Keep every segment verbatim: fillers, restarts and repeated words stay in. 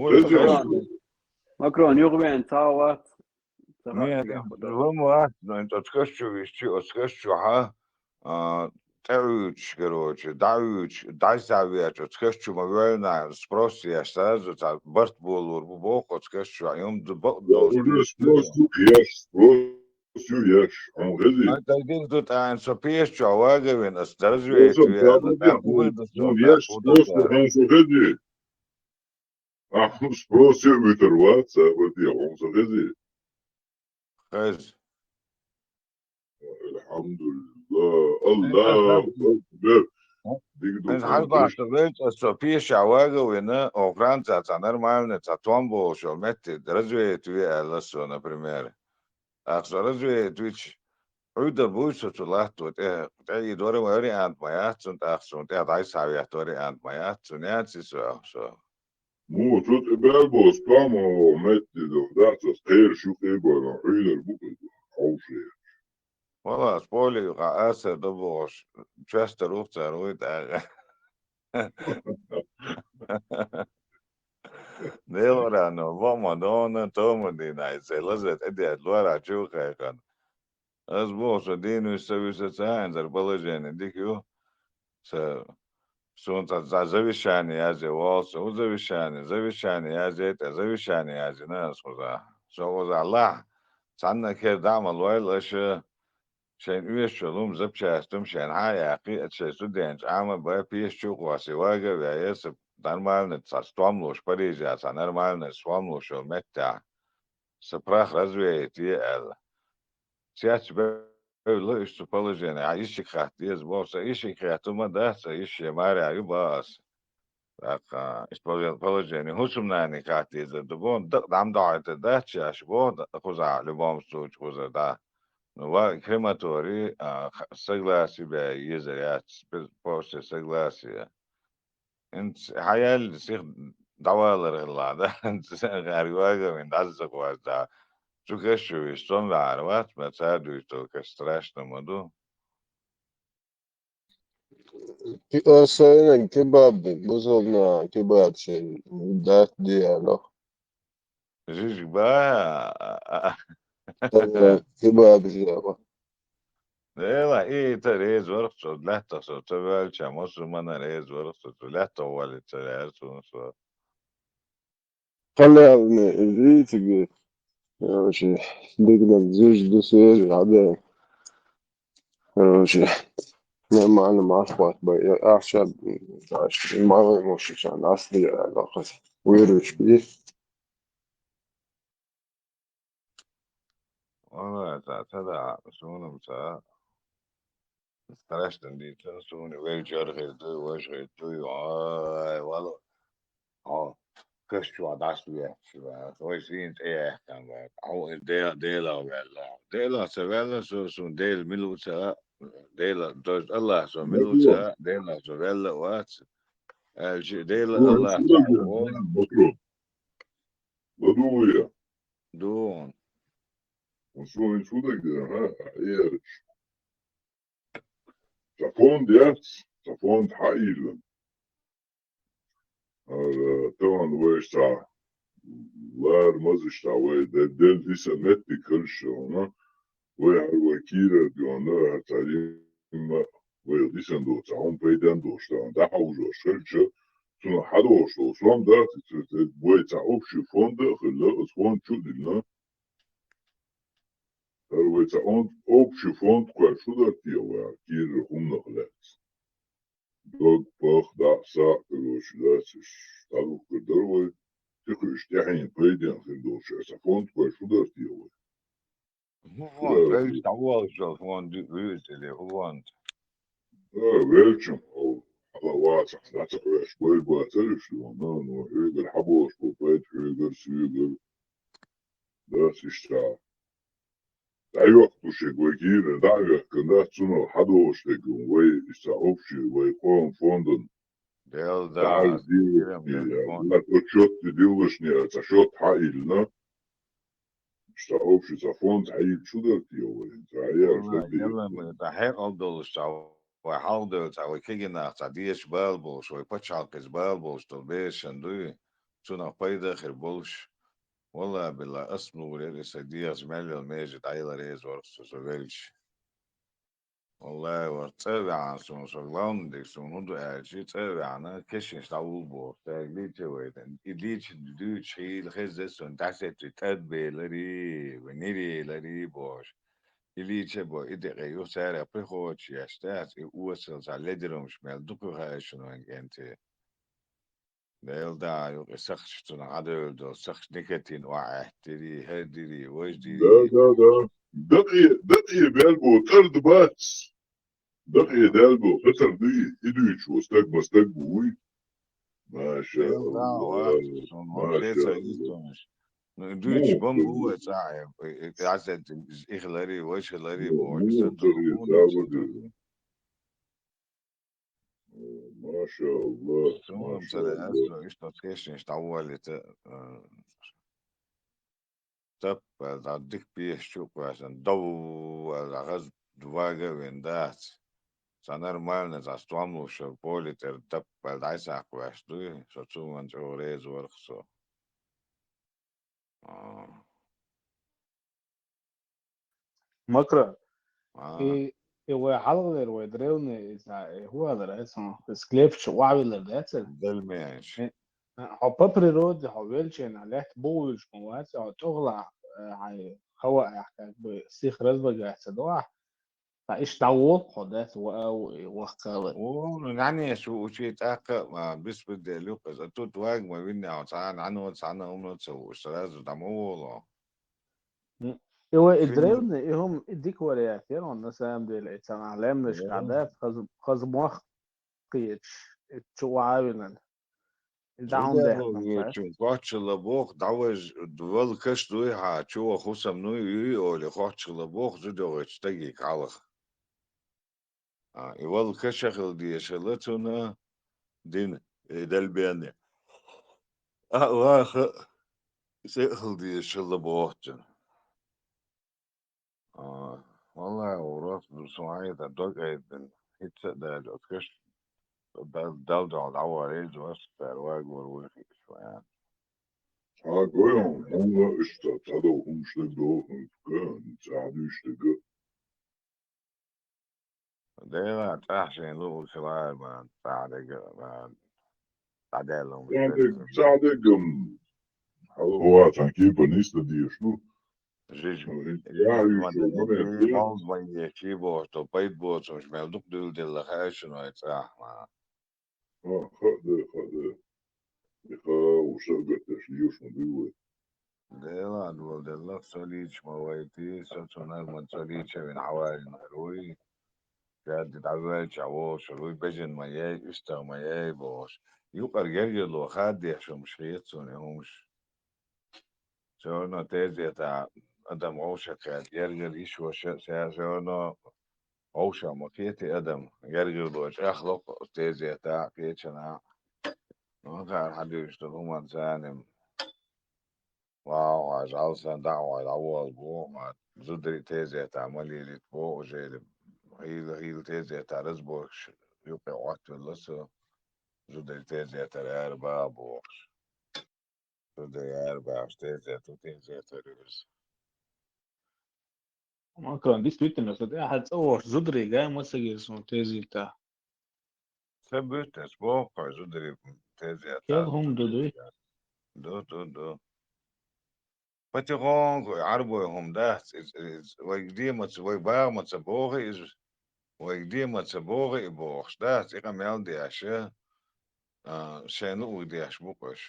Макрон, Макрон, юха вен ца вац. Ца вац, Нет, яхуда. Вон вац, но это отказ чу вещи, отказ чу, ха? А, тӀеуьйтуш, короче, дӀауьйтуш, дӀасавеча, отказ чу ма вевлна, спрос еш, сразу ца барт болур бу, боху, отказ чу, а юм ду бо-, Уже спрос еш, спрос еш, он хези. А так дин тут, а, со пеш чу, а вагавин, ас дарзве, Просто, да, да, да, да, ну, еш, просто, он со хези. Ахуна спрос я витар вац, а, вот я, он со хези. Хез. Алхамдулилла, Аллаху акбар. Диг ду Хез хьарбахта вел, со пеша вага вина, о Франция ца нормально, ца том болчу метти, развеять ви аьлла со, например. Ахса развеять вич, Ӏуьда буй со цу латто, тӀе, тӀе и дора вариант ма яц цун, тӀаккха цун тӀе дӀай схьаветта вариант ма яц цун, яц и со, со. Му, цу тӀе бел бос, памо, метти до, да, цо кхераш ю къебана, хьуьнар бу къебана, хьовше. Вала, споли юкъа асар до бохуш, честер ух цар вуй тӀаккха. Делора, ну, вома, дона, тому дина, и цей лазет, эдият, лора, чу хайхан. Аз боху, со дийна виса, виса ца хьаьнзар положение дика ю. Са, суна ца, ца завещание язе, вол со, у завещание, завещание язе, тӀе завещание язе, на ас хуза. Со хуза лахь, цхьанна хер дама лойла аша, шайн уьш чу лум запчастум шайн хьа яьккхи, а шайн су денчу Ӏама бай, пеш чу кхоси вага вяе, са нормально, ца стомлуш, Парижа, ца нормально, стомлуш йол меттехь. Са прах развеять е аьлла. Цец бевлла уьш цу положение, а ишик хатта деза боху, сан ишик хеттума дац, сан иши маре ю баха ас. ТӀаккха, иш положение, хӀусамнани хатта дезар ду боху, дакъа дӀам дохьуьйтур дац шаьш боху, кхузахь, любом случае, кхузара дӀа. Ну, ва крематорий, а, х-, согласие бе езар яц, без, после согласия. ХӀинца хьаялли сиха дӀавалар хилла, да? ХӀинца гӀаьрга вагавин дӀаззакъ вац, да? Цу каш чу вист сом ваьхьар вац, ма цара дуьйцу каш страшно ма ду. Ки-, а, сайнаг кебаб, бузална кебаб шен дат диалах. Жижиг ба, а, а, а. Э, кебаб жаба. Дела, и ита реза варх цо, лаьттах со ца ваьлча, мусульмана реза варх цо, цо лаьттах вали ца ваьлча, цо. Халялни, иза цига, короче, дигнан жижиг ду сери, хьада. Короче, нормально махбат бай. Я ахча, даш, мало ему шишан, асли, я лохас. Уйруш би. Валлай, ца, ца да, суна ца. Страшно дийцина суна, вай чархир дуй, ваш хир дуй, ай, валла. Хьо, каш чу дӀасавехча, вай сийна тӀеяхкан вай. Хьо, Дела, Дела ваьлла. Дела ца ваьлла, со, суна Дела мила ву ца, Дела, то есть Аллах со мила ву ца, Дела со ваьлла вац. Аьлча, Дела, Аллах ца, Бадуя. Дун. Суна чу дагара, ха, хьераш. Ца фонд яц, ца фонд хьаийла. Ара, тован вайш ца лар мазаш ца вай, де-, дел диса меттиг хиршона, вай хьар вай кийрар диона, хьар ца римма, вай дисан до, ца хьун пайдан дош, ца да хьаужош хирча, цуна хьадош до, сом да, ца, ца, вай ца общий фонд да хилла, ас фонд чу дилна. Хьар вай ца он-, общий фонд кхой шу дар те вай, кийрар хумнах лац. Дог, пах, дӀа, са, короче, лац, иш, талуккар дар вай, тихуш тӀехьен пайден хир долчу, аса фонд кхой шу дар те вай. ХӀун фонд? Вай дӀаволлуш йолу фонд вуьйцу или хӀун фонд? А, велчун, о, хьала вацахь, дӀа ца хьоьш, бой бацара шу, но, но, хьоьгара хьаболуш бу, пайда хьоьгара, соьгара. Дас иштта. ДӀайохкуш вай гира, дӀа а вехкан дац, цунах хьадогӀуш дерг вай, иштта общий, вай къоман фондана. Дел да, дӀа а дилла, дилла, фонд. Ма тхо чот диллашне, ца чот хьаиллина. Иштта общий ца фонд хьаилла шу дар те вай, ца хьаяр шу дар те. Валлай, ца хьекъал долуш ца, вай хьалха девлла ца, вай кегийнах ца дезаш бала болуш, вай пачхьалкхица бала болуш долу бешан дуй. цунах пайда хир болуш. Валлахьи, биллахьи, ас мугӀар яра, и сан дегӀаца мел йолу меже дӀаялар реза вара со, со велча. Валлахьи, вара цӀа а ваьхьна суна, со главный дерг суна хӀун ду аьлча, цӀа а ваьхьна, кешнаш дӀавулла боху, цаьрга лийча вайна. И лийча дуьйцуш хьийла хеза суна, дӀасецци тӀадбеларий, вай ниреларий бохуш. И лийча а бо, и декъе юха цара приходчаш еш дац, и осал цхьа ледерамаш мел дукха хаьа шуна вайн кӀентий. Дела да, юкъа сахча цунах Ӏадевлла долу, сахча никотин охьаэттирий, хӀара дирий, важа дирий. Да, да, да. Дакъе, дакъе бел бо, тӀарда бац. Дакъе дел бо, хатар дуй, и дуьйцуш ву стаг, ма стаг бу вуй. Маша Дела да, Аллах, вац, сон маша вообще ца Аллах. Йистунаш. Ну, и дуьйцуш Ну, бан бу вай цӀахь, э, э, Ӏазет, ихлари, вайшалари, ну, боху, ну, сан цари, хӀун да ца ца ду? Маша Аллах, Суна маша ца лаьа, Аллах. Со иштта кешнаш дӀаволлийта, э, таппа аьлла, дӀа дика пеша чу а кхоьссина, дов аьлла, дӀа хаза вага а вина дац. Цхьа нормально, цхьа стомлуша поле тӀера таппа аьлла дӀасакхоьссина дуй, со цунна чӀогӀа реза вара-кх со. А. Макро, А. и, и вай хьалхалера, вай древний, и цхьа, и хӀун аьллера, и сан, и склепча охьавиллар дац аьлла? Дальмеш. Э, а, хьо по природе, хьо велча, лаьтта бухвуьйлуш ма вац, хьо тӀехула, э, хьайн хава ахь, как бы, сих разлагается ду ахь. Ткъа иштта дӀаволу хьо дац, ва-, а, вахкалар. О, ну, нанеш ву учий тӀаккха, а, беспредел ю-кх иза. Тут ваг ма винна, цхьана, нано, цхьана, умно ца вууш, сразу дӀа ма волу. М. И вай и Винна. Древний, и хӀума, и дика вариант яра, на самом деле, и цхьана лаьмнашкахь дац, хаза, хаза мох кхеташ, и чу охьавинан. И дӀа хӀума даьккхина, цхьаьш? Кхоччалла боху, дӀаважа, вала каш дуй хьан, чу ваха хӀусам нуй, юй олий, кхоччалла боху, зуда йогӀучу стаге хьалха. А, и вала каша хила дезаш хилла цунна дин, и далбене. А, ваха, се а хила дезаш хилла боху цунна. А, валлахӀи, урок ду, со хьайда дог айдина. ХӀинца а даьлла, оцу каш дал-, дал догӀу дӀавахар, иза васт цара вагор вуй хиъча ван. Цхьа гой хьуна, хьуна иштта цхьадолу хӀумаш дага доху, ца хьан дуьйцу дага. Дела, цӀахь шайн луург хилар бан, цӀахь дерг а бан, дӀадаьлла хӀумаш Цхьа дерг, дерг. Цхьа дерг, м, хьала хӀоа цхьа кепа нисла дезаш ду. Жижиг. Ну, хӀинца яхь юьйцу момент, Малз ван ечий боху, тхо пайда боцурш мел дукха дуьйладелла хаьа шуна вай цӀахь ма. А, хаа де, хаа де. И хаа уьш а гатдеш лелаш ма дуй вай. Дела, доладелла, со лийча ма вайти, со цунах ма ца лийча вина хьавалинера вуй. Шадди дӀавоьлча вогӀуш вуй, бежан ма яй, уьстагӀ ма яй бохуш. Юкъара гергарло хаддеш хӀумаш хета суна и хӀумаш. Всё равно тезета адам вовшах кхета, гергар йиш ваша, всё равно вовшах ма кхетий адам, гергарло чӀагӀло тезета, кхечана. Вахара хьадуьйцуш долу хӀуманца ним. Вау, аш алсан дӀа а вай дӀаволла боху, ма зударий тезета ма лелийта боху, уже хӀийла, хӀийла тезета разборкаш юкъе Ӏоттавелла со, зударий тезетара ара баха бохуш. Зударий ара баьхча тезета, тезета ю иза. Макрон, действительно, со тӀаьхьа цӀа вохуш зударий гай ма ца гира суна тезета. Ца буьту аса боху кхой зударий тезета. Кел хӀума ду дуй? Ду, ду, ду. Потихоньку, Ӏарбой хӀума дац, иза, иза, вайга де ма ца, вай баха ма ца боху иза, вайга де ма ца боху и бохуш дац, и къамел деш, а, шайн луъург деш бу-кх уьш.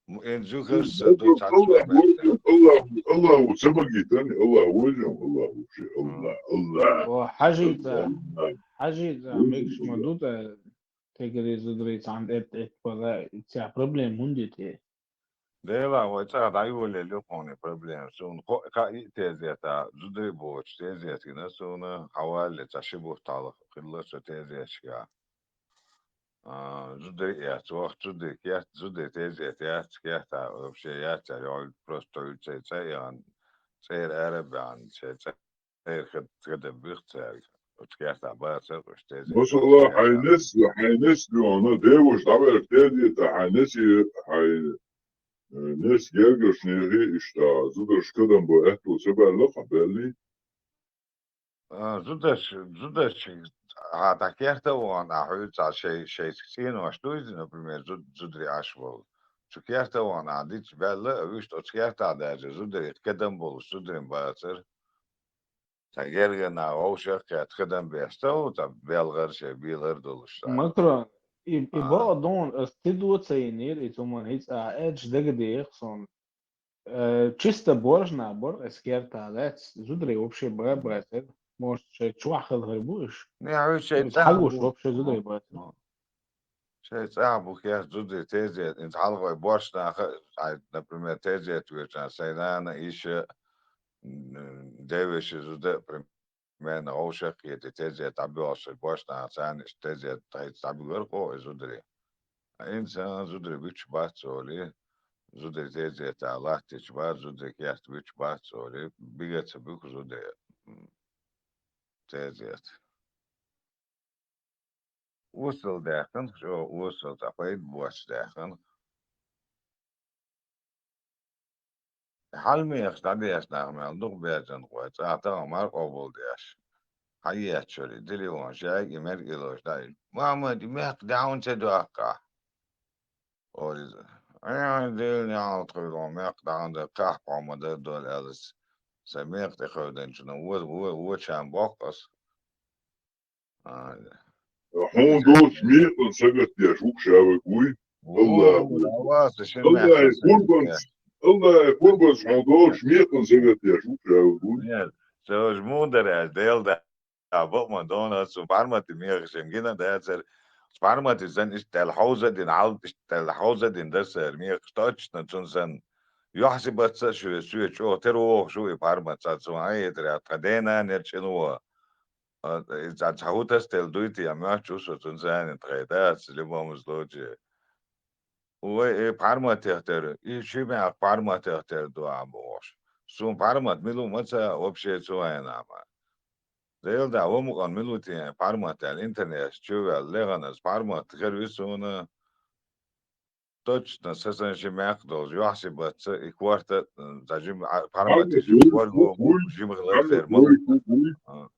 М, эн зуьхаш са ду цхьацца Аллаху, Аллаху, Аллаху ца магийтан, Аллаху вежам, Аллаху ши, Аллах, Аллах. О, хьажийта, Аллах. Хьажийта, мегаш ма ду тӀе, тегере зударий цхьаьна эт, эт бала, цхьа проблема хӀунда ю те? Дела, вай цӀа дӀайолаелла ю кхуьнан проблема. Суна кхо-, кхаа тезета, зударий боцуш тезета гина суна, хьавалле цхьа ши бутт хьалха, хилла со тезеташка. А, зударий а яц, вахча зударий кет, зударий тезета яц, кет а вообще яц, а йолу просто уьццай цӀа а яхана, цӀера ара а баьхна, шайн цӀа Эр хед-, хедаб бих цаьрга. оцу кертахь бацара уьш тезета. Масала, хьайн нес, хьайн нес дуьхьал, деваш дӀаваьлча тезета, хьайн несе, хьайн, э, нес гергарчу нехан иштта зударшка кадам бан аьтто ца баьлла, хьан баьллий? А, зударш-, зударшка, хьан дӀа керта а вахана, хьуьйцу цхьа шай, шайца цӀенош дуй иза, например, зуд-, зударий Ӏаш волу. Цу керта а вахана, хьан дича баьлла а, вуьшта оцу кертахь даьржа зударий кадам болуш зударийн бацара. Цхьа гергана вовшах а кхетта кадам беш ца ву, цхьа белгӀар шайн белар долуш цхьа. Макро, и, и А. бакъдон, ас тидо ца йинера, и цу ман хӀинца а аьлча дагадеха суна. Э, чисто боржна бор, эскерта лац, зударий вообще ба-, бацара. Может, шайн чохь хилхар бу уьш? Не, хьуьйцу шайн Уьш цӀахь хьалуш бу. Вообще зударий бацара. Шайн цӀахь бу кхетта зударий тезета, инца хьалхой борш наха, ай, например, тезета вирчан, сайн нана, иша, м, девеши зуда, примерно, вовшах а кхетий тезета дӀабоьлхуш, борш наха царна иштта тезета тхайца дӀабуьгар кхо и зударий. Ткъа инца зударий буьтуш бац олий, зударий тезета латтича бац, зударий керта буьтуш бац олий, бига ца буьгу зударий, м, тезета. Осал даьккхина, чӀогӀа осал, цхьа пайда боцуш даьккхина. Хьалмехаш дӀадеш нах мел дукха бежан гӀой, цӀа тахана мара къобалдеш. Хьаеччале, телефон шаьга и мерг илош дӀаийна. Мамади, мехк дӀа хьуна ца доаккхахь? Олу иза. Ай, Делан неӀалт хуьлу, мехк дӀа хьуна дан, кхахь хьо ма дар долу аьлла, сайн мехк тӀекхевданчунна вон, вон, вон чам боккху ас. Ай. Хьуна долчу мекъан сагатдеш ву ша вег вуй? Ву, Аллаху ву, акбар. Аллаху акбар, шин Аллаху мехкан акбар, сагатдеш. Аллаху акбар, хьуна долчу мекъан сагатдеш ву ша вег вуй? Нет, ца важа муха дара аьлла, Дела да, бакъ ма дона, цу пармати мехаш м гина дацара. Пармати сан иштта аьлла хьовза а дина, хьал иштта аьлла хьовза а дина дара сара мехаш, точно цунна сан. Юьхьси бац ца шуья, соьца чӀогӀа тера вогӀуш ву и пармат, цхьа цунна хьаэтара, тхан дена нера чӀина вон. А, и цхьа, цхьа хӀу тасделла дуй те, я моьттуш ву со цунна царна тхайн дац, любому случае. Вай, и пхьарматех тера, и ши мех пхьарматех тера ду ахьа бохуш. Суна пхьармат мила ву ма ца вообще цу хенахь ма. Дела да, ва мукъан мила ву те пхьармат аьлла, интернеташ чу ваьлла, леханас пхьармат хир ви суна. Точно, сан сан ши мех долчу, юьхьси бац ца, и корта, м, ца жима, а, пхьармат Пхьармат жима вуй, корго вуй, вуй, жима хила пхьармат термо. Вуй, вуй, вуй. Пхьармат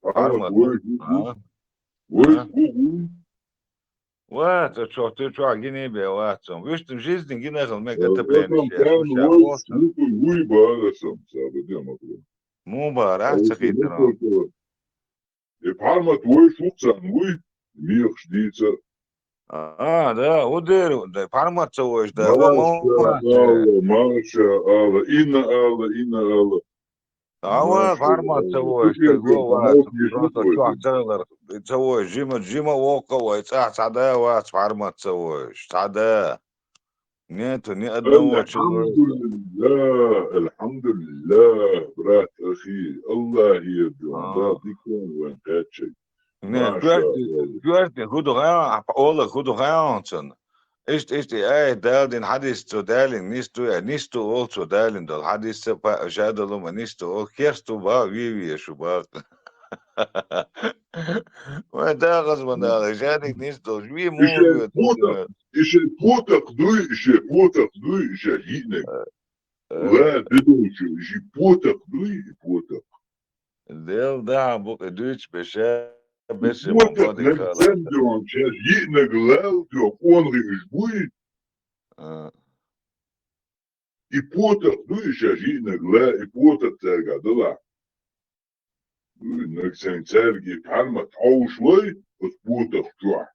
Пхьармат вуй, вуй, вуй. А? Вуй, А? вуй, вуй. Ва, ца чохь, ца чохь гиний бе вац цунна. Вуьштам жизни гина хила мега Э, отопление сан шех, сан шех вуй, вохуш. Вуй, вуй, бара сан, сан, бадема, бадема. Муха бара, а, ца хийтина? И пхьармат вуй, шух царна вуй, мехаш дийца. А, да, хӀу дера, да, пхьармат ца вуйш, да, хӀу ма Маша вац. Алла, Маша Алла, инна Алла, инна Алла. Ава, Маша пхьармат ца Алла. Вуйш, Шукер да, го вац, амалт просто ешух вай. Чохь ца хилар, ца вуй, жима, жима воккха вай, цӀахь цхьа да вац, пхьармат ца вуйш, цхьа да. Нету ни одного человека. Альхьамдулиллах, альхьамдулиллах, брат, ахи. Аллахьера дуьхьа, А. Дала дика вайн кхаьчча. Не, Маша коьртни, Алла. Коьртни хӀу ду хьан, Ола хӀу ду хьан цунна. Иштта, иштта, ай, Дала дина хьадис цо далин, нис ду, ай, нис ду, ол цо далин долу хьадис ца па, жадалу ма нис ду, ол керсту ба, ве, ве шу ба. Вай дагӀаз ма дагӀа, жадик нис долу, ве И шен муха ве потакх, и шен потакх дуй, и шен потакх дуй, и шен йиънаг. Э, э. Ла, де долчу, и шен потакх дуй, и потакх. Дел да, букъи дуьйцу беша, И беша потакх муха наг дика хала. Сен дуьйцу, шен йиънаг лал дуьйцу, къонахий уьш буй. Э. И потакх дуй, и шен йиънаг ла, и потакх цаьрга далахь. Нагахь санна цаьрга и пхьармат хьовшалой, оцу потакх чохь.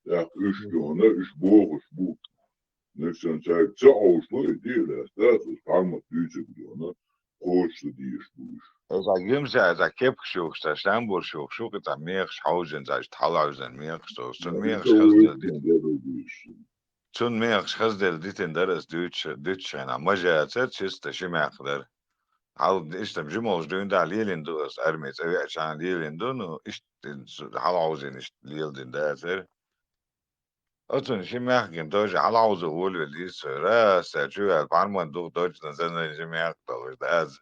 ТӀаккха уьш дуьхьал, уьш бохуш бу. Нагахь санна цаьрга ца хьовшалой, и дела лаьцна дац, оцу пхьармат дуьйцург дуьхьал, кхочуш ца дезаш бу уьш. Иза гимса, иза кепкаш юхуш, ца штамбурш юхуш, шу кхин цхьа мехаш хьовжина, ца иштта хьалхьовжина мехаш, цо, цунна мехаш хазделла дитина. Цунна мехаш хазделла дитина дара аса дуьйцуш, дуьйцуш хьайна. Мажа яцара, чисто ши мех дара. Хьал, иштта жималш дуьйна да лелийна ду аса, арми цӀа веача лелийна ду, ну, иштта хьалхьовзийна иштта леладина дацара. Оцунна ши мех гина тоже хьалхьовзо волавелла иза со, раз, цара чу ваьлла, пхьармат дух дочна, занна ши мех долуш да аз.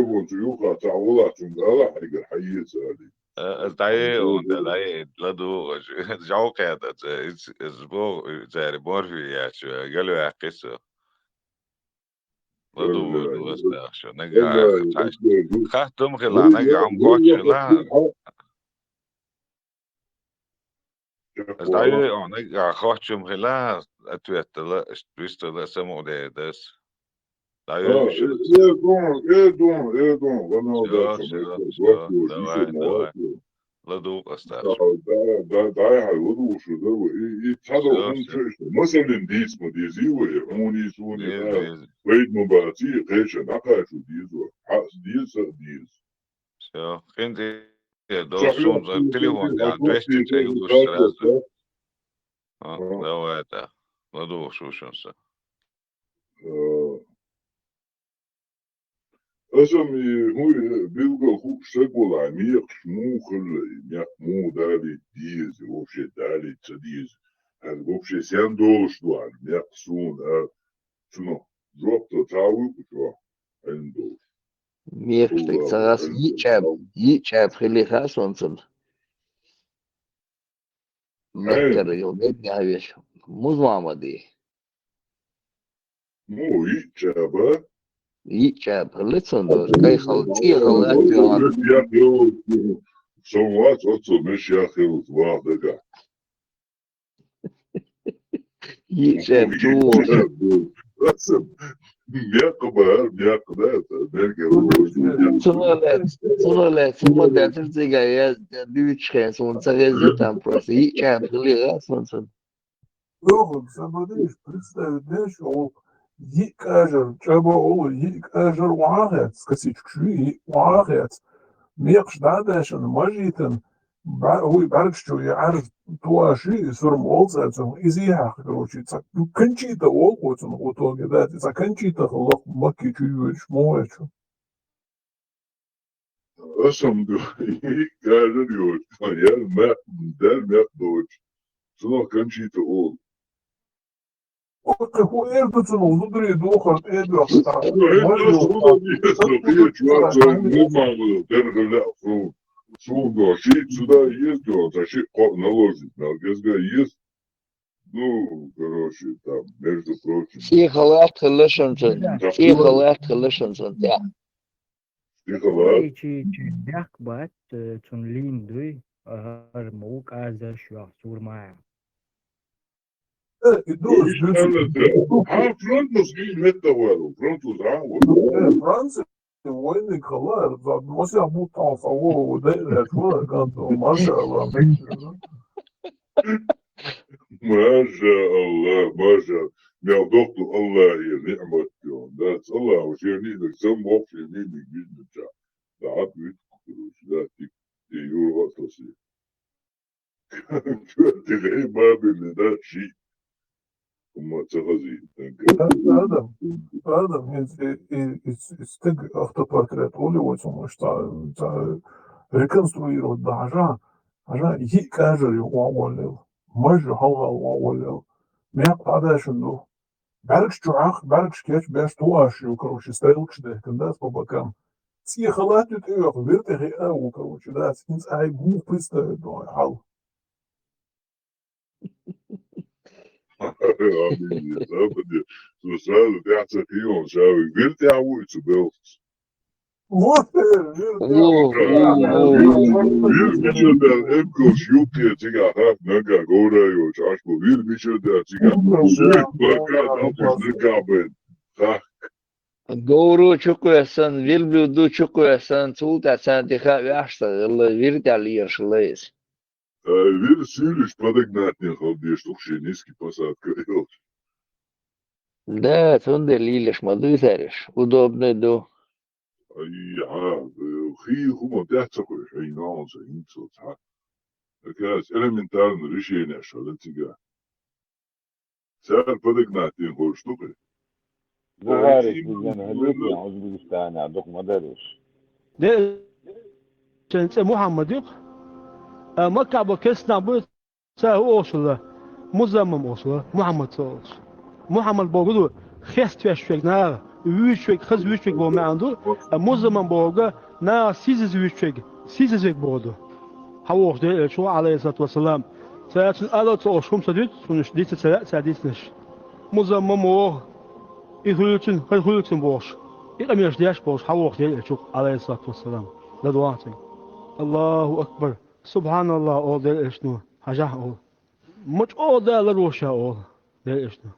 микрофон чу юха цхьа вала, цунга ала хьайгара, хьаеца али. Э, дӀае, он, дӀае, ладугӀаш. Жовкхеда, э, из, из бо, цари морфи яч, э, галвяхкиса. ЛадугӀу, ладугӀу, астагӀ шу. Нагахь, хаттам хила, нагахь, ам гочила. ДӀае, он, нагахь, хочум хила, ответала, вистала, саму дедас. ДӀае, шу. Э, дон, э, дон, э, дон, ванал Всё, дальше, всё, мы всё, давай, давай. ЛадугӀу, астагӀ шу. Да, да, да, я ладугӀу шу, да, и, и цадо, всё, он, всё. Что, что, масалин дисма, дизива, он, и, он, и, Диз, да. Диз. Поэтому баци, кайша, накайшу, дизва. Хас, диз, са, диз. Всё, хинди, э, дол сун за телефон, да, двести, сразу. А, давай, да. ЛадугӀу шу шунса. Э, Аса ма хӀуй, э, билггал хууш саг валахь, мекхаш муха хилла, мекх муха далийта деза, вообще далийта ца деза. ХӀара вообще сен долуш ду хӀара мекх суна, а, цунах жоп то ца вуй кху чохь, хьайна долуш. Мекхаш дерг ца хас, йиъ чӀаьб, йиъ чӀаьб хилли хаа сон цунна. Мехкара йо, мегнехь веш, музламади. Ну, йиъ чӀаба. Йиъ чӀаба, хӀалле цунна долуш, кхайхала, цӀехала, атвехала. Меш яхъелла, со вац оццо, меш яхъелла, ваха дага. Йиъ чӀеп чу волуш. Мекх бахьара, мекх да, мекх. Цунах лаьцна, цунах лаьцна, цунах лаьцна цига я, я дуьйцуш хен, суна ца хезира там просто. Йиъ чӀеп хилира суна цунна. Ох, сан бадиш, представить деш, о, йиъ кӀажар, чӀаба олу, йиъ кӀажар охьа а хецна, косичкаш йиъ охьа а хецна. Мекхаш дӀа а даьшна, мажитан, бӀа-, вуй бӀаьргаш чу и Ӏаьржа тоаш и, и сурма олу цара цунах, иза и хьакха, короче, цхьа Кончита олу оцунах в итоге, да, цхьа Кончита хилла Макки чу йоьдуш, мо ваьчу. Аса-м ду, гажар йоцу, ял мекх, дер мекх доцу. Цунах Кончита олу. Оцу хӀун эр ду цунах, зударий духар тӀедоьхна. Суна до ши сюда езду, за ши кхо наложить, мел гезга езд. Ну, короче, там, между прочим. ЦӀий халат хилла шуна цунна. ЦӀий халат хилла шуна цунна тӀехь. ЦӀий халат? Ой, чи, чи, бехк бац, э, цунна лийна дуй, хӀара ма ву кӀаздарш йоху сур ма яхь. Э, и ду, ду, ду, ду. Хьан фронтус и метта вару, фронтус хьан вару? Э, Франция. Войниг хала, масех бу тхьо ца вогӀу, дай лаьцна вара, кӀант, машаалла, мегаш. МашаАллахӀ, маша. Мел дохту АллахӀе ниӀмат йо. Дац АллахӀа шен ниӀниг, сам воккхачу ниӀниг вижнача. ДӀа а буьту, короче, да, тик, тӀе юргӀа а тосий. Чоьтта гӀе бабилли дац шиъ. ХӀума ца хазийта. Адам, Адам, хӀинца и, и, и, и стаг автопортрет олий вай цунах, цхьа, цхьа реконструировать дан хьажа, хьажа, йиъ кӀажар ю охьаволлел, маж ю хьалхал охьаволлел, мекх дӀадешна ду. БӀаьргаш чу хьаьхна, бӀаьргаш кечбеш тоаш ю, короче, стрелкаш дехкина дац по бокам. ЦӀий халат ю тӀеоьху, вир тӀе хиъна а ву, короче, дац. ХӀинца ахьа гух представить ду хьал. Амин, Западе. Цо сразу тӀаьхьа ца кхийолу, ша вуй вир тӀехь вуй цу белхаца. Вот, э, вир тӀехь. Вир мича дара эмкалш юккъе цигахь хатта наггахь говра йолчу Ӏаш бу. Вир мича дара цигахь. Суьйт бака, дампуш наггахь байна. Хах. Говро чу кхоьссина, вир блюдо чу кхоьссина, цул тӀаьхьа царна тӀе хаа ваьхьаш ца хилла, вир тӀехь лелаш хилла иза. Э, вир сийлаш подогнать дина хала дезаш ду-кх шен низкий посадка йолуш. Да, цундела лелаш ма ду цара уьш. Удобный ду. Ай, хьан, э, хи хӀума тӀаьхьа ца кхуьуш, хьайн нахана ца хӀинца цхьа. Такая элементарная решение шала цига. Цара подогнать дина хӀорш ду-кх. Бухарис дигна хӀаллакьян Узбекистанехь дукха ма дарра уьш. Де, шен цӀе Мухьаммад ю-кх. А Маккахь бо кестнахь бу, ца хӀу олуш хилла, Музаммам олуш хилла, Мухьаммад ца олуш. Мухьаммад бохург ду, хеставеш верг наха, вуьйцуш верг, хаза вуьйцуш верг боху маьӀна ду, а Музаммам бохург наха сийсаза вуьйцуш верг, сийсаза верг бохург ду. Хьан вохуш Делан Элча ву, Ӏалайхиссалату вассалам. Цара цуьнан ала а ца олуш хӀума ца дуьйцу, цунаш дица ца лаьа цара дийцинарш. Музаммам воху, и хуьлуьйтуш, хӀара хуьлуьйтуш бохуш, и къамелаш деш болуш, хьан вохуш Делан Элча ву-кх, Ӏалайхиссалату вассалам. ЛадогӀа цунна. Аллаху акбар! СубхьаналлахӀ, олу Делан Элчано, хьажахь олу. Ма чӀогӀа да ларвоша олу Делан Элчано.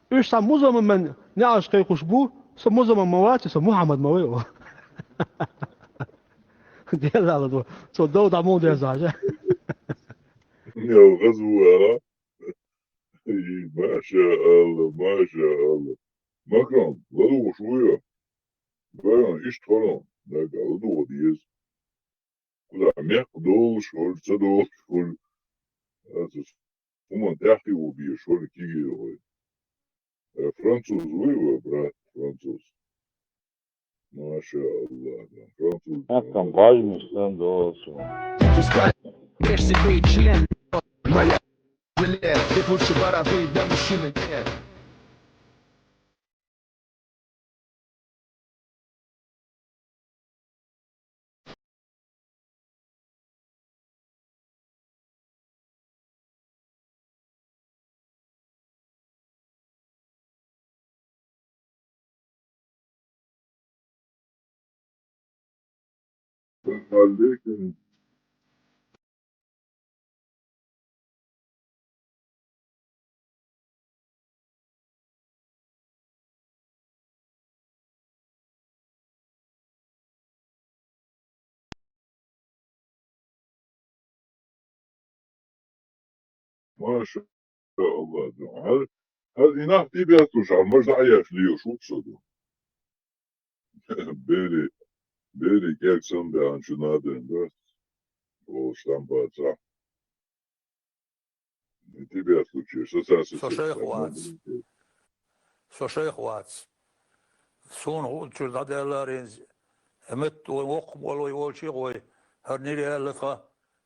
Уьш цхьа Музаммаман неӀалт кхайкхуш бу, со Музаммам ма вац, со Мухьаммад ма вай олу. Делахь ладогӀа, цо дов дӀа муха деза хьажа. Йо, хаза ву, а? МашаАллахӀ, машаАллахӀ. Макрон, ладугӀуш вуй? Байрон, иштта хӀара, нагахь ладугӀа деза. Кхузахь мекх долуш хӀора, ца долуш хӀора. Аса хӀуманна тӀаьхье ву безаш хӀора кегийрхой. Э, француз вуй вай брат, француз? МашаАллахӀ, француз. Аккам бажмиш сан долчу. Пускай себе член, моя, блядь, ты лучше бороды до мужчины нет. Алейкум. Маша Аллах, ду. Хьал, хьал инах ти бес ду шар, маж да аяш лио шук со ду. Бери, бери, кек сан бе анчу наден, да? О, штампа ца. Ти бес ду чеш, со са Со шайх вац. Со шайх вац. Суна гӀу чур дӀадаьлларинз, эмет вай воккха болой волчи гӀой, хӀар нир яьлла тха,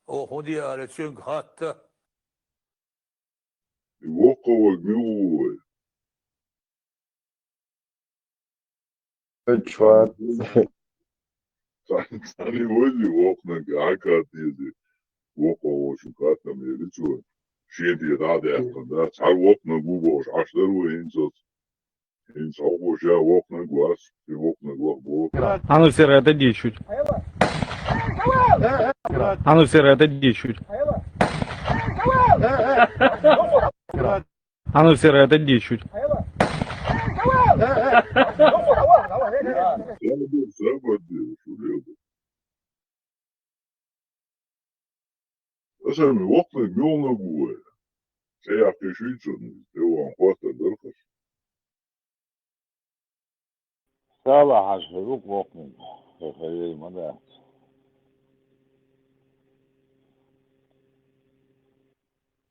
о, хӀун диале цуьнга хатта. И воккха ваг мила ву вай? Чват. Цхьа-, цхьана валли воккханаг, а кад дези. Воккха волчу катам ери цо. Шен тӀе дӀа а даьккхина, да? Цхьа воккханаг ву бохуш, Ӏаш дара вай хӀинца оцу. ХӀинца хьо ша воккханаг вац, и воккханаг ваха боху. А ну, Сера, отойди чуть. А ну, Сера, отойди чуть. А ну, Сера, отойди чуть. Сабар, сабар, де, шу леба. Аса ми воккханиг муьлханиг ву вай? Ца яккхий шуьйцунна, тӀе ван хӀоттар дархаш. Сала хьажа хир ву воккханиг, хӀе, хӀе, ма дац.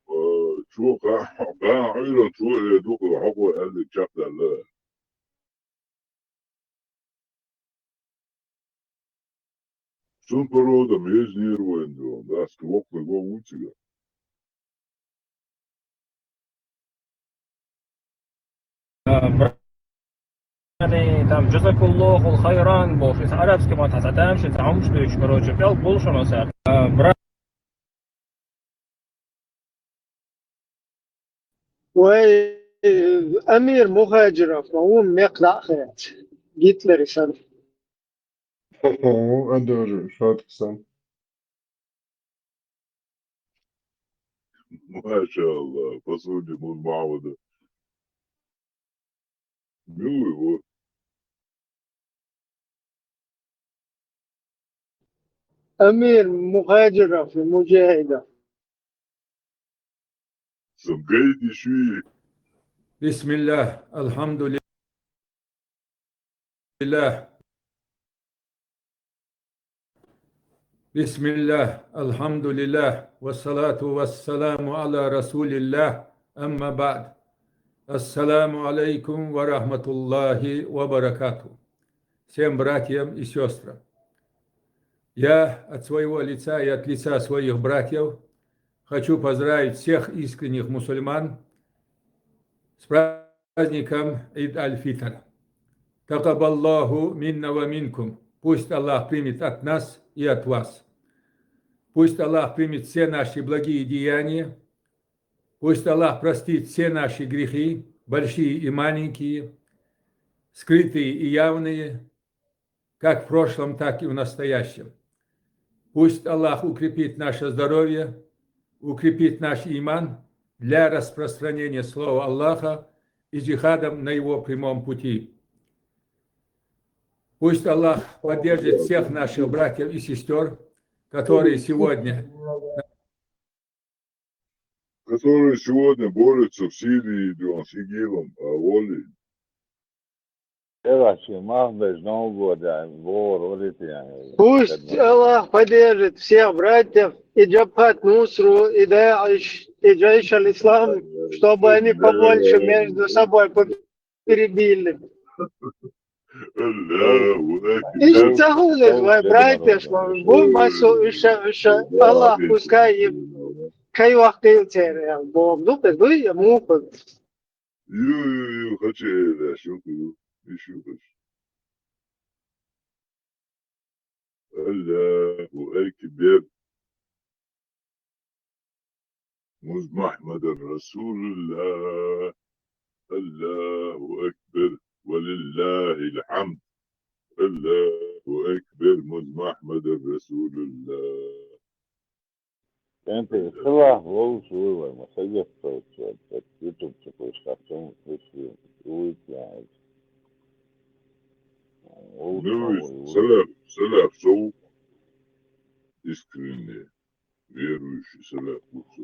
Э, чу ха-, хан Ӏуьйра чу э дукха хьокъо аьллиг чекхдаьлла. Цун парода мезнер вайн ду, даска воккханиг ву цига. А, брани, там, «Джазакуллахул хайран» бохуш, иза арабский маттахь цхьа тамашийна, цхьа хӀумаш дуьйцуш, короче, пӀелг бу шуна аса. А, бра- Вай, Амир Мухаджиров, ма ву мекх дӀа а хеташ, Гитлери санна. О, а даже шатка санна. Машалла, посуди муз Махьмада. Милуй ву? Амир Мухаджиров, муджахидов. Сам гайди шуи. بسم الله، الحمد لله. بسم الله، الحمد لله، والصلاة والسلام على رسول الله، أما بعد. السلام عليكم ورحمة الله وبركاته. Всем братьям и сестрам. Я от своего лица и от лица своих братьев хочу поздравить всех искренних мусульман с праздником Ид аль-Фитр. Такабаллаху минна ва минкум. Пусть Аллах примет от нас и от вас. Пусть Аллах примет все наши благие деяния. Пусть Аллах простит все наши грехи, большие и маленькие, скрытые и явные, как в прошлом, так и в настоящем. Пусть Аллах укрепит наше здоровье, укрепит наш иман для распространения слова Аллаха и джихадом на его прямом пути. Пусть Аллах поддержит всех наших братьев и сестер, которые сегодня Которые сегодня борются в Сирии, да, с ИГИЛом, а воли. Пусть Аллах поддержит всех братьев, и Джабхат Нусру, и Даиш, и Джайш аль-Ислам, чтобы они побольше между собой перебили. Аллаху акбар. Иштта хуьлуш вай братья, бу массо уьш, уьш, Аллах пускай им кайваккхийла церан, боху. Ду кхы дуй, я муха? Ю, ю, ю, хача элеш, ю, ю, иш ю, иш. Аллаху акбар. Муз Махьмадан Расулуллах. Аллаху акбар. Ва лиллахил хьамд. Аллаху акбар. Муз Махьмадан Расулуллах. КӀентий, хила вовшах вуй вай, ма сагатдойчу, ютуб чу кхуьйсу хаттам, вуьшли, вуй, яхь. Вовшах вуй, вуй. Салаф, салаф, со ву искренне верующий, салаф ву со.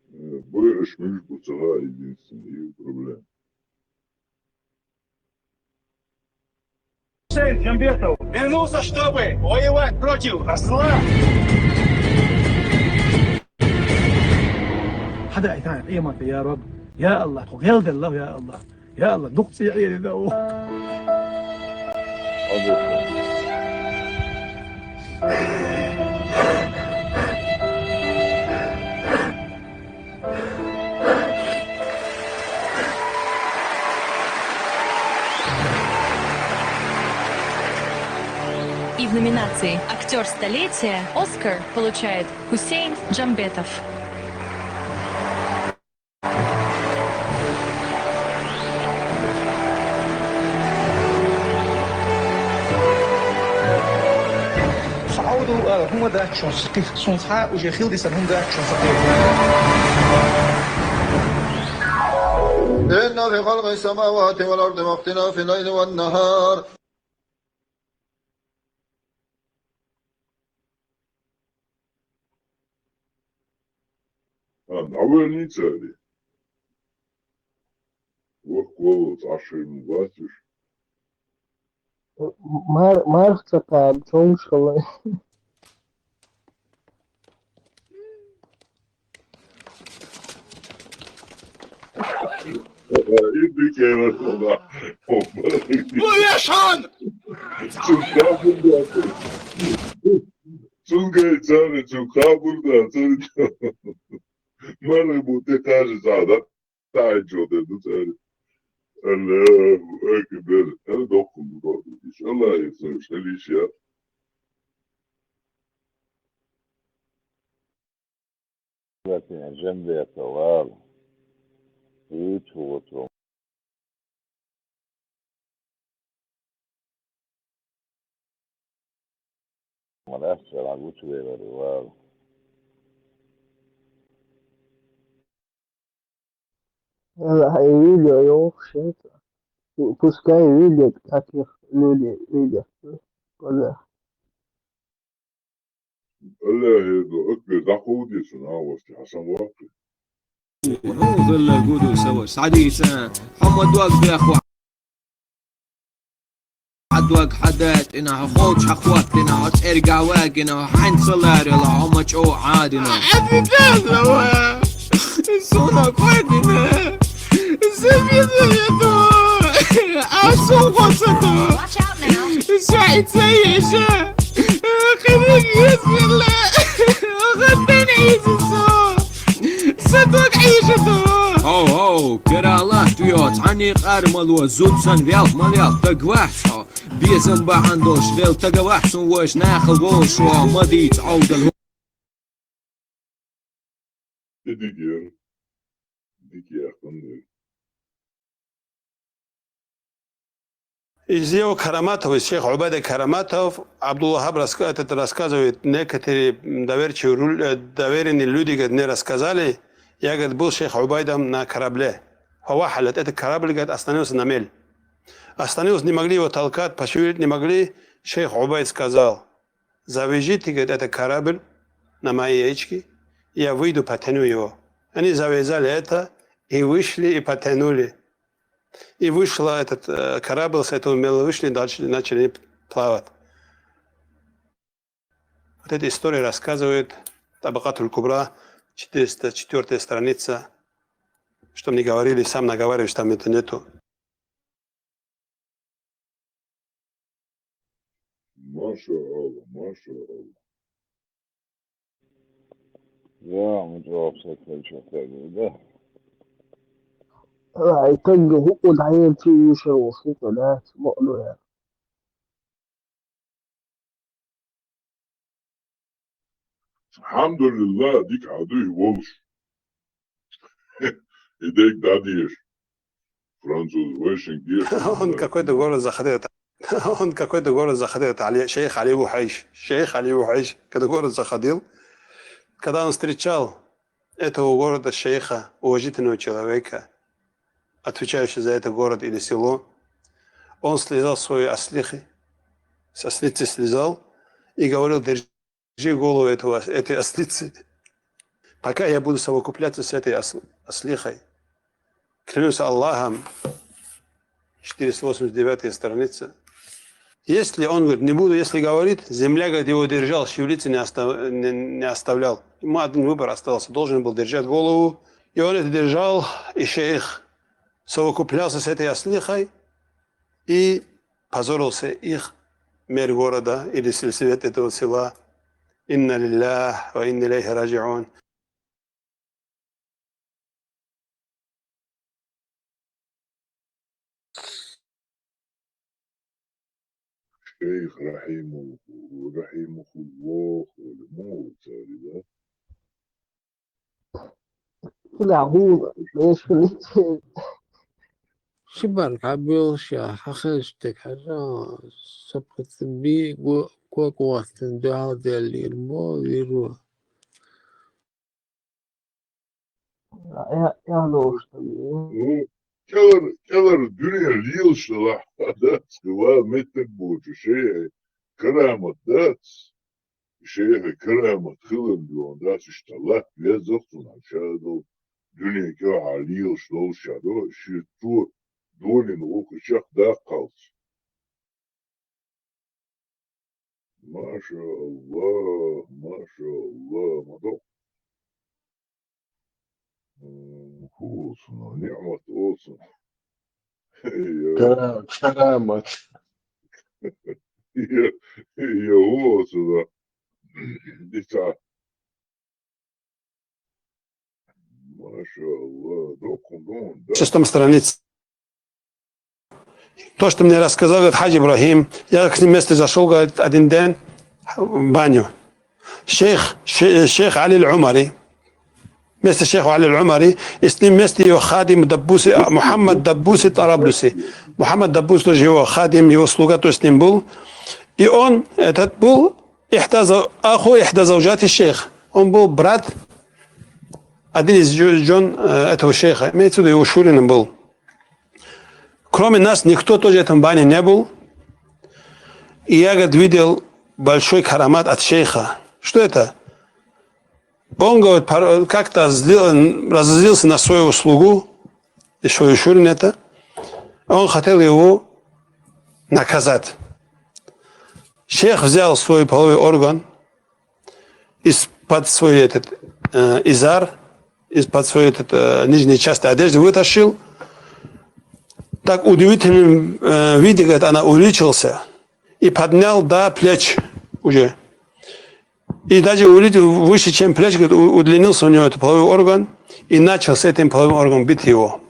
Э, бури уж муж бу цаха единственный, и проблема. Хусейн Джамбетов вернулся, чтобы воевать против зла. Хьадаита къемат, я Раб, я Аллах, тхо гӀелделла, я Аллах, я Аллах, дукха цӀи Ӏели да. И в номинации «Актёр столетия» Оскар получает Хусейн Джамбетов. Саудов ала хӀума дац шун сакъи, сунца уже хилдисан хӀума дац шун сакъи. إن في خلق السماوات والأرض واختلاف الليل والنهار. А, дӀавоьллий цари? Вахкваллалц Ӏашшайна вацаш. Мар-, марх ца кхаьба, чомаш хала. Иди кера хала. Буяшан! Цунга бурда. Цунга цари, цунга бурда, цари. Мара бу те кажи зада. Тай чо де ду цари. Аллаху акбар. Ала доккхун бу доккхун. Аллах яцар шалиш я. Латин жембе атавал. Ичу вотро. Малаш чарагу чувеваривал. Ала хай видео ёх шеца. Пу-, пускай видят, как их люди видят. Коза. Аллахе до ответ заходит, на вас, я сам вакы. Гуду саваш, садиса, хамадуак бяху. Адуак хадат, ина хоч хахуат, ина хоч эргавак, ина хайн саларила, хама чо адина. Адидалава. Суна квадина. Забидуеду. Асу хосаду. Саица еша. Кырык езмила. Гаддан изисо. Садук ишаду. Оу, оу, керала туё, цани къар малуа, зубсан вял, мал вял, тагвахсо. Безам баан дош, вел тагвахсун ваш, нахал вошуа, мадиц, аудал. Дигер. Дигер, ханны. Из его Караматов, из шейх Убайда Караматов, Абдул-Ваххаб раска-, этот рассказывает, некоторые, м, доверчивые ру-, э, доверенные люди, говорит, мне рассказали, я, говорит, был шейх Убайдом на корабле. Фавахалят, этот корабль, говорит, остановился на мель. Остановился, не могли его толкать, пошевелить не могли. Шейх Убайд сказал: «Завяжите, говорит, этот корабль на мои яички, я выйду, потяну его». Они завязали это и вышли, и потянули. И вышла этот, э, корабль, с этого мела вышли, дальше начали плавать. Вот эта история рассказывает Табакатуль Кубра, четыреста четвёртая страница, что мне говорили, сам наговариваешь, там это нету. Маша Аллах, Маша Аллах. Я, мы же вообще кое-что хотели, да? Ай, как бы, вот, а я чую, что, что, да, смотрю я. Алхамдулиллах, дика хьадуй волуш. Идег дадеш. Француз вайшин геш. Он какой-то город заходил, это, он какой-то город заходил, это Али, шейх Али Вухайш. Шейх Али Вухайш, когда город заходил, когда он встречал этого города шейха, уважительного человека, отвечающего за этот город или село, он слезал свои ослихи, с ослицы слезал и говорил: «Держи голову этого, этой ослицы, пока я буду совокупляться с этой ос-, ослихой». Клянусь Аллахом, четыреста восемьдесят девятая страница. Если он говорит: «Не буду», если говорит, земля, говорит, его держал, шевелиться не остав-, не, не оставлял. Ему один выбор остался, должен был держать голову. И он это держал, и шейх совокуплялся с этой ослихой, и позорился их мэр города или сельсовет этого села. Инна лиллах ва инна илейхи раджиун. Шейх Рахиму-, Рахимухуллах, или Муса, да? لا، هو ليش في الانجليزي؟ شبان عبيل شا حخشتك حاجة صفقة بي كو-، كوك واحد ندوها ديال المو يروح. يا، يا لوش. Ну, кӀелар, кӀелар дуьне лелаш далахь, да, ва меттиг бучу шей, карамат дац. Шейха карамат хилар дуьйна дац, иштта латта веззах цунах шадал, дуьне кӀелхьа лелаш долуш ша до, ши цо долийна гӀуллакх чекхдаккхалц. Маша Аллах, маша Аллах, ма до. М, хӀу оцу, ниъмат оцу. Я. Кара-, карамат. Я, я, хӀу оцу, да. Дица. Маша Аллах, доккхун, доккхун, да. Шестом странице. То, что мне рассказал, говорит, Хадж Ибрахим, я к ним вместе зашёл, говорит, один день в баню. Шейх, ше-, шейх Али Аль-Умари, вместе с шейхом Али Аль-Умари, и с ним вместе его хадим Даббуси, а, Мухаммад Даббуси Тараблуси. Мухаммад Даббус тоже его хадим, его слуга, то есть с ним был. И он, этот был, ихда зау-, аху ихда зауджати шейх. Он был брат, один из жё-, жён, э, этого шейха. Имеется в виду, его шурин был. Кроме нас никто тоже в этом бане не был. И я, говорит, видел большой карамат от шейха. Что это? Он, говорит, пар-, как-то сделал, разозлился на своего слугу, и свою шурин это. Он хотел его наказать. Шейх взял свой половой орган, из-под свой этот, э, изар, из-под своей этот, э, нижней части одежды вытащил. Так удивительным, э, виде, говорит, она увеличился и поднял до плеч уже. И даже увеличил выше, чем плеч, говорит, у-, удлинился у него этот половой орган, и начал с этим половым органом бить его.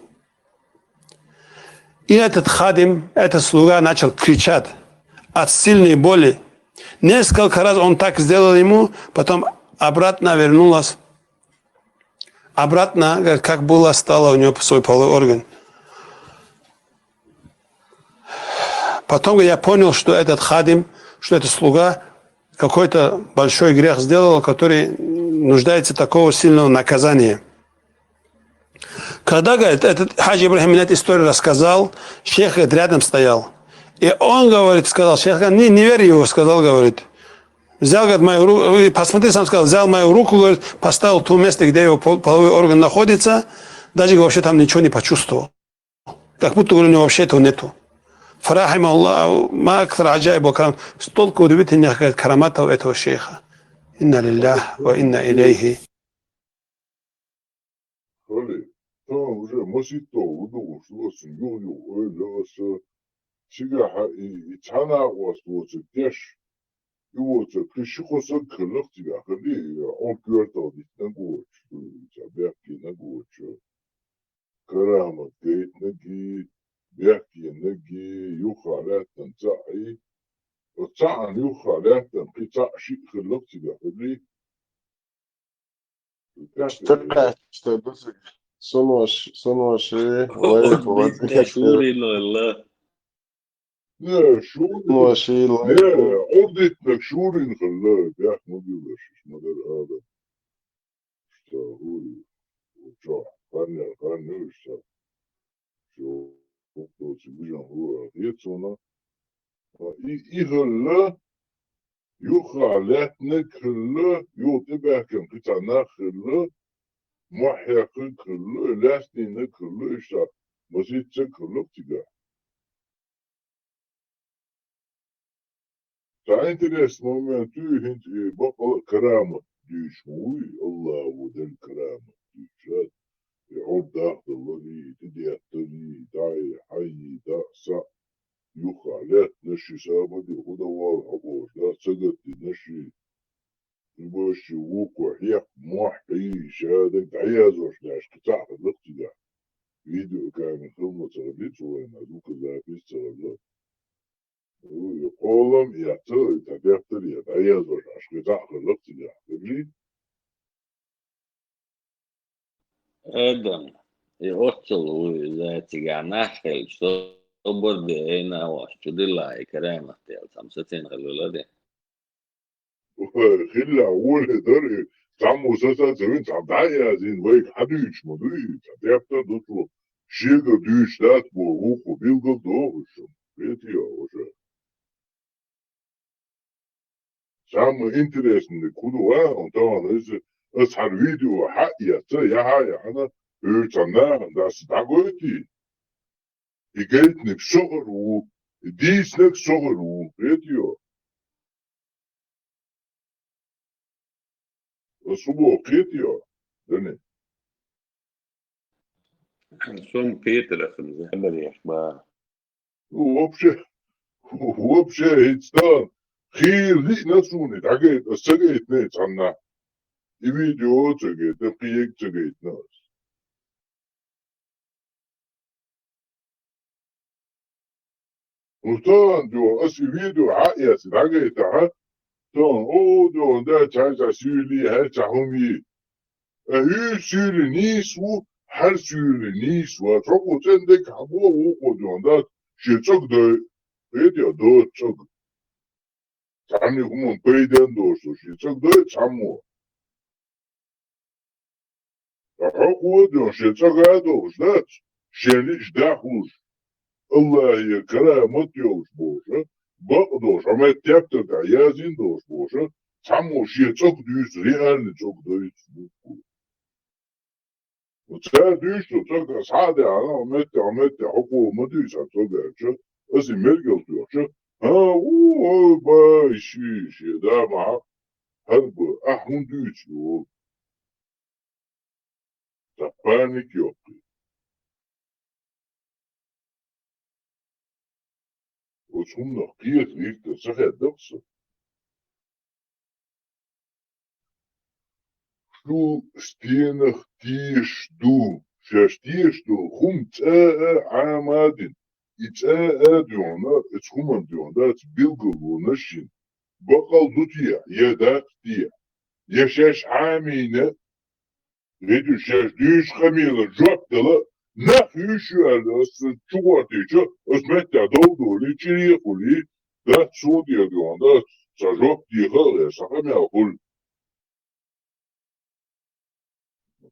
И этот хадим, этот слуга начал кричать от сильной боли. Несколько раз он так сделал ему, потом обратно вернулась. Обратно, говорит, как было, стало у него свой половой орган. Потом я понял, что этот хадим, что этот слуга какой-то большой грех сделал, который нуждается такого сильного наказания. Когда, говорит, этот Хадж Ибрахим мне эту историю рассказал, шейх, говорит, рядом стоял. И он, говорит, сказал, шейх, говорит, не, не верь его, сказал, говорит. Взял, говорит, мою руку, и посмотри, сам сказал, взял мою руку, говорит, поставил в то место, где его пол-, половой орган находится, даже вообще там ничего не почувствовал. Как будто, говорит, у него вообще этого нету. فرحم الله ما أكثر عجائب وكرم. Столько удивительных, говорит, караматов этого шейха. إنا لله وإنا إليه. Хали, тан уже маситтал удугуш лугӀуси югъ-югъ ойла аса, цигахӀа и, и цхьана васт воцуртеш, и воцурт, и ши хӀусаг калахъ цигахӀ хали, гӀур квертал дитнагу, ца бехкенагу, ца карамат гайтнаги, бехкенаги, юха лаьттан цаъи, цаъан юха лаьттан кхи цаъ шиъ хилла цигахь хили. Иштта кхаьчта ду цига. Сунваш, сунваши, лайк, Урдитнаг шурин хилла. Не, шурин. Сунваши, лайк. Не, урдитнаг шурин хилла, бяхӀ ма билла шиш, ма дар ала. Иштта хӀури, чохь, ханна, ханна иштта. Чохь, хӀури, бижан хӀура, хецуна. И, и хилла, юха лаьттанаг хилла, юха тӀебаьхкина кхин цхьа нах хилла, мохь хьекхинаг хилла, лаьцненаг хилла, иштта маситтазаг хилла цигахь. Цхьа интересный момент ю, хӀинца и бакъала карамат дуьйцуш ма вуй, Аллаху Дала карамат дуьйцуш. И гӀур дахдалари, и тӀедеттари, дӀа и хьайи, дӀа са, юха лаьттанаши, сабади хӀу давала хьо бохуш, да, ца гатдинаши. Ши баши вукху хьекх мохь хьийша даг дӀаязваш деш кхин цхьаъ хилла цигахь. Видеокамера хилла ца хилли, цу вайна звукозапись ца хилла. Ой, кхолам я ца, и тӀадеттар я дӀаязваш, аш кхин цхьаъ хилла цигахь хилли. Адам, и оццул вуй, за цигахь нах хилча, собар де, айна а вац, чудилла и карамат дела, цхьа сацийна хилла де. Хилла воле дара, цхьаммо сацацавин, цхьа дӀа а язйина, вайга хьадуьйцуш ма дуй, цхьа тӀехтар ду цо, шега дуьйцуш дац боху, вукхо билгал дохуш шуна. Хетий, оша? Самое интересное, куда ва, он там, он, если, ас хьар видео хьа а эца, я хьа а яхьана, хӀуьйцанна, дас дӀагойтий? И гайтниг сохар ву, и дийцнаг сохар ву, хетий? Ас хӀун боху кхетий? Дани? Сом кхетар аса, забареш ба. Ну, вообще, вообще, хӀинца хийла лиъна суна, дӀагайта, ас ца гайтина цхьанна. И видео ца гайтина, кхиег ца гайтина ас. ХӀута дуьхьа, ас и видео хьаэца дӀагайтахьа, тон, о, дуьхьа, да, цхьа, цхьа суьйли, хьа, цхьа хӀуми. Э, хӀу суьйли нийса ву, хьар суьйли нийса вац. Хьо кху цӀен дерг хьабо, вукхо дуьхьа, да, ши цӀог дой. Эти а до цӀог. Цхьанне хӀуман пайден дош ду, ши цӀог дой цхьаммо. Ткъа хьо кхо дуьхьа, ши цӀога долуш дац, шен лиъча дахлуш, Аллахье карамат йолуш бохуша, бакъ долуш, хьо метта тептар тӀехь яздина долуш бохуша, цхьаммо шен цӀог дуьйцу, реальный цӀог дуьйцу букку. Цара дуьйцу цӀога, схьа а даьхьна, хьо метта, хьо метта, хьо кхо ма дуьйцу хьан цӀог аьлча, аса и мергал тоьхча, хӀа, у, ой, бай, ши, ши, да, ма хьа, хӀара ба, ахь хӀун дуьйцу, йолу? Сан паника йоккхий. Оцу хӀуманах кхета гӀиртар ца хедда-кх со. Шу стенах тешаш ду, шаьш тешаш долу хӀума цӀа а Ӏама а дина, и цӀа а дуьхьна, оцу хӀуманна дуьхьна дац билгалонаш йина. Бакъал ду те, я дац те, я шаьш Ӏамийна, везаш шаьш дуьйцу къамелан жоп дала, нах юьйш ю аьлла, ас чу гӀортийча, ас меттехь дов долий, чӀире а хуьлий, дац суна тӀера дуьхьна, дац, сан жоп деха а гӀерта, сан къамел хуьлу.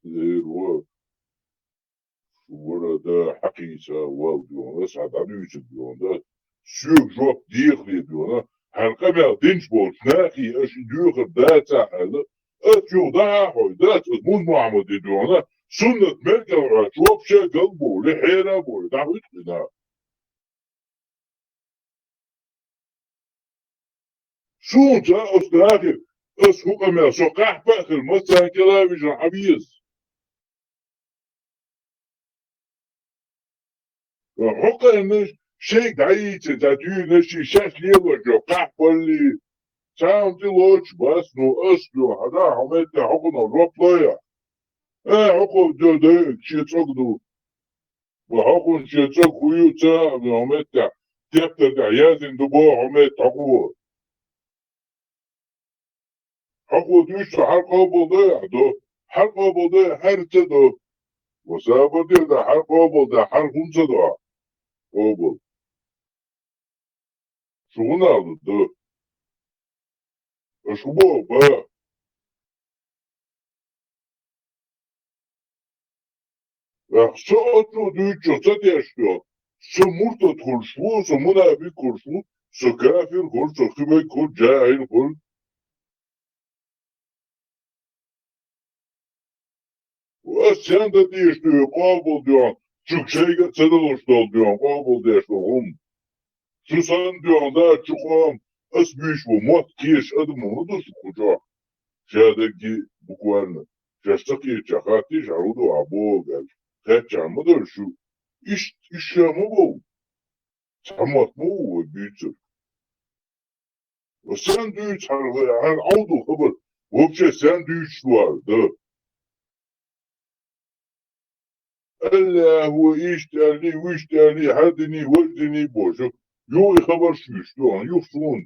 Эр вара, шу вара да хьакхийца вал дуьхьна, ас хьан дӀадуьйцург дуьхьна, дац, соьга жоп дехале дуьхьна, хьан къамел динчу болчу нахе аша и доьхур дацахь аьлла, ас юха дахьа хьой, дац, ас Муса Мухьаммаде дуьхьна, суннат мергал Ӏоьттича, вообще гал болу, хьера а болу, дӀахӀуьтту и нах. Суна ца оцу нахе, ас хӀун къамел, со къаьхьпа а хир, массарна кӀела а вижина хьан веза? ХӀокхуьннаш шайга дӀайийцина, цхьа дуьйна ши шаьш лелочо къаьхьпалли, цхьа хӀума тӀе лоцуш бац, ну, ас ду, хьада, хьо метта хьокхунах жоп лой ахь? Э, хьокхо ду, ду, шен цӀог ду. Ва хьокхунна шен цӀог хӀун ю ца, хьо метта тептар тӀехь яздина ду боху, хьо метта хьокхо. Хьо кхо дуьйцу, хьан къобал дой ахь, до. Хьан къобал дой, хьан ца до. Ва сабар де дан, хьан къобал дан, хьан хӀун ца до ахь? Къобал. Шу хӀун ала до? Аша хӀун боху, ба? Со оцу дуьйцучух ца деш ду, со муртад хуьлуш ву, со мунафикъ хуьлуш ву, со кафир хуьлу, со кхиберг хуьлу, жаьхӀил хуьлу. Ас сен дан дезаш ду, къобал доьхна, шуьга шайга а ца далуш долу доьхна, къобал деш долу хӀума. Шу санна доьхна, да, чу къом, ас буьйш ву, мотт кхечу адамо хӀун ду шу кху чохь? Ша дагги буквально, шаьш ца кхечча хаттийша, хьан хӀун ду ахь боху аьлла, хаьттича ма дара шу. Иштта, иштта ша ма бовлу. Цхьа мотт ма ву вай буьйцург. Ва сен дуьйцу хьара, хьара Ӏовдал хабар, вообще сен дуьйцуш вара, да? Аллахьа иштта аьллий, вуьшта аьллий, хьардиний, важдиний божу. Юха и хабарш вуьш ду, юха суна.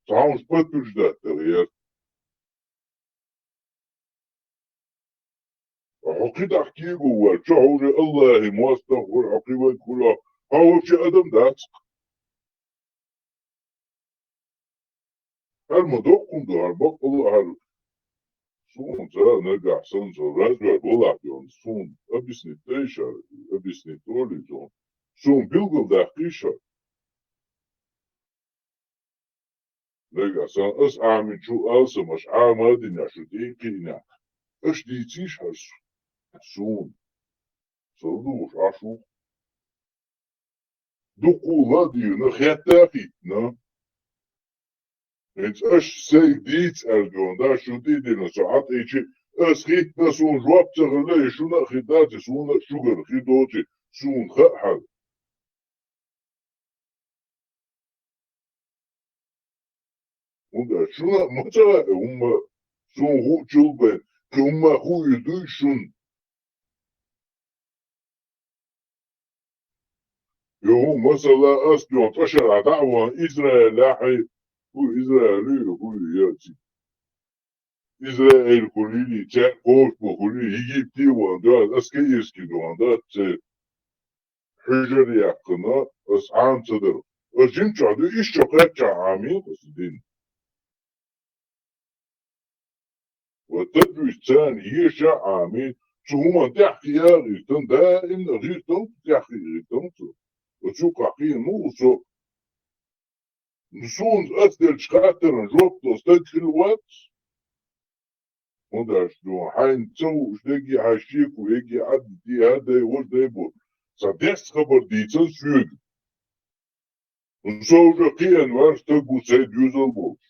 Цхьа хӀумаш подтверждать дара яр. Хьо кхидӀа кхийго вара, чохь уже Аллахье мостагӀ хуьлу, хьо кхин вайга хуьлу, хьо вообще адам дац-кх. ХӀара ма доккхун ду, хӀара бакъалла хӀара. Суна ца нагахь санна со развар валахь йолу, суна объяснить дайша, объяснить долий суна. Суна билгал даккхийша. Нагахь санна ас Ӏаминчу алсам аша Ӏама а динехь, шу тӀе а кхиънехь, аша дийцийша хӀара суна. Со лугӀуш Ӏаш ву. Дуккхула а дийна, хетта а хӀиттина. ХӀинца аша сайга дийца аьлла дуьхьа, да, шу тӀе а дина, со Ӏа тӀе а йичи, ас хӀиттина, суна жоп ца хилла, и шуна а хир дац, и суна а шуьгара хир доций, суна хаьа хьара. ХӀунда аьлча шуна а ма ца хаьа хӀумма, суна хуучул бен, кхин хӀумма хуийла дуй шуна. Юха, масала, ас дуьхьа тӀашара дӀа а вахана, Израилехь, хӀу Израиль, хӀу яци. Израиль хуьлийла, цаьрга кхочушбо хуьлийла, Египте а вахана, дуьхьа ас кхиэски дуьхьа дац церан хьуьжар яьккхина, ас Ӏама ца дара. Ас жимчохь дуй, иштта кхаччахь Ӏамийна ас дин. Ва тадвуьйсу царна еша а Ӏамийна, цу хӀуманна тӀаьхьакхиа а гӀиртина, даимна гӀиртина цу, тӀаьхьакхиа гӀиртина цу. Оцу юккъехь кхиъна ву со. Ну, суна ас деллачу хаттарна жоп дала стаг хилла вац. ХӀунда аьлча дуьхьа хьайна ца хууш дерриге а хьайн шеко, эгге Ӏадда, дехьа дай, важа дай бу. Сан дес хабар дийцан соьга. Ну, со уже кхиъна ваьлла стаг ву сайн доьзал болуш.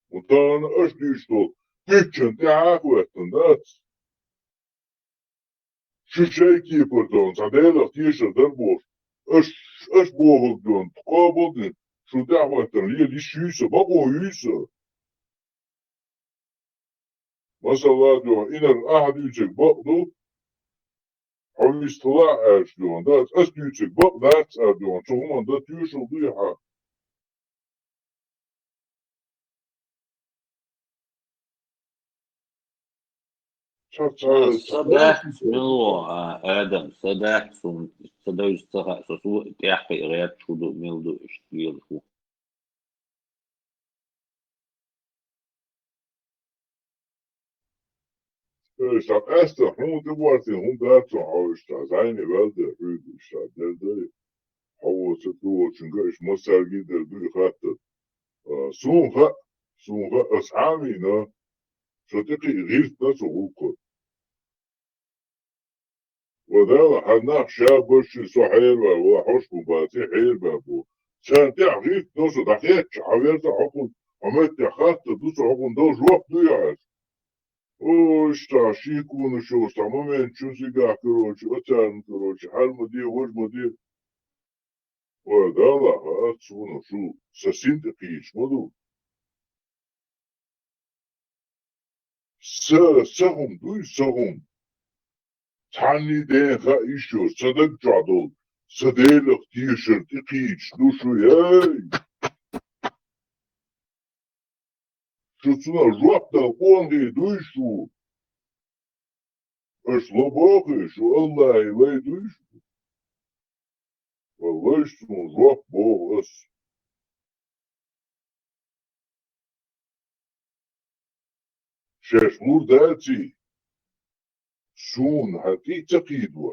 ХӀун тахана аша дуьйцуш долу, гуьччунна тӀаьхьа а хӀоьттина дац? Шу шайн кепара цхьа Делах тешар дара бохуш, аш, аш бохург дона, къобал дина, шун тӀаьхьахӀоьттина лела йиш юй сан, бакъо юй сан? Масала, дона, инарг ахьа дуьйцург бакъ ду, хьо вистхила а аьлча, дона, дац, ас дуьйцург бакъ дац аьлла, дона, цу хӀуманна дан тоьшалла дуй хьан? Ца, ца, ца, ца дац, мила ву, а, Адам, ца дац, суна, ца девза ца хаьа, со суна тӀаьхьа кхиа гӀерташ хӀун ду, мила ду, иштта лела хӀу. Э, ша къаьстина хьуна тӀе бохург, хӀунда дац хьо иштта, зӀене ваьлла дела, хьуьга иштта дела дара. Хьо воцург, хьо воцург, иштта массаьрга а дела ду и хаттар. А, суна хаьа, суна хаьа, ас Ӏамийна, со тӀекхиа гӀиртина со гӀуллакхо. Ва Дала, хьан нах ша башши со хьерабаьб, ва хьош бу баций хьерабаьб бу. Царна тӀехь гӀиртина со дӀахецча, хьан верза хьокхунна, хьан меттехь хаттар ду со хьокхунна, дала жоп дуй хьаьжа? О, иштта шеконаш йолуш цхьа момент чу зигахь, короче, оцарна, короче, хьар ма де, важа ма де. Ой, Дала, хаа, суна шу сан син тӀе кхийча ма ду. Са, са хӀума дуй, са хӀума. Цхьанний ден хаа йиш йолуш, сан даг чохь долу, сан Делах тешар тӀе кхийчаш ду шу, яй! Шу цунах жоп дала къонахий дуй шу? Аша ло бохий, шу Аллахьан лай дуй шу? Валлай, суна жоп боху ас. Шаьш лур даций, суна хьан тӀе а ца кхийдо.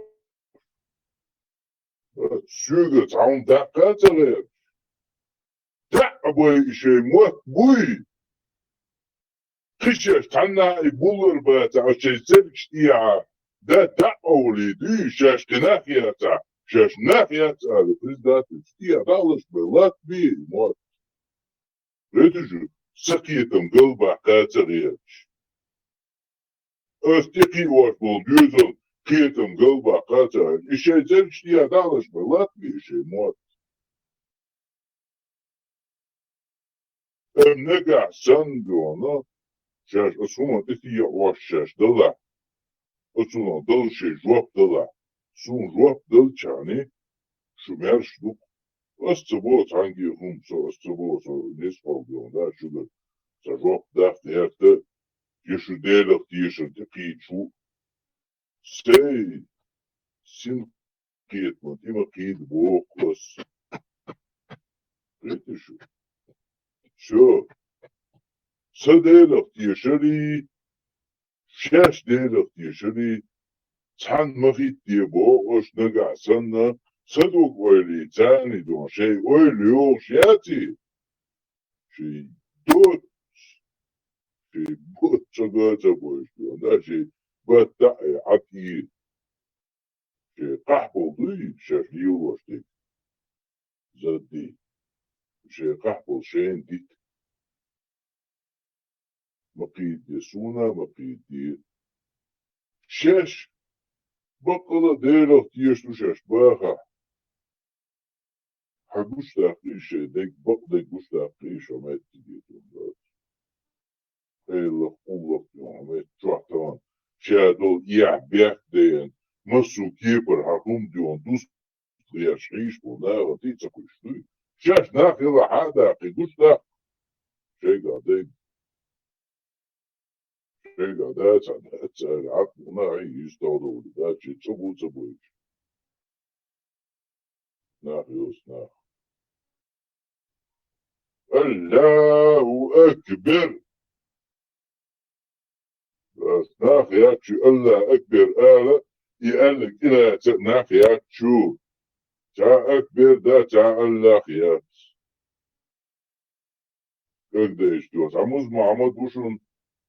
Соьга цхьа хӀума даккха а ца гӀерташ. ДӀа а бай и шайн мотт буй. Кхин шаьш цхьанна а и буллар бацахь, шайн цергаш тӀехьа, да, дӀа а овлий дуй, шаьш кхин нах яцахь, шаьш нах яц ала, предательство тӀехьа дӀа а лаш бай, латта бе и мотт. Вай, дужу, сан кхетам галбаккха а ца гӀерташ. Ас тӀекхиош болу доьзал кхетам галбаккха а ца гӀерташ. И шайн цергаш тӀехьа дӀа а лаш бай, латта бе и шайн мотт. Амма нагахь санна, дона, шаьш аса хӀума тӀе тӀеоьхуш шаьш далахь, оцунах Дала шен жоп далахь, суна жоп далчахьана, шу маьрша ду-кх. Ас ца боху цхьаьнгге хӀума, со ас ца боху, со ницкъ хьалдоьхна, да, шуьгара сан жоп даккха гӀерта, я шу Делах тешар тӀе кхийча ву. Сай син кхетаман тӀе ма кхийда боху ас. Кхетий шу? Всё. Сан Делах тешарий, шаьш Делах тешарий, цхьаьна ма хӀиттаде боху аш нагахь санна, сан дог-ойла царний, дона, шайн ойла йогӀуш яций? Шайн доццу, шайн боццу чӀага а ца бойуш, дона, шайн батта а, Ӏа тӀера. Шайн къахьболу дуй, шаьш лелош дерг? Задди. Шайн къахьболу шайна дита. Ма кхийдаде суна, ма кхийдаде. Шаьш баккъала а Делах тешаш ду шаьш бахахь. Хьан гучудаккха иза шайн дерг, бакъдерг гучудаккха иза хьо меттиге дуьйна доцу. Элах, уллах дуьйна хьо метта чохь тахана, ша долу эхь бехк дайна, массо а кепара хьан хӀума дуьйна, дус деш хьийш бу, наха тӀе ца кхуьйсуш дуй. Шаьш нах хила хьа а даккхий, гуш нах. Шайга дайга. Шайга дац, дац, цара хьакъ бу, нах хьийс, товдовли, дац, ши цӀа бу ца бойчу. Нах йоцу нах. Аллаху акбар! Ас нах яц шу Аллаху акбар ала, и аьлларг тӀелаца а нах яц шу. Цхьа акбар дац, цхьа Аллах яц. Кагдайш доцу. Хьан Муза Мухьаммад ву шуна,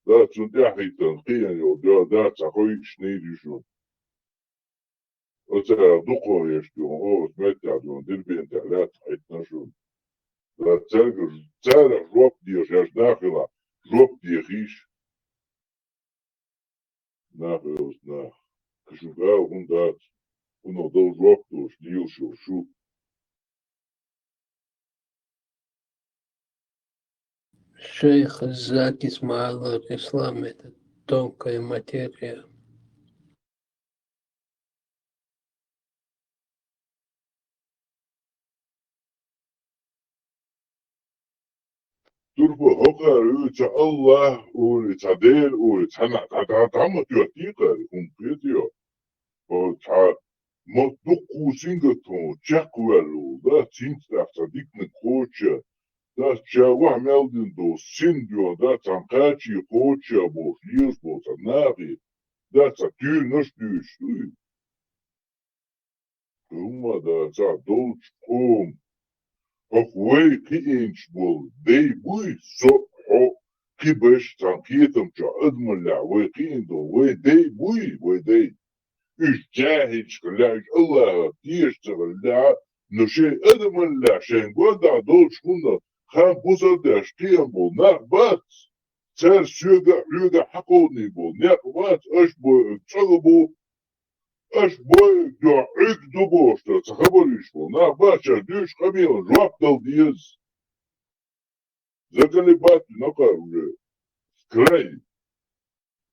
дац цунна тӀаьхьахӀиттина кхиъна йолу, дац цхьа кхойкхуш нийса ю шуна. Оцара дукха еш дуьйна, оха меттехь дуьйна, Дербентехь лаьцна хьиттина шуна. Дац цаьрга, царах жоп дехаш, шаьш нах хилахь, жоп дехийша. Нах йоцу нах. Кхин шуьга ала хӀума дац, хӀунах дала жоп долуш, лелаш йолу шу. Шейх, запись ма аллара, ислам это тонкая материя. Турпа, хӀокхара ю цхьа Аллах олий, цхьа Дела олий, цхьа нах, цхьа, цхьа, цхьа ма тоьттий кхара, хӀума кхетайо. Хьо цхьа ма дуккха сингаттам чекхваьлла волу, да, цинца тӀаккха цхьа диканиг кхочуш, да, ша ваьхьа мел дина долу син доьгӀна, да, цхьана кхачий кхочуш бохуш, лелаш болу цхьа нахе, да, цхьа туьйранаш дуьйцуш дуй. ХӀумма дац цхьа долчу къоман. ХӀокху вай кхиъначу болу дай буй, со а, хьо а, кхин берш а цхьана кхетам чохь адамаллехь вай кхиъна долу вай дай буй, вай дай. Уьш жаьхӀилчу хиллехь, уьш Аллахах тешаш ца хиллехь, но шайн адамаллехь шайн гондахь долчу хӀуманах хан бусалба деш кхиъна болу нах бац. Цара соьга а, хьоьга а хьакховдийна болу некъ бац, аша бойург цӀогу бу, аша бойург дуьхьа Ӏуьрг ду бохуш дара ца хабар йиш болу нах бац, шаьш дуьйцучу къамелан жоп дала деза. Заколебать вина кхара уже. Край.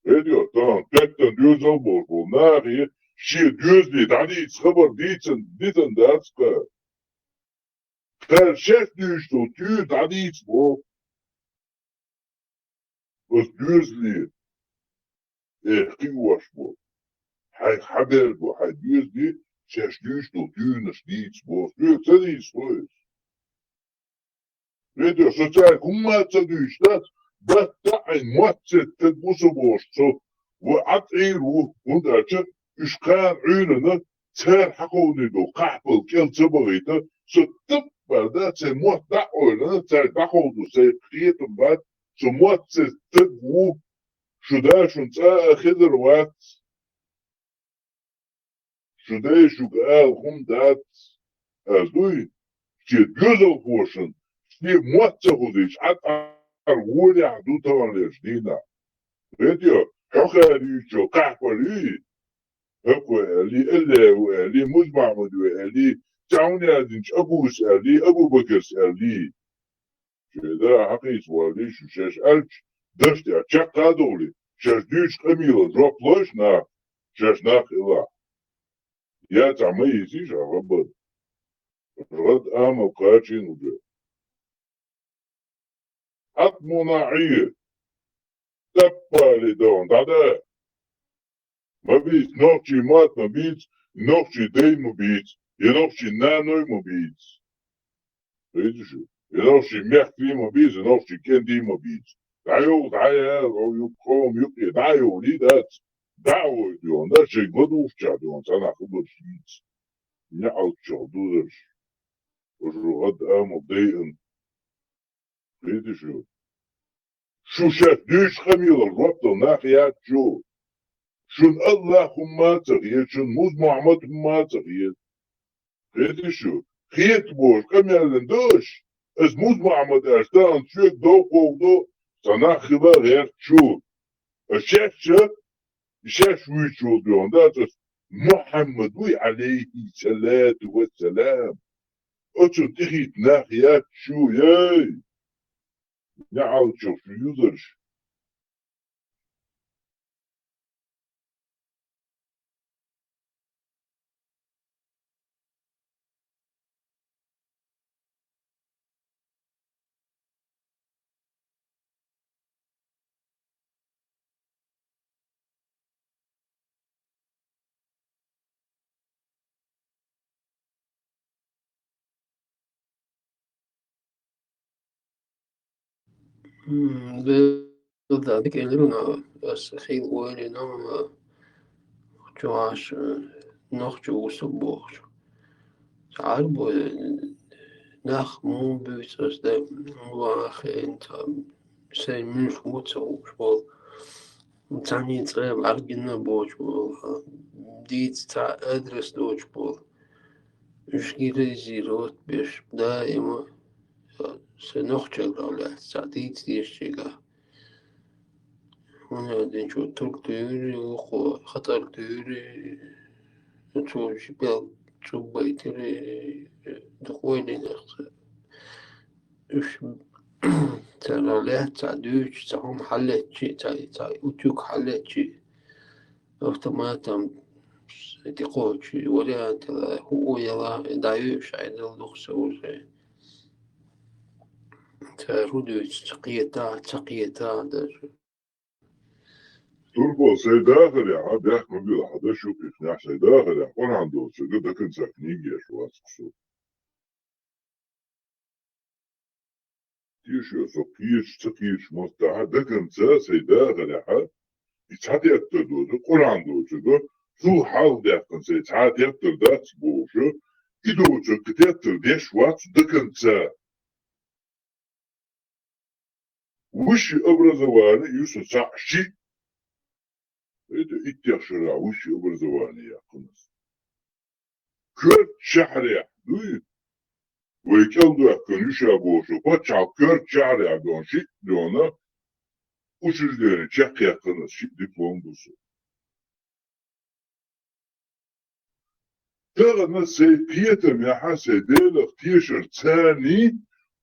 Эдио, тахана теттан доьзал болуш болу нахе шен доьзале дӀадийца хабар дийцан, дитан дац кхара. Кхара шаьш дуьйцуш долу туьйра дӀадийца боху. Оцу доьзале, э, кхиош бу. Хьайх хьабер бу, хьайн доьзале шаьш дуьйцуш долу туьйранаш дийца боху. Соьга ца дийцахо иза. Вето, со цаьрга хӀумма а ца дуьйцуш дац, баттахь а мотт цецдерг ву со бохуш со, ва Ӏад Ӏийр ву, хӀунда аьлча уьш кхана Ӏуьйранна цара хьакховдийна долу кхахьпал кӀел ца бахийта, со таппар да, сайн мотт дӀа а ойлана, цаьрга дӀаховдо сайн кхетам бац, со мотт цецдерг ву, шу да шуна цкъа а хезар вац. Шу дай шуьга ала хӀума дац, ас дуй, шен доьзалхошна, шен мотт ца хузийча, Ӏад Ӏар волехь ду таханлерчу дийнахь. Вето, хьо хьаьрийчо кхахьпар юй? ХӀокхо аьллий, Элле ву аьллий, Муза Махьмад ву аьллий, цхьа хӀума яздинчу Абус аьллий, Абу-Бакарс аьллий. Шен да хьакхийца валлий шу шаьш аьлча, даш тӀехь чекх а дохлий, шаьш дуьйцучу къамелан жоп лойша нах, шаьш нах хилахь. Я цхьа ма йийций ша гӀаббар. ГӀад амал кхачийна уже. Хьакъ муна Ӏе. Таппали дон, дӀада. Ма бийца, нохчий мотт ма бийца, нохчий дай ма бийца, я нохчий наной ма бийца. Видишь, я нохчий мехкий ма бийца, я нохчий кӀентий ма бийца. ДӀайогӀу, дӀаяла, ю-, къоман юкъе, дӀайогӀу, ли дац. ДӀа а войду, да, шайн гладувгӀуччахь дуьйна, цхьа нах хабарш дийца. НеӀалт чохь дузарш. Уж гӀад амал дайан. Кхетий шу? Шу шаьш дуьйцучу къамелах жоп дала нах яц шу. Шуна Аллах хӀумма а ца хета, шуна Муза Мухьаммад хӀумма а ца хета. Кхетий шу? Хета бохуш къамелан дош, ас Муза Мухьаммад аьлча, тахана соьга дов кховдо, сан нах хила гӀерта шу. Ас шаьш а, шаьш вуьйцуш волу дуьйна дац ас, Мухьаммад вуй, Ӏалайхи салату вассалам. Оцунна тӀехӀитта нах яц шу, ей! НеӀалт чохь шу юзарш. М, белда дика элира, аса хила ойла йина, чугӀаш, э, нохчо ву со бохуш. Цхьа Ӏарбой, э, нах муха буьйцу аса, да, муха хеана, цхьа сайн муьлш ву ца хууш болу. Цхьанний цӀа бӀаьргина боцуш болу, дийца цхьа адрес доцуш болу. Уьш гирайзийра вот беш, даима сайн нохчалла лаьцна цхьа дийца дезачигахь. ХӀунда аьлча турк дуьйрий, вукхо хатӀар дуьйрий, цо ши пӀелг чӀугбайтира, дукха ойла йина аса. Уьш цара лаьцна цхьа дуьйцуш, цхьа хӀума хьаллеччи, цхьа, цхьа утюг хьаллеччи, автоматом тӀекхочу вариант яла, хӀуъу яла, дӀайоьуш Ӏедал дукха ца уже. Цара хӀун дуьйцу, ца кхета, ца кхета даже. Турпал, сайн дахарехь, бехк ма билла, хьан даш ю кхихнехь, сайн дахарехь, Къуръан доцург даканца книга еш вац со. Теша со кхечу, ца кхечу маттахь даканца сайн дахарехь, и цхьа теттар доцург, Къуръан доцург, цул хьалха даьккхина сайн цхьа теттар дац бохуш, и доцург кхин теттар деш вац даканца. Высшее образование ю сан цхьаъ шиъ. Это иттех шарахь высшее образование яьккхина аса. Коьртачу шахьарехь дуй, вай кӀел доьхкина ю ша бохуш, пачхьалкх коьртачу шахьарехь дона шиъ дона учреждение чекхъяьккхина аса, шиъ диплом ду сан. Тахана сайн кхетамехь, сайн Делах тешар царний,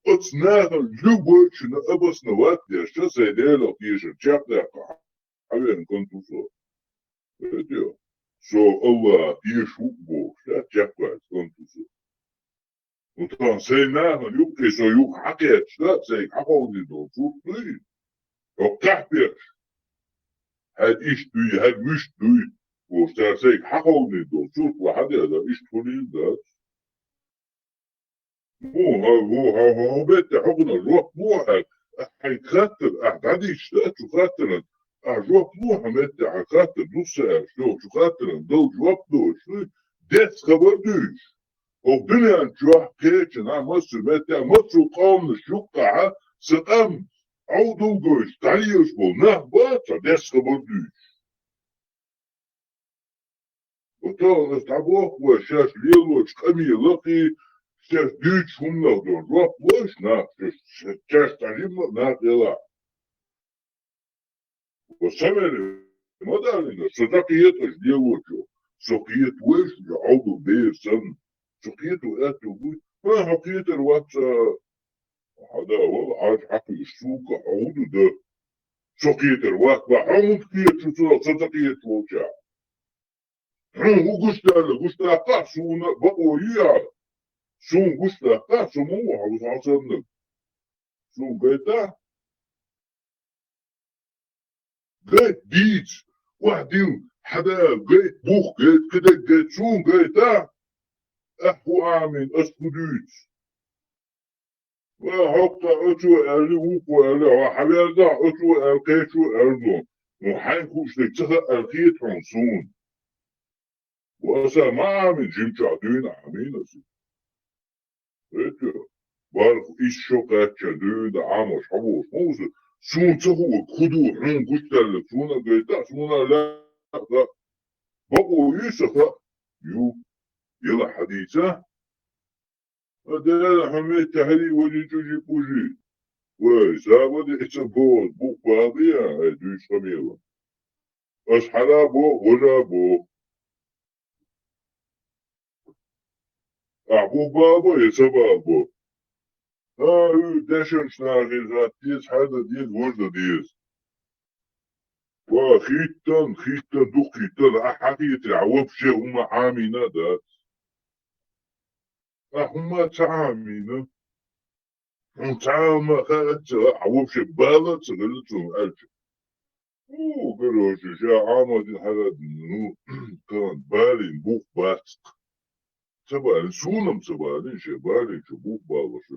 оцу нахана любой чуьнан обосновать деш, сайн Делах тешар чекхдаккха хьавеана кӀант ву со. Эдео, со Аллахах теша ву бохуш, чекхваьлла кӀант ву со. Ну, тхан сайн нахана юккъе со юха хьакхеташ дац, сайга хьаховдийр долу сурт дуй? ХӀокху тахь пекхаш. Хьаьга иштта дуй, хьаьга вуьшта дуй? Бохуш, цара сайга хьаховдийр долу сурт ва хьан деза, иштта хуьлийла дац. Муха, муха, хьо, хьо, хьо, бетта хьо гуна жоп лохьа, ахь хьайн хаттар, ахь дӀадийча дац чу хаттаран, ахь жоп лохьа метта хьан хаттар, ду са аьлла, чу хаттаран, дал жоп доцуш дуй, дец хабар дуьйш. ХӀокху дуьнен чохь кхечанхьа массо а меттехь, массо а къоманаш юккъахьа сан къам Ӏовдал гойтуш, дӀалелаш болу нах бац, цхьа дес хабар дуьйцуш. Оцо аса дӀабохку вай шаьш лелочу къамелах и, шаьш дуьйцуш хӀуманах дора жоп лойш нах, шаьш, шаьш цхьа жимма а нах елахь. Ва сан мел ма далийна, со дӀакхета аша лелочо, со кхета вайша уже Ӏовдал бер санна, со кхето аьтту буй, ма хьо кхетар вац, а, хьада вала, Ӏаж хьакхуьуш сука хьо хӀун ду дан? Со кхетар вац, ма хьо хӀунда кхеташ ву, со ца кхеташ волча? Хьуна хӀун гуш даьлла, гуш даккха, суна бакъо ю яхьа? Суна гуш даккха, со муха ву хьо саннаг? Суна гайта? Гайта дийца, охьадилла, хьада, гайта бух, гайта кхидерг, гайта суна гайта? Ахь хӀу Ӏамийна, ас хӀу дуьйцу? Ва хьокху оцо аьлли, вукхо аьлли, хьо хьан верзахь, оцо аьлла, кхечо аьлла ду. Ну, хьайн хууш дерг ца хаьа аьлла хета хьуна суна. Ва аса ма Ӏамийна, жимчохь дуьйна Ӏамийна аса. Эта, барх исс шо кхаьчча дуьйна Ӏамош хьо волуш ма ву аса. Суна ца хуу, хӀу ду, хьуна гуш даьлла, суна а гайта, суна а лаьа. Бакъо ю сан хаьа? Ю. Яла хьадийца? Ма Дела, хьо метта хьаьрий, вади чужи-пужи. Вай, сагӀа вади, эца боху, бух бала я, хьай дуьйцу къамела. Ас хьара боху, важа боху. Ахь бух бала бо, я ца бала бо? А, уьйр дешарш нахе хатта деза, хьаьрда деза, важда деза. Ва, хӀиттан, хӀиттан, дукха хӀиттан, ахь хьан хетарехь вообще хӀума Ӏамийна а дац. Ахь хӀума ца Ӏамийна. Хьуна цхьа а ма хаьа ца, ахь вообще бала а ца хилла цунна аьлча. У, короче, ша Ӏамадина хьара, ну, кан, балийна бух бац. Ца балийна, суна-м ца балийна, ша балийна шу бух балош.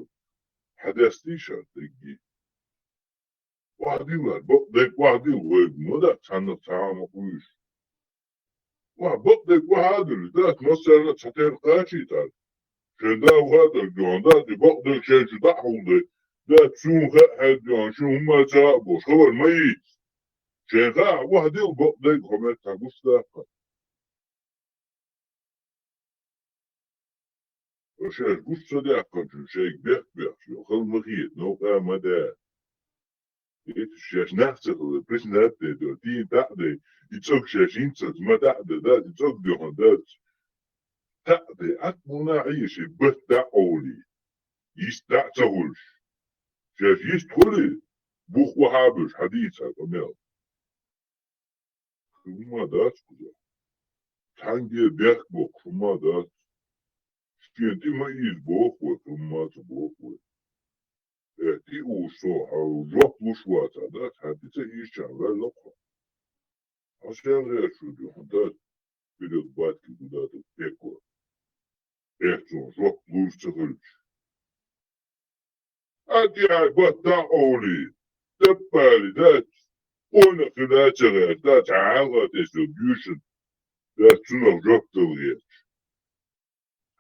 Хьадестий ша дегги. охьадилла, бакъдерг охьадилла вайга, ма дац, цхьаннах цхьа хӀама хуьйш. Ва бакъдерг охьадилла, дац, массарна а цхьатерра кхачийтар. Шен да вахадалга дуьхьа, дац, и бакъдерг шен чу дӀа а хьулдай, дац, суна хаьа хьаьдда дуьхьа, шун хӀумма ца а бохуш, хабар ма йийца. Шен хаахь охьадилла бакъдерг, хьо меттахь гуш даккха. Шаьш гуш ца даьккхинчун шайга бехк бехча, хала ма хета, новкъа ма да. Эцу шаьш нах ца хилар, признать дайдо, дийна дӀа а дай, и цӀог шаьш хӀинцалц ма дӀа а да, дац, и цӀог дуьхьа дац. ДӀа а дай, Ӏад муна Ӏийша, бат дӀа а къовлий, йист дӀа а ца хуьлуш. Шаьш йист хуьлий, бух вахьабуьш хьадийца къамел. ХӀумма дац кхуза. Цхьаьнгге бехк боккхуш хӀумма дац. Шен тӀе ма ийза боху вай, хӀумма ца боху вай. Э, тӀе уьш со, хьо жоп луш вацахь, дац, хьан тӀе ца ийзачарна ваьлла кхо. Хьо шен гӀерташ ву дуьхьа, дац, вперёд батьки гуда ту пекло. Эх, цунах жоп лур ца хуьлуш. Ӏад яхьа бат дӀа а къовлий, таппали дац, къона хила ца гӀерта, дац, хьан хьалха тесо дуьйшина, дац, цунах жоп дала гӀерташ.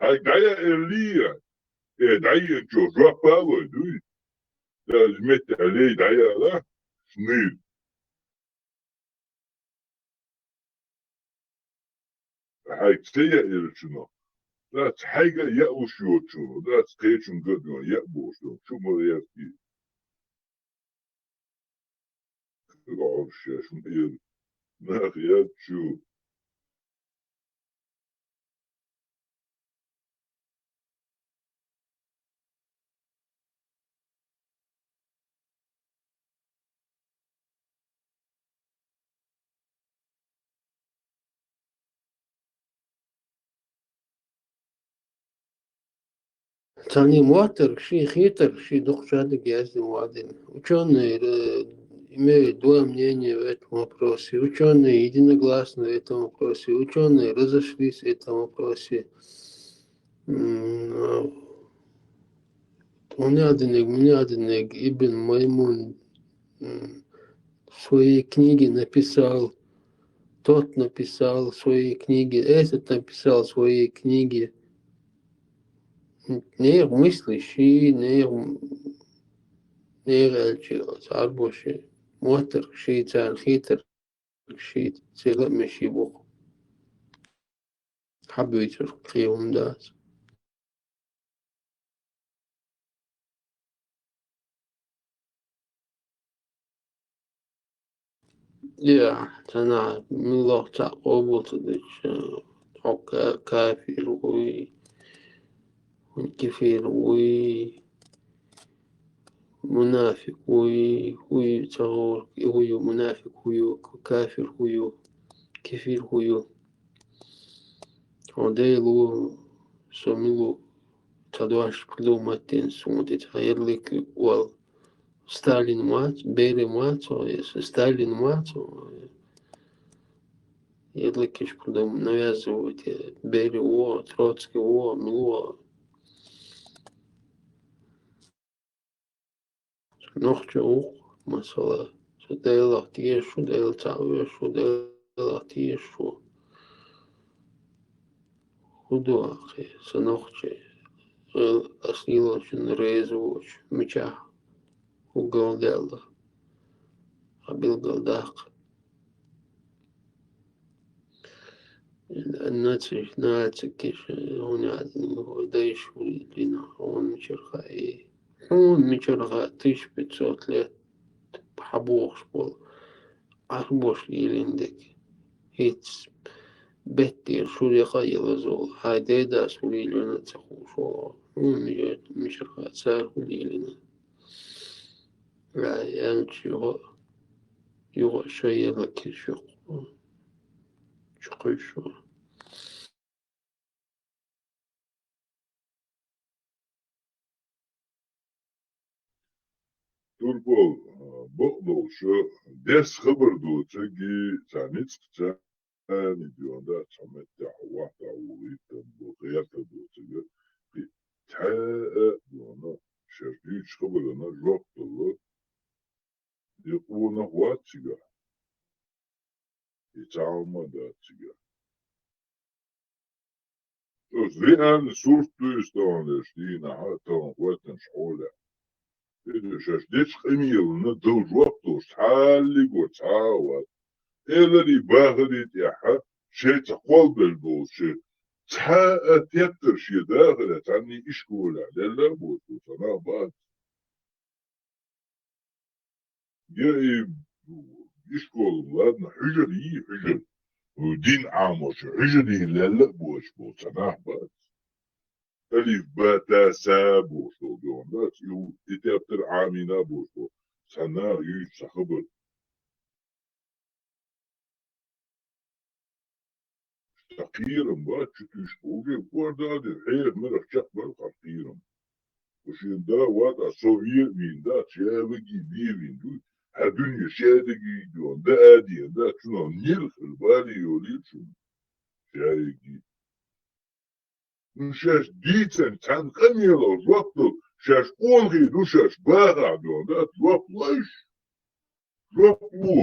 Хьайга дӀаяа эллий, э, дӀаеанчо жоп а лой дуй? Дац, метта лей дӀаяла, шнир. Хьайга ца яа элчунах, дац, хьайга а яа луш йоцучунах, дац, кхечунга а дуьхьа яа бохуш долу, чу ма гӀертий. Кхуьга Ӏовшшеш ма эр, нах яц чу. Царна моттарг ший, хетарг ший дукха чадиг яздина вадина. Учёные, э, имеют два мнения в этом вопросе. Учёные единогласны в этом вопросе. Учёные разошлись в этом вопросе. М, а, Унядинег, Мунядинег, Ибн Маймун, м, в своей книге написал, тот написал в своей книге, этот написал в своей книге. Нехан мысли ший, нехан, нехан аьлча, цхьа арбоши, моттарг ший, царна хетарг ший, церан а меший бу-кх. Хьабуьйцург кхин хӀума дац. Я, цхьана муьлхха цхьаъ къобал ца дича, хьо ка-, кафир вуй, кефир вуй, мунафикъ вуй, хӀу ю ца гӀорг, и хӀу ю, мунафикъ хӀу ю, кафир хӀу ю, кефир хӀу ю. Хьо Дела ву, со мила ву, ца дош придумать дина суна тӀе, ца ярлык вал. Сталин вац, Берия вац, ой, с-, Сталин вац, ой. Ярлыкаш придум-, навязывать, э, Берия ву, Троцкий ву, мила ву. Нохчо ву-кх, масала, со Делах тешаш ву, Дела цхьаъ веш ву, Делах тешаш ву. ХӀу ду ахи, сан нохчий, ас лелочун реза воцуш, мичахь хӀу галдаьлла, хьан билгалдаккха. Нациш, нацикиш, хӀуна яц, хӀу дайш вуьйлина, хьуна мичара хаьий? Хьуна мичара хаьа, тысяча пятьсот лет хьан бохуш болу Ӏарбош лелийна дерг? ХӀинца беттера шура яха а ялазо, хьайн дедас хӀу лелийна а ца хууш волу, хьуна мичара хаьа, цара хӀу лелийна? Ай, аьлча, юха а, юха а шайн яла кхиш ю-кх, чу кхуьйсуш ву. Турпал, а, бакъдолуш, дерс хабар доцург, цхьа ницкъ, цхьа нидион дац, цхьа меттехь вахта вугӀуьйтан бу, гӀерта доцург, кхин цхьа а, а, дуьйна, шаьш дуьйцучу хабарна жоп дала, И къонах вац цигахь. И цхьа хӀума дац цигахь. Оцу реально сурт дуьйцу тахана леш дийнахь а, тахана гӀоьттинчу хьолехь. Иза шаьш дечу къамелана дала жоп долуш цхьаллиг а вац, цхьа а вац. Эларий, бахарий тӀехь шайца кхолбелла болчу, цхьа а теттар шен дахарехь цхьанний ишколехь лелла а боцуш ца нах бац. Я и ишкол, ладно, хьуьжар йий, хьуьжар. Дин Ӏамочу хьуьжарий лелла а боцуш болу ца нах бац. Алиф, ба, та, са бохуш долу дуьхьал дац, и, и тептар Ӏамийна бохуш болу ца нах юьйцу ца хабар. Ша кхерам бац, чу туьйсуш, уже кхордадира, хьеха мерах чекхбар хьан кхерам. Шен да ватӀа, со вен а вийна дац, ша ваги вен а вийна ду, хьан дуьне ша дагийна дуьхьал, да а дийна дац, цунах нир хир, бале йолийла шуна, ша яги. Ну, шаьш дийцан цхьана къамелах жоп ду, шаьш къонахий ду, шаьш бахахь дуьхьал дац, жоп лойш. Жоп ло.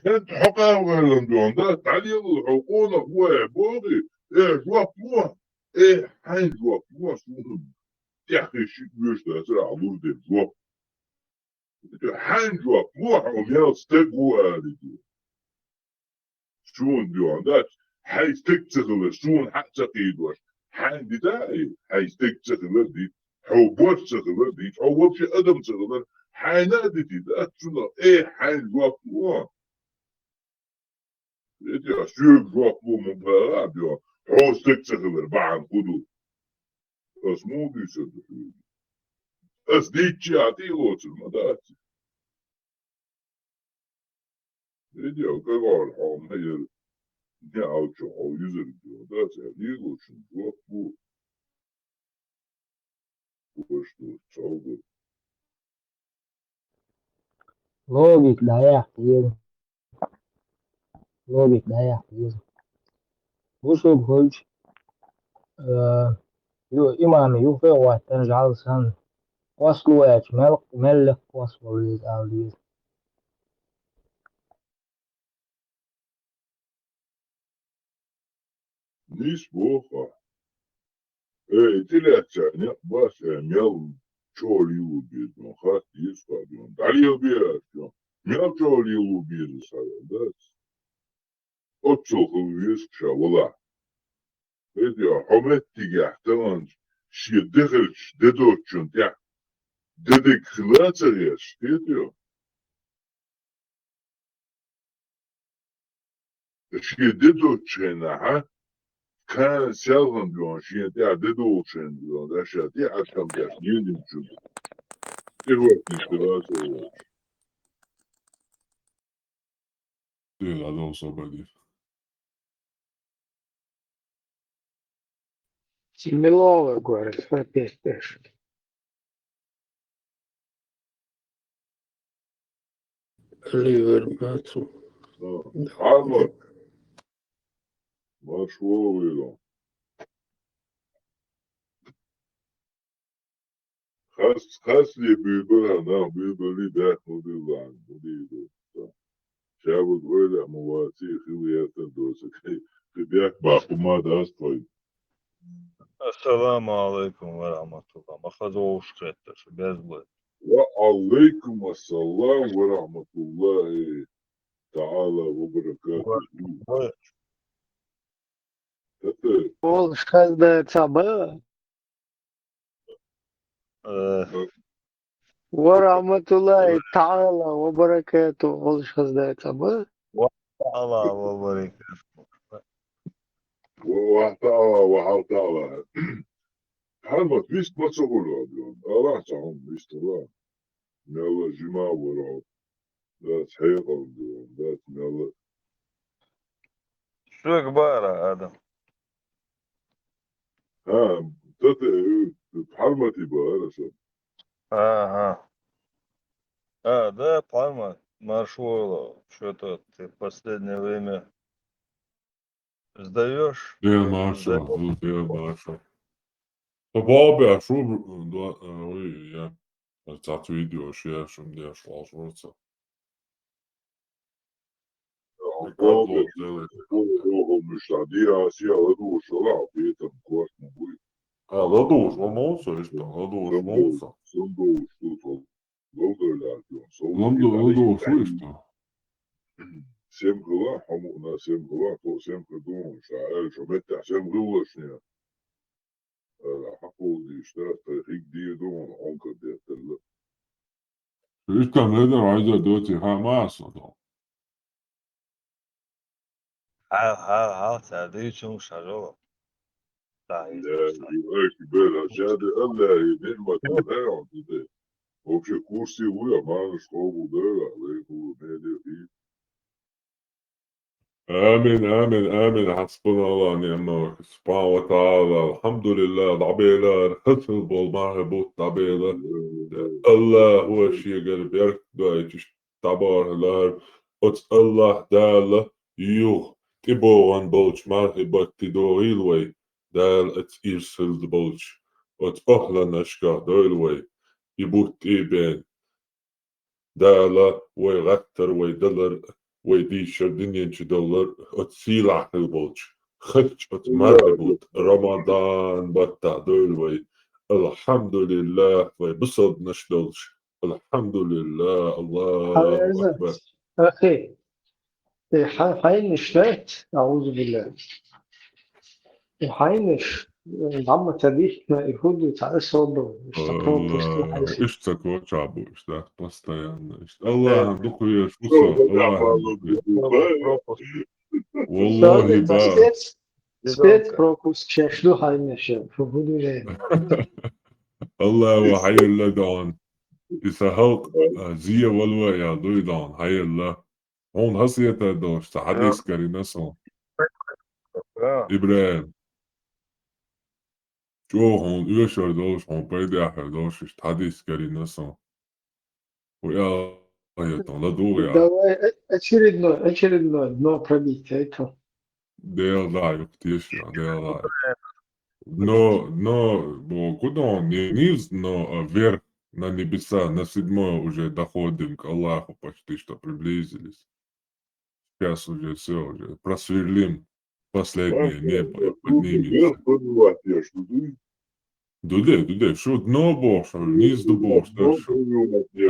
ХӀинца хьо къахьоьгӀна дуьхьал дац, дӀалелал хьо къонах ву аьлла бохий, э, жоп ло. Э, хьайн жоп ло, суна тӀехь хиш шиъ вуьйш дацара ахь лур дерг жоп. Хьайн жоп ло, хьо мел стаг ву ала ду. Суна дуьхьал дац, хьайн стаг ца хилар, суна хьан а ца кхийдош, хьайн дита а, хьайн стаг ца хилар дита, хьо бос ца хилар дита, хьо вообще адам ца хилар, хьайна а дитий дац цунах, э, хьайн жоп ло. Эти а соьга жоп ло ма баха а дуьхьал, хьо стаг ца хилар бахьана хӀун ду? Ас муха дуьйцур ду хьоьга? Ас дийцча а тӀе а лоцур ма дац. Эти а кӀагӀор хьо ма яра, неӀалчо хьо юзург ду, дац а лелочун жоп бу. Логика дӀаяхьа деза. Логика дӀаяхьа деза. Бусулба хуьлча, э, ю-, имам юххе а хӀоттана жӀаьла санна, къосло аьлча, мел, мел лекха къосло веза ала деза. Нийса боху хьо. Э, и тӀелаьцначарна некъ бац, э, мел чӀогӀа лело беза, хатта деза хьо дуьхьал. ДӀалелабе аьлча, мел чӀогӀа лело беза схьаваьлла дац. Оццул хила веза ша валахь. Хетий, хьо меттигехь тахана шен дехарчу де доцучунна тӀехь де дерг хила а ца гӀерташ, хетий? Шен де доцучу хенахь, кхана селхана дуьхьал шена тӀехь де долучу хенахь дуьхьал, ша тӀехь а кам деш, лелийначунна тӀехӀоьттинчу хила а ца гӀерташ. Дела дом собади. Симилова говорит, опять пишет. Ливер Мацу. Алло. Марш вогӀийла. Хас-, хасле буьйбара, нах буьйбалли, баьхна ма буьйлла, ма дийла. Ша вага ойла а ма ваций, хила гӀертар доцург. Кхин бехк баккха ма дац тхойн. Ассаламу алайкум ва рахматуллах. Ма хаза вовшах хетта шу, беза лой. Ва алайкум ассалам ва рахматуллахи таала ва баракатуху. Ва-, ва-, Хата. Олуш хаза дай ца ба? Э. Ва рахматуллахи таала ва баракату, олуш хаза дай ца ба? Ва таала ва баракату. Ва, ва таала, ва хьал таала. Хьармат вист ма ца хуьлу, Аллах цхьа хӀума вист хуьлу. Мелла жима вара. Дац хьекъал ду, дац мелла. Шуьга бара, Адам. ХӀа, тата, э, Пхьармати бара сан. Ага. А, да, Пхьармат, марш войла. Чё-то ты последнее время сдаёшь? Дел маршал, сдаёшь? Ну, дел маршал. Со бал беш ву, да, а, ой, я. цац видео шеш, ум деш волаш вац. А, ладувгӀаш ма мовлу со, иштта, ладувгӀаш мовлу со. ЛадувгӀаш ву иштта. Сем хила, хьо мукъна сем хила, то сем хила ду хьуна ша, аьлла, шо меттехь сем хилалаш не. Ара, хьакхулдийш, да, тхай хиг дийр ду хьуна, хьонка детталла. Иштта медар хьайза доций, хьа ма аса тхо. Хьа, хьа, хьа, ца дуьйцу хьуна ша жола. Ца, Ла, ю, ай, ки бер, а, шади Аллахи ниъмат, а, да, он, да. Вообще курсе ву я, манаш хобу, да, лайху, меди, и. Амин, амин, амин. Хьасбуналлаху ва ниъмал вакил. Субхьана ва тагӀала. Алхьамдулиллах, дӀабелар, хӀацал бол мархи бутт дӀабела. Аллаху ва шегара беркат дойчуш дӀабархьа лар. Оцу Аллах Дала юха тӀебогӀун болчу мархи батти догӀийла вай. Дала оцу ирс хилла болчу оцу охланашкахь дойла вай. И бутт тӀе бен. Дала вай гӀаттар, вай далар, вай дийшар, дуьнен чу далар оцу сийлахь хилла болчу, хазчу оцу мархи бутт, Рамадан баттахь дойла вай. Алхьамдулиллах, вай бусалбанаш долчу. Алхьамдулиллах, Аллаху акбар. Ахи, э, хьа-, хьайнаш дац, аузу биллах. Э, хьайнаш, э, дӀа ма ца дитина, и хӀу ду, цхьа особо, иштта пропуск ду хьайна. Иштта ца коча бу, иштта, постоянно. Иштта. Аллахьан дукха везаш ву со, Аллахьан дукха. Валлахи, ба. Спец-, спецпропуск шаьш ду хьайнаш, хӀу ду вен. Аллахьа хьайилла дон. И сан халкъ, а, зен валла а ял дуй дон, хьайилла. Хьуна хасетар долуш цхьа хьадис карийна суна. ИбрахӀим. ЧӀогӀа хьуна оьшур долуш, хьуна пайда хир долуш, иштта хьадис карийна суна. Ву аьлла, хӀетахь ладугӀу я. Давай, э, очередной, очередной, дно пробить, это. Дела дӀа юхтеш я, Дела дӀа. Но, но, бо, куда он не низ, но, а, вверх на небеса, на седьмое уже доходим, к Аллаху почти что приблизились. Сейчас уже всё, уже просверлим последнее небо и поднимемся. Дуде, дуде, шу дно бохуш, низ ду бохуш, да, шу.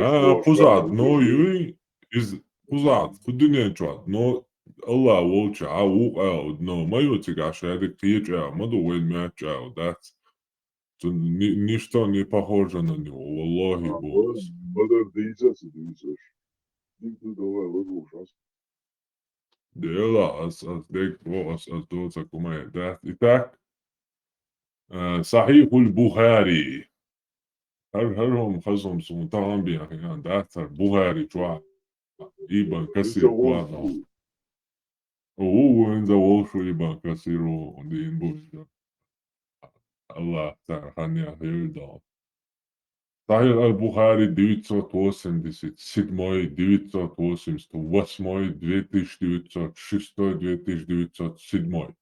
А, кхузахь дно юй, из, кхузахь, кху дуьнен чохь дно, Аллах волчу, а, вукху аьлла, дно ма ю цигахь, шадерг кхечу аьлла ма ду, вайн моьтту аьлла дац. Цу ни-, ничто не похоже на него, валлахи, бос. Дела, ас, ас дерг бо, ас, ас доцург хӀумма дац. Итак, э, Сахьихуль Бухари. ХӀара, хӀара хӀума хаза хӀума суна тахана бен хиъна дац, хӀара Бухари чохь. Ибн Касир кхоьллина. Ву, ву, вайн за волуш ву Ибн Касир ву, дийна бу. Аллах цара хан яхъяр ду. Сахьих аль-Бухари девятьсот восемьдесят седьмой, девятьсот восемьдесят восьмой, две тысячи девятьсот шестой, две тысячи девятьсот седьмой.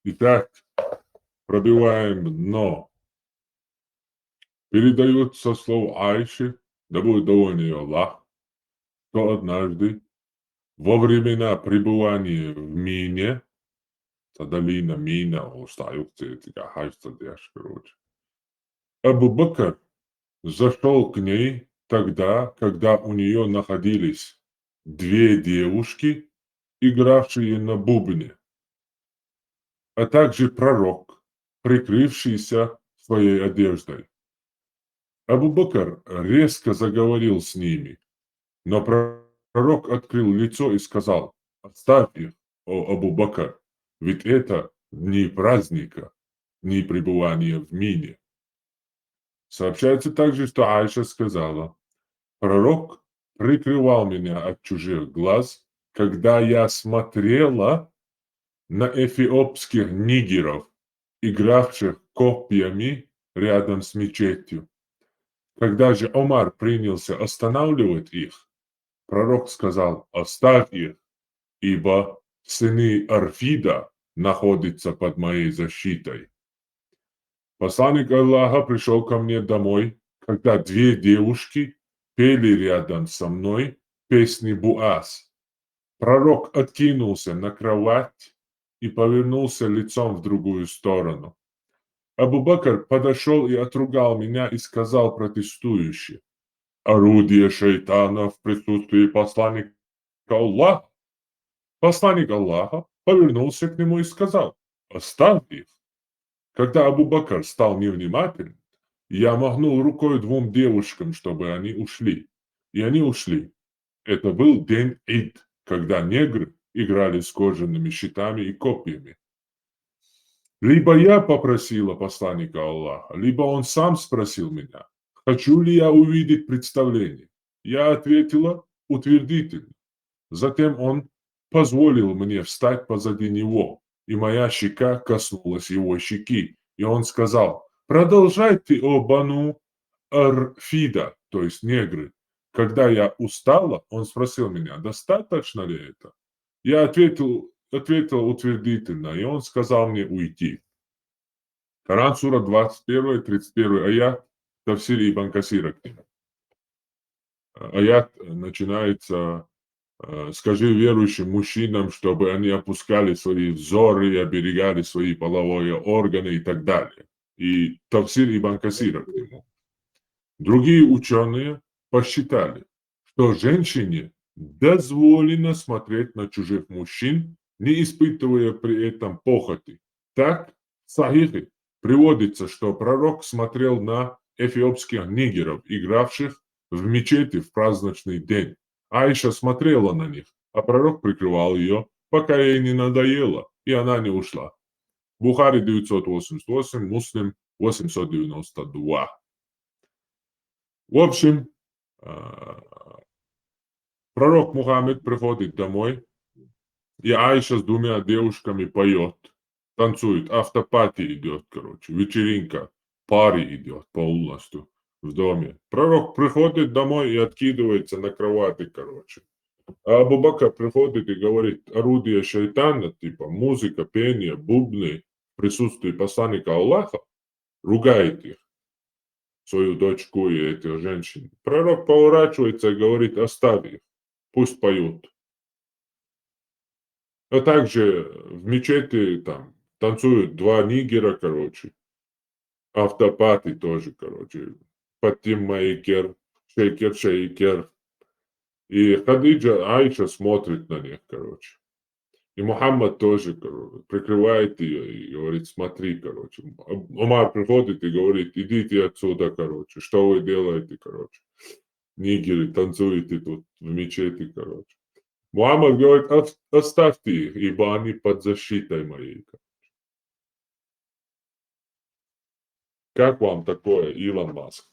Итак, пробиваем дно. Передают со слов Айши, да будет довольна её Аллах, что однажды, во времена пребывания в Мине, цхьа долина Мина, олуш цхьа юкъ цӀе, цигахь хьаьжцӀа деш, короче, Абу Бакр зашёл к ней тогда, когда у неё находились две девушки, игравшие на бубне, а также пророк, прикрывшийся своей одеждой. Абу Бакр резко заговорил с ними, но пророк открыл лицо и сказал: «Оставь их, о Абу Бакр, ведь это дни праздника, дни пребывания в Мине». Сообщается также, что Айша сказала: «Пророк прикрывал меня от чужих глаз, когда я смотрела на эфиопских нигеров, игравших копьями рядом с мечетью. Когда же Умар принялся останавливать их, пророк сказал: „Оставь их, ибо сыны Арфида находятся под моей защитой“». Посланник Аллаха пришёл ко мне домой, к когда две девушки пели рядом со мной песни Буаз. Пророк откинулся на кровать и повернулся лицом в другую сторону. Абу Бакр подошел и отругал меня и сказал протестующе: «Орудие шайтана в присутствии посланника Аллаха». Посланник Аллаха повернулся к нему и сказал: «Оставь их». Когда Абу Бакр стал невнимателен, я махнул рукой двум девушкам, чтобы они ушли. И они ушли. Это был день Ид, когда негры играли с кожаными щитами и копьями. Либо я попросила посланника Аллаха, либо он сам спросил меня, хочу ли я увидеть представление. Я ответила утвердительно. Затем он позволил мне встать позади него, и моя щека коснулась его щеки. И он сказал: «Продолжайте, о Бану Арфида», то есть негры. Когда я устала, он спросил меня, достаточно ли это. Я ответил, ответил утвердительно, и он сказал мне уйти. Коран, сура двадцать первая, тридцать первый аят, тафсир Ибн Касира к нему. Аят начинается, э, «Скажи верующим мужчинам, чтобы они опускали свои взоры и оберегали свои половые органы» и так далее. И тафсир Ибн Касира к нему. Другие ученые посчитали, что женщине дозволено смотреть на чужих мужчин, не испытывая при этом похоти. Так, в Сахихе приводится, что пророк смотрел на эфиопских нигеров, игравших в мечети в праздничный день. Аиша смотрела на них, а пророк прикрывал ее, пока ей не надоело, и она не ушла. Бухари девятьсот восемьдесят восемь, Муслим восемьсот девяносто два. В общем, а, пророк Мухаммед приходит домой, и Аиша с двумя девушками поет, танцует, автопати идет, короче, вечеринка, пари идет полностью в доме. Пророк приходит домой и откидывается на кровати, короче. А Абу Бакр приходит и говорит, орудие шайтана, типа музыка, пение, бубны в присутствии посланника Аллаха, ругает их, свою дочку и этих женщин. Пророк поворачивается и говорит, оставь их, пусть поют. А также в мечети там танцуют два нигера, короче. Автопати тоже, короче. Патим Майкер, Шейкер, Шейкер. И Хадиджа, Аиша смотрит на них, короче. И Мухаммад тоже, короче, прикрывает ее и говорит, смотри, короче. Омар приходит и говорит, идите отсюда, короче, что вы делаете, короче. Нигеры, танцуете тут в мечети, короче. Мухаммад говорит, оставьте их, ибо они под защитой моей. Как вам такое, Илон Маск?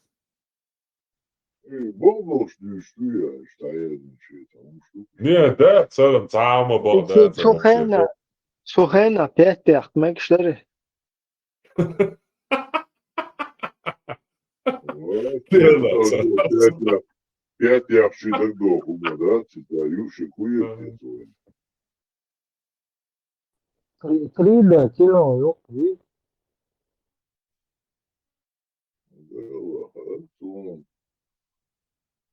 Бомбош düştü ya işte ayağının şey tamam şu. Niye de sen tamam baba. Suhena, Suhena, pek de yakmak işleri. Pek yakışıdır dokuma da, size yuşu kuyur. Frida, kilo yok.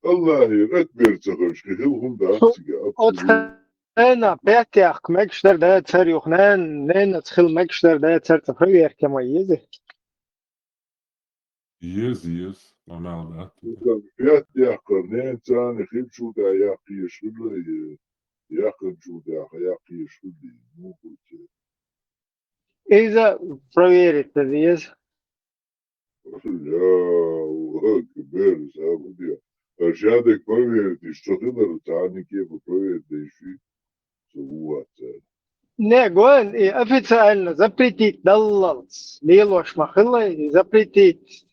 Аллахӏ этмер ца хашхи хил хӏум да цига. От хена пятях мегшдер да цар юхнен, нена цхил мегшдер да цар ца проверка ма ези. Ез, ез, амал да. Пятях нен цани хил чуда яхи шудлай, яхи чуда яхи шудлай. Ну, Иза проверить надо, ез. Аллаху акбар, сабудия. Ашадек проверить, что ты нарутанике проверить, да ещё сувуаца. Не, гон, и официально запретить даллал. Лилош махылай, и запретить.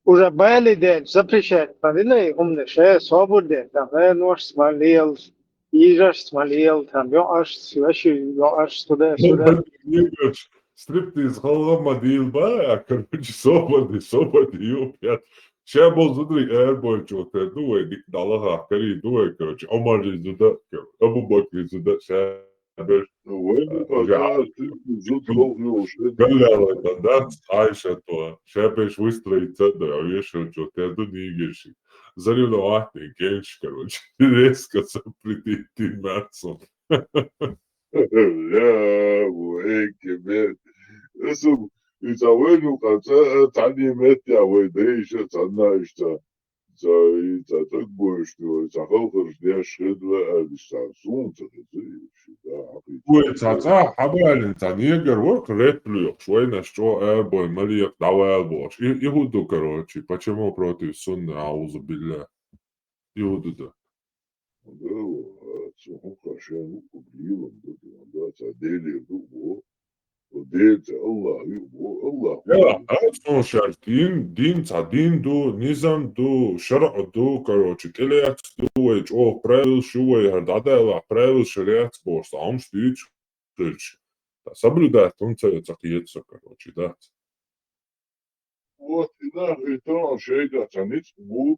Уже бали дель запрещать. Надо, и умный ше, собур дель, там, э, нож смолил. Ижаш смолил, там, ё аш, вообще, ё аш, сюда, сюда. Стриптиз халгама дил ба, а, короче, собади, собади, ё пят. Ша бол зудри, эр бол чотер, дуэ, дик далага, кари, дуэ, короче, Омар ли зуда, Абу Бакр ли зуда, ша. бер. Ну, вай, а, ну, уже пока а, ты зуд ну, лох, ну, уже. Галляла, да, да, Айша то. Ща пеш выстроиться, да, а вешал, что ты, да, не вешай. Заревновать, конечно, короче. Резко запретить ты мясом. Ля, вай, кебе. Эсу, и за вай, ну, конца, э, тани мет, я вай, да, ещё цена, ещё. Ца, и ца так больше, ну, ца халхар, я шедло, а, ещё, сун, ца, ца, ещё, да, а, и ой, ца, ца, хабалин, ца, негр, вот, реплюк, швейна, что, э, бой, малек, давай, бош. И, и худу, короче, почему против сунны, аузу билля. И худу, да. Да, а, цу хукашен, ну, кублилом, да, да, ца, дели, ну, во. Дели, ца, Аллах, ю, во, Аллах, я, во. А, цу шар дин, дин, ца, дин ду, низам ду, шаръ ду, короче, келец ду, вай, чё, правил, шу, вай, хар, да, да, Аллах, правил, шариат, спорт, а он штыч, штыч. Да, соблюдать, он ца, ца, киец, короче, да. Вот, и да, и то, шейга, ца, ниц, бу,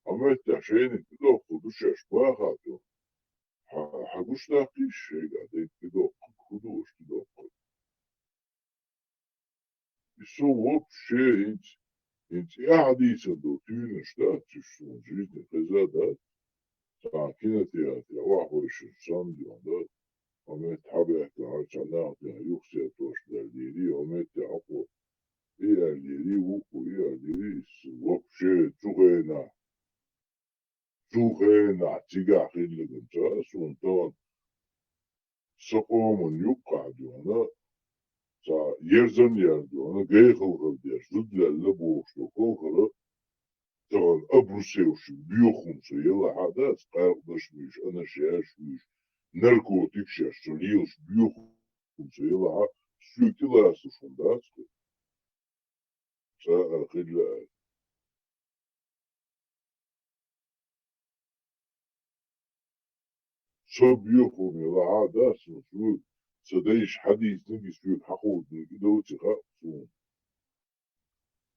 а мы, ца, шейник, доху, душеш, бахату. Ха, ха, гуш, да, киш, шейга, да, и доху, худуш, доху. И со вообще, инц, инц, я хадиса до, ты не штат, ты что, жизнь, хеза, да? Ца, кинотеатр, а, вахуй, шо, сам, да? А мы, табиат, а, ца, на, ца, юхсе, то, что, да, лири, а мы, ца, а, по, и, а, лири, уху, и, а, лири, и с-, вообще, цухена. Цу хенахь цигахь хилларг ца сунтон, са къоман юккъахь дуьйна, ца ерзан ер дуьйна, гайхалхар деш, зуд лелла бохуш ду халхара, тахана обрусевший, боьхун ца елахьа дац, къаьркъа даш вуьйш, анаш яш вуьйш, наркотикаш яш, ца лелаш боьхун ца елахьа, соьга тӀелацалуш хӀума дац кху. Ца а хилла аьлла. Со боьху хӀума елахьа дац, но соьга ца дайша хьадийцинарг и соьга хьаховдинарг и доций хаьа суна.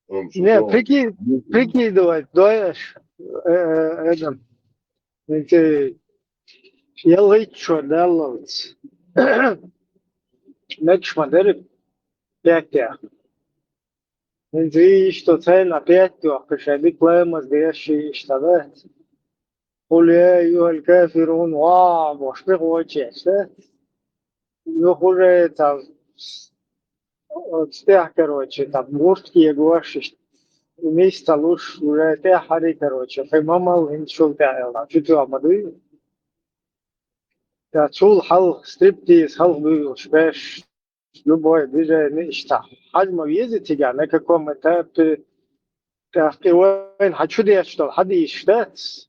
Амма со не, тахана прики-, прикидывать, дой аш, э, э, это, это, ялгӀитта шо даллалц. Мегаш ма дерриг, пятя. ХӀинца и иштта цайна пять дохкуш, шайн дика лаймаз деш, и иштта дац. Къул я айюхал кафирун, ва, бошпе гӀочеш, да? Юха уже там, оцу тӀехь, короче, там гурт кегош, иштта, миса ца луш, уже тӀехь хьари, короче, кхин ма мал хӀинца шул тӀехь аьлла, чу тоьхна ма дуй. Ткъа цул хьалха стриптиз, хьалха буьйлуш беш, любое движение иштта. Хьажа ма веза цигахь на каком этапе, тӀаккха и вайна хьан чу деш долу хьадийсаш дац?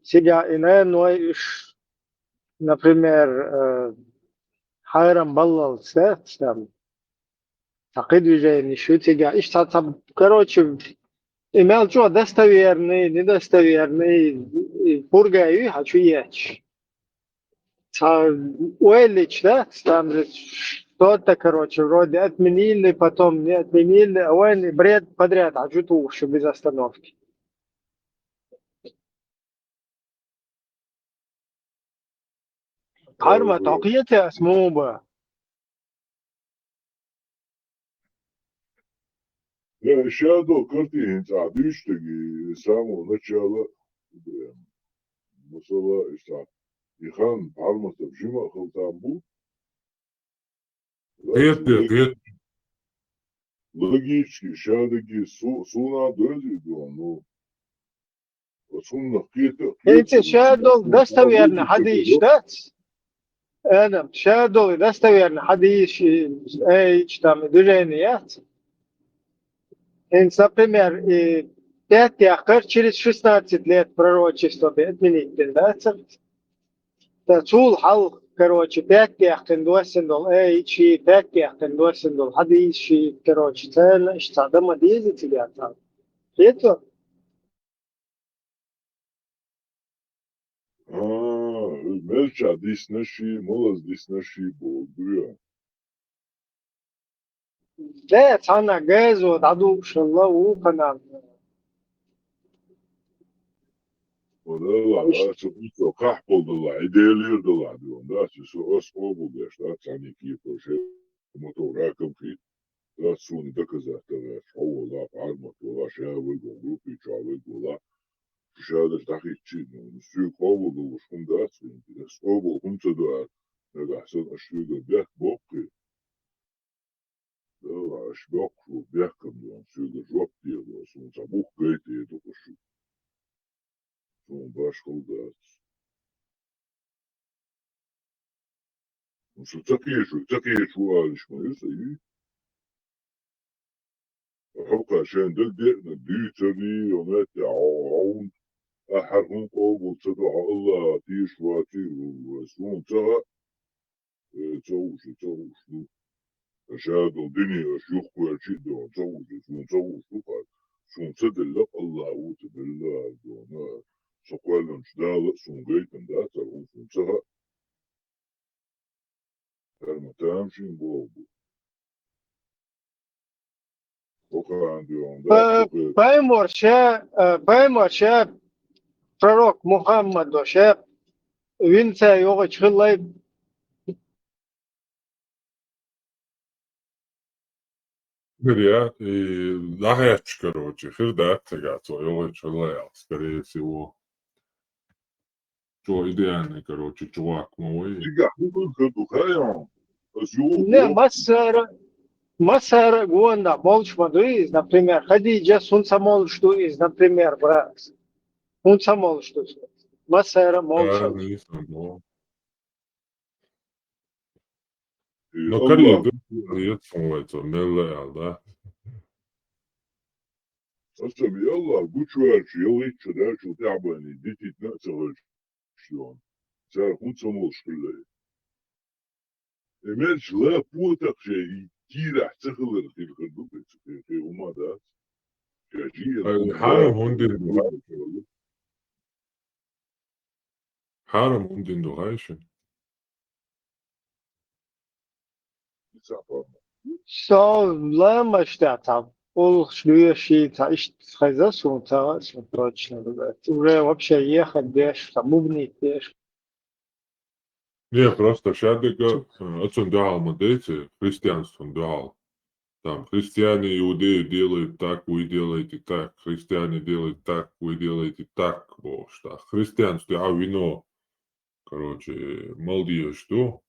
Цигахь и наной уьш, например, э, хьарам баллалц дац, там, цхьа кхин движение шу цигахь. Иштта цхьа, короче, и мел чӀогӀа достоверный, недостоверный, и пургай юй хьан чу етташ. Цхьа ойла йича, да, там же что-то, короче, вроде отменили, потом не отменили, а вайн бред подряд хьан чу тухуш шу без остановки. Хьарма тхо кхета ас муха бан? Я, ша до картина хӀинца а дуьйцуш дерг, и самого начала, э, масала, и ша, и хан парматов жима халтам бу. Кхета, кхета. Логически, ша дерг су-, суна доьзий ду, ну, оцунна кхета, кхета. ХӀинца ша долу достоверный хьадийсаш дац? Адам, ша долу достоверный хьадийсаш, э, ича там движение яц? ХӀинца, например, и пять яхкар через шестнадцать лет пророчество бе отменить дина дац? Ткъа цул хьалха, короче, пять яьккхина доссина долу, э, ичи пять яьккхина доссина долу хьадийсаш, короче, царна иштта дан ма деза цигахь царна. Хетта? А, мелча диснаши, малаз диснаши боху дуьйна. Де, цхьана газо дӀадугуш хилла вукхана. Валлахь, дац, хӀинца кхахь болдалахь, и Делера далахь дуьйна, дац, со ас къобалдеш, дац, цхьанне кепара шен мотор раком хи, дац, суна доказать дац, хьо вала, Пхьармат вала, ша вайга группа чу вайга вала, ша даш дӀахийтчи, ну, соьга къобалдалуш хӀума дац, ас къобал хӀума ца дуьар, нагахь санна аш соьга бехк боккхий. Да, аш боккхуш бехкам дуьйна, соьга жоп дело, суна цхьа бух гайта ду шу. Суна башхал дац. Ну, со ца кхешу, ца кхешу алиш ма ю са, ю? Хьо кхы шен даг деъна дуьйцари, йо метте, хьо, хьо, ахьар хӀун къобал ца до, хьо Аллахьа тийша ваций, суна ца хаьа, э, ца хууш, ца хууш ду. Ша дол дуьне аш юхкуьрчи а дона, ца хууш, суна ца хууш ду хьар. Суна ца делла, Аллахьа ву ца делла, дона. Со кхоьллинчу Дала а суна гайтина дац, хӀара хӀума суна ца хаьа. ХӀара ма тамашийна боху бу. Кху хаан дуьйхьун Э, дац, кху Пайхамар ша, э, Пайхамар ша, пророк Мухаммадо ша, винца йогӀуч хиллай. Хир я, и дӀахаьчча, короче, хир дац цигахь цо йогӀуч хиллай аьлла, скорее всего. Чо идеальный, короче, чувак ма вай. Дигахь хӀун хир ду хаьий хьуна? Ас юха Не, боху. Массара, массара гонна молуш ма ду иза, например, Хадиджа сунца молуш ду иза, например, брат. Сунца молуш ду. Массара молуш. Да, не знаю, но И Но Аллах карийга ду, яц хьуна вай цо, мелла аьлла, да? Аса вай Аллах гучуваьлча, ялхитта шу даьлчул тӀаьхьабайний дититна а ца хилча, цара хӀун ца молуш хилла? И мелча ла потакх шайн кийрахь ца хилар хир хир ду кхин цу кхин хӀума дац. Ша жиъна Ай, хӀума хьарам дац, хӀунда дина ду, хьай? Хьарам хӀунда дина ду, хьай шин? Со ламаш тӀехь цхьа уллохуш доьший, цхьа иштта хеза суна, ца хаьа суна точно. Уже вообще ехать деш, цхьа бубнить деш. Не, просто шадага, э, оцун дуьхьал ма дайци, христианствон дуьхьал. Там христиане, иудеи делают так, вы делаете так, христиане делают так, вы делаете так, бохуш. Так, христианство дуьхьал вино, короче, мал дезаш ду.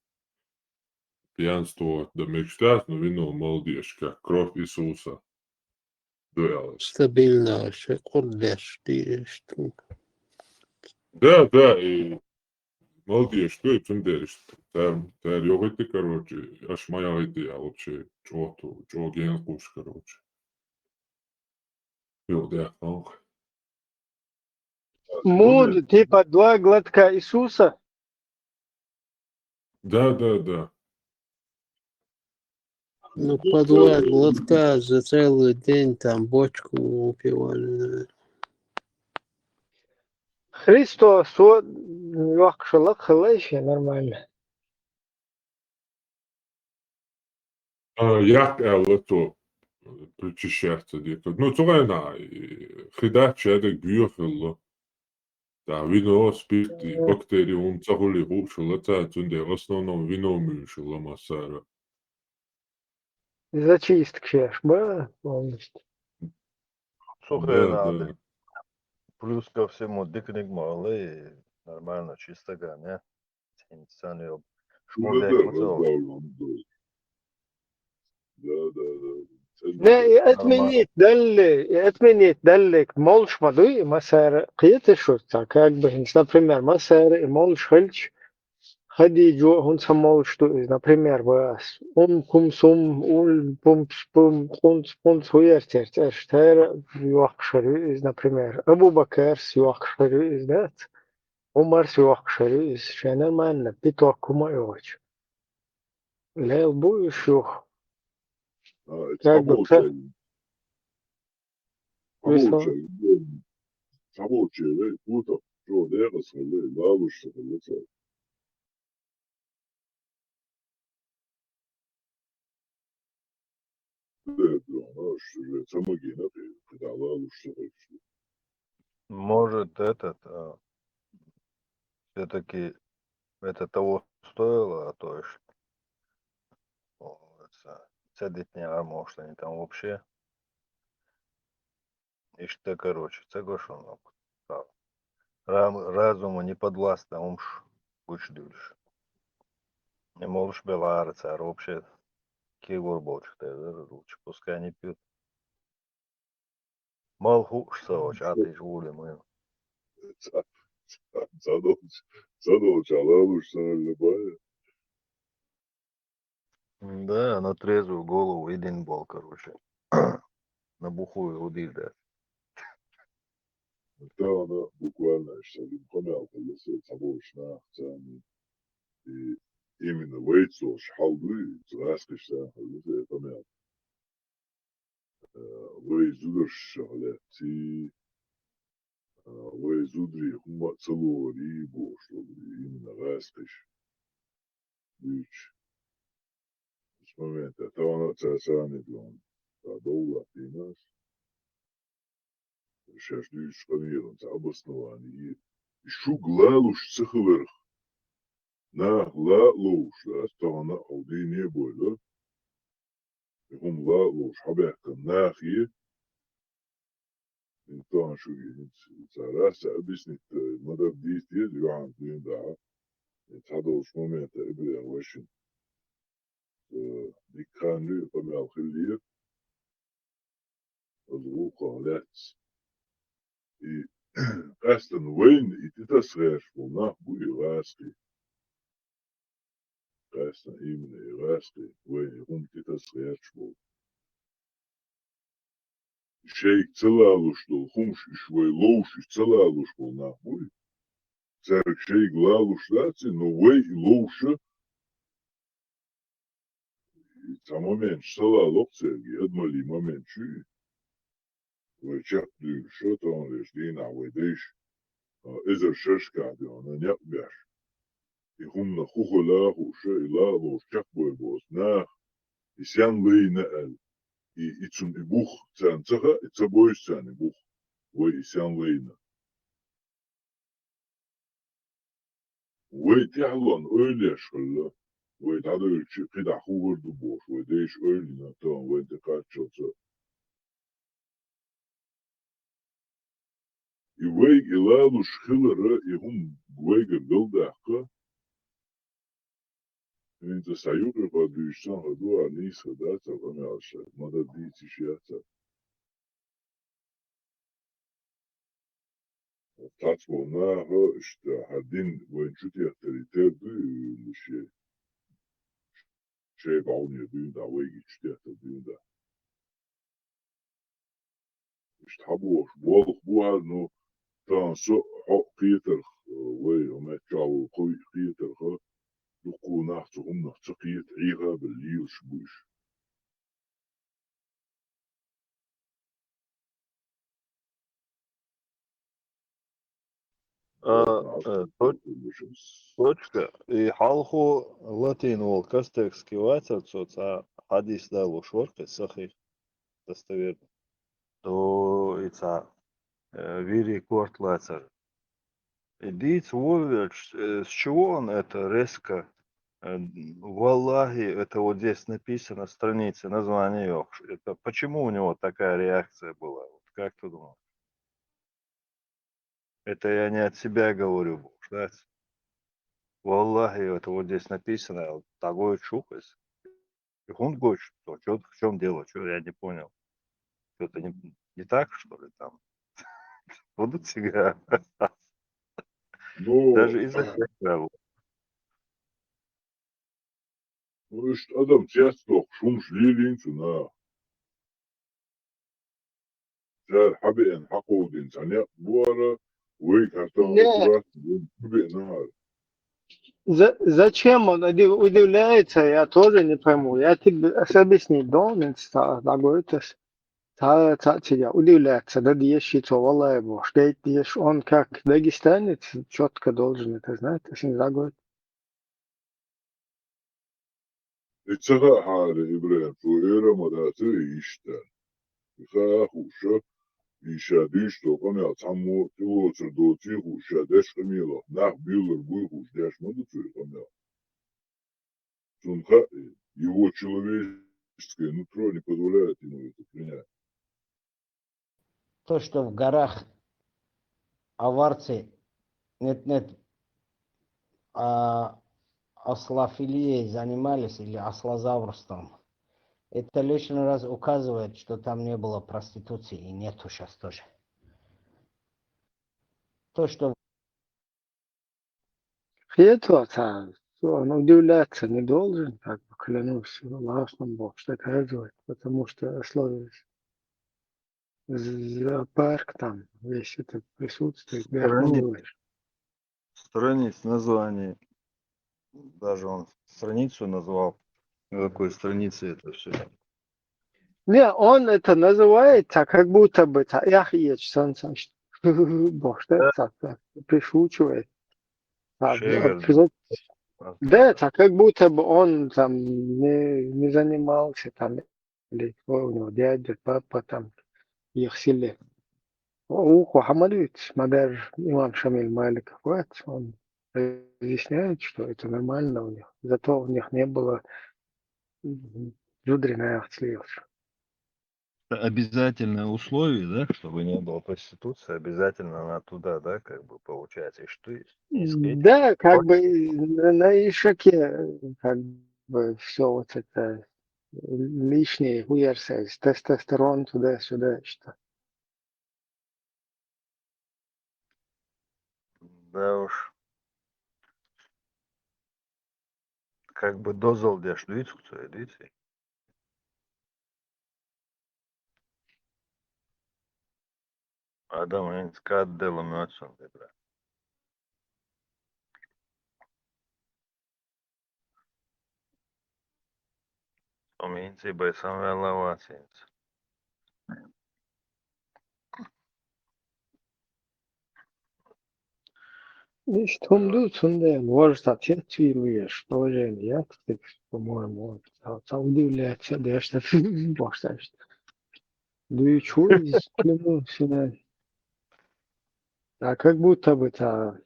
Пьянство дан мегаш дац, но вино мал дезаш, как кровь Иисуса. Ду аьлла. Стабильно вообще, кхурдеш дийреш ду. Да, да, и мал дезаш ду, и цундела иштта. Цара, цара йохуьйту, короче, аша ма яхийту, я вообще чӀогӀа ту, чӀогӀа гена кхуш, короче. Юха дехна. Муд, типа два глотка Иисуса? Да, да, да. Ну, по два глотка за целый день там бочку выпивали, наверное. Христос, вот, лёгкий шелок, хилла ещё нормально. А, яккха аьлла цо, причащаться декхар. Ну, цу гӀайна, э, хи дац, шаьдерг боьха хилла. Да, вино, спирт, и бактери, хӀума ца хуьлий хууш хилла цара, цундела в основном вино муьйш хилла массара. Зачистка шеш ба полностью. Цу Да, хенахь да. Дерг. Плюс ко всему, диканиг ма хилла, нормально, чистага, не? Цхьаьна йо. Ну, Школа да, дехка да, ма ца да, вахча. Да, да, да. Не, и Нормально. Отменить далле, и отменить далле, молуш ма дуй, массара кхета шу, ца, как бы, хӀинца, например, массара и молуш хилча, Хадиджо хӀунца молуш ду иза, например, бас. Ум кум сум, ул пум пум, къунц пунц, хӀун яр церца, аша тара йоккхуш хир ю иза, например. Абу Бакарс йоккхуш хир ю иза, дац? Умарс йоккхуш хир ю иза, шен нормально, пяток хӀума а йоцуш. Лел бу уьш юха. А, это Как бы ца- Весо. Цхьаболчеран, цхьаболчеран, кху тӀаккха чӀогӀа декъаза хилла, лалуш ца хилла цара. Де, де, ана, аш уже ца магийна, кхидӀа лалуш ца хилча. Может, этот, а, всё-таки это того стоило, а то ж, о, это, цедитни, а может, они там вообще. Иштта, короче, ца гошон лапа. Ра-, разуму не подвластно, умш гуч дюльш. И молуш белара цар вообще кегор болчух тезар лучше, пускай они пьют. Мал хууш ца вач, а тыш вули мы. Ца, ца, ца долч, ца долч, а лалуш ца валли бая. Да, на трезвую голову и дин бол, короче. На бухую удир, да. Да, она буквально, что ли, помял, если ца больше на цене. И именно вейцош халдуй, цаскаш ца, если помял. Э, вай зударшах лаьцци, э, вай зударий хӀума ца лорий бохуш долу, именно гӀаскхиш. Дуьйцуш. Ис момента тахана а ца саниг лон, ца довла дийнас. Шаьш дуьйцуш къамелан ца обоснование. И шуг лалуш ца хиларх. Нах ла а ловуш, ас тахана а хьо дийне а бойла. И хӀума ла а ловуш хьабаьхкина нахе, ин тахана шуьга хӀинца цара аса объяснить ма дар дийца деза, юьхьанца дуьйна дахьа. И цхьадолчу момента и бехьа вайшин, э, дика хан ю, и къамел хиллера. Аса гӀуллакхах лаьцна. И къаьстина вайна и тӀетаса гӀерташ болу нах бу и гӀаскхий. Къаьстина именно и гӀаскхий вайна и хӀума тӀетаса гӀерташ болу. Шайга ца лалуш долу хӀумаш, уьш вай ловш, уьш ца лалуш болу нах буй. Цаьрга шайга лалуш дац, но вай и ловша, и цхьа момент ца лалокх цаьрга, и адамаллин момент ю. Вай чекхдуьйлуш, таханлерчу дийнахь вай дайша, а, эзар шершкахь дуьхьал некъ беш. И хӀуманах хӀун хила а хууш, и ла а ловш чекхбой боцу нах, и сен лайна аьлла. И, и цунна и бух царна ца хаьа, и ца бойуш царна и бух, вай и сен лайна. Вай тӀаьхьалонна ойла еш хилла, вай дӀадевлча кхидӀа хӀун хир ду бохуш, вай дайша ойла йина, тахана вайн тӀе кхаччалца. И вайга и лалуш хилара, и хӀума вайгара галдаккха, хӀинца сан юкъа-юкъа дуьйцуш санна хир ду, а нийса хир дац а къамелаш, ма дан дийца йиш яц а. Цхьацца болу наха, иштта, хьан дин вайна чу теттарий тера дуй, уьш шен, шайн бӀовне дуьйна дӀа, вайга чу теттар дуьйна дӀа. Иштта хьан бохуш, болх бу хьара, ну, тахана со хьо кхетарх, вай, хӀо меттачохь волу кхуьй кхетарха, дуккха нах цу хӀуманах ца кхета, Ӏеха а белла лелаш бу уьш. А, э, точ-, точка. И хьалхо латин волу Костекский вацара, цо цхьа хьадис далуш вара кхин сахих, достоверно. То и цхьа, э, вири корта лацара. И дийца вон велча, э, с чего он это резко, э, «Валлахи, это вот здесь написано, страница, название йохуш». Это почему у него такая реакция была? Вот как ты думаешь? Это я не от себя говорю, бохуш дац. «Валлахи, это вот здесь написано», вот такой чухес. И хӀунда гойтуш, то чё, в чём дело? Чё, я не понял. Что-то не, не так, что ли, там? Буду тебя. Ну, даже из-за этого. Ну, иштта адам цецдоккхуш хӀумаш лелийна цу наха. Цара хьабеана, хьакховдийна цхьа некъ бу хӀара, вайга хӀара тахана Не. Аккуратно вайна хьабеана хӀара. За-, зачем он уди-, удивляется, я тоже не пойму. Я тебе с-, объяснить должен, ца-, загойтас. Ца-, ца-, цига удивляться, да, деш, и цо валай бу, что деш, он как дагестанец чётко должен это знать, если не загоет. И ца хаьа хьара, ИбрахӀим, цо эр а ма дацара иштта. И хаа хууша, И ша дуьйцу цо къамел, цхьаммо а тӀелоцур доций хууш, ша деш къамелах, нах буьйлур буй хууш, деш ма ду цо и къамел. Цунна хаьа, его человеческое нутро не позволяет ему это принять. То, что в горах аварцы, нет-нет, а, ослофилией занимались или ослозаврством, это лишний раз указывает, что там не было проституции и нету сейчас тоже. То, что Хетуа цхьа, он удивляться не должен, как бы, клянусь Аллахом, Бог что-то делает, потому что условия з- зоопарк там, весь это присутствует, Страниц, вернулось. Страниц, название. Даже он страницу назвал. На какой странице это все? Не, он это называет, а как будто бы та, я хиеч сан сан, Бог что так, так пришучивает. Так, Шегер, обсуждать. Да, так как будто бы он там не, не занимался там, или кто у него дядя, папа там, их селе. У Хухамадович, Мадар, имам Шамиль Маликов, вот, он разъясняет, что это нормально у них. Зато у них не было м, Джудри на слился. Это обязательное условие, да, чтобы не было проституции, обязательно она туда, да, как бы получается, и что есть? Не скрыть. Да, как бы на, на ишаке, как бы все вот это лишнее, хуярса, тестостерон туда-сюда, что. Да уж. Как бы дозал деш дуйцу цо, дуйцу. Адам хӀинца кад делла моьтту сан дебра. Со хӀинца и бай самаваьлла вац хӀинца. Иштта хӀума ду, цундела вожа цхьа цецвийла везаш положение яц, по-моему, цхьа, цхьа удивляться деш, бохуш. Дуьйцур иза, клянусь, да. А как будто бы цхьа,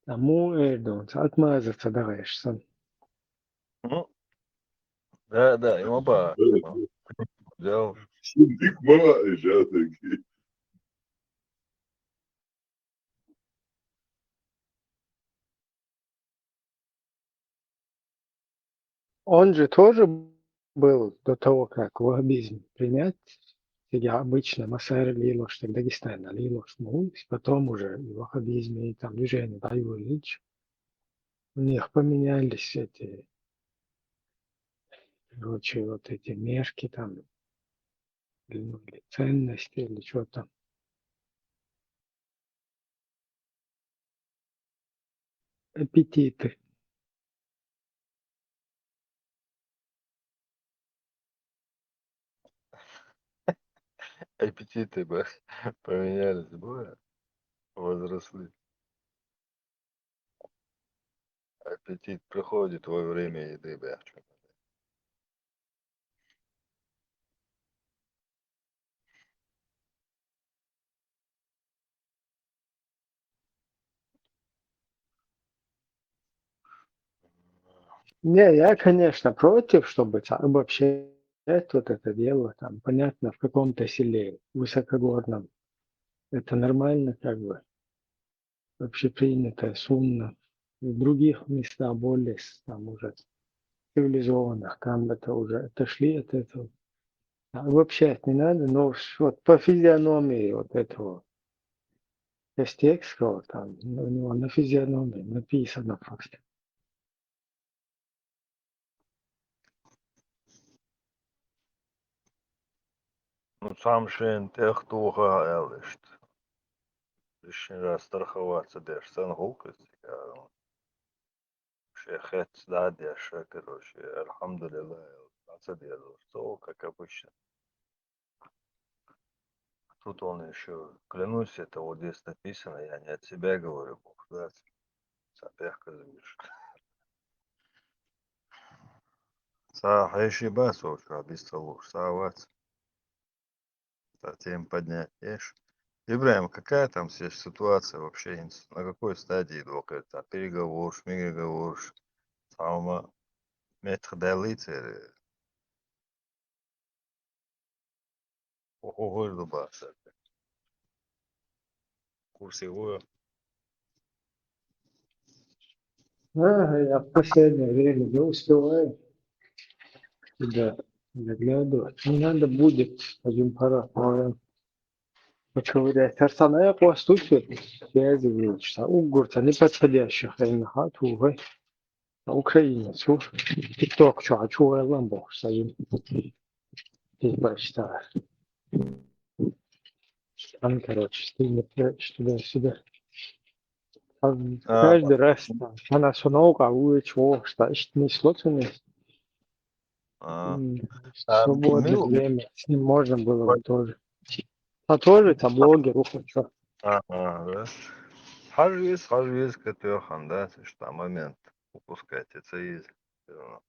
цхьа муха эр ду, цхьа отмазаться дагӀеш санна. Ну, да, да, ему ба. Взял. Шуна дика ма ваьа и жа дагий. Он же тоже был до того, как ваххабизм принять, сидя обычно масайра лелош, так Дагестана лелош мугӀуш, потом уже и ваххабизм, и там движение дӀайолийча, у них поменялись эти, короче, вот эти мерки там, или, ну, или ценности, или что там. Аппетиты. Аппетиты бы поменялись, бы возросли. Аппетит приходит во время еды, бля. Не, я, конечно, против, чтобы ца- обобщать вот это дело, там, понятно, в каком-то селе высокогорном. Это нормально, как бы, общепринятая сунна. В других местах более с- там уже цивилизованных, там это уже отошли от этого. А обобщать не надо, но вот по физиономии вот этого Костекского, там, у него на физиономии написано просто. Ну, сам шен тӀех тоха аьлла иштта. Лишний раз страховаться деш санна гӀуллакх иза, я, ну, шен хетта дӀа а деш, короче, альхьамдулиллахӀ, дӀа ца дезалаш, цо, как обычно. Тут он ещё, клянусь, это вот здесь написано, я не от себя говорю, Бог даст. Ца пехказа вуьйш. Ца хьеший бац волчу, дис ца лууш, ца вац. цхьа тема поднять деш. Ибрагьим, какая там сейчас ситуация вообще? На какой стадии двух это? Переговоры, мегаговоры, цхьа хӀума меттах даьллий церан? О, о, ой, рубаса. Курсе вуя. Ага, я в последнее время не успеваю туда заглядывать. Ну, надо будет один пара, наверное, поковырять. Арсана, я по случаю связи вылучится. Угорца неподходящих, наверное, а, тугой. Украинец, у. ТикТок, чё, а чё я ламбо, стоим? Здесь почитаю. Там, короче, стримит, короче, туда-сюда. А А, каждый раз там, она с ног, а вы чего, что, что не слотами? А, М, а, свободное Мил-, время, с ним можно было бы тоже. А тоже там блогер, ухо, чё? Ага, да. Хьажа веза, хьажа веза, катоьхан, да, то есть там момент упускать, это из. Всё равно.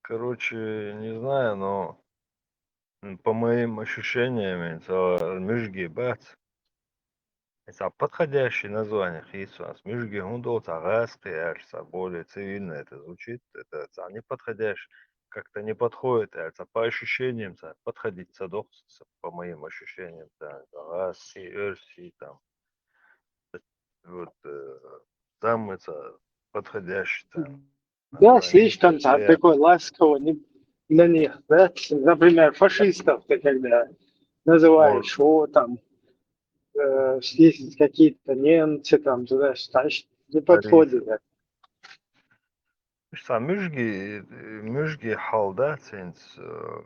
Короче, не знаю, но, м, по моим ощущениям, это муьжги бац. Это подходящее название хийцанас. Муьжги хӀунда олу, цхьа гӀазкхи аьлча, цхьа более цивильно это звучит. Это цхьа неподходящий, как-то не подходит, аьлча, по ощущениям, цхьа подходить ца дохуц, по моим ощущениям, да, гӀазкхи, оьрси там. Вот, э, самый цхьа подходящий, да. Да, слишком там такой ласково не, на них, да? Например, фашистов ты когда называешь, о, там, э, здесь какие-то немцы, там, туда, значит, не подходит это. Ша муьжги, э, муьжги хьал дац хӀинца, э,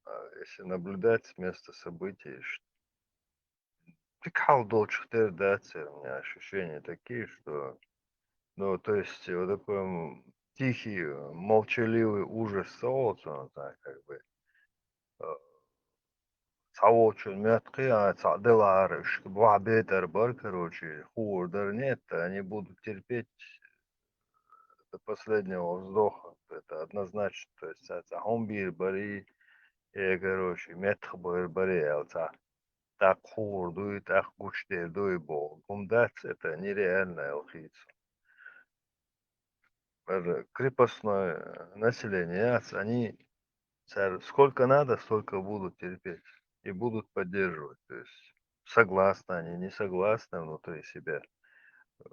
а, если наблюдать с места событий, ш-, дика хьал долчух тера дац, у меня ощущения такие, что, ну, то есть, вот такой, м, тихий, э, молчаливый ужас ца волчу, ну, так, как бы, э, цхьа волчун меттахъе, а, цхьа делахьара, уьш бохь бетар бар, короче, хуур дара, нет, они будут терпеть до последнего вздоха, это однозначно, то есть, цхьа, цхьа хӀума бийр барий, э, короче, меттах бийр барий аьлла, цхьа, тӀаккха хуур дуй, тӀаккха гучудер дуй боху. ХӀума дац, это нереально аьлла хийца. Даже крепостное население яц, они, цар сколько надо, столько будут терпеть и будут поддерживать. То есть согласны они, не согласны внутри себя. Э,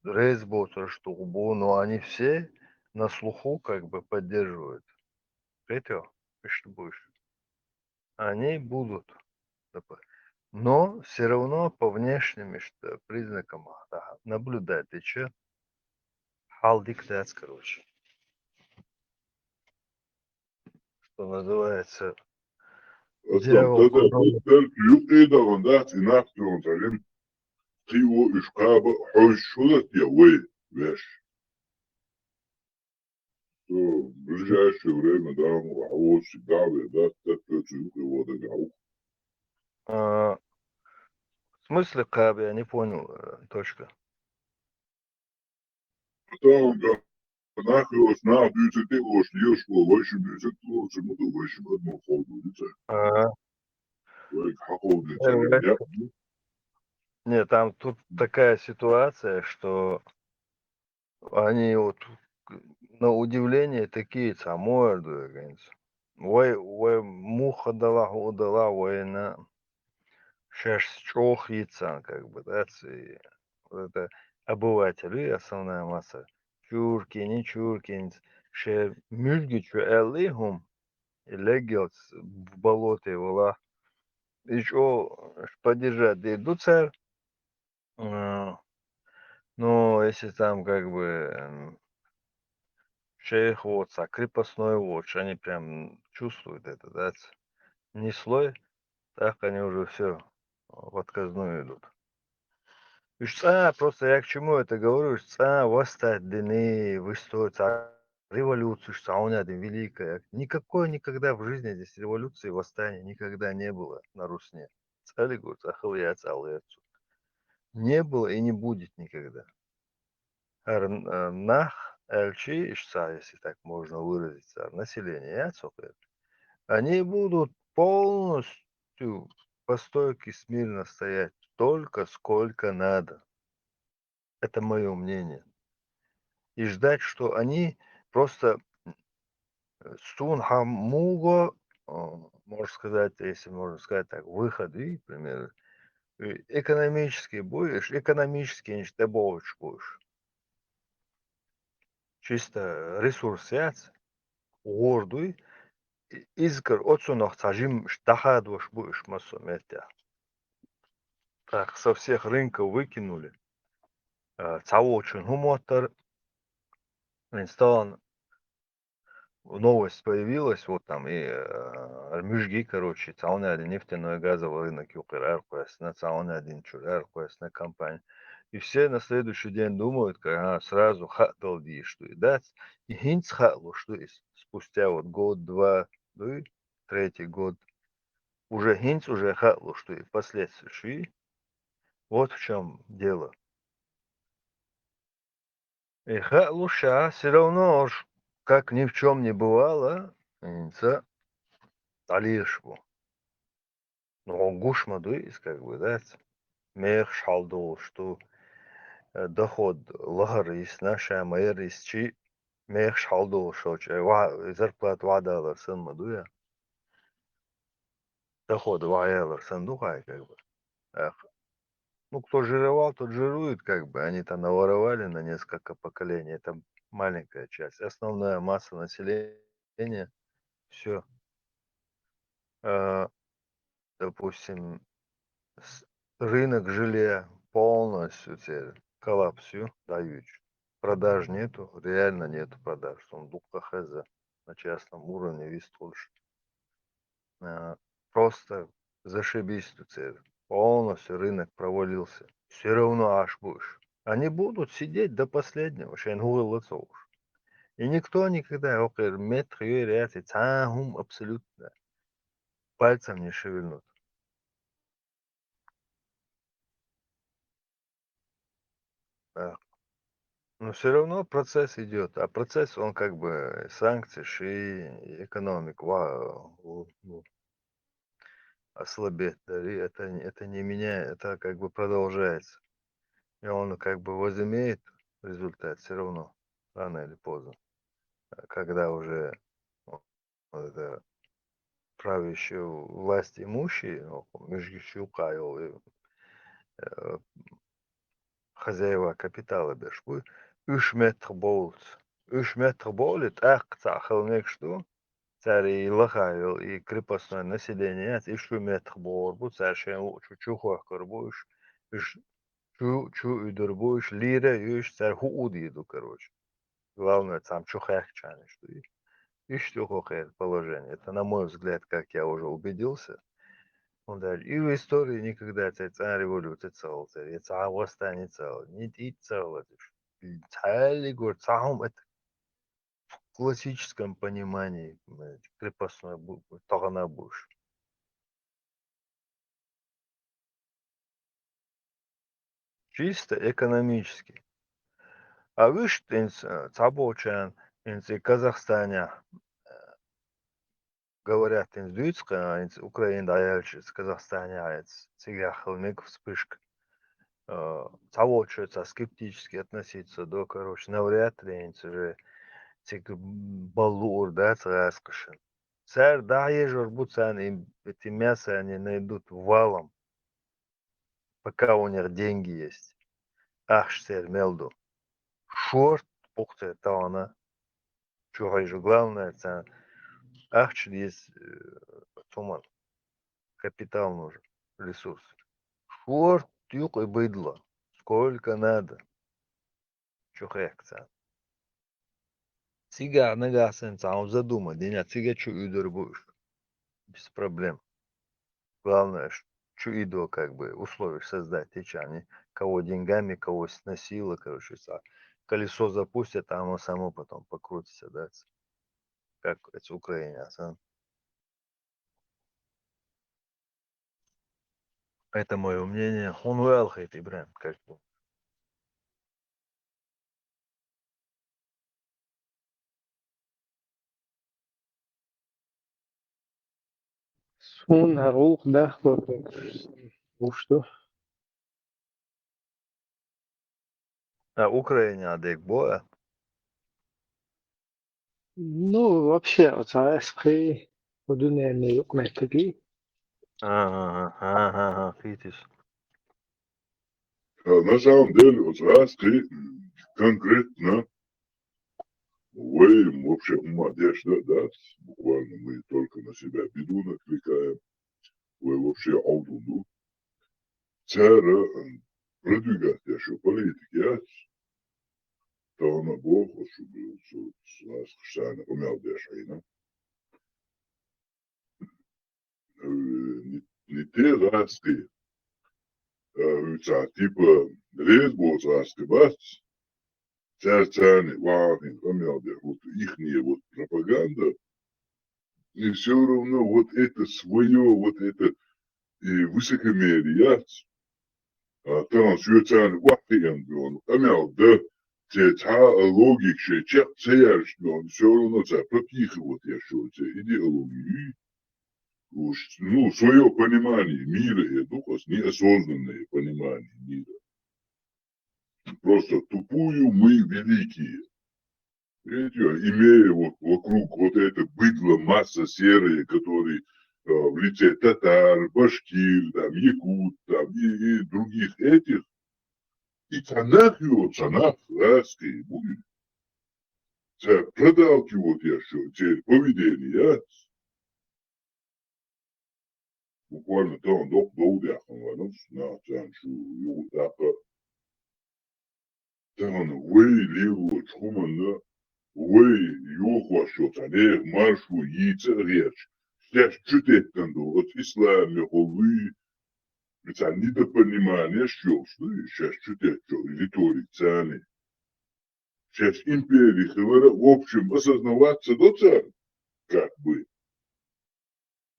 реза боцурш дукха бу, но они все на слуху как бы поддерживают. Кхетий, иштта бу уьш. Они будут. Но всё равно по внешним, иштта, признакам, да, наблюдать дича, хьал дика дац, короче. Что называется, дьявол, тата, кхидӀа юкъе дахана дац, и нах тӀехь царим. Кхин а уьш кхаба хьожуш хӀун латте вай, веш? Что в ближайшее время, да, хьо воцчу дагӀве, да, тӀаккха цу юкъе вода гӀаух. А, в смысле кхаба, я не понял, э, точка. Потом, да, нах йоцу, нах дуьйцург тӀе ош, леш ву, вайшимма дуьйцург тӀе оцу ма ду, вайшимма адамо ховду, дуьйцу. Ага. Вайга хьан ховду, э, царна вай яхь ду. Не, там тут такая ситуация, что они вот, на удивление, такие цхьа муха ду вай хӀинца. Вай, вай муха далахь, хӀун далахь, вайна шаьш чӀогӀа хийцан, как бы, да, ци-, вот это обыватели, основная масса, чуркин, не чуркин, шен муьжгачу аьлла хӀума, и леггелц в болоте вала. И чӀогӀа поддержать дийр ду цара. А, ну, если там, как бы, м, шейх воцу, а крепостной воцу, они прям чувствуют это, да, ц-, неслой, так они уже всё, в отказную идут. Уж цӀа, просто я к чему это говорю, уж цӀа восстать дина в истории, цӀа революция, уж цӀа хьуна дина великая. Никакой никогда в жизни здесь революции, восстания никогда не было на Русне. ЦӀалиг ву, цӀа хила яц аьлла цо. Не было и не будет никогда. ХӀара, э, нах аьлчи, иштта, если так можно выразиться, население яц хӀокхуьнан. Они будут полностью по стойке смирно стоять столько, сколько надо. Это моё мнение. И ждать, что они просто, м, э, сунхамуго, э, можно сказать, если можно сказать так, выходы, например, э, экономический будешь, экономический, значит, ты будешь. Чисто ресурс яц, гордый, и-, изкар оцунах цажим дахадваш будешь массо метя. Так, со всех рынков выкинули. А, цавочун гумоттар, инсталан новость появилась, вот там и, э, мужги, короче, цауна один нефтяной и газовый рынок юкъер аркъясна, цауна один чур аркъясна компания. И все на следующий день думают, как, а, сразу хатдал ди, что и дать. И хинц хатлу, что и с-, спустя вот год, два, ну и третий год, уже хинц уже хатлу, что и последствия, ши. Вот в чем дело. И хатлуша, все равно уж, как ни в чем не бывало, инца алишбу. Но гушма дуис, как бы, да, мех шалдул, что, э, доход лахар из наша майер из чи, мех шалдул, что че, ва-, зарплат вадалар сан мадуя. Доход ваялар сан духай, как бы. Эх. Ну, кто жировал, тот жирует, как бы. Они там наворовали на несколько поколений. Это маленькая часть. Основная масса населения, все. Э, допустим, с-, рынок жилья полностью теперь коллапсию дають. Продаж нету, реально нету продаж. Сундук хаза на частном уровне вистхульш. А, просто зашибись тут, э, полностью рынок провалился. Все равно аш будешь. Они будут сидеть до последнего, шен гугыл лацоуш. И никто никогда, окер, мет хьюй ряд, и цахум абсолютно пальцем не шевельнут. Да. Но все равно процесс идет. А процесс, он как бы санкции, ши, экономику ва-, у-, у-, ослабеть, да, и это, это не меняет, это как бы продолжается. И он как бы возымеет результат все равно, рано или поздно. А когда уже, ну, вот это правящие власть имущие, ну, межгищу кайл, и, э, хозяева капитала беш буй, уьш меттах боулц. Уьш меттах боулит, ах, ца хелмекш ду, цари лахайл и крепостное население, и шу меттах боор бу, цар шен у-, чу, чу хохкар бу, уьш, уьш чу, чу уьдур бу, уьш лира, уьш цар ху уди ду, короче. Главное, цам чу хехчаниш ду. Ишти хохер положение. Это, на мой взгляд, как я уже убедился. Он даже и в истории никогда ца, ца революция цал, ца, я ца восстание цал, не ти цал, это ж цали гор, цахом это в классическом понимании, э, крепостной бу-, тагана буш. Чисто экономически. А вишт инц, э, цабочан, инц и Казахстане, э, говорят, инц дуицка, инц Украина даяч, из Казахстане, а инц цигахал мег вспышка. Э, цабоча ца скептически относиться до, короче, навряд ли инц уже циг баллу урда цараскашин. Цар да ежор буцан им эти мясо они найдут валом, пока у них деньги есть. Ахш цер мелду. Шорт пухте таона. Чухай же главное, цан ахч дис, э, туман. Капитал нужен, ресурс. Шорт юк и быдло. Сколько надо. Чухехца. Цига нагасан цаун задума, диня цига чу уьдур буш. Без проблем. Главное, ш-, чу идо, как бы, условия создать, течь они, кого деньгами, кого с-, на силу, короче, са. Колесо запустят, а оно само потом покрутится, да, ц-, как это Украина, а? Это моё мнение. Он уэлхит, Ибрахим, как бы. Хьуна гӀуллакх дахло, вуш ду? А Украине дегӀ бо а? Ну, вообще, оцу гӀаскхий, кху дуьненан юкъаметтигий. Ага, ага, ага, хийтис. А на самом деле, оцу гӀаскхий конкретно вай вообще хӀумма деш дан а дац, буквально мы только на себя беду накликаем. Вай вообще Ӏовдал ду. Цара продвигать деш йолу политика яц. Тахана боху, шу гӀаскхаш царна къамел деш Ӏийна. Э, не, не те гӀаскхий, а, цхьа типа реза боцу гӀаскхий бац, цаьрца царна вахана къамел деш, вот ихние вот пропаганда, и всё равно вот это своё, вот это и высокомерие яц. А тахана соьца царна охьахиъна дуьйна къамел дан, церан цхьа а логика шайн чекх ца яьлча дуьйна, всё равно цара пропихивать еш йолу церан идеология. Уж, ну, своё понимание мира я ду-кх аса, неосознанное понимание мира. Просто тупую мы великие. Видите, имея вот вокруг вот это быдло, масса серые, которые, э, в лице татар, башкир, там, якут, там, и, и других этих, и цхьа нах йоцу, цхьа нах гӀаскхий буй. Цара продалкивать еш йолу церан поведение яц. Буквально тахана доккха дов даьккхина ваьлла, нах царна шу юха тӀаккха. Тахана вай лелочу хӀуманна, вай йохош йолу цхьа нехан маршо йийца а гӀерташ, шаьш чутеттина долу оцу исламехула вуй, и цхьа недопонимание йолуш ду, и шаьш чутеттачу риторика царна. Шаьш импери хилар а, в общем, осознавать ца до цара, как бы.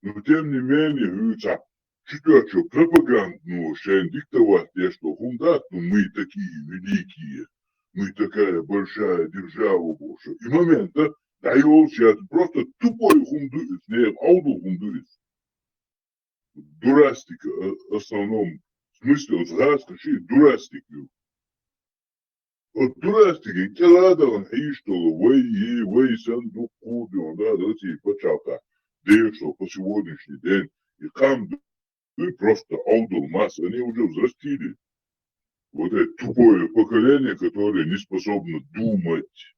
Но тем не менее, хӀуьца чутоьхчу пропагандно шайн диктовать деш долу хӀума дац, ну, мы такие великие, мы такая большая держава бохуш. И момента дӀайолуш яц, просто тупой хӀума ду иза, нехан Ӏовдал хӀума ду иза. Дурастика, а, основном смысле, оцу гӀаскхаший дурастика ю. Оцу дурастигийн кӀела а дахана хьийзаш долу вай, вай санна дуккха а дуьйна, да, Россия пачхьалкхехь дехаш долу по сегодняшний день и къам ду, и просто Ӏовдал масса, они уже взрастили. Вот это тупое поколение, которое не способно думать,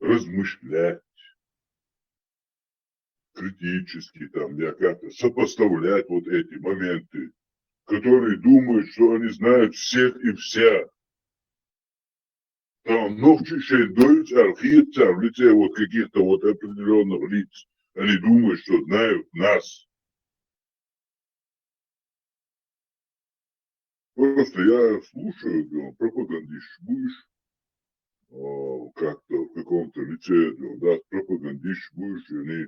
размышлять критически там, я как-то сопоставлять вот эти моменты, которые думают, что они знают всех и вся. Там нохчий шайн дойла цара, хета цара в лице вот каких-то вот определённых лиц. Они думают, что знают нас. Просто я слушаю, да, пропагандист будешь, а, как-то в каком-то лице, да, да, пропагандист будешь, и они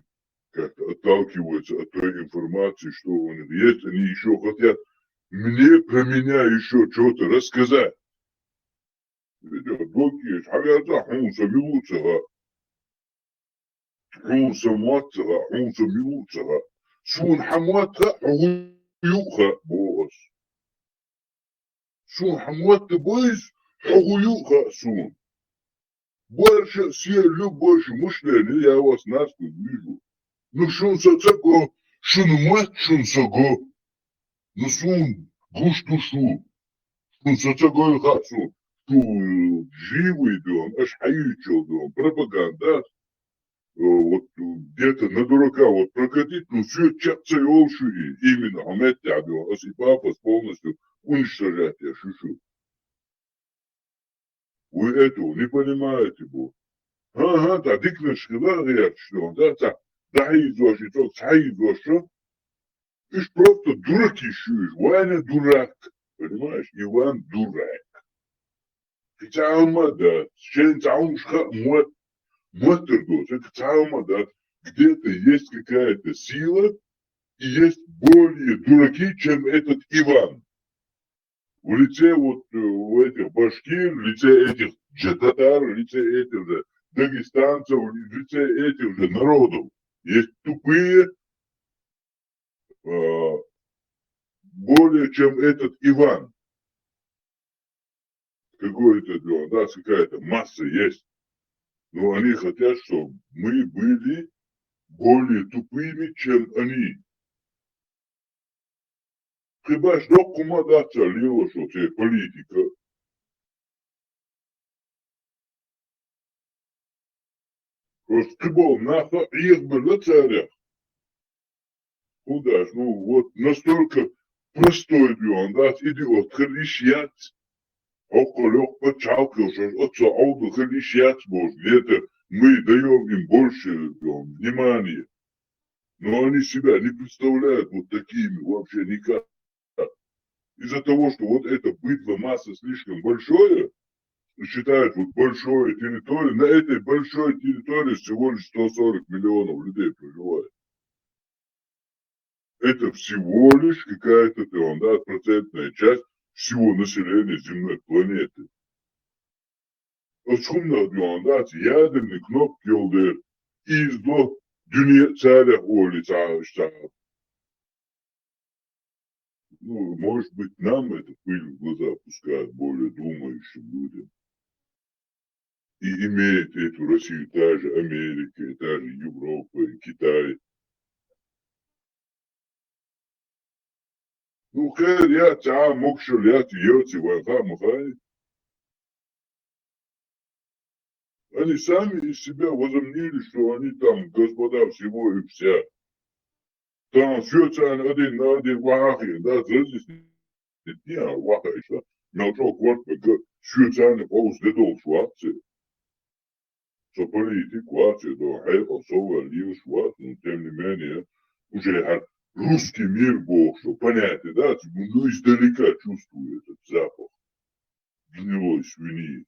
как-то отталкиваются от той информации, что у них есть, они ещё хотят мне про меня ещё что-то рассказать. Видео блоки есть, а я за, хьуна со мила ца ха. Хьуна сан мотт ца хаьа, хьуна сан мила ву ца хаьа. Суна хьан мотт хаьа, хьо хӀун ю хаьа, боху ас. Суна хьан мотт бойза, хьо хӀун ю хаьа суна. Больше все любовь мышления я вас нахуй вижу. Ну, шуна со ца го, шуна мотт шуна со го. Ну, суна гуш ду шу. Шуна со ца гой хаьа суна. Шу живый дуьйна, аша хьаьвзачул дуьйна, пропаганда, э, вот, э, где-то на дурака вот прокатить, ну, соьца чекх ца йолуш ю и, именно хьо меттехь дуьйна, аса и пафос полностью уничтожать еш ю шу. Вы этого не понимаете, бу. ХӀан-хӀа, цхьа диканаш хила а гӀерташ дуьйна, да, цхьа дӀахьийзош, и цо схьахьийзош шу. Уьш просто дураки шу уьш. Ваня дурак. Понимаешь? Иван дурак. Кхин цхьа хӀума а дац. Шен цхьа хӀумаш хаьа мотт-, моттар доцург, кхин цхьа хӀума а дац. Где-то есть какая-то сила, и есть более дураки, чем этот Иван. В лице вот, э, у этих башкир, в лице этих же татар, в лице этих же дагестанцев, в лице этих же народов. Есть тупые, э, более чем этот Иван. Какой-то, да, у нас какая-то масса есть. Но они хотят, чтобы мы были более тупыми, чем они. Хиба ж доккха хӀума дац цар лелаш оцу политика. Просто кхиболу нах а Ӏехабелла царех. ХӀунда аьлча, ну, вот настолько простой дуьйна дац, идиот хила йиш яц. ХӀокху локху пачхьалкхо шаьш оццул Ӏовдал хила йиш яц бохуш, где-то мы даём им больше, там, внимания. Но они себя не представляют вот такими вообще никак. Из-за того, что вот это быдло масса слишком большое, и считают вот большой территорией, на этой большой территории всего лишь сто сорок миллионов людей проживает. Это всего лишь какая-то, там, да, процентная часть всего населения земной планеты. Оцу хӀуманах дуьйна дац, ядерный кнопка йолу дела, иза ло дуьне царех олий ца, ца. Ну, может быть, нам эта пыль в глаза пускает более думающим людям. И имеет эту Россию та же Америка, и та же Европа, и Китай. Ну, кхера яц, а могушалла яц, йоций вайн хаа ма хаьий. Они сами из себя возомнили, что они там господа всего и вся. Там всё царна один на один вахахиъна, да, разъяснить не а, ваха иштта. Мел чӀогӀа корта мега, всё царна къовса де долуш вац церан. Со политик вац, я до хьекъал со ваьлла лелаш вац, но тем не менее, уже хӀара русский мир бохуш, понятие, да, ну, издалека чувствую этот запах гнилой свиньи.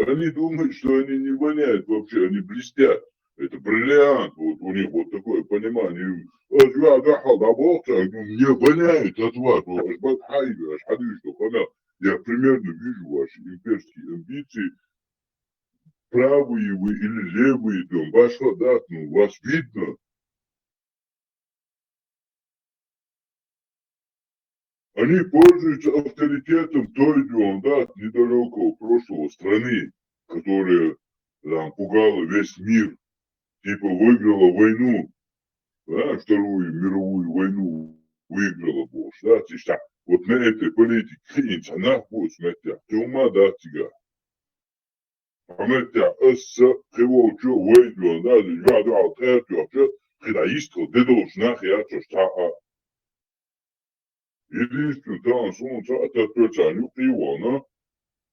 Они думают, что они не воняют вообще, они блестят. Это бриллиант, вот у них вот такое понимание. Ас юьхь дуьхьал дӀабоху цаьрга, ну, мне воняет от вас, вот, аш бат хьайга, аш хьадуьйш ду, хана, я примерно вижу ваши имперские амбиции, правые вы или левые, там, башха дац, ну, вас видно. Они пользуются авторитетом той, да, недалекого прошлого страны, которая там пугала весь мир, типа выиграла войну, да, Вторую мировую войну выиграла, бохуш, да, цигахь. Вот на этой политике хиъна цхьа нах бу оцу меттехь, тӀе хӀума дац цигахь. Хьан меттехь аса кхин волчу вай дуьйна, да, юьхь дуьхьал тӀаьртоьхча, кхин дӀа йистхила де долуш нах яц оцу цхьа а. Единственное, тахана суна цхьа а таттар царна юккъе а вахана,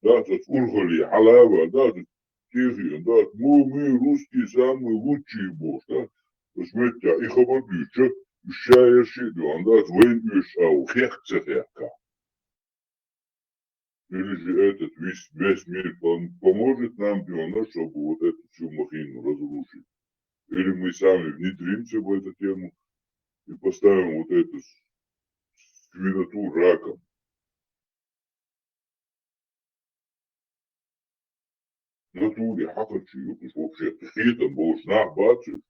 да, цаца урхале хьала а ваьлла, да, цаца тӀехиъна, да, мы, мы, русские самые лучшие бохуш, да. Оцу меттехь и хабар дуьйцуча, уьш ша ерш а дуьйна, да, вайна оьшуш а ву, хех а ца хехкахь. Или же этот весь, весь мир пом-, поможет нам, дуьйна, чтобы вот эту всю махину разрушить. Или мы сами внедримся в эту тему и поставим вот эту с-, свиноту раком. В натуре хьакхарчий ю уьш вообще, кхетам болуш нах бац уьш.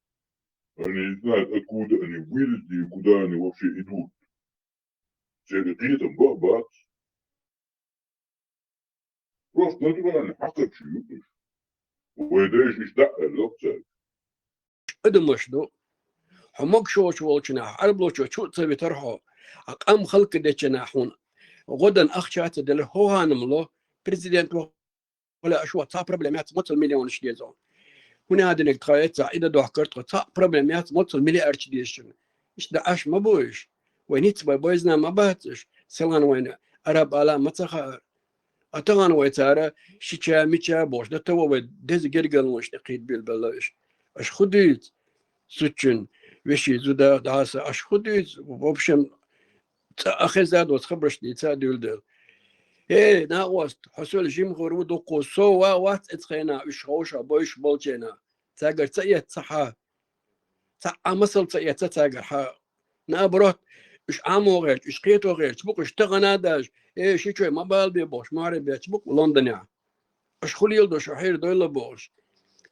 Они не знают, откуда они вылезли и куда они вообще идут. Церан кхетам бан а бац. Просто натурально хьакхарчий ю уьш. Вай дайша иштта а аьлла цаьрга. Адамаш ду. Хьо могушаллаш волчу нах, Ӏарбочо чу а ца витара хьо. Хьан къам халкъ дечу нах хьуна. ГӀо дан ахча а ца делла, хӀо ханам ло, президент ваха вала аша вац, цхьа проблема яц, моцал миллионаш деза. ХӀунда аьлла тха эццахь и дан дохкар тхо, цхьа проблема яц, моцал миллиардаш деза шуна. Иштта Ӏаш ма бу уьш. Вай ницкъ бан бойзна ма бац уьш, селхана вайна араб ала ма ца хаьара. А тахана вай цара шича, мича бохуш, дан таво вай деза гергалонаш тӀе кхийда билбелла уьш. Аша хӀун дуьйцу? Зудчун вешин зуда дӀаса, аша хӀун дуьйцу? В общем, цкъа а хезна доцу хабарш дийца а дуьйладелла. Э, накъост, хьо соьла жимхур ву дуккху, со ва вац эцу хенахь уьш ховша бойуш болчу хенахь. Цаьргара ца эццахьа. Цхьа а масал ца эцна цаьргара хьа. Наоборот, уьш Ӏамо гӀерташ, уьш кхето гӀерташ бу-кх уьш тахана а даже, э, ши чой ма балабе бохуш, мохьарий бетташ бу-кх Лондонехь. Аша хӀун леладо шу хьийр дойла бохуш.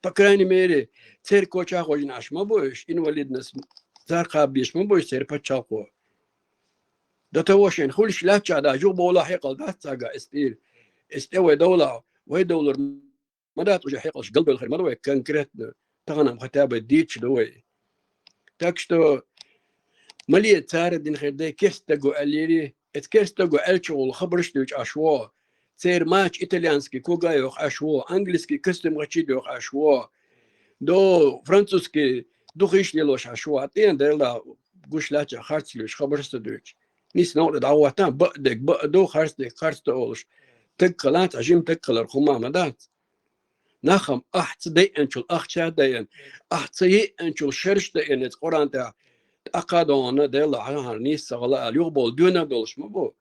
По крайней мере, церковь чагӀожина Ӏаш ма бу уьш, инвалидность цар кхаба безаш ма бу уьш церан пачхьалкхо. До того шайн хуьлуш лаьттача да, жугӀа бовла хьекъал дац цаьрга эс тӀера. Эс тӀе вай довла, вай довлар ма дац уже хьекъалш галбевлла хир ма ду вай конкретно. Тахана-м хотя бы дийцаш ду вай. Так что, мале цара дина хир дай, керста стаг ву аьллера, эцу керста стага аьллачу гӀуллакха хабарш дуьйцу Ӏаш ву. Церан мача итальянский кога йоху Ӏаш ву, английский костюм гӀачий доху Ӏаш ву. До французский духиш лелош Ӏаш ву. ТӀена Дела гуш лаьттача харц луьйш хабарш ца дуьйцу. Нийса новкъа дӀагӀоттан, баа дерг баа ду, харц дерг харц ду олуш. Таг хиланца, жима таг хилар хӀума ма дац. Нах-м ахь ца дайинчул ахча а дайина, ахь ца йиъинчул шераш дайина, иза Къуръан тӀехь тӀаккха а догӀна, Дела хьан-хьан нийса ца гӀала ала, юхабовла доьна а долуш ма бу.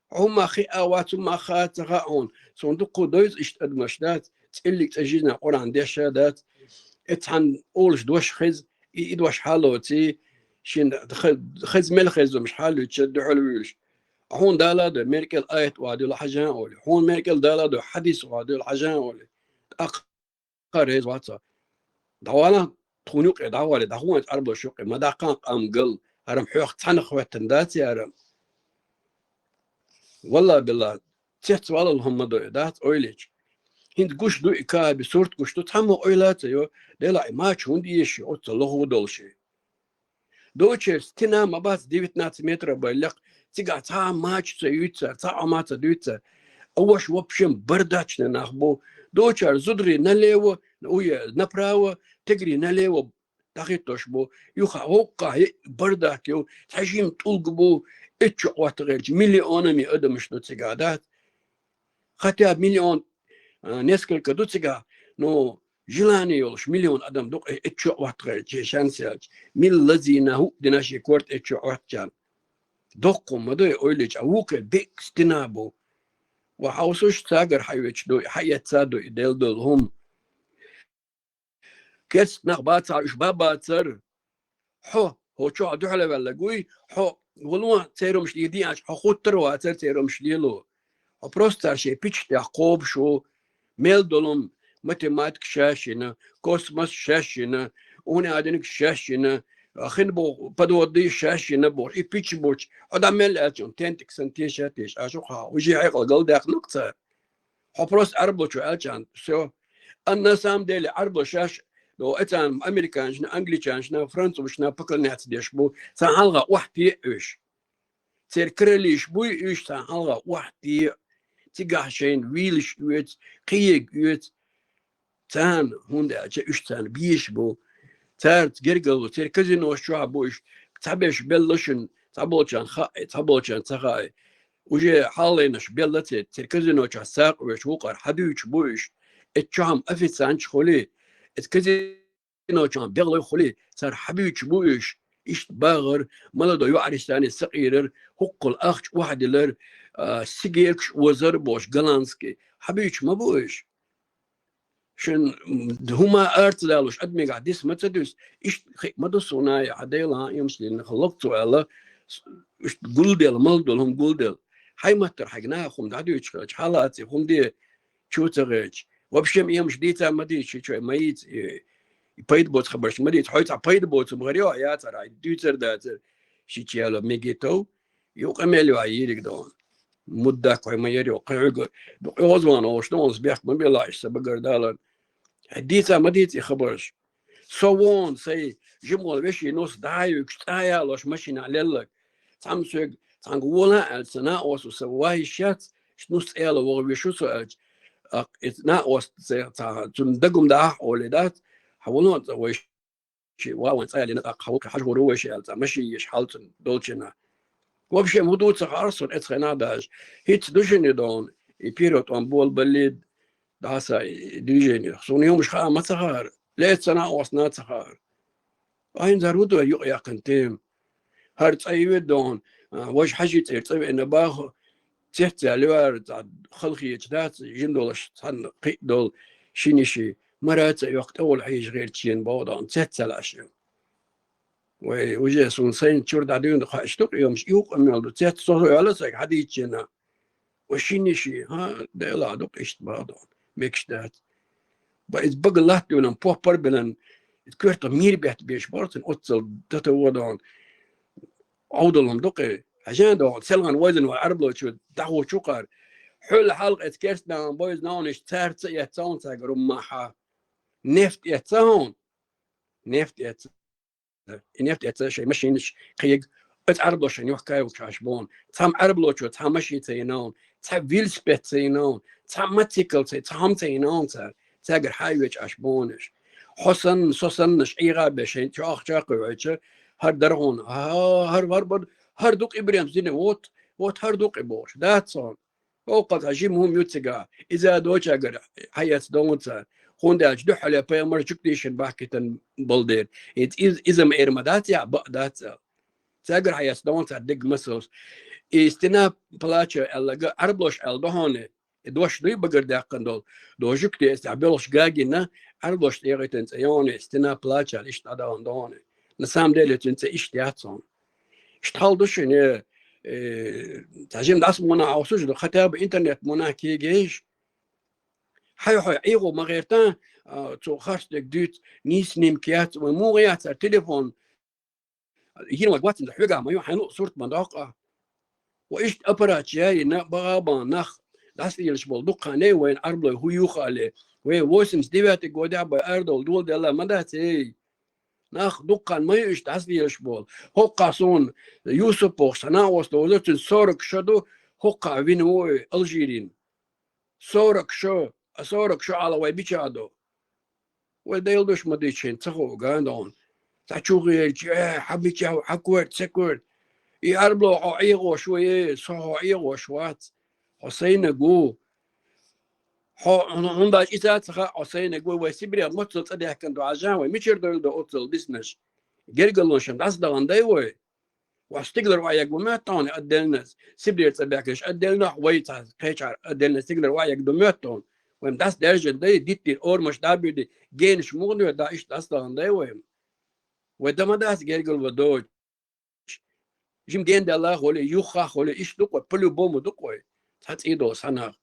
Хьо хӀумма хиъна вац, хӀумма хаа ца хаьа хьуна. Суна дуккха а дойза иштта адамаш дац, цӀиллиг цӀе жизна Къуръан деш а дац. Эцхьана олуш дош хеза, и, и дош хьалоций, шен ха-, хеза мел хезамаш хьалуьйча дуьхьал вуьйлуш. Хьуна Дала а ду, Меркел аят охьадуьллу хьажа олий. Хьуна Меркел Дала а ду, хьадис охьадуьллу хьажа олий. ТӀаккха реза вац со. ДӀавала, тхуна юкъе дӀавала, дӀахӀун Ӏарбош юкъе, ма даккха къам гал, хӀара-м хьох цхьаьна хӀоьттина дац яра. Валла билла, цец валал хӀума ма ду и, дац ойлича. ХӀинца гуш ду и каби, сурт гуш ду, цхьаммо ойла а ца йо, Дела и мача хӀунда езаш ю, оццул лоху долуш и. Дочеран стена ма бац девятнадцать метров бай лекха, цигахь цхьа а мача ца юьйцу цара, цхьа а Ӏома ца дуьйцу цара. А ваша вообще бардачный нах бу. Дочар зударий налево, уе направо, тигрий налево дӀахӀиттош бу. Юха хӀокхахь бардак ю, цхьа жима тӀулг бу, эццу чу ӀоттагӀерчу миллионами адамаш ду цигахь, дац? Хотя миллион, а, несколько ду цигахь, но желание йолуш миллион адам ду, э, эццу чу ӀоттагӀерчу шен шанс яьлча. Милла лазийна хӀуъа дина шен корта эццу чу Ӏоттачарна. Доккха ма ду и ойлича, а вукхе беккъа стена бу. Ва хьовсуш цагара хьаоьцуш ду и, хьаэцна ду и, делла долу хӀума. Керста нах бацахь, уьш бан бацара. Хьо, хьо чохь дуьхьал ваьлларг вуй, хьо вало церан хӀумаш леладе аьлча, хьо хуттар а вацара церан хӀумаш лело. Хьо просто цара шайн пича тӀехь кхобуш ву, мел долу-м математика шаьш йина, космос шаьш йина, уни адиниг шаьш йина, хин бу подводный шаьш йина бу, и пича буч, хьо дӀа мел аьлча, тентик сан теша а теша, аша хьо, уже хьекъал галдаьккхина-кх цара. Хьо просто Ӏарбочо аьлча, всё. А на самом деле Ӏарбо шаьш, ну, эцарна американцашна, англичанашна, французашна поклоняться деш бу, царна хьалха охьатеа уьш. Церан королеш буй уьш, царна хьалха охьатеа. Цигахь шайна вийлаш оьцу, кхиега оьцу. Царна, хӀунда аьлча уьш царна безаш бу. Цаьрца гергарло, церан казинош чохь бу уьш, цхьаберш белла шуна, цхьаболчарна хаьа, цхьаболчарна ца хаьа. Уже хьалхалерш белла церан, церан казино чохь сакъош вукхара хьадуьйцуш бу уьш. Эцу чохь-м официанташ хуьлий, эцу казино чохь-м беглой хуьлий, цара хьабуьйцуш бу уьш. Иштта багӀар, молодой йоӀарий санна сакъерар, хӀоккхул ахча охьадилар, а, сигеркаш озар бохуш голландский. Хьабуьйцуш ма бу уьш. Шун, м, хӀума ара ца далош, адамегахь дис ма ца дуьсу, иштта хиъ ма ду суна, я хьан Дела, хьан эмаш лелина хала локх цо аьлла, с-, иштта гулделла, мала долу хӀума гулделла. Хьайн маттара хьайга наха хӀума дӀадуьйцуш хилча, хьалаций хӀума де, чу ца гӀерташ. Вообще-м эмаш дийца ма дийца, ши чой ма йийца, и, и пайда боцу хабарш ма дийца. Хьой цхьа пайда боцу хӀума гӀар йо, яцара, хьайн дуьйцар дацара, ши чу яьлла мегитов. Юкъа мел вай йийриг доху. Муддак хьой ма яр ю, кхуьга. Ду къозгӀан олуш ду, оцу бехк ма белла, иштта сан багар далан. Хьай дийца ма дийца и хабарш. Со вон, сай жимгӀол вешин нус дӀа а юьгуш, цӀа а ялош машинахь лелларг. Цхьамма соьга, цхьаьнга вола аьлла, сан накъосту сан вайш яц, нус цӀела вогӀу вешу со аьлча. Акх, и накъост цхьа, цхьа, цунна дагум дахьа олий дац, хьан вон цӀа вайш Ши ван цӀа ялийна, тӀаккха хьан вукхе хьажа гӀур ву вайша аьлла, цӀа машин еш хьалцун долчина. Вообще, хӀун ду ца хаьара суна эцу хенахь даже. ХӀинца ду шуна и догӀна, и пиро тӀом болабаллий, дӀаса и движение. Суна юмаш хаа ма ца хаьара, леца ца накъостна ца хаьара. Айна зар хӀун ду юкъа яьккхина тема? ХӀара цӀа йоьду догӀна, а, важа хьажи цӀера цӀа веана баху, цецъяьлла вара, цхьа халахеташ дац, жин долуш цхьанна кхиъ долу шина йиши, мара а ца йоккху, тӀе волу хьийжа гӀерташ йина боху догӀна, цецъяьлла аша. Вай, уже суна сайна чуьра дӀадуьйна хаьаш ду-кх, йомаш и юкъа мел ду, цец со хӀоьлла сайга хьадийччина. Вай шина йиши, хӀа, Дела ду-кх иштта боху догӀна, мегаш дац. Ба из бага латтуьйлан, поппар билан, из коьртах мийра бетта беш бара цун, оццал дата водон. Ӏовдалам дукъе. Хьажан догӀу, селхан вайзан вай Ӏарблочо дӀахочу кхар. Хьуьлла хьалха эц керстанан бойз наунаш царца эццаун цагар уммаха. Нефт эццаун. Нефт эцца. И нефт эцца шай машинаш кхег. Эц Ӏарблошан юхкай вучаш бон. Цхьам Ӏарблочо, цхьа машин ца йинаун. Цхьа велосипед ца йинаун. Цхьа мотоцикл ца, цхьа хам ца йинаун цар. Цагар хьайвечаш бонаш. Хьо санна, со саннаш ӀийгӀа бешен, чоах чакхуьвеча, хӀар даргӀун, а, хӀар, хӀар бар, хӀар дукъ ибрем зине, вот, вот хӀар дукъ и бохуш. Дац сон. Оха цхьа жима хӀума ю цига. Иза дочагара хьаэц догӀун цар. ХӀунда аьлча дуьххьале пайхамар чукдийшина бахкитан болдер. Из, из, иза ма эр ма дац, я бакъ дац аьлла. Цагар хьаэц догӀун цар диг масалс. И стена плача аьллага, Ӏарблош аьлла дохьоне. И дош дуй багар даьккхина долу. Дожук те эс белхаш гагина, Ӏарблош тӀегӀитан цӀе йоне, стена плача аьлла иштта дӀадахана дохьоне. На самом деле цуьнан цӀе иштта яц хьуна. Иштта хьал ду шуна, э, цхьа жим дӀас муна хьовсуш ду, хотя бы интернет муна кегейш. Хьай-хьай, Ӏийгъо ма гӀертан, а, цо харцдерг дуьйцу, нийса нимка яц, вай муха яц, ар телефон йина вай гуаццинчу хьоьга ма ю, хьайна луъу сурт ма доккху. Ва иштта аппарат чу яйина, багӀа-багӀа нах дӀасалелаш болу дуккха не вайна Ӏарблой хӀу юха а ле. Вай восемьдесят девятый годехь бай арадовла доладелла ма дац, эй. Нах дуккха ма ю иштта дӀасалелаш болу. ХӀоккхахь суна Юсуповх санна оста вазар, цуьнан сорок шо ду, хӀоккхахь вина ву и Алжирин. Сорок шо, а сорок шо Ӏала вай бича а ду. Вай дайла душ ма дича хӀинца ца хуу ган догӀун. Цхьа чу гӀелча, э, хьан бича ву, хьан корта, ца корта. И Ӏарбло хьо Ӏийгъош ву, э, со хьо Ӏийгъош вац. Хьо сайнаг ву. Хьо, хьуна, хьуна даже иза ца хаьа, хьо сайнаг ву, вай Сибрех моццал цӀа даьхкина ду, хьажа вай, мичара дойла ду оццал диснарш? Гергалонашна дӀасадахана дай вай? Вай стигалара охьаерг ву моьтту хьуна отдельно, Сибрера цӀа баьхкинарш отдельно, вай цхьа кхечара отдельно стигалара охьаерг ду моьтту хьуна. Вай дӀасадаьржина дай, диттира орамаш дӀабуьйди, генаш муха доьду, да иштта дӀасадахана дай вай? Вай дан ма дац гергал ван доцуш. Жима ген даьлла а хуьлий, юххах а хуьлий, иштта ду-кх вай, по-любому ду-кх вай. Цхьа цӀий долу схьанах.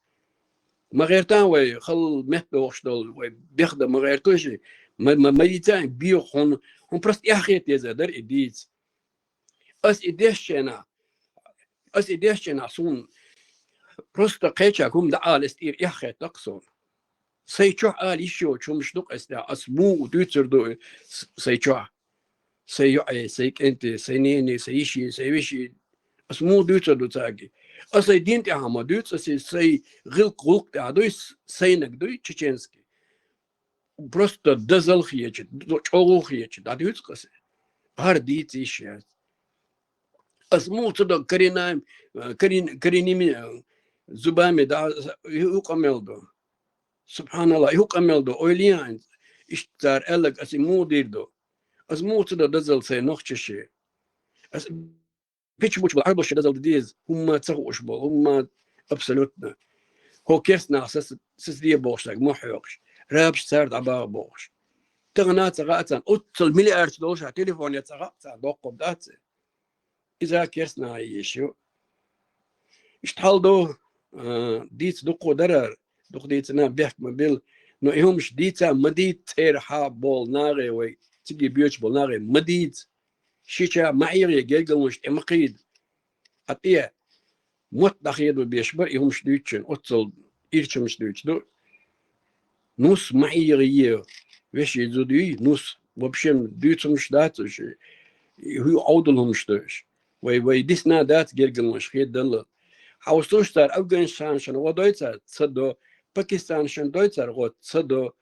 Ма гӀертан вай, хала метта дохуш долу, вай бехдан ма гӀертуй ши. Ма, ма, ма йийца, беху хьуна, хьуна просто эхь хета деза дара и дийца. Ас и дешченахь, ас и дешченахь суна просто кхеча хӀума дӀаала ас тӀера эхь хетта-кх суна. Сай чохь ала йиш йоцу хӀумаш ду-кх ас тӀехь, ас муха дуьйцур ду с-, сай чохь. Сай йоӀе, сай кӀенте, сай нене, сай йиши, сай веши. Ас муха дуьйцур ду цаьрга? Ас сай дин тӀехь ма дуьйцу, ас и сай гӀилкх-гӀуллакх тӀехь дуй, с-, сайнаг дуй, чеченский. Просто дозалла хеташ, д-, чӀогӀа хеташ, дӀадуьйцу-кх ас. ХӀара дийца йиш яц. Ас муха ца до коренными, э, корен-, коренными, э, зубами, да, и хӀу къамел ду? Субханалла, и хӀу къамел ду? Ойла е хьайна, иштта цара аьлларг ас и муха дийр ду? Ас муха ца до дозалла сайн нохчаши? Ас Пича-буча болу Ӏарбоша дозалла дан деза, хӀумма ца хууш болу, хӀумма абсолютно. ХӀо керстанах саца, саца де бохуш стаг ма хьоькхуш. Рабаш цара дӀабагӀа бохуш. Тахана ца хаьа царна, оццул миллиардаш долуш а телефоне ца хаьа царна, доккхур дац. Иза керстанах йиш ю. Иштта хьал ду, а, дийца дуккхо дарар, дукха дийцина бехк ма билла. Но и хӀумаш дийца ма дийца цӀера хьа болу нахе вай, циге боьдуш болу нахе ма дийца. Шича ма ӀийгӀе, гергалонаш тӀе ма кхийда. Ткъа тӀе мотт дӀахеда беш бара и хӀумаш дуьйцучун, оццул ирча хӀумаш дуьйцуш ду. Нус ма ӀийгӀе, вешин зуда юй, нус. Вообще дуьйцу хӀумаш дац уьш. ХӀу Ӏовдал хӀумаш ду уьш. Вай, вай дисна дац гергалонаш хедалла. Хьовсуш цара Афганистанашна гӀо дой цара, ца до, Пакистанашна дой цара гӀо, ца до.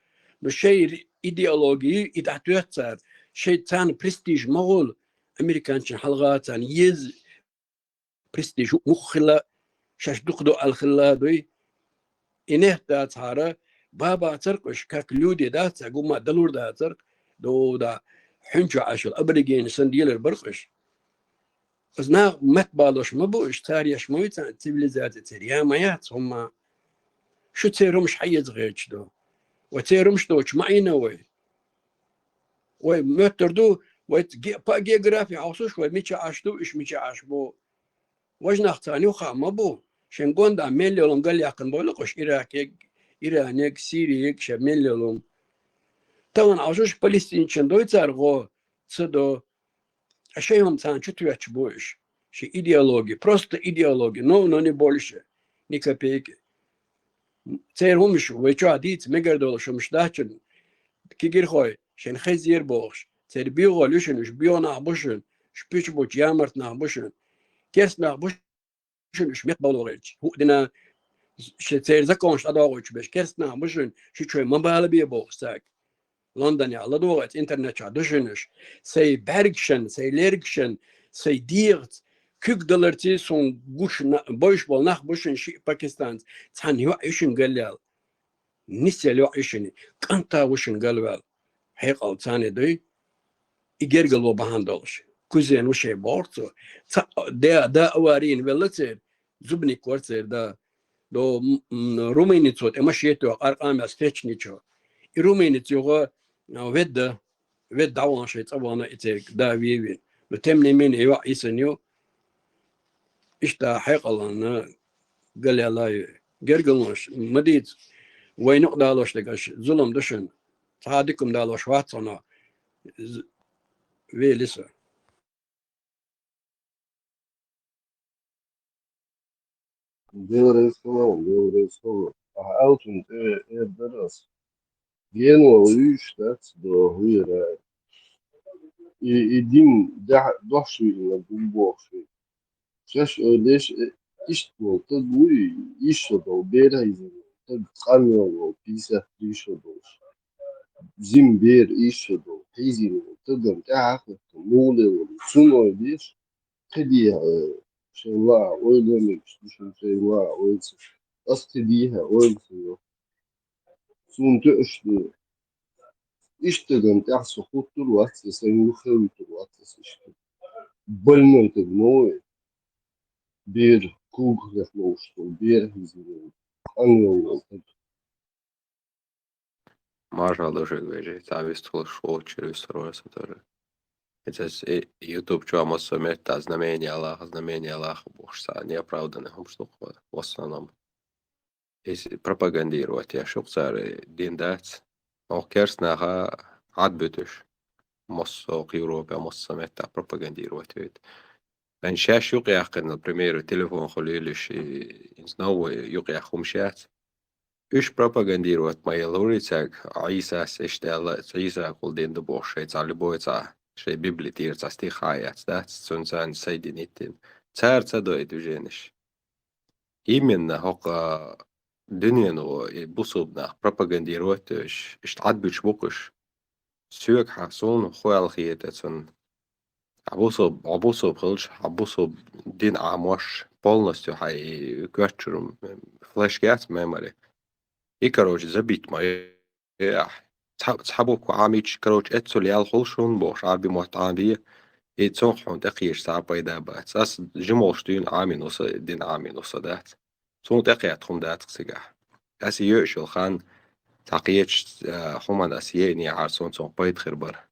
Но шайн идеология, и дӀатоьху цара, шайн царна престиж ма гӀолу, американчун хьалха царна еза престиж муха хилла, шаьш дукха ду аьлла хилла дуй. И нехта дацахьара, баба царкъаш, как люди, да, ца гума далур да царкъ, до да, хьуьнчу Ӏаш йолу аборигенаш санна делар баркъаш. Ас нах меттабалош ма бу уьш, цара еш ма ву царна цивилизаци, церан я ма яц хӀумма. Шу церан хӀумаш хьаэца гӀерташ ду. Вай церан хӀумаш доцуш ма Ӏийна вай. Вай моьттур ду, вай ге-, по географии хьовсуш, вай мича Ӏаш ду, уьш мича Ӏаш бу. Важа нах царна юха а ма бу. Шайн гонда мел йолун галъяьккхина бойла-кх уьш Иракег, Иранег, Сириег, шайн мел йолун. Тахана Ӏа уж Палестинчун дой цар гӀо, ца до. Ткъа шоай хӀума царна чу тоьттуш бу уж. Шоай идеология, просто идеология, но, но не больше, ни копейки. Церан хӀумаш вай чохь дийца мегар долуш хӀумаш дац шуна, кегийрхой, шайна хезира бохуш. Церан боьхалла ю шуна, уж боьха нах бу шуна, уж пуьчу бучу ямарт нах бу шуна. Керста нах бу шуна, уж меттабовла гӀерташ. ХӀуъа дина шайн церан законаш дӀадохуьйтуш берш керста нах бу шуна, шуьца шоай ма бала бе бохуш цаьрга. Лондонехь ладогӀа эца интернет чохь ду шуна уж. Сайн бӀаьргашна, сайн лергашна, сайн дегӀаца, куьг даларца суна гуш на-, бовзуш болу нах бу шуна шиъ пакистанца, цхьана йоӀ ю шуна галваьлла. Нисъелла йоӀ ю шуна, кӀант а ву шуна галваьлла. Хьекъал царна дуй, и гергарло бахьана долуш. Кузен ву шайн боху цо. Цхьаъ да, да аварийна велла церан, зубник вара церан да. До, м, м, румынецо тӀе машен тоьхна аркъамел стечничо. И румынец юха, а, ведда, ведда дӀавахана шайн цӀа вахана и церан да вевина. Но тем не менее йоӀ йисина ю. Иштта хьекъална галъяьлла ю. Гергарлонаш ма дийца, вайна юкъа далош дерг аша зулам ду шуна. Цхьа а дика хӀума далош вац хьуна. З-, вели со. Белорусского, белорусского. А Алтун тӀе эр дара ас. Генуа уьш дац до вира. И, и дин да-, дохьуш виъна гум бохуш виъ. Шаьш ойла еш, э, иштта волу таг вуй, иштта долу бер хьийзина волу таг, къанвелла волу, пятьдесят три шо долуш. Зим бер иштта долу, хьийзина волу тагам тӀаьхьа а хӀотту, муха ле волу, цунна ойла еш, кхидехьа, э, шайн лаа ойла мегаш ду шуна, шайн лаа ойла ца. Ас кхидехьа ойла ца йо. Суна тоьуш ду. Иштта тагам тӀехь со хӀуттур вац, я сайн юххе вуьтур вац ас иштта. Больной таг ма вай. Бер, кугах ловш долу, бер хьийзина волу, къанвелла волу таг. Маршалла ду шуьга, вежарий, цхьа вистхуьлуш волчуьра вистхуьлуш вара со тоже. Эцас и YouTube чохь массо а метта знамение лаха, знамение лаха бохуш цхьа неоправданный хӀумаш ду-кх в основном. Иза пропагандировать еш ю-кх цара дин дац. Оха керста наха Ӏад буьтуш. Массо а Европа, массо а метта пропагандировать вейта. Вайн шаьш юкъаяьккхина, например, телефон хуьлийла уьш, и, и новый юкъаяккха хӀумаш яц. Уьш пропагандировать ма еллура цаьрга, Ӏийсас иштта аьлла, Ӏийса гӀулдина ду бохуш, шайн цхьа любой цхьа, шайн Библи тӀера цхьа стих а яц, дац, цунна царна соединить дина. Цара ца до и движенеш. Именно хӀокху дуьнено и бусулба нах пропагандировать деш, иштта Ӏад буьтуш бу-кх уьш. Соьга хьан суна хӀу аьлла хета цунна. Хьан бусулба, хьан бусулба хилча, хьан бусулба дин Ӏамош полностью хьан и коьртачуьра флешка яц, memory. И, короче, забить ма е ахь. Цхьа, цхьа буква Ӏамийча, короче, эццул ял хуьлу шуна бохуш, Ӏарби мотт Ӏамабе, и цунах хьуна тӀекхеча цхьа а пайда бац. Ас жимолуш дуьйна Ӏамийна ву сан, дин Ӏамийна ву сан, дац. Цунна тӀекхетта хӀума дац-кх цигахь. Ас йоьуш йолу хан цхьа кхечу, а, хӀуманна ас еънехьара суна цунах пайда хир бара.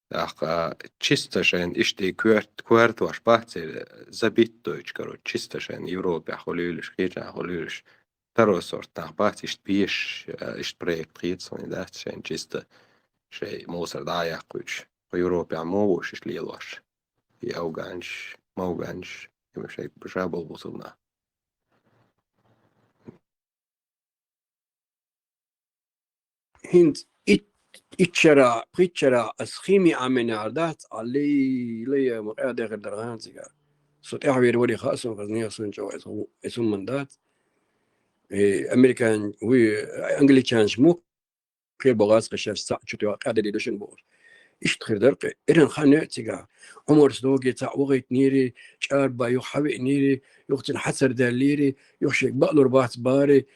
ТӀаккха чисто шайна иштта и коьрт-, коьртош бац, забить дойчу, короче, чисто шайна Европехь хуьлийла уьш, кхечахь хуьлийла уьш. Второй сорт нах бац, иштта беш, а, иштта проект хета суна, дац шайна чисто шайн мусор дӀа а яккхуьйтуш. Кху Европехь ма ву уьш иштта лелош. И афганаш, мавганаш, и шайн ша болу бусулба нах. ХӀинца ит-, итт шарахь, пхийтта шарахь ас химия Ӏамийнехьара дац, Ӏа лай-, лай ма къаьдехира дара гӀан цигахь. Со тӀаьхьавер варий хаьа суна, хаза нехан санна чӀогӀа эса хӀу-, эса хӀуманна дац. Э, американ-, вуй, англичанаш мух- кхе богӀаз кхе шаьш цхьаъ чу тоьхна къаьдадийр ду шуна бохуш. Иштта хир дара кхе. Эрна хан йоьу цигахь. Ӏумарс доге цхьаъ вахийтинийрий, чӀарба юха хьавеънийрий, юха цуьнан хьацар даьллийрий, юха шега баалур бац баарий.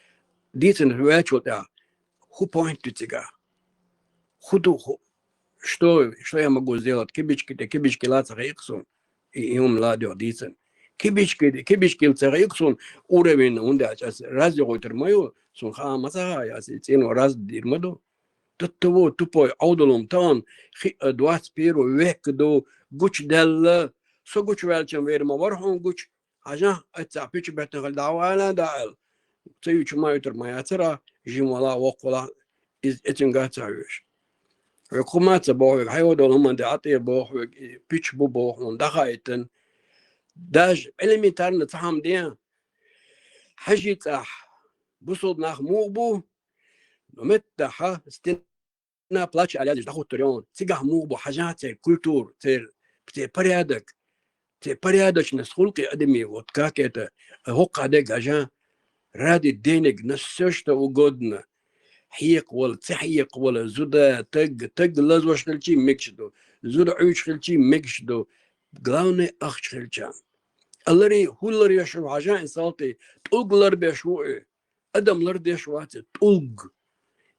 Дийцина ваьчул тӀаьхьа. ХӀу point ду цигахь? ХӀу ду хӀу? Что, что я могу сделать? Кибички тӀе, кибички ла ца хиъ-кх суна. И, и хӀума ладоьгӀу дийцина. Кибички, кибичкил ца хиъ-кх суна, уровень, хӀунда аьлча ас раз йохуьйтур ма ю, суна хаа ма ца хаьа, ас и цӀено раз дийр ма ду. Таттаво, тупой, Ӏовдалум, тахана хиъ а двадцать первый век ду, гучудаьлла, со гучуваьлчам вер ма вара хьуна гучу, хьажахь, аццахь пичу беттан хила дӀа а вала, дӀа а аьлла. Ца юьйчу ма юьйтур ма яцара, жима вала, воккха вала, Из эцинга ца хьоьжуш. Хьоьга хӀума ца боху, хьайгӀо долу хӀуманна де Ӏа тӀе боху, хьоьга и пуьчаш бу боху, хьуна дӀахаийтина. Даже элементарно ца хьама ден, хьажий цӀахь, бусулба нах муха бу, ну, меттахьа, стена плача аьлла язъеш дӀахӀуттур ю хьуна. Цигахь муха бу, хьажахьа церан культура, церан, церан порядок, церан порядочность, хулкъи адамийн, вот как это, хӀокху хьадег хьажахьа, радит денег на всё, что угодно. Хьекха вала, ца хьекха вала, зуда, таг, таг лазош хилчий мегаш ду, зуда Ӏуьйчу хилчий мегаш ду. Главное, ахча хилча. Аларе, хӀулларе шуна хьажахьа и салтий, тӀулг ларбеш ву и. Адам лардеш вац и, тӀулг.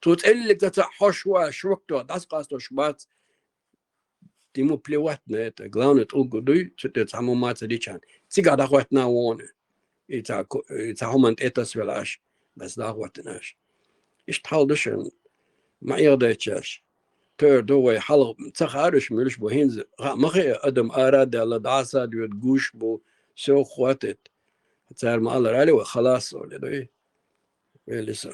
Цо цӀеллиг ца ца хьош ву, шуьгахь дӀасакъастош бац. Ему плевать на это. Главное, тӀулг дуй, цу тӀе цхьаммо ма ца дичан. Цигахь дӀахӀоттина вон. И цхьа ко-, и цхьа хӀуманна тӀе тасвелла аш, бес дӀахӀоттина аш. Иштта хьал ду шуна, ма эгӀадайташ. Тойр ду вай хьалха ца хаараш муьлш бу хӀинца. Ха, ма хаа, адам ара а даьлла, дӀаса а доьду, гуш бу, всё хватит. Цара ма аллара, али вай халас олу, дуй? Вели со.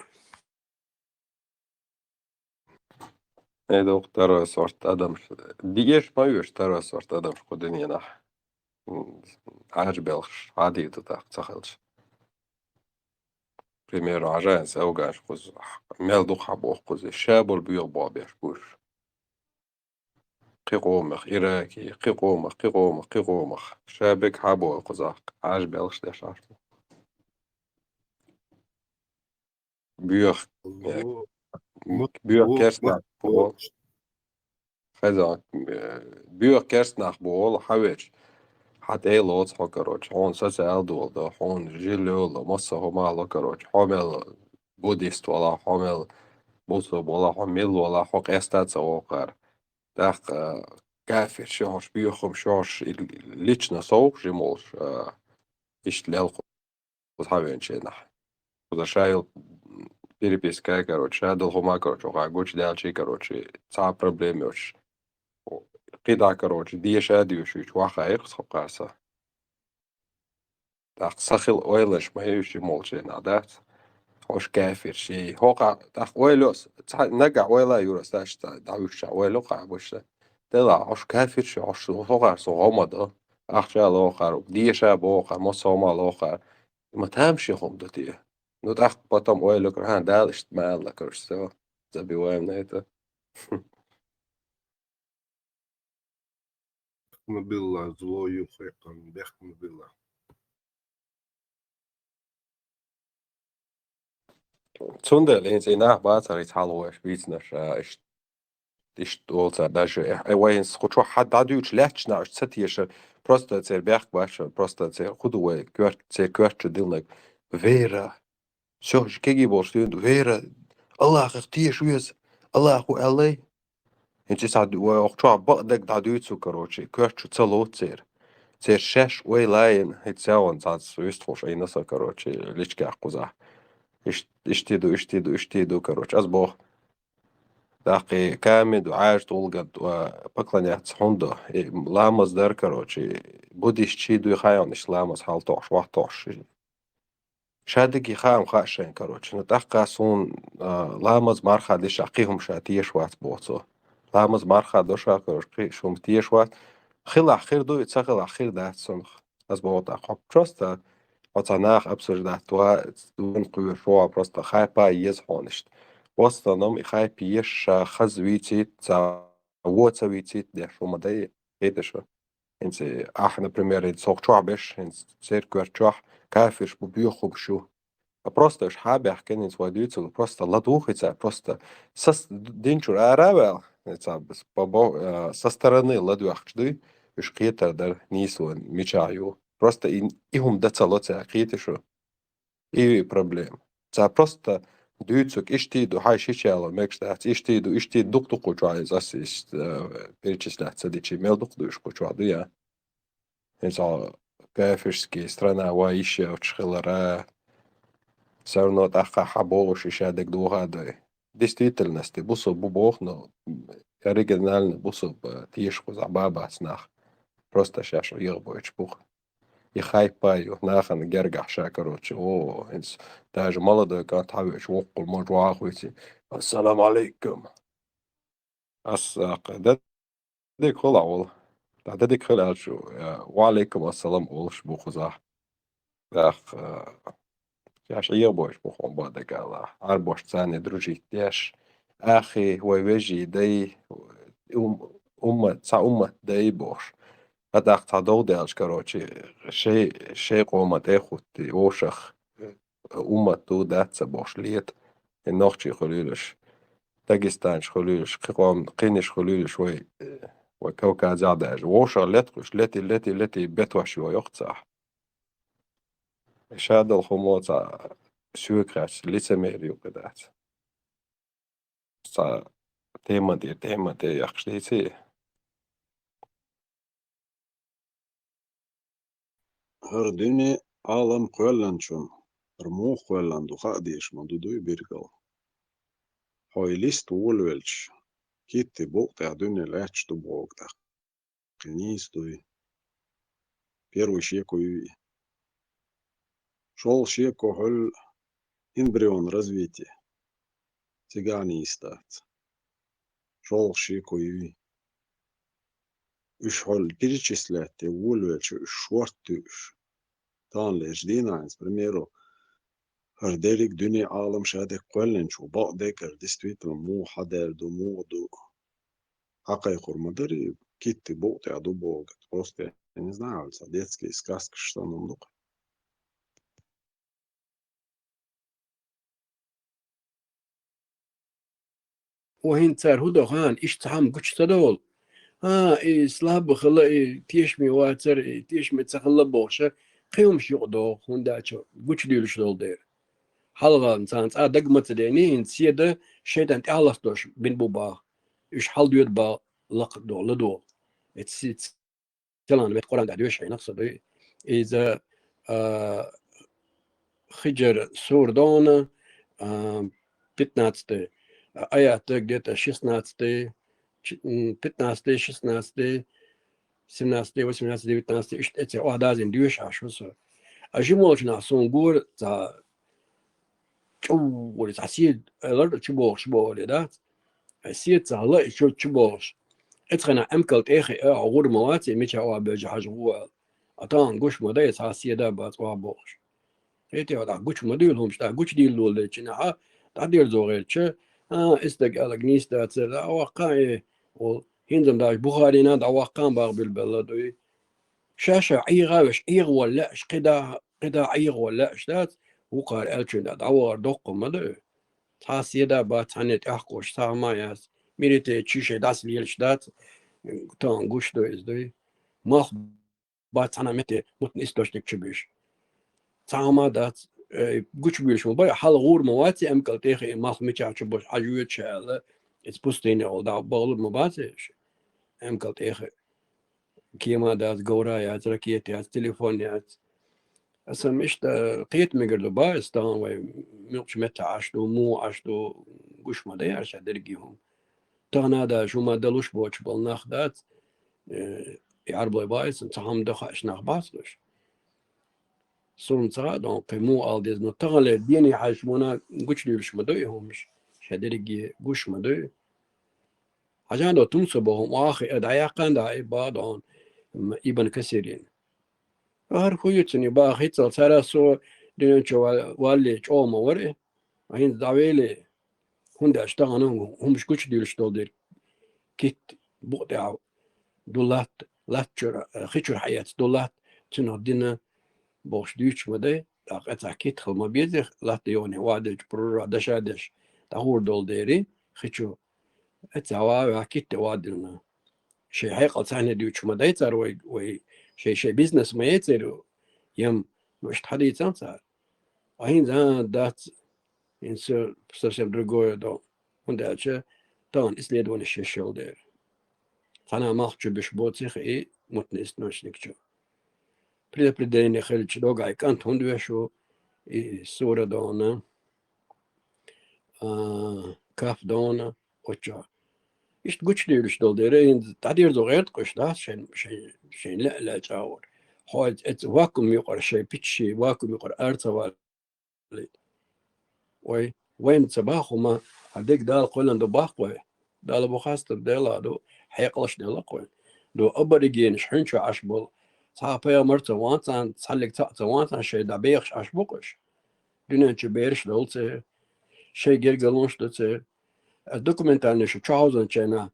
Эй, дукха таро сорт адамаш. Диэш ма веш таро сорт адамаш кху дуьненахь. М, Ӏаьржа белхаш, хьадийта тӀаккха ца хилча. Примерно, Ӏажаин севгаш кхуза, мел дукха хьабоху кхуза, ша болу боьха боху беш буш. Кхин къомах, Ираке, кхин къомах, кхин къомах, кхин къомах. Ша бега хьабоху кхузахь, Ӏаьржа белхаш деш Ӏаш. Боьха, э, Алло. Мут-, боьха мут-, керстанах мут-, боху. Хеза, э, боьха керстанах боху, хьан веча. Хьан тӀе лоцу хьо, короче. Хьуна социал дола до, хьуна жил йолу, масса хӀума ло, короче. Хьо мел буддист вала, хьо мел бусурба вала, хьо мил вала, хьо къеста ца вокхара. ТӀаккха, э, кафир ши хьош, боьхам ши хьош, и лично совгӀа жимолуш, э, иштта лелху. Кхуза хьан веначу хенахь. Кхуза ша йолу переписка, короче, ша долу хӀума, короче, оха гучудаьлчий, короче, цхьа а проблема йоцуш. КхидӀа, короче, деша а доьшуьйтуш, вахайира со кхуза. ТӀаккха сан хила ойланаш ма ю ши молченахь, дац? Хьош кафир ши. ХӀокху тӀаккха ойла йо-, цхьа нагахь ойла а юра, сан ша дӀавуьгуш ойла йо кхахь баша. Делахь, хьош кафир ши, хьош хӀокхара со гӀо ма до. Ахча а лохара, деша а бохара, мосо ма лохара. Ма тамашийна хӀума ду те. Ну, тӀаккха потом ойла кара, хьан Дала иштта ма аьлла, короче, всё, забиваем на это. Бехкма билла, зло юххе кхам, бехкма билла. Цундела хӀинца и нах бацара, и цхьалгӀа вайша вийцинарш, а, иш-, иштта олу цара даже, э, э, вай хӀинца кху чохь хьан дӀадуьйчу лаьтташ нах уьш ца тешара, просто церан бехк бац, просто церан хӀун ду вай, коьрт-, церан коьртачу диллинарг. Вера. Всё, уьш кегий болуш дуьйна, вера. Аллахах теша веза. Аллаху аьллай. ХӀинца и схьа ду-, вай окху чохь бакъдерг дӀадуьйцу, короче, коьртачу ца лоцу церан. Церан шаьш ойла йина, хӀинца севан цхьацца вистхуш айина со, короче, личкех кхузахь. Иш-, иштий ду, иштий ду, иштий ду, короче, ас боху. ТӀаккха и камин ду, Ӏаьржа тӀулган ду, а, поклоняться хӀунда ду? И ламаз дар, короче, буддист чий дуй хаьа хьуна, иштта ламаз хьалтохуш, вахтохуш. Ша дерриге хаам хаьа шайна, короче. Ну, тӀаккха суна, а, ламаз марха дешахь кхин хӀума ша теша вац боху цо. Ламаз марха до ша, короче, кхин хӀума теша вац. Хилахь хир ду, и ца хилахь хир дац цунах. Ас боху тӀаккха, хьо просто хьо цхьа наха обсуждать ва, вайн кхоьруш ву, просто хайпа еза хьуна иштта. В основном и хайпа еш ша хаза вийцийта, цхьа вон ца вийцийта деш хӀума дай, хеташ ву. ХӀинца ахь, например, хӀинца сох чохь беш, хӀинца церан коьрта чохь кафирш бу, боьха хӀумаш ю. А просто уьш хьан баьхкина, хӀинца вай дуьйцург, просто ладугӀу и цара, просто сас-, динчуьра ара а ваьлла, и цара бес-, по бо-, а, со стороны ладоьгӀча дуй, уьш кхетар дара, нийсо мичахь ю. Просто и, и хӀума дан ца ло цара, кхеташ ву. И проблема. Цара просто дуьйцург иштий ду, хьайн шича яло мегаш дац, иштий ду, иштий ду, дукха ду кху чохь, иза ас иштта, э, перечислять ца дичи, мел дукха ду уьш кху чохь, ду я? ХӀинца кафирский страна вай йиш йоцуш хилара, всё равно тӀаккха хьан бохуш и ша дерг дохадой. Действительности, бусурба бу боху, но оригинально бусурба теша кхузахь бац нах. Просто шаьш егӀабойтуш бу-кх. И хайпа ю, нахана гергахь ша, короче, о, хӀинца даже молодой кӀант хьан веача, воккхул ма жоьхьа хуьйци. Ассаламу алейкум. Ас, а, д-, дика хуьлда, Ӏула. ДӀа дика хуьлда аьлча, а, ва алейкум ассалам олуш бу кхузахь. ТӀаккха, а, шаьш Ӏехабойуш бу хьуна бакъдерг аьлча. Ӏарбош царна дружить деш. Ахи, вай вежарий дай, ум-, уммат, цхьа уммат дай бохуш. ТӀаккха цхьа догӀа даьлча, короче, шай, шай къоман тӀе а хӀуттий, вовшах уммат ду, дац ца бохуш лета, и нохчий хуьлуьйлуш, дагестанцаш хуьлуьйлуш, кхин къом-, кхиниш хуьлуьйлуш вай, э, вай Кавказехь даже. Вовшах летахь уьш, летий, летий, летий, бетош йо йоккху цхьа. Ша долу хӀума цхьа соьга хаьттича лицемер ю кхин дац. Цхьа тема тӀе, тема тӀе яккхаш дийций? ХӀара дуьне, Ӏалам кхоьллинчунна, хӀара муха кхоьллина ду хаа дезаш ма ду дуй биргал. Хьо и листа волавелча, китти букъ тӀехь дуьне лаьтташ ду боху тӀаккха. Кхин нийса дуй. Первый шеко юй и. ШолгӀа шеко хьуьлла эмбрион развитие. Цигахь нийса дац. ШолгӀа шеко юй. Уьш хьуьлла перечислять де волавелча, уьш шортта ю уьш. Тахана лерча дийнахь хӀинца, к примеру, хӀара дерриг дуьне, Ӏалам ша дерг кхоьллинчу, бакъдерг хӀара действительно муха хьадаьлла ду, муха ду. Хьакхайкхор ма дарий, китти букъ тӀехь ду боху. Просто, я не знаю, цхьа детский сказкаш санна хӀума ду-кх. О, хӀинца цара хӀун до хаьий, иштта цхьа хӀума гучу ца довла? А, и слабо хилла, и тешаме вацара, и тешаме ца хилла бохуша, кхин хӀумаш юкъа догӀу, хӀунда аьлча гучудуьйлуш долу дела. Хьалха царна цкъа дага ма ца дений, хӀинца седа шайтӀан тӀаьхьа латтош бина бу баха. Уьш хьаладоьду баха лакха долу, ладогӀа. Эцци Селан метта Къуръан тӀехь доьшу хьенах со дуй. Иза, а, Хиджр сура дона, а, пятнадцатый аят, где-то шестнадцатый, ч-, м, пятнадцатый, шестнадцатый, семнадцатый, восемнадцатый, девятнадцатый, иштта эццехь охьадазийна доьшу хьан шу со. А жимолчу нах суна гора, цхьа чӀугӀури цхьа седа лар чу бохуш бохули дац. Седа цхьа лар чу, чу бохуш. Эцхьана эмкал тӀе а хиъна, гӀур ма вац и, мича охьабевжа хьажа гӀо аьлла. А тахана гуш ма дай, цхьа седа бац охьабохуш. ХӀетте хьо дӀа гучу ма дуьйлу хӀумаш, дӀа гучу дийла лолдечу нахьа, дӀадерзо гӀертача, а, и стаг аьлларг нийса дацара, дӀа ваккха и, о, хӀинца-м даже Бухарина дӀа ваккха баха билбелла дуй. Ша-ша ӀийгӀа веш, ӀийгӀа валла лаьаш, кхидӀа, кхидӀа ӀийгӀа валла лаьаш дац, вукхара аьллачун дӀа дӀавахар доккха ма ду. Цхьа седа бац, цхьанне тӀехкхуш, сагӀа ма яц, мирите чу шайн дӀаса лелаш дац, тахана гуш ду иза дуй. Малх бац цхьана метте мутна источник чу буьш. Цхьа хӀума дац, э, гучубуьйлуш ма бай, хьала гӀур ма вац и эмкал тӀе а хиъна, малх мичахь чу беш хьажа воьду ша аьлла, иза пустыне гӀолла дӀа бахалур ма бац и ша. Эмкал тӀе а хиъна. Кема дац, говра яц, ракета яц, телефон яц. Аса иштта кхета мегар ду, ба, аса тахана вай муьлхачу меттехь Ӏаш ду, муха Ӏаш ду, гуш ма дай ара ша дерриге хӀума. Тахана а дац, хӀума далуш боцуш болу нах дац, э, и Ӏарбой бац, цхьа хӀума дан хууш нах бац уьш. Суна ца хаьа, дон, кхин муха ала деза, но таханлера дене хьаьжча вана гучудуьйлуш ма ду и хӀумаш, ша дерриге гуш ма ду. Хьажа до тумса боху, охьа а хиъна, дӀаяьккхина дӀа и ба дон, м, Ибн Касирин. ХӀара хӀун ю цуьнан баха хӀинццалц, хӀара со дуьнен чу вал-, валле чӀогӀа ма вара и, а хӀинца дӀавеле, хӀунда аьлча тахана хӀумаш гучудуьйлуш долу дерг. Китта букъа тӀехь ду латта, латта чуьра, хи чуьра хьаэца ду латта, цуьнах дина бохуш дуьйцуш ма дай, тӀаккха цхьа китта хила ма беза, латта йогӀане ваделча, прура даша деш, дӀагӀур долу дерий, хи чу. Эццахь ван а ваьхьа китта ван а диллина. Шайн хьекъал цхьаьна дуьйцуш ма дай цара вай, вай шайн, шайн бизнес ма яй церан, ям, ну, иштта хьадийцан цара. А хӀинца, а, дац, хӀинца совсем другое до. ХӀунда аьлча тахана исследованеш йеш йолу дела. Цхьана малх чу буьш боций хи и мутна источник чу. Предопределение хилча догӀай кӀант хӀунда веш ву, и сура дона, а, каф дона, оцу чохь. Иштта гучудуьйлуш долу дела, хӀинца дӀадерзо гӀерта кхуьш дац шайн, шайн, шайн лаьа-лаьа чӀагӀор. Хьо эц-, эцу вакуум юкъара, шайн пиччий вакуум юкъара ара ца валийта. Вай, вайна ца баха хӀума, Хьан дег Дала кхоьллина ду баккхой, Дала бу хастар Дела ду, хьекъалш делла кхой. Ду аборигенаш хьуьнчу Ӏаш болу. Цхьа пайхамар ца ван царна, цхьаллиг цхьаъ ца ван царна, шайн дӀабехаш Ӏаш бу-кх уьш. Дуьнен чу бераш долу церан, шайн гергалонаш ду церан. Ас документальный шу чохьовзанчайна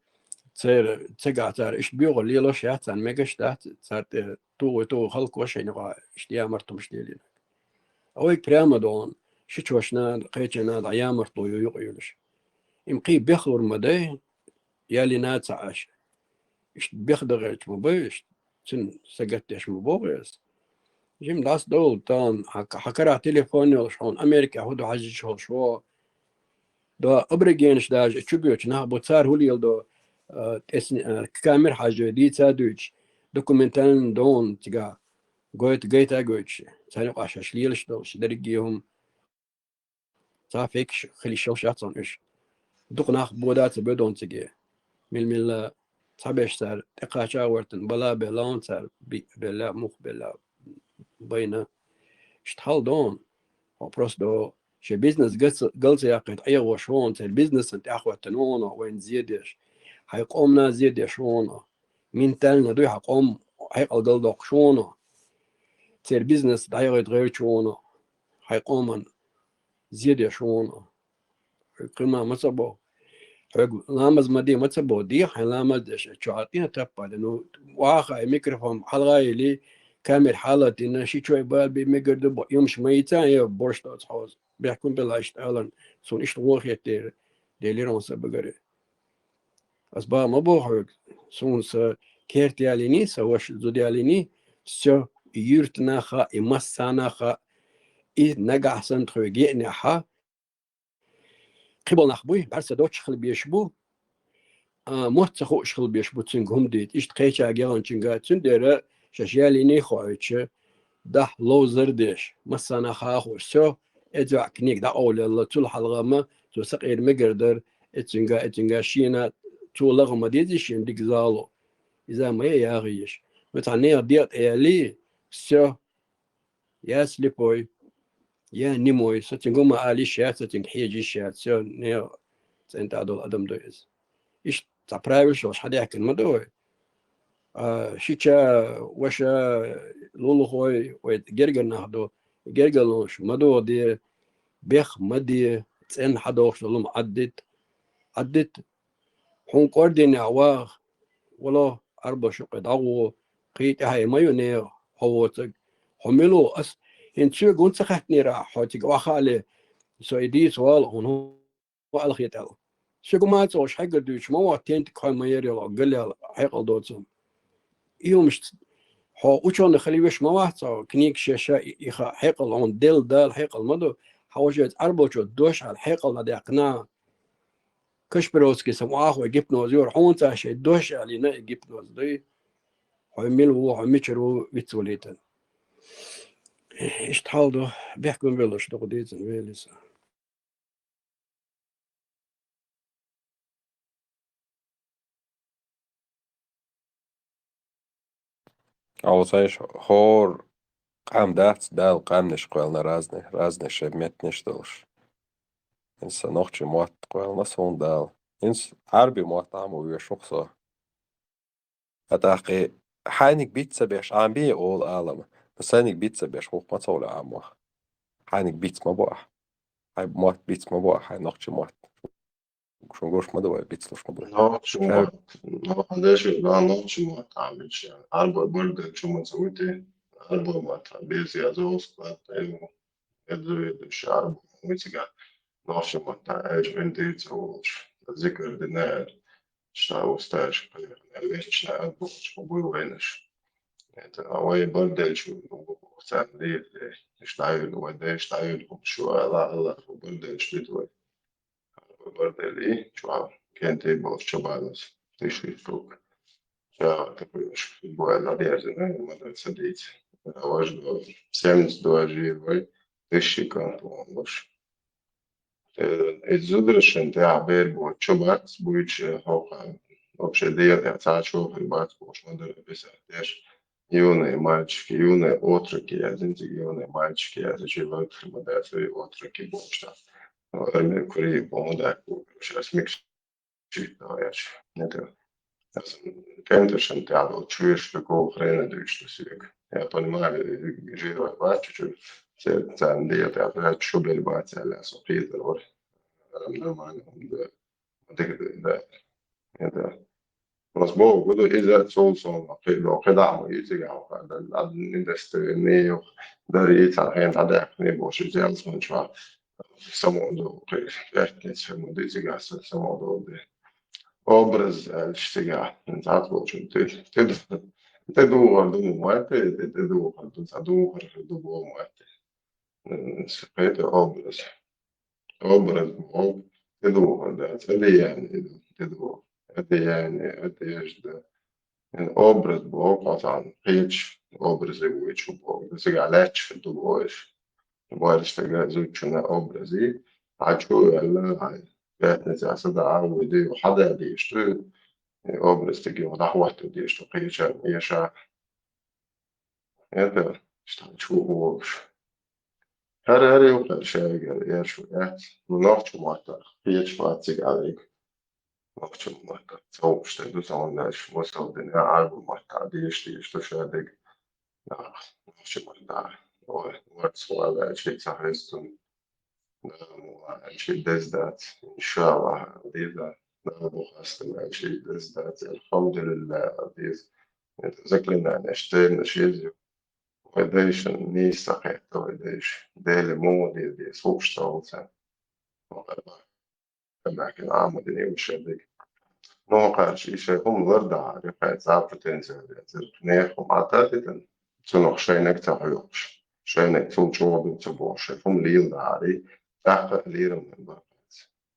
церан, цигахь цара иштта боьгӀу лелош яц, царна мегаш дац, цара тӀе тугӀу-тугӀу халкъо шайна юкъахь иштта ямартлонаш лелийна. А вайга прямо догӀун, ши чошна, кхечана дӀа ямартло ю юкъа юьлуш. Им кхин бехлур ма дай, ялина ца Ӏаш. Иштта бехдагӀерча ма бай, иштта цуьнан сагатдеш ма боху ас. Жима дӀасадовла тахана, хьан, хьан карахь телефон йолуш хьуна, Америкехь хӀун ду хьажийча хьолуш вогӀу. До аборигенаш даже чу боьдучу нах бу, цара хӀун леладо, а, тӀе сни-, а, камера хьажой, дийца а дуьйцуш, документально догӀун цигахь, гойту гайта а гойтуш, царна юкъахь шаьш лелаш долуш, дерриге хӀума. Цхьа фейкаш хила йиш йолуш яц хьуна уьш. Дукха нах бода а ца боьду хьуна циге. Мила-мила цхьаберш цара тӀекхача а гӀоьртина, бала а белла хьуна цара, биъ а белла, мух а белла, байна. Иштта хьал ду хьуна. Хьо просто до шен бизнес галца, галца яккхийта Ӏехош ву хьуна, церан бизнесна тӀехӀоьттина ву хьуна, вайна зе деш. Хьайн къомана зе деш ву хьуна. Ментально дуй хьан къом хьекъал галдоккхуш ву хьуна. Церан бизнес дӀайохуьйту гӀерташ ву хьуна. Хьайн къоман зе деш ву хьуна. Кхин ма ца боху. Хьоьга ламаз ма де ма ца боху. Де хьайн ламаз деш, чохь тӀе таппа де. Ну, ваха и микрофон хьалха йили, камера хьалатина, ши чой бала бе мегар ду бо. Юмаш ма йица, я борш доцу хьоза. Бехкун белла иштта алан. Суна иштта гӀо хеттера. Делира хьуна сан багара. Ас бан ма боху хьоьга, суна сан керта ялийний, сан ваша зуда ялийний, всё, и юьртана хаьа, и массарна хаьа, и нагахь санна тхоьга еанехь, кхин болу нах буй, бӀаьрса доцуш хила безаш бу, а, мотт ца хууш хила безаш бу цуьнга хӀума дийца. Иштта кхеча гегӀанчуьнга, цуьнан дера шаьш ялийний хоуьйтуш, дахь ловзар деш, массарна хаьа хууш, всё, эцу йоӀ книга дӀакъовлаелла, цул хьалха ма, цо сакъера мегар дара, эцуьнга, эцуьнга шена, цо лаха ма дезий шена дика зало. Иза ма яа яхийша. Ма цхьа нехан дегӀ тӀе ялий, всё, я слепой, я немой, со цуьнга хӀума ала йиш яц, со цуьнга хьежа йиш яц, всё, нехан цӀен тӀе долу адам ду иза. Иштта цхьа правилаш йолуш хьадаьхкина ма ду вай. А, шича, ваша, лулахой, вай гергара нах ду, гергарлонаш ма догӀу де, бех ма де, цӀенна хьадогӀуш долу хӀума Ӏаддита, Ӏаддита. Хьуна кӀордийнехь ваха, вало, Ӏарбош юккъе дӀагӀо, кхин тӀаьхье ма ю нехан хьо воцург. Хьо мила ву ас? ХӀинца соьга хӀунда ца хаьттинера ахь, хьо цига охьахаале, со и дийца вала хьуна. Валахе тӀел. Соьга ма цӀа уьш хьегар дуьйцуш ма вац, тентиг хьой ма яр йолу, галъял хьекъал доцург. И хӀумаш ц-, хьо учёный хила веш ма вац, хьо книгаш еш а, и, и ха-, хьекъал хьуна делла Дала хьекъал ма ду. Хьан важа иза Ӏарбочо дош аьлла хьекъал дӀадаьккхина. Кашпировский сан вахой гипноз йора, хьуна цара шайн дош аьллина и гипноз дуй. Хьо мила ву, хьо мичара ву, вицвалийтан. Иштта хьал ду, бехкам беллаш дукха дийцина вели сан. Алсайш хӀора къам дац, Дала къаьмнаш кхоьллина разный, разный шайн меттанаш долуш. ХӀинца сан нохчийн мотт кхоьллина суна Дала. ХӀинца Ӏарби мотт Ӏамо вешух со. А тӀаккха хьайниг биц ца беш, Ӏамбий олу алама, но сайниг биц ца беш, хӀокху ма ца хуьлу Ӏамох. Хьайниг биц ма бу ахь. Хьайн мотт биц ма бу ахь, хьайн нохчийн мотт. Шун гуш ма ду вай, бицлуш ма ду. Нохчийн мотт, нохчийн мотт Ӏамича, Ӏарбой бардел чу ма ца вити, Ӏарбой мотт беза язо складтай. Эзуьдуш арбу муьцига нохчийн маттахь аьлча гӀинтӀий ца волуш, зикар дина аьлла, ша усташа кхайкхина, вешна аьлла бохучу буй вайнаш. Это, а вай барделчу, царна дийр де, иштта дӀайуьлу, вай дайша дӀайуьлу, хӀума шу ала, Аллах, барделчу диту вай. Бардели, чуьра кентий болуш чабанус, тиши штук. Ша такой уж бывает надежда, наверное, ма ца дийца. Важно, семьдесят два жир вай, тысячи кантон луш. Э, эти зудрашин, да, бер бу, чо бац, буйч, э, хоха, вообще, дер, я ца чо, хай бац, бош, ма дер, писать, деш. Юные мальчики, юные отроки, я, знаете, юные мальчики, я, зачем вы, ма да, свои отроки, бош, да. Армия кури бомба дакку, сейчас микс читаешь. Это кентешен тябло, чуешь, какого хрена дуешь на себе. Я понимаю, жировать бачу, цен диета, я шубель баця, ля сопитер, вот. Нормально, да. Да, да. Это Mas Богу ду иза цул сом, хидо, хидаму изига, да, да, не дасты, не юх, дари цан хен, да, да, не больше взял, смотрю, само ду, пятница, ему ду изига, само ду, да. Образ, э, всегда, так, в общем, ты, ты, ты думал, думал, это, ты, ты думал, ты задумал, ты думал, это. М, это образ. Образ Бог, это образ, это деяние, это, это деяние, одежда. Образ Бог, вот он, речь, образы вычу Бог. Это всегда лечь, это Бог. Бывает, что говорят, зучу на образы, а чё, Аллах, пятница, сада, а, уйди, хада, что образ такие, вот, охватывает, что, конечно, я ша, это, что, чё, уж. Хар-, хар юкъа шайгар, яр шу, э. Ну, нохчу мата, печь мат цигалик. Нохчу мата, цау, что иду, цау, дальше, мусал дыня, аргу мата, диш, диш, что шадик. Да, нохчу мата. Ой, вот, слава, чей цахестун. Да, мула, чей дездат, иншаллах, дида. Да, бухастым, чей дездат, альхамдулиллах, диз. Это заклинание, что я на шесть. Вайдайшин, нийса хетта вайдайш. Дели муди ди сукшталца. Вахар бахар бахин амудин юшедик. Но карш ише хум ларда, рихай за потенциал, за нех хум ататитан. Цунох шайнек ца хойокш. Шайнек цул чуобин ца боше. Хум лил дари. Тахта лирам бахар.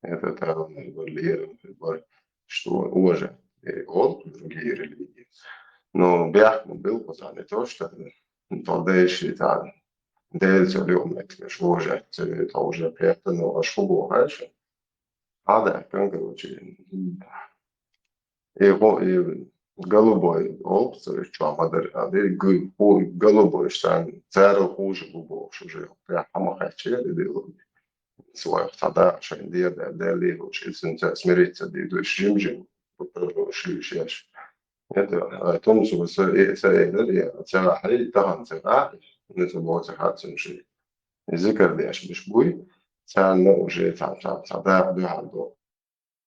Это тайван выбор лиры, выбор, что уважать, э, он другие религии. Но бяхму был, вот не то, что, э, то дальше, да, дальше любит, что уважать, э, это уже приятно, но а что бывает? А да, как, короче, и го-, и голубой олб, то есть, что, мадар, а, и гу-, гу-, голубой штан, цару хуже бубо, что же, я хама хаче, и дело. Свой хада, шайн дия, да, да, ли, лучше, если смириться, да, иду, шим-жим, шли, шеш. Это, а, том, что с-, э, с-, э, да, я, цара, хай, тахан, цара, не забыл, цара, цим, ши. Зикр, да, я, шмиш, буй, царна уже, цар, цар, цар, да, да, да.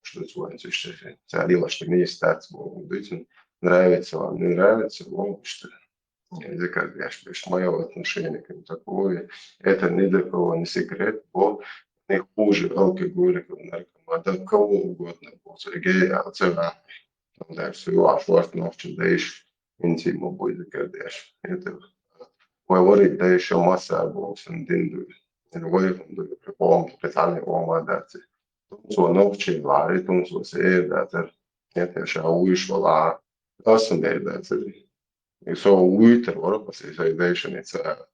Что это, что это, царила, что не есть, так, вот, видите, нравится вам, не нравится, вот, что это. Язык, я ж, мое отношение к ним такое. Это ни для кого не секрет, бо не хуже алкоголиков, наркоманов, да кого угодно, бо Сергей, а, цена. Там, да, всего, а шварц ночи, да, ишь, интиму будет, когда я ж. Это, ой, говорит, да, еще масса, бо, сен динду. Ой, прикол, специальный, о, мадаться. Тунсо нохчий лари, тунсо сеер датер. Это ша уйш вала. Асын дер датер. И со уйтер ворок, и со дешен, и ца.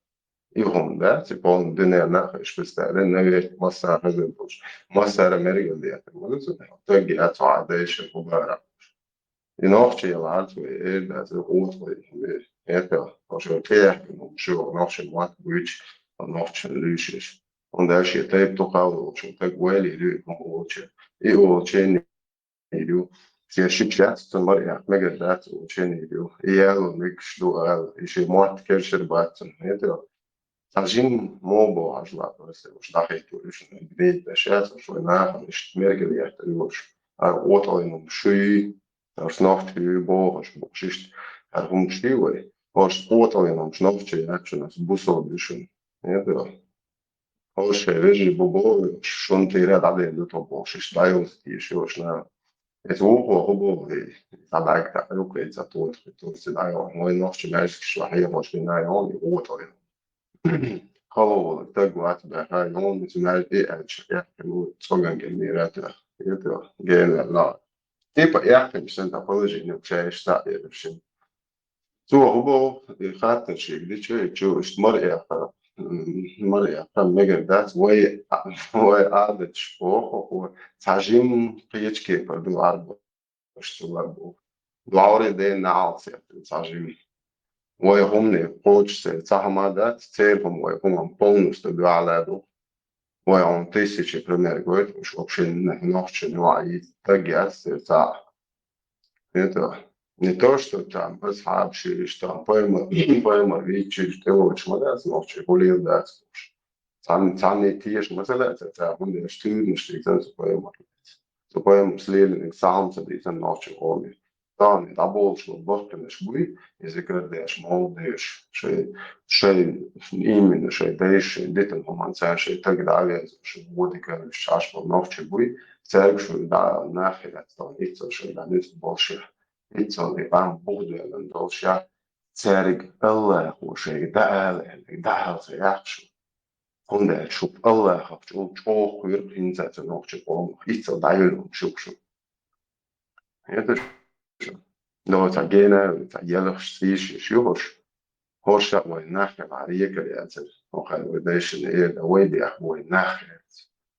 И хум, да, ци пол дыне нахаш, представляй, наверх масса хазен туш. Масса ра мергел дятер. Вот это, так я ца дешен, хубара. И нохчий ларц, и, э, да, зэ, вот, и, это, тоже, тех, ну, всё, нохчий мат, буч, нохчий лишиш. Он дальше, это, то, кого, в общем, так, вали, лю, ну, лучше. И, о, чен, и, лю. Все шипшат, то, мар, я, мега, да, то, чен, и, лю. И я, лу, миг, что, а, и ще мат, кершер, бат, это, Сажин мобо ажла просто уж дахай туришн грейт да сейчас уж война хан ишт мергел я туш. А оталином шуй, а шнов шуй бо аш бо шишт. А хум шуй вой. Аш оталином шнов шуй я чу нас бусо душин. Это. Аш вежи бо бо шун тира да да да то бо шишт дайл ишо шна. Это ухо хо бо. Та даг та юкрейца тот тот си дайл. Мой нов чи мажик шла хай хош на он оталином. Халаволук, таг вац баха, ён, цунар и ача, я, ну, цоган генерата, это, генерала. Типа, я, конечно, положение, чаешь, та, я, вообще. Цо хубо, и хатна шик, дичо, и чо, ишт мар, я, м, мар, я, там, мегер, да, вай, а, вай, адыч, охо, о, цажим, печке, пардон, арбо. Аш цулар бу. Дуаври де наал се, цажим. Вай хумни, коч се, цахамада, цер хум вай хум полностью дуала ду. Вай он тысячи пример говорит, уж вообще нохчи не ваит, так я сердца. Это не то, что там асхьаб шиш, там пайма, пайма вичиш, ты лучше молодец, нохчи гулил дац. Цан, цан не тиеш масала, ца, ца, он деш тюрниш, ты цан цу пайма. Цу пайма слили, сам ца, ты цан нохчи гоми. Тані дӀаболуш бахканаш буй, и зикр деш, молу деш, шай, шай именно, шай дайша, шай дитан хӀуманца, шай таг дӀавезаш, шай води караш, чаш бо нохчи буй, церг шу да нахи да, цо ицо шай да нуц болша. Ицо и бам бухдуэлан долша, церг Аллахо шай да ала, да ала ца яхшу. Хунда шуп Аллахах чул чох куйр хинца ца нохчи къомах, ицо дайвелун шуп шуп. Это что? Но ца гена, ца ялахш сиш, шуш. Хорша вай нахе варие кале ацер. Охай вай дайшин эр да вай бях вай нахе.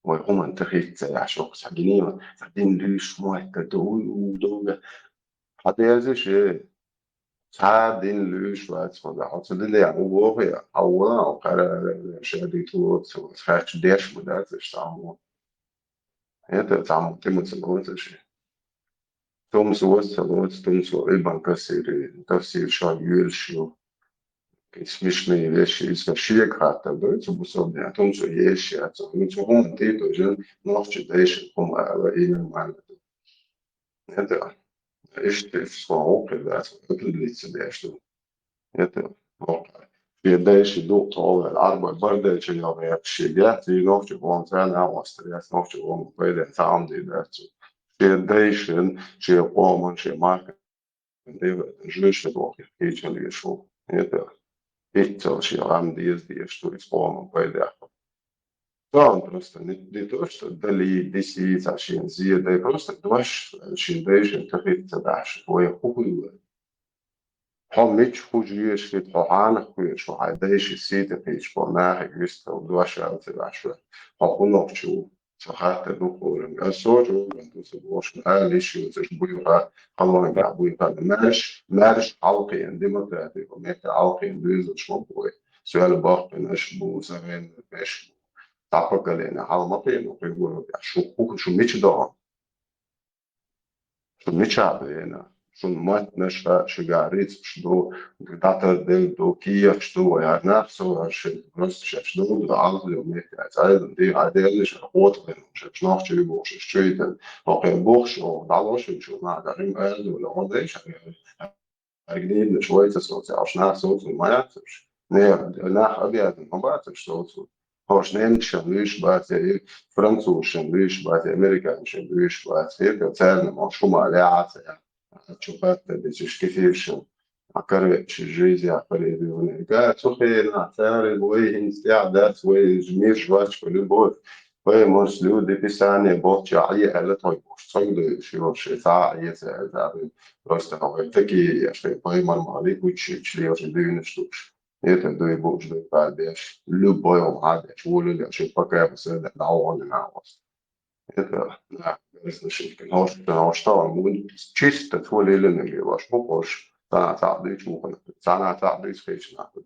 Вай хуман тахит ца яшох ца гинила, ца дин лиш мой та ду у долга. Хадерзе ше. Ца дин лиш вац хода. Хоца дин я у вохе. Хавла, хара ше ди тулот, хач деш мудац само. Это там ты мы согласишь. Тумсо, вот, вот, тумсо, и банка сири, да все шо юльшу. Смешные вещи, из шиек хата, да, это бусобня, тумсо есть, а то, ну, цу хум ты тоже, нохчи дальше, хум, а, и нормально. Это, иште, слава, когда, это длится, да, что. Это, ну, шен дайши ду товар, арба бардайча ял яхши, я, ты нохчи вон цана, остриас нохчи вон, пойдем, сам ди, да, цу. Шен дайшин, шен къоман, шен марка, жиши дохи, кичал ешо. Это, иццал шен гам диз, диз, что из къоман, пойдем. Да, он просто не, не то, что дали, диси, ца шен зи, да и просто дуаш, шен дайшин, тахит ца даш, твоя хухула. Хьо мича хужа веш хит, хьо хьанах веш, хьо хьай дайши сийта кхийча, хьо нахе вистал дош аьлла ца веш ве. Хьо хӀунах чу, ца хатта ду хӀуран. Ас сочу ван ту ца бош, али ши ца буй ха, халван га буй ха. Марш, марш, хьалкхин, демократи, хьо метта хьалкхин, дуйзаш ма буй. Суэл бахкин, аш бу, савен, беш бу. Тапа калена, хьал ма пена, хи гуру, шу, шу мича даун. Шун мича бена, шун маттанаша шуьга рицкъаш ду, датар дел ду, кехаш ду, вай гьар нах со, гьар ши просто шаьш ду, ду, алхлю метта, цӀайдан ди, гьар дерли ша, хӀотта бен, шаьш нохчий бу, шаьш чуьйтан, хӀокхе бухш, о, дӀалош, шу ма, дарим, аьлду, ло, дей, ша, Аргневна швайца соцу, аш нах соцу, ма яцуш. Не, нах обязан, ма бацуш соцу. Хош немцшан виш бац, и французшан виш бац, и американшан виш бац. Хирга царна ма шума леаца. Чу хатта дечиш кефиршан. А короче, жизнь я перебивная. Га, цухена, цари, вой, инстя, дац, вой, мир, жвачка, любовь. Вай, может, люди Писание болча, а я, это твой, может, цой, да, ещё, вообще, ца, а я, ца, ца, просто, а вай, такие, я, что, вай, мормали, учи, чли, уже, дюйны, что ж. Это, да, и бог, да, и падаешь. Любой, он, падаешь, волю, я, что, пока я, все, да, да, он, и на, вот. Это, да, разрешить, конечно, потому что он будет чисто, твой, или, не, ваш, ну, хочешь, ца, ца, да, и чего, ца, ца, да, и скажешь, нахуй.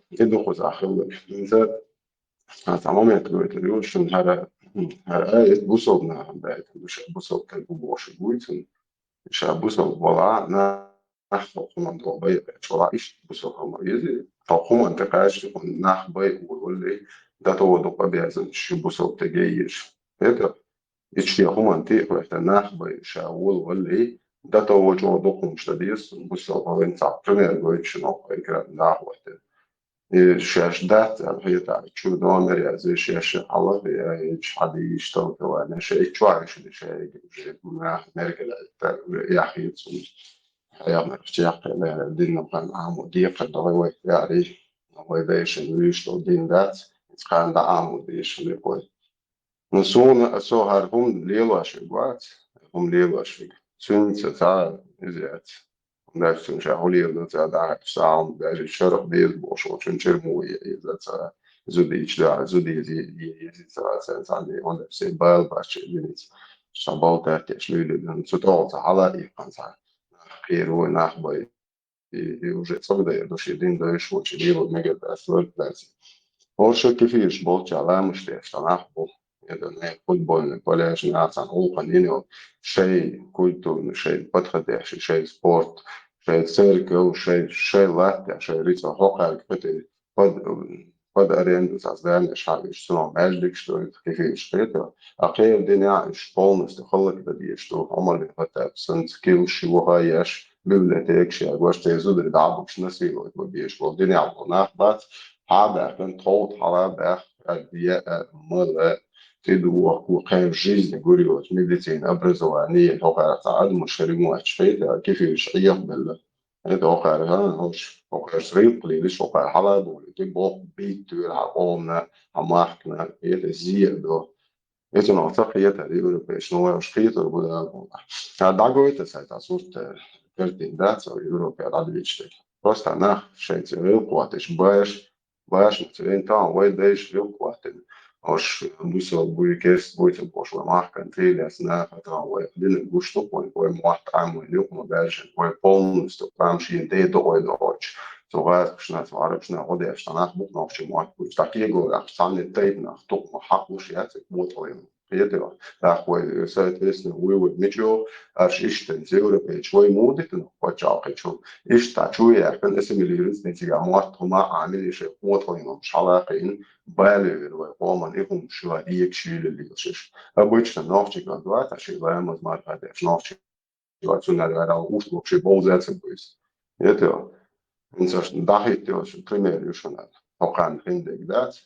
И духу захилла. Инза, а, цхьа момент гойтур ю, шун хӀара, хӀара, э, бусалба нах баьтта, ду ша бусалба тайпа бохуш буй цун. Ша бусалба вала, нах хӀуман догӀу бай, чола иш бусалба хӀума вези. Хьо хӀуман тӀе кхаьччи, хьуна нах бай ур валли, дато дукха безам шу бусалба тӀе гейеш. Это Ичче хӀуманна тӀе а хӀоьттина нах бай ша волавалли, дато вочо дукхумаш дан деза, бусалба вайн цхьа пример гойтуш, ноккха экран дӀахӀоттина. И шаьш дац аьлла хетахь, чу номер язъе, шаьш хьалха яйча хьадийша толкаваьнна, ша и чу Ӏайшина, ша уже нах меркалаьтта, уже яхийта цунна. Хьехамарчу чекхе леррина динна хан Ӏамо декхар дан вай, вай яри, вай дайшин вуьйш долу дин дац, иза кхана дӀа Ӏамо дийша хилира вай. Ну, суна, со хӀара хӀума лелош вега вац, хӀума лелош вега. Цуьнца цхьа иза яц. Дальше цуьнан ша хӀун леладо цара дӀахьаьрча, цхьа хӀума даже шарах деза бохуш волчун чуьра мо е иза цара зудийча да, зудийза е, е, еза цара царна цхьаьна, онда все бала бац чу виница. Ша балтар теш луьйлуьйлу, цу тӀехула цхьа хьала а иккхана цхьа нах кхера вай, нах бай. И, и уже цӀогда я души дин дойш волчу лело мегар дац, лорг дац. Орша кефираш болча ламаш деш, цхьа нах бу. Это не футбольный пляж, нацан улхан инил, шей культурный, шей подходящий, шей спорт, шей церковь, шей, шей лаття, шей рица хокхарг хати под, под аренду со здания шавиш, суно междик, что это кефираш хати. А кефир диня иш полностью халак да деш, что омар хата сенс кил шивоха яш, библиотекаш, я гваш те зудри дабукш насиловать беш, бол диня бол нах бац, хьабаьхкан тховд хьалабаьх, а, е, а, мала, ти дуох, ку кхер жизни гурьевать, медицина, образование, хокхар ца адму шаримуач хейта, кефираш хьехбелла. Это хокхар, ха, хош, хокхар срыв кълилиш, хокхар хьалабули, ти бох бит тур, ха, омна, ха, махкна, это зиядо. Эцунах ца кхетар европейш, ну, уж кхетар бу да. А дагойтас ай та сурт, э, картин, да, ца Европе дадвичтек. Просто нах шейц гӀилкъоташ баш, баш, цвен там вай дайш гӀилкъотин. Ош бусал буй кест буй ца бош вай махкан триляс нах, а там вай дин гушту пой, вай муат ам вай юкма бажин, вай полностью там шин дей до ой до оч. Цу газ пшна, цу араб пшна, гӀодеш, та нах бук нохчи муат буй. Так его, ах, сам не тайп нах, тук ма хакуш, я цик мутлин. Хетева. Ахвай, соответственно, вывод мичо, аш иштен, европейч, вай мудитен, почалкачу. Ишта чуя, кан ассимилируется, не тига, муат, хума, амин, ише, вот, вай, ну, шалакин, балевер, вай, оман, и хум, шила, и ек, шили, лилшиш. Обычно, нохчик, два, та, шила, маз, марка, деш, нохчик. Цунар арал ушло вообще болзаца буйс. Это, инсаш дахит, пример, юшанар. Хокан хиндег дац,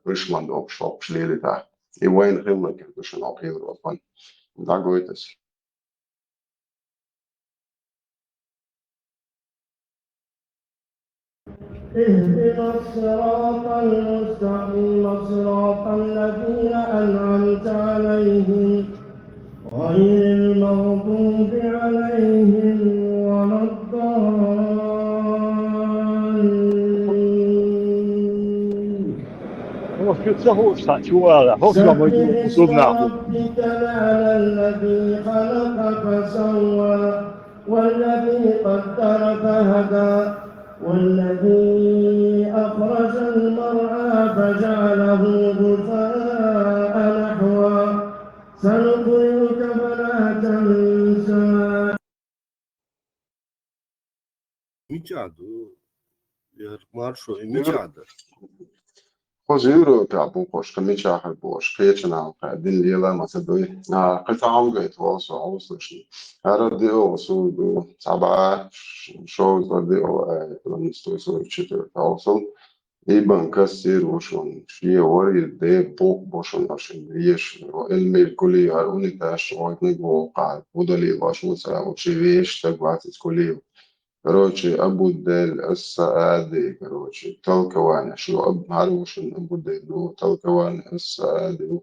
пришман док шок шлели та. И вайн хилла кирдушан ок Европан. Дагойтас. اهدنا الصراط المستقيم، صراط الذين أنعمت عليهم، غير المغضوب عليهم ولا الضالين. Ох, чё ты сахуешь, сахуешь, сахуешь, سبح اسم ربك الأعلى الذي خلق فسوى. والذي قدر فهدى، والذي أخرج المرعى فجعله غثاء نحوا، سنقرئك فلا تنسى. Мича ду, яр маршо, и мича ду. Хоз Европе бу хош, ка мича хар бош, кечана ка дин лела маса дуй. А, ката ам гайт волсо, услышни. Ара дио су ду, саба, шо за дио, э, сто сорок четыре волсо. Ибн Касир ушун, шие вори де бок бошун ошин, еш, эльмир кули ар униташ, ойкны гол ка, удали вашу са, вообще веш, согласен с кули. Короче, Абу Дель Ас-Саади, короче, толкование. Шо Аб-, гьар вушун Абу Дель, ну, толкование Ас-Саади.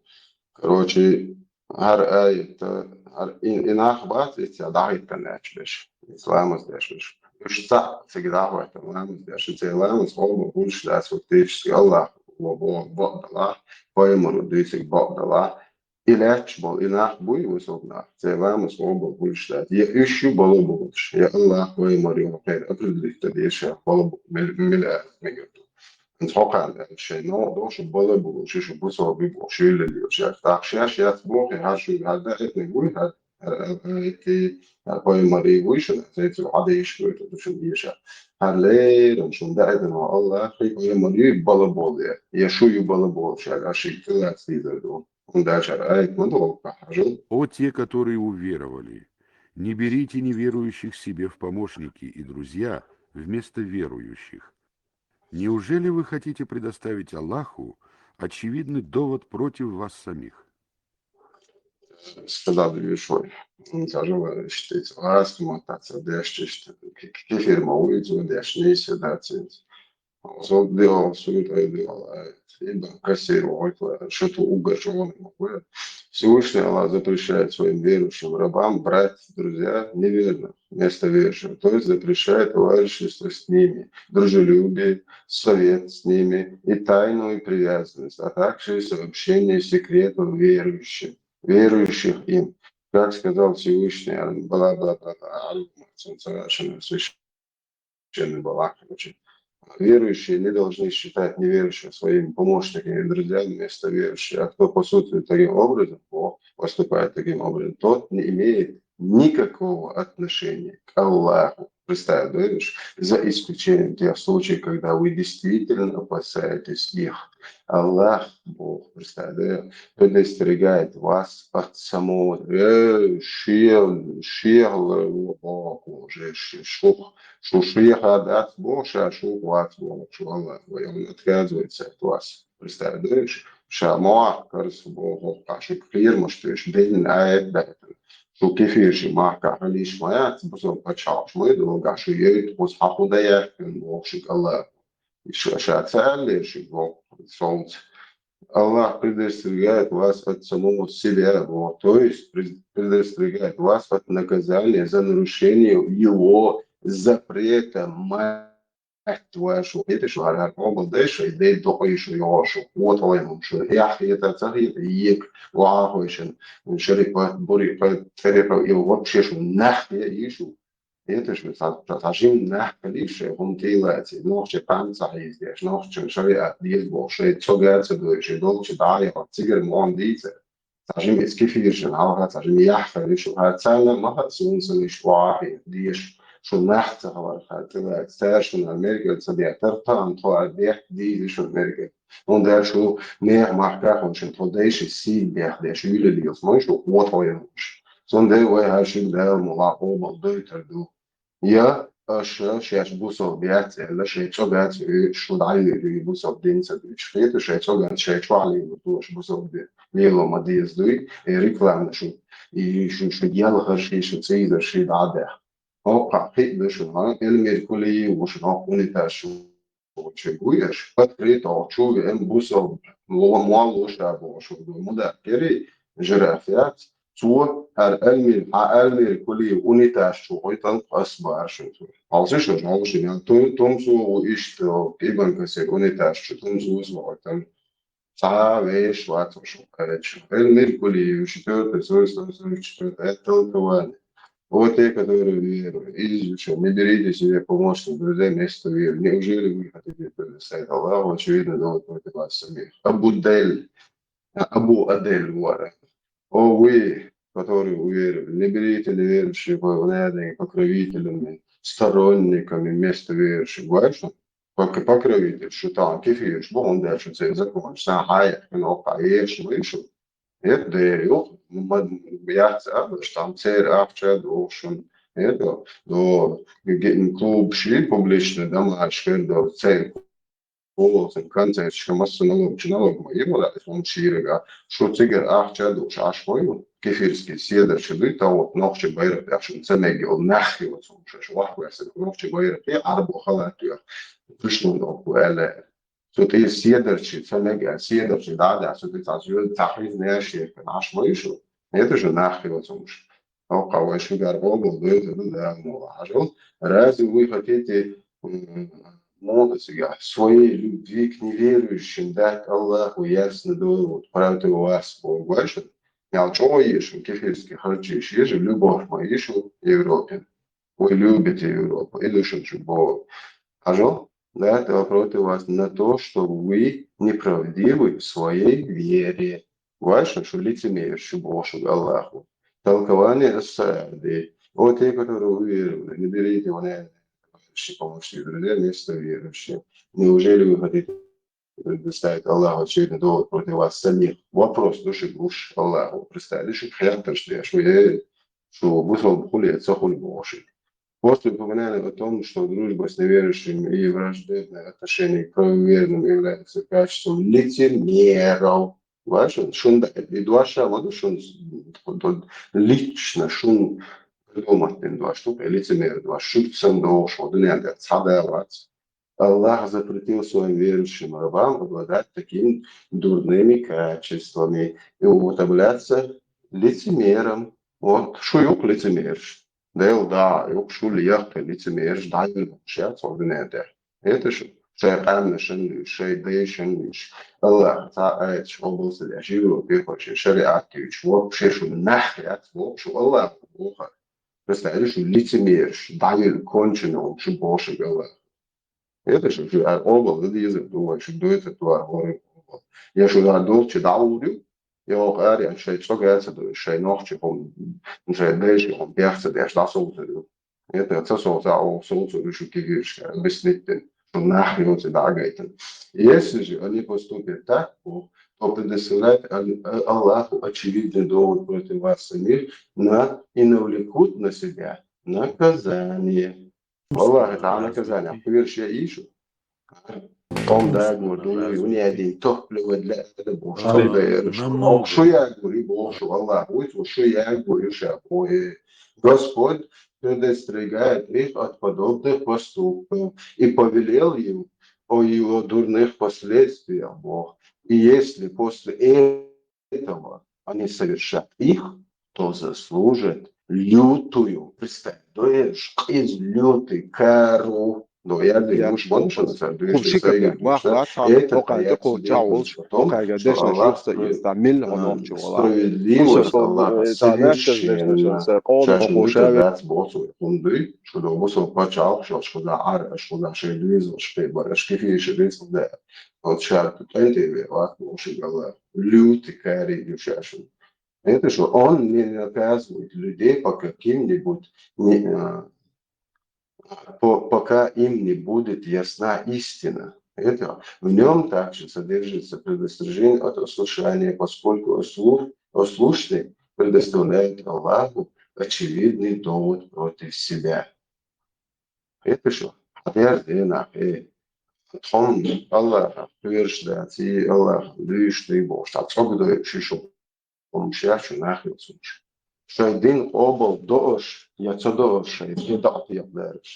Короче, гьар аятта, гьар ин-, инах бац, иця дагьит канач беш. Исламас деш беш. Уж ца, циги дагьвайта, ламас деш. Иця ламас, оба, больше дац, фактически, Аллах, оба, оба, бакъдала, пайгамбар дисик бакъдала. Илач бол, инах буй, высокнах. Целамус оба булшдат. Я ищу балу булш. Я Аллах, вай марио хайр. Определить та деша. Балу бу-, мил-, миллиард мегату. Ан сокан шей, но, дошу балу булш, шу бусо би булш, юле лио шар. Так шаш яц бохи, хар шу, хар да этне буй, хар, хар, хар, эти, хар пой мари буй, шу, цецу, ада ишку, это душу деша. Хар лейран, шун да этне, Аллах, хай пой мари, балу бол, я. Я шу ю балу бол, шар, ашик, тылац, лидер, ду. О те, которые уверовали, не берите неверующих себе в помощники и друзья вместо верующих. Неужели вы хотите предоставить Аллаху очевидный довод против вас самих? Сказал Ишой. Он тоже считается властью, мотаться, дящий, кефир мауицу, дящий, седацию. Осо дио, суд ай дио, ибо кассир, ой, что-то угорчённый. Всевышний Аллах запрещает своим верующим рабам брать друзья неверных вместо верующих, то есть запрещает товарищество с ними, дружелюбие, совет с ними и тайную привязанность, а также сообщение секретов верующим, верующих им. Как сказал Всевышний, бла-бла-бла-бла, священный Балак, короче. Верующие не должны считать неверующих своими помощниками и друзьями вместо верующих. А кто поступит таким образом, Бог поступает таким образом, тот не имеет никакого отношения к Аллаху. Представляешь, за исключением тех случаев, когда вы действительно опасаетесь их. Аллах, Бог, представляешь, предостерегает вас от самого э, шел, шел, шух, шух, шух, шух, Аллах, и он отказывается от вас. Представляешь, ша моахкарс боху, шу кхермаш, то есть день а это, шу кефирши махка халиш маят, бусо пачалш мой долга, шу ейт хус хахуда яхкин бохшик Аллах. Шу ша цалле ши бох солнце. Аллах предостерегает вас от самого себя, вот, то есть пред- предостерегает вас от наказания за нарушение его запрета. Мать вашу, это что, она обладаешь, и дай до и что я вашу, вот ой, мам, что я это, это, это, ек, вахойшин, шерифа, бурифа, церефа, и вообще, что нахуй я ищу. Этеш ца жим нах калише гум тилати, нохче пан ца издеш, нохче шариат диз бо, ше цогар ца дуй, ше долче дая, цигер мон дице. Ца жим эски фиршен, алга ца жим яха лишу, ха цана маха сун сан иш вахи, диш, шу нах ца хавар ха тилати, цар шун Америка ца бия, тартан то а бия, диз шу Америка. Он дальше шу нех махка хоншен, то дальше сил бия, дальше юле лилс, мой шу вот ой муш. Сон дэ вай хашин дэл мула обал дой тарду. Я, аша, шеш бусал бяц, эла шеш цо бяц, шу дайли бусал дин са бич. Хету шеш цо бяц, шеш чвали бу ш бусал бе. Лило ма диз дуй, э, реклама шу. И шу, шу дьял хаши, шу цейза ши дада. О, ка хит да шу, ха, эл меркули, уш нох унитар шу. Чугуеш, открыто, чугу, эм бусал, муал уш да бо шу, муда кери, жираф яц, цо, ар элмир, а элмир кули унитар шу, ой тан кас бар шу. Алсиш на жалши, я, тум, тум су, ишт, ибан касе унитар шу, тум су, су, ой тан. Ца веш вату шу, короче. Элмир кули, четвёртый, сорок, сорок четвёртый, это толкование. Вот те, которые веруют, из ещё, не берите себе помощных друзей вместо веры. Неужели вы хотите предоставить Аллаху очевидный довод против вас самих? Абу Дель, а, Абу Адель Вара. О, вы, которые уверовали, не берите неверующих покровителями, сторонниками вместо верующих. Бачиш? Пок-, покровитель, шу тахан кефирш бу, он дальше цей закон, сан хай, но хаеш, мы шу. Это дэр, ё, ма-, яц, а, там цер ахча дошун. Это, до, ге-, клуб ши публичный, дома шкер до цер. О, концерт, что масса налог, чи налог, ма, и вот, он ширага. Шу цигер ахча дош, аш хой, кефирский седер, чи дуй, та вот, нохчи байрак, яшин цемеги, он нахи, вот, он шеш, вах, вах, нохчи байрак, и арбо халат, я. Пришли, но, вэлэ. Сути седерчи, цамега седерчи, да, да, сути цазюр, цахриз не ашир, аш мойшу. Это же нахи вот уж. О, кого еще гарбо был, да, да, да, ну, ладно. Разве вы хотите, м, молодость, я, своей любви к неверующим дать Аллаху ясно довод против вас, Богу, вашим? Я чего ешим, кефирский харчиш, ешим любовь моишу Европе. Вы любите Европу и душим чубо. Хажо, да, это против вас на то, что вы неправдивы в своей вере. Ваше, что лицемер, чубо, что Аллаху. Толкование Сади. Вот те, которые уверовали, не берите его на помощи друзья, вместо верующих. Неужели вы хотите предоставить Аллаху очевидный довод против вас самих? Вопрос души душ Аллаху. Представили, что хрян, что я, что я, что высыл хули, это хули боши. После упоминания о том, что дружба с неверующими и враждебное отношение к правоверным является качеством лицемеров. Ваша, шунда, и дуаша, вот шун, лично шун придумать, два штука, лицемер, два штука, сам дошел, да не, да, цада, Аллах запретил своим верующим рабам обладать такими дурными качествами и уподобляться лицемерам. Вот, шуюк лицемерш. Дэл да, юк шул яхты лицемерш, да, юк шац, обвинять. Это шу, шай къамна шанлюш, шай дэй шанлюш. Аллах, та айт, шо болса да, ши Европе, шариат, вообще шу нахряц, вообще Аллах, Бога. Представляешь, лицемерш, да, юк кончено, шу боши Аллах. Это же, же, а, къобал да деза ду, вай шу дуйта туа, вай къобал. Я шу да долча да урю, я ох ари, а шай цога яца ду, шай нохчи хом, шай дайши хом, бяхца дяш да солза ду. Это ца солза, о солза ду шу кигиршка, объяснить тен, шу нах йоци да гайтен. Если же они поступят так, то, то предоставляет Ал-, Аллаху очевидный довод против вас самих на, и навлекут на себя наказание. Валлахи, тӀаккха наказание кхоьруш я ийшу. Том дагор дуй, униадин топливо для этого, что даешь. Ох, шу ягур, и Бог, шу Аллах, уйт, шу ягур, и ша, ой, Господь предостерегает их от подобных поступков и повелел им о его дурных последствиях, Бог. И если после этого они совершат их, то заслужат лютую, представь, доеш, из лютой кару. Но я говорю, уж вон, что на самом деле, что это дает, потом, что Аллах строит, а, справедливость Аллаха совершенно. Сейчас не это дац босу, хунды, что до босу пачал, что, что да ар, что да шейдуиз, что да ар, что да. Вот сейчас тут это, вот, в общем, Аллах, лютый кари, душашин. Это что он не наказывает людей по каким-нибудь, не, а, по-, пока им не будет ясна истина. Это в нем также содержится предостережение от ослушания, поскольку ослу-, ослушник предоставляет Аллаху очевидный довод против себя. Это что? Опять, э, на, э, тхом Аллаха, пирш да, ци Аллаха, дуйш ты Бог, та цог дой, ши шу хӀума шаьш нах йоцуш. Шайн дин къобал доаш, я ца доаш, шайн дин дӀакъохдеш.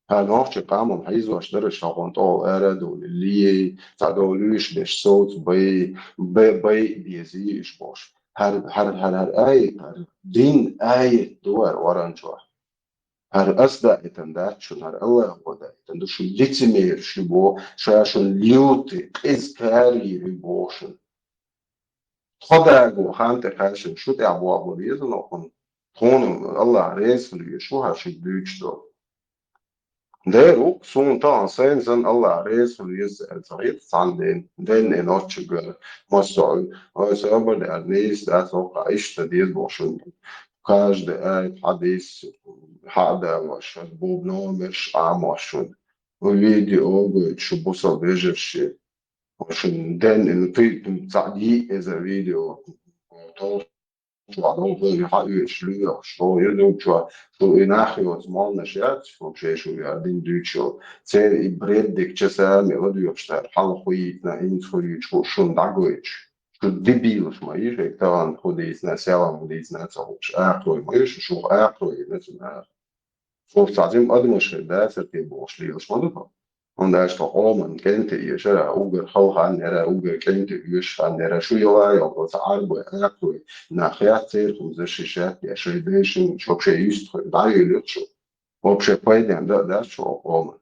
ХӀара нохчийн къаман хьийзош дараш хьахун тӀол ара а дули, лией, цхьа долуш деш совц бай, бай, бай безий иш бош. ХӀара, хӀара, хӀара, хӀара аят, хӀара дин аят ду хӀара Къуръан чохь. ХӀара ас даийтан дац шуна, хӀара Аллахо даийтан ду, шу лицемер шу бо, ша шуна лютый, къиза карийр ю боху шуна. Тхо даго хан тӀе кхаьчна, шу тӀехь боху деза нохуна. Тхуна Аллах реза хила везаш ву хьан шуьга дуьйцуш долу. Дера ву-кх, суна тахана сайна санна Аллах реза хила веза аьлла ца хета цхьана ден, ден и ноччугара, массо а, ой, собар даьлла, нийса дац, воккха, иштта деза боху шуна. Каждый аят хьадис хьа а далош, шуна буб номерш а мош шуна. Видео гойту шу бусал вежарши. Шун ден, ну, ты, ты, цхьаъ йиъ эзар видео, толчу ваьлла, хьан оьцуш лоьхуш, хьо ю дугчо, шу и нах йоцу молнаш яц, вообще шу я дин дуьйцу, церан и бред дикача сами ладоьгӀуш цара, хьалха хӀу йитина, хӀинца хӀу йитина, шу шуна дӀагойтуш. Шу дебилаш ма ю, шайга тахана хӀу дийцина, селам хӀу дийцина ца хууш, акхарой ма ю шу, шух акхарой йина цу наха. Цо цхьа жима адамаш хир дацара те бохуш лелаш ма ду тхо. ХӀунда аьлча тхо къоман кӀентий ешара, угар хала хан яра, угар кӀентий оьшуш хан яра, шу йила а йолу цхьа Ӏарбой, Ӏаьрбой, нах яц церан хӀума за ши шаьтта, я шайн дайшин, вообще юьстахой дӀайоьллуьйту шу. Вообще пайден дан а дац шу къоман.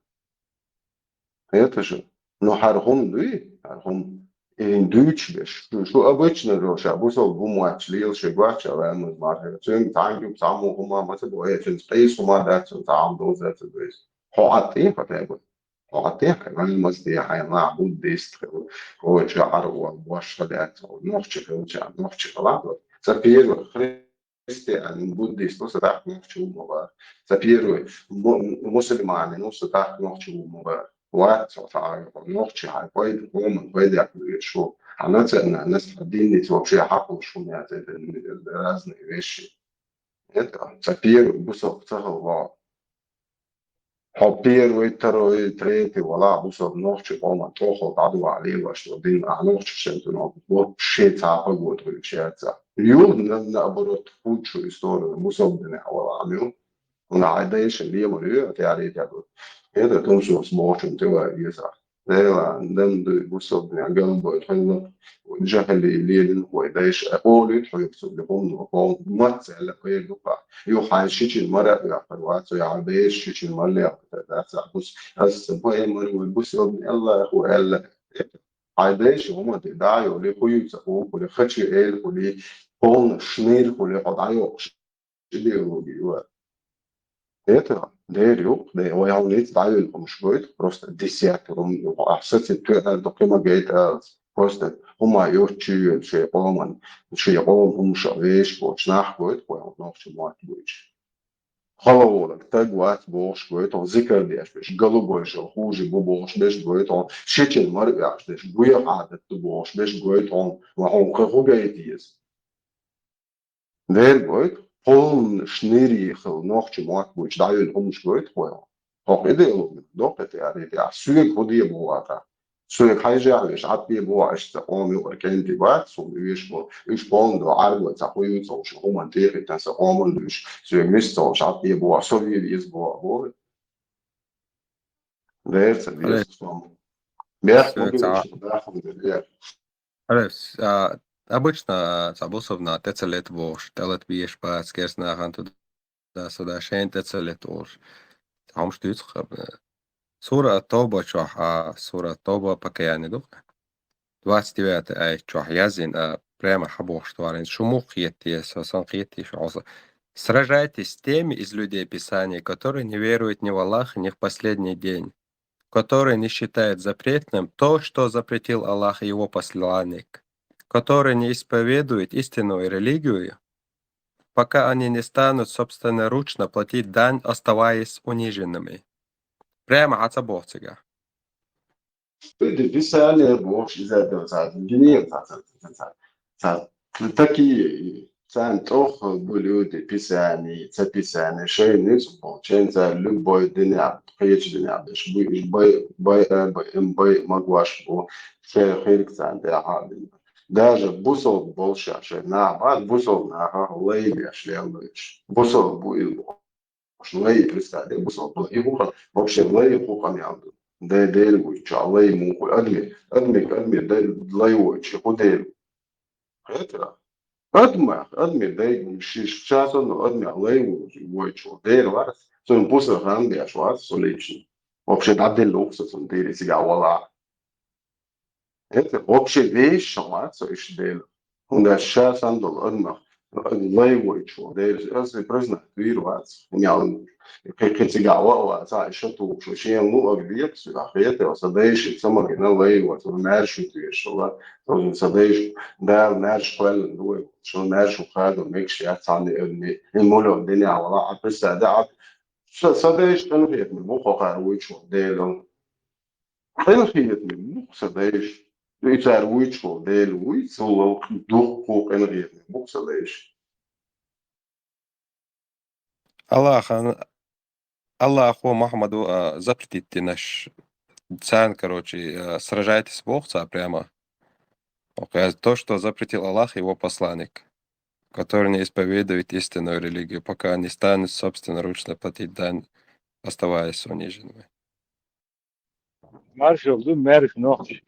Это же. Ну, хӀара хӀума дуй, хӀара хӀума. И дуьйцуш берш. Шу, шу обычно ро ша бусал гум вач, лела ши гуача, ламаз мархи. Цуьнга цхьаьнгга цхьаммо хӀума ма ца бо, э, цуьнца къийса хӀума дац, цуьнца Ӏам доза ца дуьйцу. Хьо Ӏаттий хьо тайба? Хьо Ӏаттий хьайн ламаз де, хьайн нах буддист хила, коча гӀара ван, бошха дац, нохчи хилча, нохчи хила. Ца первый христианин, буддист, ну, са тахта нохчи ву ма вара. Ца первый му-, мусульманин, ну, са тахта нохчи ву ма вара. Вац, цо ца Ӏа, нохчи хьайн пайда, хӀуман пайда еш ву. А национальность, а динница вообще хьакхуш хӀума яц, это разные вещи. Это ца первый бусалба ца хала ваха. Хьо первый, второй, третий вала бусалба нохчи къоман тӀохал дӀадувахь лелаш ду дин, а нохчашен цунах вообще цхьа а погода хуьлуш яц. Юха на-, наоборот, худшую сторону бусалба динехь вала Ӏам ю. ХӀунда хьайн дайша лемар ю, тӀаьхьарий тӀехь ду. Это тумсос бохучун тӀе вай веза. Дела, дан дуй бусалба динехь галбой хилла, жахили лелина вай дайша, олуьйту хьоьга цу де хӀума, хӀума маца аьлла, кхера ду-кх. Ю хьайн шичин мара а оьхкар вац, я хьайн дайша шичин мара лехкар дац, а бус, ас ца бай мара вай бусалба дин Аллахо аьлла. Хьайн дайша хӀума де, да, йоли, хӀу ю ца хӀу хули, хачи эр хули, полна шнир хули, хьо дӀайоккхуш идеологи ю. Это дера юкъ, де, вай хьалница дӀайолу хӀумаш гойту, просто десятый хӀума, ахь сацийта тоьар ду кхин ма гайта ала. Просто хӀума йоцучу йоьлу шайн къоман, шайн къоман хӀумаш а вешаш боцу нах гойту, вай хьалха нохчийн мотт буьйцуш. Хала волаг таг вац бохуш гойту, зикар деш берш, галугойшал хужий бу бохуш берш гойту, шичан мара оьхуш дерш, буьйха Ӏадат ду бохуш берш гойту, ва хьуна кхин хӀун гайта еза? Дера гойту, полнаш нирий хила нохчийн мотт буьйцуш дӀайолу хӀумаш гойту вай хьалха. ХӀокху идеологи доккхий тӀе аьлла, тӀе ахь соьга хӀун де боху ахьа? Соьга хьайжехь веш, Ӏад де боху аша ца къоман юкъара кӀентий бац, суна веш бу, уьш полна до Ӏарбой цхьа хӀун ю ца хууш, хӀуманна тӀехӀиттина сан къоман луьйш, соьга мис ца хууш, Ӏад де боху, со ве веза боху, боху. Дера ца деза. Хьале. Сом. Бехк ма бе, ца даха ма бе. Хьале, а, обычно, а, цхьа бусалба нах тӀе ца лета бохуш, тӀелата безаш бац, керста нахана туда-сюда, шайна тӀе ца лета олуш. Цхьа хӀумаш дуьйцу-кх, а, сура ат-Тавба чохь, а, сура ат-Тавба, покаяние ду-кх. Двадцать девятый аят чохь яздина, а, прямо хьабохуш товарийна: шу муха кхета, со сан кхета шу хьо со. Сражайтесь с теми из людей Писания, которые не веруют ни в Аллаха, ни в последний день, которые не считают запретным то, что запретил Аллах и его посланник, которые не исповедуют истинную религию, пока они не станут собственноручно платить дань, оставаясь униженными. Прямо хьан ца боху цигахь. Писание бохуш иза а ду, цхьа, дуьне, цхьа, цхьа, цхьа, цхьа, цхьа, такие, царна тӀох бу люди, Писание, ца Писание, шайн нуьцкъ болчу, шайн цара любой динехь, кхечу динехь берш бу, уьш бай, бай, а, бай, м, бай магош бу, шайн хирг царна тӀехь а бина. Даже бусалба болуш шайн нах бац, бусалба нахах лай беш лелла уьш. Бусалба бу и бу. Лай, представь, бусалба лай хӀу хан, вообще лай хӀу къамел ду. Де-, Дела вуьйчу чохь лай муха ву? Адаме, адаме, адаме де-, лай вуьйчу хӀу Дела? Хетара? Адаме, адаме дай, ши-, ша санна адаме лай ву-, вуьйчу Дела вац. Цунна пусар хан беш вац, со лично. Вообще дӀаделла ву-кх со цунна дийриг цигахь валахь. Это вообще вешан вац со иштта Дела. ХӀунда аьлча ша санна долу адамах лай вуьйчу Дела, аса признать вийр вац. ХӀунда аьлча кхин, кхин цигахь ван а вац, и ша тухуш, шена луъург декъа соьга хетар, сан дайша ца магина лай вац, маьрша шу тешала, сан дайша Дала маьрша кхоьллина ду вай, шуна маьрша шу хадо мегаш яц цхьанна а, и муьлха динехь валахь а, представь, да, а, сан, сан дайша къинхетаме бу кху кхара вуьйчу Дела. Къинхетаме бу-кх сан дайша. И цара вуьйчу Дела вуй, цул дуккха къинхетаме бу-кх сан дайша. Аллахан, Аллахо Мухаммаду, а, запретить динарш, царна, короче, а, сражайтесь боху цара прямо. Ок, а то, что запретил Аллах и его посланник, который не исповедует истинную религию, пока они станут собственноручно платить дань, оставаясь униженными. Маршалла ду, маьрша нохчий.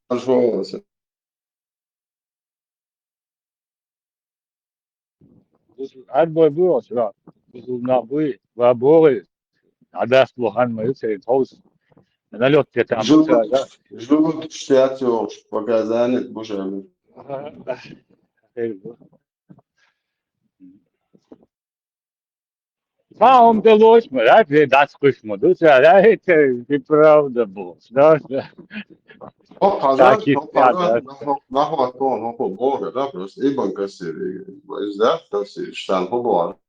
Маршалла. Арбой буй оцу, да. Бусулба нах буй, ва богӀий. Ӏадас ло хан ма ю церан тховса. Налет те там. Живут, да? Живут в штате, показания, боже мой. Ага. Хейр бу. Цхьа хӀума далош ма, да, те дӀасакхуьйсуш ма ду, ца, да, это неправда бу, да, да. ХӀокху хьажа, так и хӀокху хьажа, да. Нахо-, нахо тхуна хӀокхо боху, да, просто Ибн Касир, да, Касир, сан хӀу боху.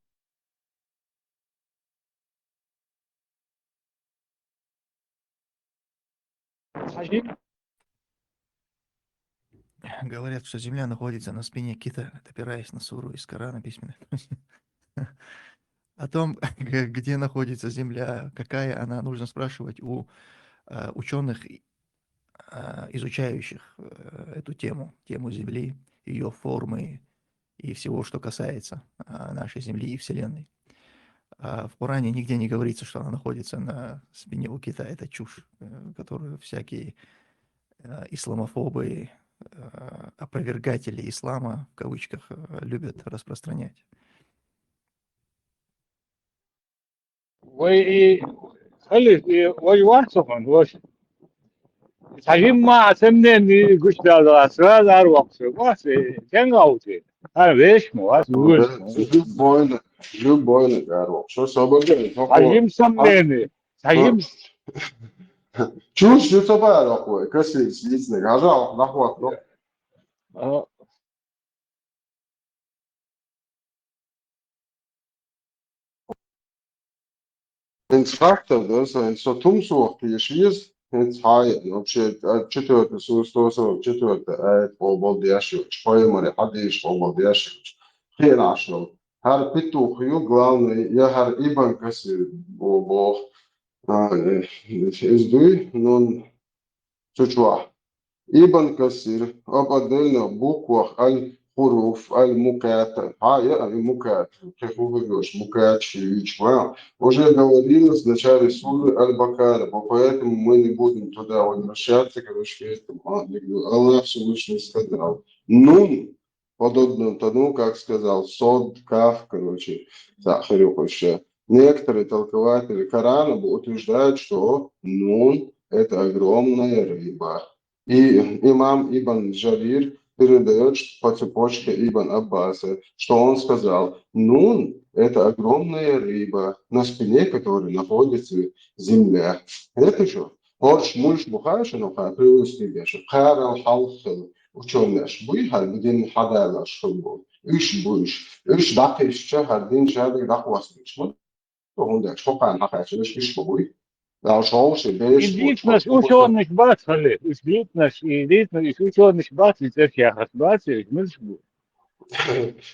Говорят, что Земля находится на спине кита, опираясь на суру из Корана письменной. О том, г-, где находится Земля, какая она, нужно спрашивать у, э, учёных, и, э, изучающих, э, эту тему, тему Земли, её формы и всего, что касается, э, нашей Земли и Вселенной. А в Коране нигде не говорится, что она находится на спине у кита. Это чушь, э, которую всякие, э, исламофобы, э, опровергатели ислама, в кавычках, э, любят распространять. Вай и, хали, и вай вац сан, вац. Цхьа жимма а сомнение гуш далла, сразу ар воккхуш вац, и стенга ву те? Ар вешма вац, вуьш. Любой, Любой нагар воксо, собака, Хьажим сомнение. Хьажим. Чуш, шу собака воксо, кассир сицнаг. Хьажа, нахват, но. А. ХӀинца фактор ду, со, хӀинца со тумсох теша еза, хӀинца хьа а, вообще, а, четвёртый сура, сто сорок четвёртый аят къобал деш йолча, пайхамара хьадис къобал деш йолча. Хиъна Ӏаш долу. ХӀара петух ю, главный, я хӀара Ибн Касир бо-, боху. А, э, иза дуй, нун цу чохь. Ибн Касир, об отдельных буквах аль-хуруф, аль-муката. А, я, аль-муката. Кхин хӀун хир ю, муката ши юьйцу ма. Уже говорилось в начале суры Аль-Бакара, вот поэтому мы не будем туда возвращаться, короче, к этому. А, я говорю, Аллах Всевышний сказал: «Нун», подобно тому, как сказал сод, каф, короче, цхьаъ хир ю хӀуша. Некоторые толкователи Корана бу-, утверждают, что нун — это огромная рыба. И имам Ибн Джарир передаёт по цепочке Ибн Аббаса, что он сказал: «Нун — это огромная рыба, на спине которой находится земля». Это что? ХӀорш муьлш бу хаьий шуна, кхара привести беш, кхарал хьалха хилла учёныш буй, хӀара дин хьадалош хилла бу. Уьш бу уьш. Уьш дӀакхаьчча, хӀара дин шадерг дӀакхоссадеш ма ду. ХӀунда аьлча хӀокхарна хьакхаьчнарш уьш бу буй. Далла шовлуш и бераш. И дийцинарш учёныш бац, хали. Уьш дийцинарш, и дийцинарш, уьш учёныш бац, и цӀерш яхарш бац, уьш муьлш бу.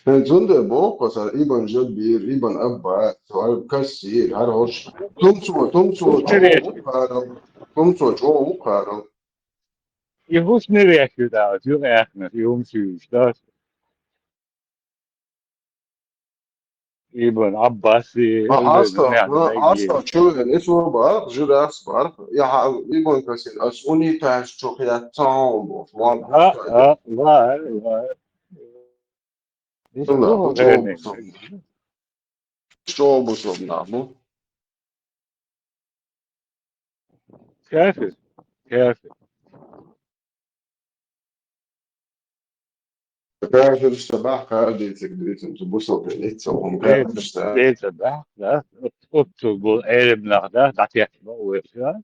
Цундела боху аса, Ибн Джабир, Ибн Аббас, хӀара Кассир, хӀара хӀорш. Тумцо, тумцо чӀогӀа ву кхарал. Тумцо чӀогӀа ву кхарал. И хӀусамнаш ю, да, юкъа яхнарш, и хӀума шуьйш, да. Ибн Аббас, и Ма Ибн Аса, Аббас, ма Аса, чу вен, эцо бах, жирас бах, я ха-, Ибн Касир, ас унитаз чу хият цаун бох, ван. А, а, ва, ва. Ишта чӀогӀа бу со. ЧӀогӀа бу со, нах бу. Кафир. Кафир. Кафир ца бахь, кхара дийциг дийцина, цу бусалба дийцина, цу хӀума кафир ца. Дийцина, да, да. Оццул бу Ӏелам нах, да, дӀатехна ма ву вайша.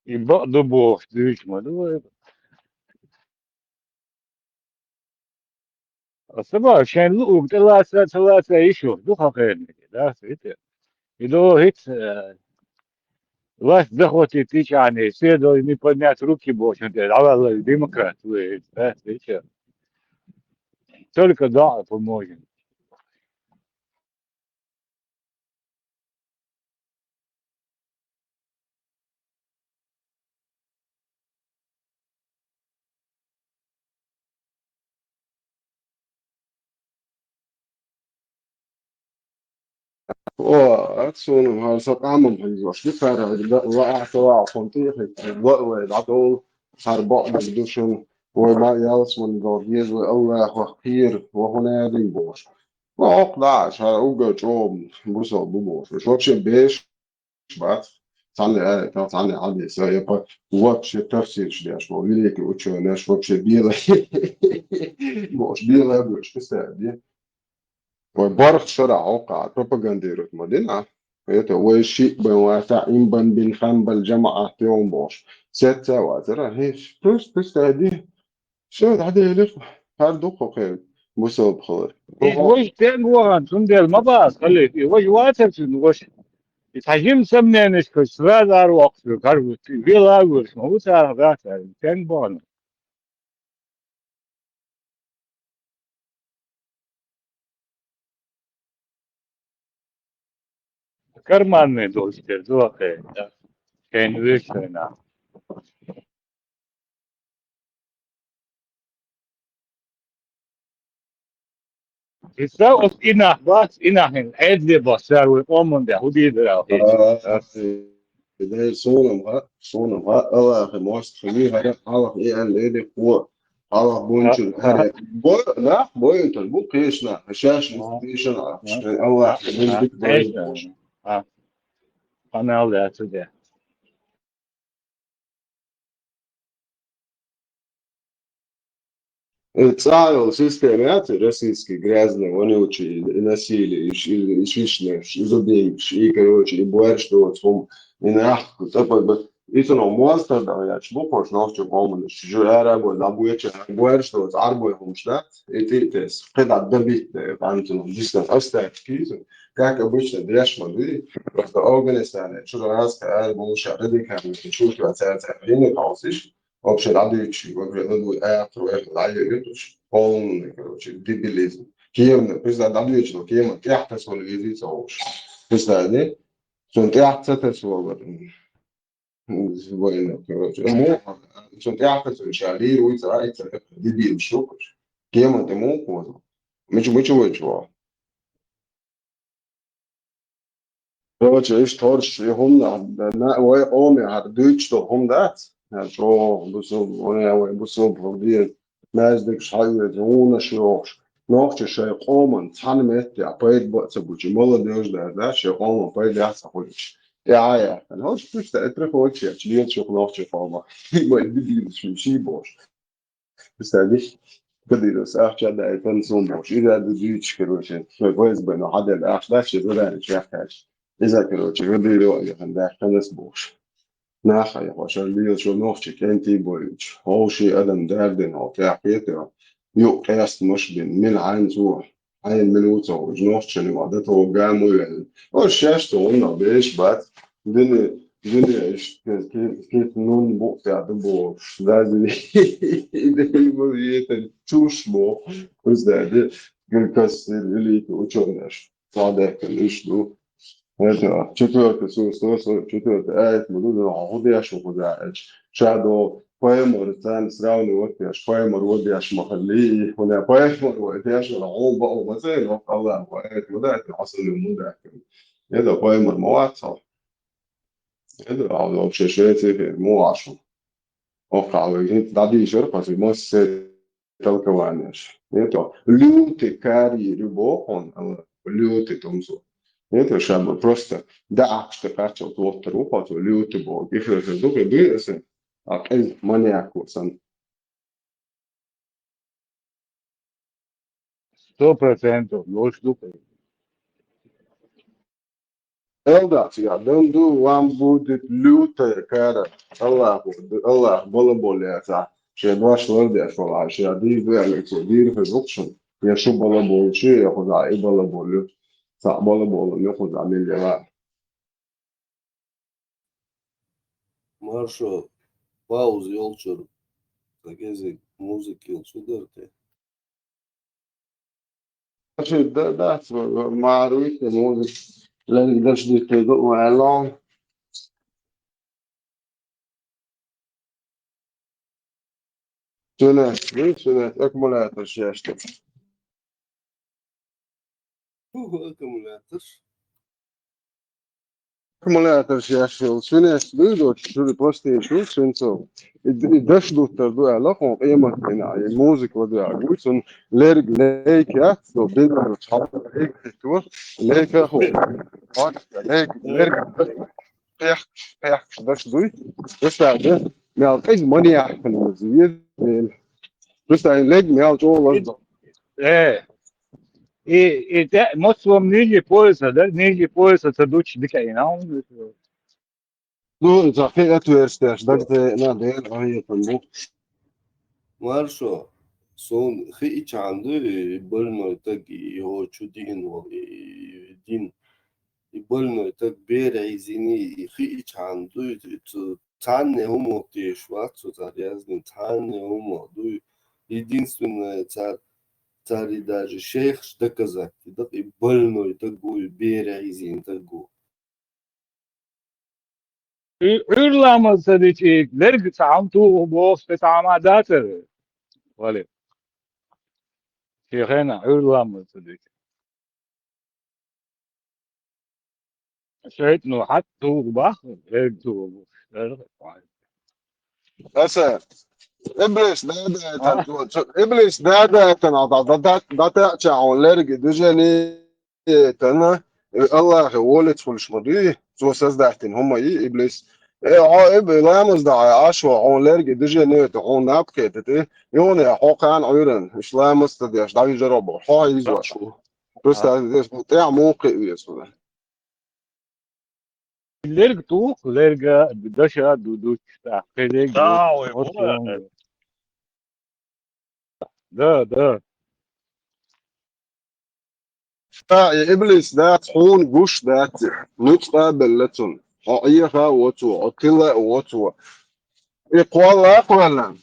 И бакъ ду бохуш дуьйцуш ма ду вай. Аса боху, шайн луург тӀелаца, ца лаца йиш йолуш ду хьан кхерниг, да, хӀита. И до хӀица, э, власть захватить йича, следует не поднять руки бохучун тӀе дӀаваьлла демократ ву, да, хӀита. Только дуӀа поможет. О, ат суна хӀара со къаман хьийзош ду, цара ла ахьа ла ахьа тӀехь, ла вай дӀадовла, хӀара бакъдерг ду шуна, вай ма ялсаман дала деза, вай Аллахах кхера, ва хӀун аьлла бохуш. Ва хӀокху лаахьаш, хӀара уггар чӀогӀа бусалба бу бохуш. Вообще беш бац. Цхьанна аятах, цхьанна хьадисах, я по-, вообще тафсираш деш бу. Великий учёныш вообще белый. Бохуш, белый а бохуш, кстати. Вай барх шарахь хӀокху пропагандировать ма дина. Это вай шиъ бен ваца, Имбан бин Хамбал жамаӀат йогӀун бохуш. Сецца а вацара, хӀинца, просто, кстати. Всё, дӀаделира, хӀара дукха кхин бусалба хилар. Иза важа стенга вахана, цундела ма баха, халиф, и важа вацара цуьнан ваша. И цхьа жима сомненешкаш сразу ара воккхуш верг, хӀара ву, вела а вуьйлуш, ма ву царах дац аьлла, стенга бахана. Карманный долуш дерг ду ахе, да. Шайна вуьйш шайна. Иза оцу и нах бац, и нах хӀинца Ӏедале бац, цара вай къоман тӀехь хӀун дийр дара аьлла хеташ. А, а, а, суна ма, суна ма, Аллахе мост хуьлий хӀара, хьалха и аьлла, и дикхо, хьалха бунчуьра хӀара. Бо-, нах бойнтар бу кхечу нах, шаьш ма кхечу нах, шайн Аллахе дика бойнтар. А, къамел дац цу тӀе. Э, цӀа йолу система яц, российский грязный, вонючий, и насилие, и ш-, и, и шишнаш, и зубинкаш, и, короче, и боьрша доцу хӀума, и нах, цӀа б-, и цунах мостагӀа дан яц бу кхуш нохчийн къоманаш, жу арабой, лабоьча, боьрша доцу, Ӏарбой хӀумаш дац, и тӀе а тесна, кхидӀа дабитта, къанцунах, дистан, остатки иза, как обычно, деш ма дуй, просто Афганистане, чура аска, ара, болуша, радикальный, чура цаьрца, хьийна кхалсиш, Вообще, дӀадуьйцуш, вообще, ну, дуй, аяккхар вайх дӀайоьйтуш, полный, короче, дебилизм. Кеман, представь, дӀадуьйцуш, кеман тӀехь тасавала везий ца хууш. Представь, не? Цунна тӀехь ца тасавала. Вайна, короче. Ну, цунна тӀехь тасавала, ша лийр вуй ца, и ца, дебил шукаш. Кеман тӀе муха кхозу? Мича, мича вайчу ваху? Короче, иштта хӀорш и хӀума, на-, вай къоме хӀара дуьйцуш долу хӀума дац. ХӀара чӀогӀа бусулба, вай, вай бусулба хӀума деза. Маьждигаш хьаоьцу, гӀунаш йохуш. Нохчаша шайн къоман цхьана меттехь пайда бан а ца буьлуш, молодёжь дара, да, шайн къоман пайда а ца хуьлуш. ТӀаьхьа яьккхина. ХӀорш пуьста, и приходится, леташ нохчийн къоман. Вай дебилаш шуьга ший бохуш. Представь, Кадыровс ахча даийтан сум бохуш. Иза ду дуьйцуш, короче, шайн Ф С Б-но хьаделла ахча дац, шайн задание чекхаьчча. Иза, короче, Кадыров а яхан даьккхина ас бохуш. Нах а яхо, шайн лелачо нохчий кӀентий бойуьйтуш. Хьо шен адам дардина, хьо тӀехь кхетар, юкъ къестамаш бина, мила хьайна цо. Хьайна мила ву ца хууш, нохчашна юкъа дан тхо гамо ваьлла. Ош шаьш цо гӀуннах беш бац. Дуьне, дуьне иштта ки-, ки-, нун букъ тӀехь ду бохуш. Даже и дерг ма вета, чуш боху. Уж даьде, ган кассир, великий учёныш. Цхьа даьккхина уьш ду. Это, четвёртый сура, сто сорок четвёртый аят ма ду, но хӀун деш ву кхуза аьлча. Ша до пайхамар царна сравнивать деш, пайхамар ву деш ма хилли, и хӀуна пайхамар ву деш, вала хьо баа ма цайна, Аллах ву аят ма дац, хьо сан ма дац. Это пайхамар ма вац хьо. Это, а вообще шеца хир, ма вац хьо. Охьа вай хӀинца дӀадийшар, хьо ма се толкованиеш. Это лютый карьери боху хьуна, лютый тумсо. Это ша просто даьӀахкаш тӀе кхаччалц воттар ву хьо, цо лютый боху. Ихра хир ду, хир дуй аса, а къиза маньяк ву сан. Сто процентов, лош ду. Элдац, я, дан ду, вам будет лютая кара. Аллаху, Аллах балаболу яцахь, шен дош лардеш валахь, шен дийр бу аьлла, цо дийр хир ву шуна. Я шу балаболчу, я хӀунда и балаболу. Цхьаъ балаболу, я хӀунда мел яла. Маршо, пауза йолчуьра, ца кезиг музыка йолчу дара те? Аша да-, дац, ма-, ма-, маруйте музыка, лерг даш дитте ду, ма, алло. Сунес, ви, сунес, аккумулятор шеште. Фу, аккумулятор. Аккумулятор шеш йолу свинец дуй доцу, шуьга пластин шу свинцов. И, и даш дуттар ду аьлла, хьо къемат дина, и музыка ладуьйгӀа гуй, цунна лерг лейка яц, со биннарца хьалха лейка хӀитто, лейка хьо. Лейка, лерг, пехкаш, пехкаш даш дуй. Представь, да? Мел къиза маньяк хилла веза. Представь, лерг мел чӀогӀа лаза. Э, и, и те, мотт сом ниже пояса, да? Ниже пояса ца дучу дика и на. Ну, за хе отверстие, да, где надо, а я там бу. Маршо, сон хи и чанду, и больной так, и его чудин, и дин. И больной так бере изини, и хи и чанду, и цу-, цанне умо теш вац, цу цар яздин, цанне умо дуй. Единственное, цар цаьрга даже шайхаш доказать дакъа, и больной даггу, и бераьъизийна даггу. Ӏуьрламаз ца дичи, лерг цхьа хьан туху бохуш, тӀе цхьа хьан ма дацара? Вали. Шен хенахь Ӏуьрламаз ца дичи. ШайтӀано хьатта туху бах, лерг туху бу. Аса, иблис да, да, это, а? Цо, цо, иблис да, да, это, надо, да, да, да, да, ча, он лерги, движение, это, на, Аллахе волец хулш ма дуй, цо создать дина хӀума и, иблис, Э, хьо, э, б-, ламаз дахьа, Ӏаш ву, хьуна лерга дижа нету, хьуна наб кхетати, юхне хьо кхана Ӏуьйран, иш ламаз ца деш, дӀавижар бу, хьо хьийзош ву. Просто деш, тӀехь муха кхиъ веза хьуна. Лерг туху, лерга даша ду дуч, тӀаккха лерг Да, ду, ой, оцу бу. Да, да. Ша и иблис дац, хьуна гуш дац, нуьцкъа а белла цунна. Хьо Ӏеха а воцо, хьо тила а воцо. И кхолла а кхоьллина.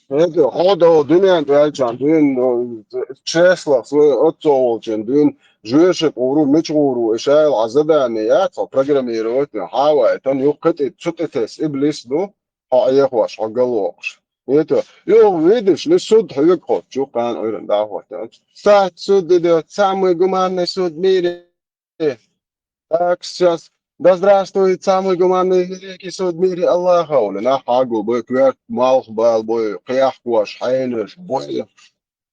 ХӀета, хьо до дуьнен тӀе ваьлчахьана дуьйна, ну, чеслах, свой отцо волчун дуьйна, жоьша гӀур ву, мича гӀур ву, и шайла хьан задание яц, хьо программировать, хьавай, тан юхкхетӀи, цу тӀе тесса иблис ду, хьо Ӏехош, хьо галвоккхуш. ХӀета, юха видиш, ни суд хьоьга хотту, чу кхана Ӏуьйран дӀахӀоттаьнча. Сахьт суд идет, самый гуманный суд в мире. Так, сейчас. Да здравствует самый гуманный, великий суд в мире Аллах, хьуна. Нах хьагу бой, коьрта малх бал бой, кхехкош, хьенаш, бой.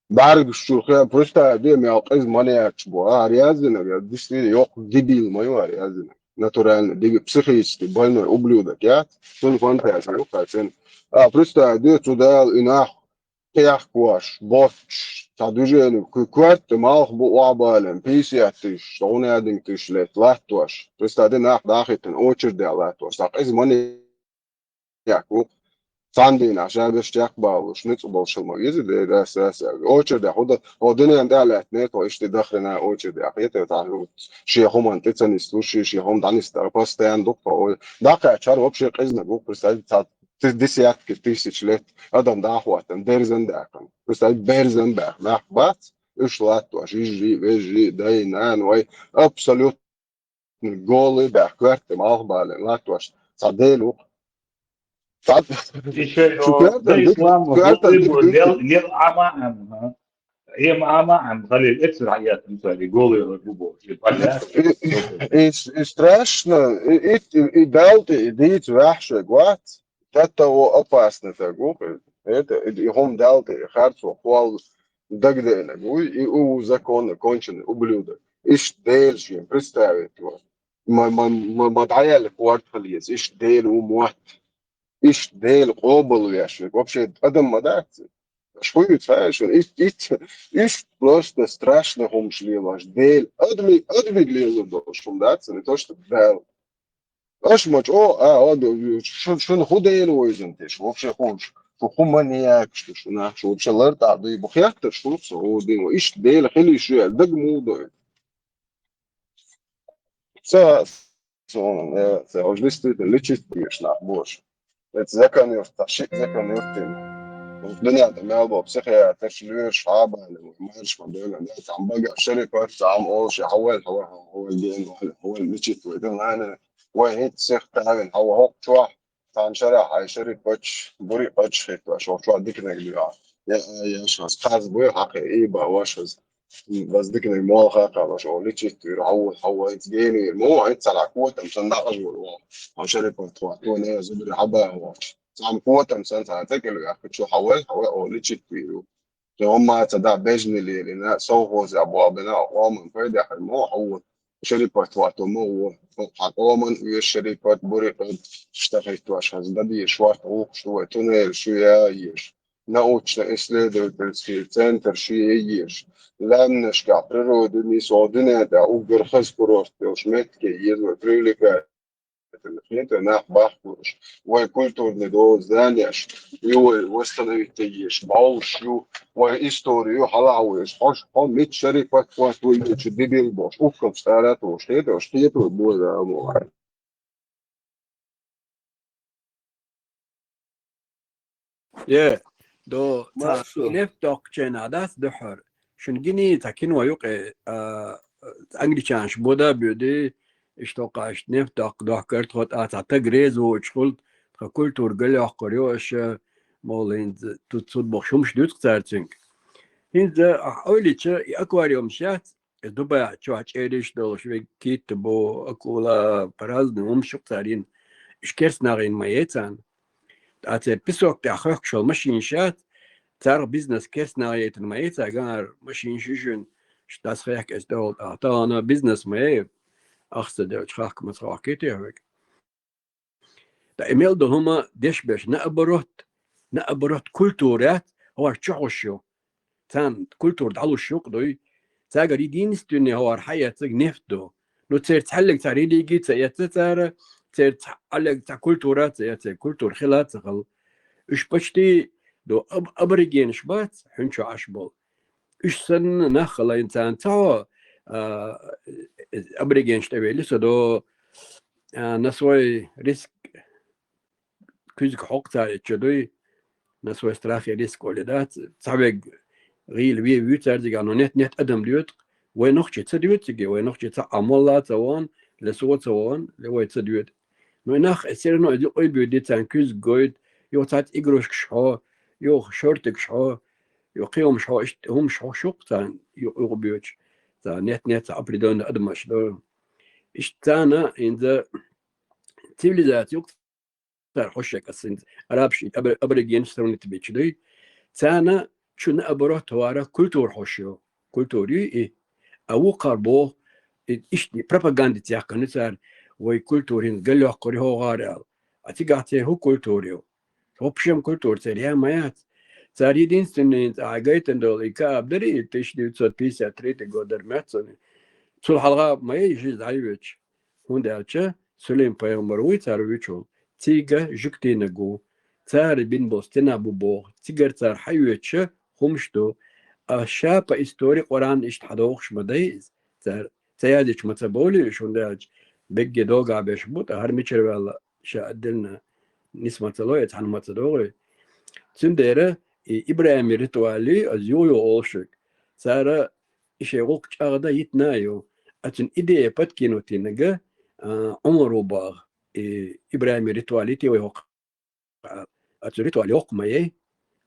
БӀаргаш чу хе, представь, де, мел къиза маньякаш бу. А, ряздинаг, я, действительно, йоккха дебил ма ю, а, ряздинаг. Натурально, деби-, психически больной ублюдок, я? Цун фантазия ю, хацин. А, представь, де, цу Дала и нах кхехкош, боцуш, цхьа движение, кху коьрта малх бу охьабалийна, пятьдесят тысяч, сто тысяч лет латтош. Представь, де, нах дахийтина, очередь латтош. Цхьа къиза маньяк ву. Цхьана дийнахь ша берш чекхбалуш, ницкъ болуш хила ма веза, де, да, са, са. Очередь хӀу дан, хьо дуьнен тӀе а лаьттина, тхо иштта дахрина очередь. ХӀета, цхьа, шен хӀуманна тӀе ца нислуш, шен, шен хӀума дӀанисдара, постоянно ду-кх тхо. Ой, дӀакхаьчча, хӀара вообще къизаниг ву-кх, представь, цхьа десятки тысяч лет адам дӀахӀоттана, дерзан даьккхина. Представь, берзан баьхна нах бац, уьш латтош, йижарий, вежарий, дай, нана, вай, абсолютно голый баьхна, коьрта тӀе малх балийна латтош, цхьа Дела ву-кх. Цхьа И шо, шу о, коьртан да, дика, ислам, коьртан голый дика бу, дуьйцу. Нел, нел Ӏама Ӏама, ха? Эм Ӏама Ӏама, Халил, эцар хьаэцна цаьрга, голый бу бохуш, и поляк. И, и, и, и страшно, и, и, и, и Далла тӀе, и дийца ваьхьа шег вац, тӀе того опасно таг ву-кх. Это, и, и хӀума Далла тӀе, и харцо, кхолла дагадеанарг вуй, и у законно конченый ублюдок. Иштта Дела шен, представить ван. Ма, ма, ма, ма дӀаяьлла корта хила еза, иштта Дела ву мотт. Иштта Дела къобалвеш верг. Вообще адам ма дац. Аш хуьйцу хьаьшна, ит, ит, иштта просто страшно хӀумаш лелош. Дела, адами, адами лело долуш хӀума дац, не то что Дала. Аш ма чӀо, а, а, шу, шуна хӀу Дела вайзина те, шу вообще хӀун, шу хӀу маньякаш те, шу нах, шу вообще лартӀахь дуй, бу хеттар шу, со, о, дин, иштта Дела хила йиш ю аьлла, дага муха дойла. Ца, ца, э, ца, уж действительно лечить деш нах бош. Это закон юрт, та шиъ закон юртина. Дуьнен тӀе мел бо психиатрш, лоьраш, хьабана, марш ма бевлла, да, там бага, шерифат, там олуш, хьавел, хьавел, хьавел, ген, хьавел, лечить вай, да, лана, вай хӀинца сих тавин, хьава хӀокху чохь, цхьана шарахь, хьай шерифатш, бури пачаш хиттош, хӀокху чохь диканиг дуьхьа. Я, я, шас, кхаз буй, хьакхе, и ба, вашас. Баз диканиг молха кхалаш, о, лечить вир, хьо, хьо, хьо, хьо, хьо, генвир, мо, хьо, цара котам, сан дакъаш вур, о, хьо, шерифат, хьо, то, не, зубри, хьаба, о. Сам котам, сан, сан, текел, я, хочу, хьо, хьо, о, лечить вир. Те, о, ма, ца, да, бежни лили, на, совхоз, я, бо, бе, на, о, ман, пойде, хьо, мо, хьо, шерифат, хьо, то, мо, о, хьо, о, ман, уе, шерифат, бури, штахит, ваш, хаз, да, би, шварт, о, что, туннель, шу, я, еш. Научно-исследовательский центр шиъ еш, лаьмнашкахь природный со дуьнен тӀехь уггар хаза курорт йолуш меттиге еза вай привлекательно хета нах бахкалуш, вай культурный до зданеш ю вай восстановить еш, бовлуш ю, вай историю хьалахьа веш, хьо, хьо мит шерифат хӀотта вуй чу дебил бош, уккалчу цара а тош, хетош, хетор боза а мо. Е, до, ца, Маршо. Нефть доккхучайна дац дуьххьара. Шуна гиний, цхьа кино юкъе, а, англичанаш бода а боьдий, иштта кхаш нефть доккха дохкар тхо тӀа, цхьа таг реза воцуш хуьлу, тхан культура галйоккхур ю аша, молла хӀинца, тут цуд бохуш хӀумаш дуьйцу цара цуьнга. ХӀинца, ахь ойла йича, и аквариумаш яц, иза Дубай чохь чӀериш долуш, вегга китта бу, акула, по-разному хӀумаш ю-кх цара йина. Уьш керстанах йина ма яй царна. Ткъа церан песок тӀехь хоьхкуш йолу машинаш яц, царах бизнес керстанах яйтина ма яй цара, ган ара машинаш ю шуна, шу дӀасахехка эцу тӀехула тӀаккха. Тахана бизнес ма яй, ахча ца делча хахка ма ца хохкий те хьоьга. ТӀаккха и мел долу хӀума деш беш, наоборот, наоборот, культура яц, хӀора чу хьош ю. Царна культура дӀалуш юкъа дуй. Цаьргара единственный хӀора хьаэцнарг нефть ду. Ну, церан цхьаьллиг цхьа религи ца эцна цара, церан цхьаьллиг цхьа культура ца эцна, культура хила ца хала. Уьш почти ду аб-, аборигенаш бац, хӀун чу Ӏаш болу. Уьш санна нах хилла, царна ца хьо, а, аборигенаш тӀевелли со до, а, на свой риск куьзга хьокху цара и чу дуй, на свой страх и риск олий дац, цхьаверг гӀийла вен вуьйцу цаьрзигахь, но нет-нет адам доьду, вай нохчий ца доьду цига, вай нохчий ца Ӏамалла ца вон, ле со ца вон, ле вай ца доьду. Но и нах, э, все равно и юкъа буьйду, царна куьзга гойту, юха цхьацца игрушкаш хьо, юха шортигаш хьо, юха кхин хӀумаш хьо, иштта хӀумаш хьо шух царна ю-, юкъа буьйцуш, царна нет-нет цхьа определённый адамаш до. Иштта царна хӀинца цивилизация юкъа цара хьош шек, аса хӀинца арабаш, абор-, аборигенаш сравнить бича дуй. Царна чу наоборот хӀора культура хьош ю. Культура ю и. А вукхара боху, и, иштта пропагандица яьккхина цара, вай культура хӀинца галйоккхур ю хӀокхара аьлла. А цигахь церан хӀун культура ю? Вообще культура церан я ма яц. Цара единственный хӀинца ахьа гайтина долу и Кааб дарий, тысяча девятьсот пятьдесят третий год дара моьтту суна. Цул хьалха ма яй жизнь дӀайоьдуш. ХӀунда аьлча Сулим-пайхамар вуй цара вуьйцург, цига жуьгтийнаг ву. Цара бина болу стена бу боху, цигара цара хьаоьцуш хӀумаш ду. А ша по истории Къуръан иштта хьадохуш ма дай иза. Цара ца яздича ма ца бовлий уьш, хӀунда аьлча бегге догӀа беш бу, ткъа хӀара мичара ваьлла ша отдельно нис ма ца лой, цхьаьна ма ца догӀий. Цундела и ИбрахӀиман ритуалий, аса юха-юха олу шуьга, цара и шайн гӀуллакх чӀагӀдан йитина а ю. А цуьнан идея подкинуть йинарг, а, Ӏумар ву боху, и ИбрахӀиман ритуалий те вай хӀокху, а, а цуьнан ритуал йоккха ма яй.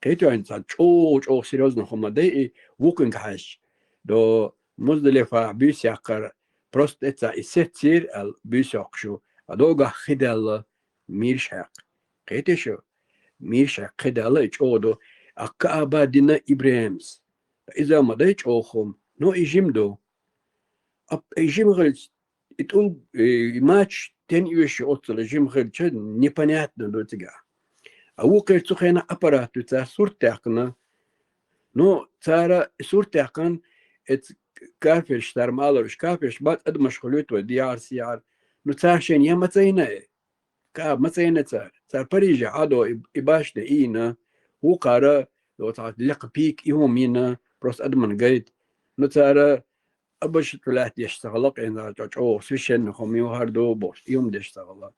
Кхетий хьуна, цхьа чӀогӀа-чӀогӀа серьёзно хӀума дай и вукхунга хьаьжча. До Муздалифа буьйса яккхар, просто эццахь и сецира аьлла буьйса йоккхуш ю. А догӀахь хи даьлла, мийраш хьаьккха. Кхетий шу? Мийраш хьаьккха, хи даьлла, и чӀогӀа ду. А Кааба дина ИбрахӀимас. Иза ма дай чӀогӀа хӀума, но и жима ду. Ап-, и жима хилча, и тӀул, и, и мачаш тен оьшуш оццула жима хилча, непонятно ду цигахь. А вукхерчу цу хенахь аппарат ду, цара сурт таьккхина. Ну, цара и сурт таьккхина, эцу кафирш, цара ма аллара уьш, кафирш бац, адамаш хуьлуьйту вай, дехьара-сехьара. Ну, цара шайна я ма ца йина и? Кааба ма ца йина цара. Цара Париже хьадо и, и башня ийна, вукхара, до цхьа лекха пика и хӀума йина, просто адаман гайта. Ну, цара абашат лаьтта деш ца хилла, къинзара чӀо-, чӀогӀа священный хӀума ю хӀара ду бохуш, и хӀума деш ца хилла.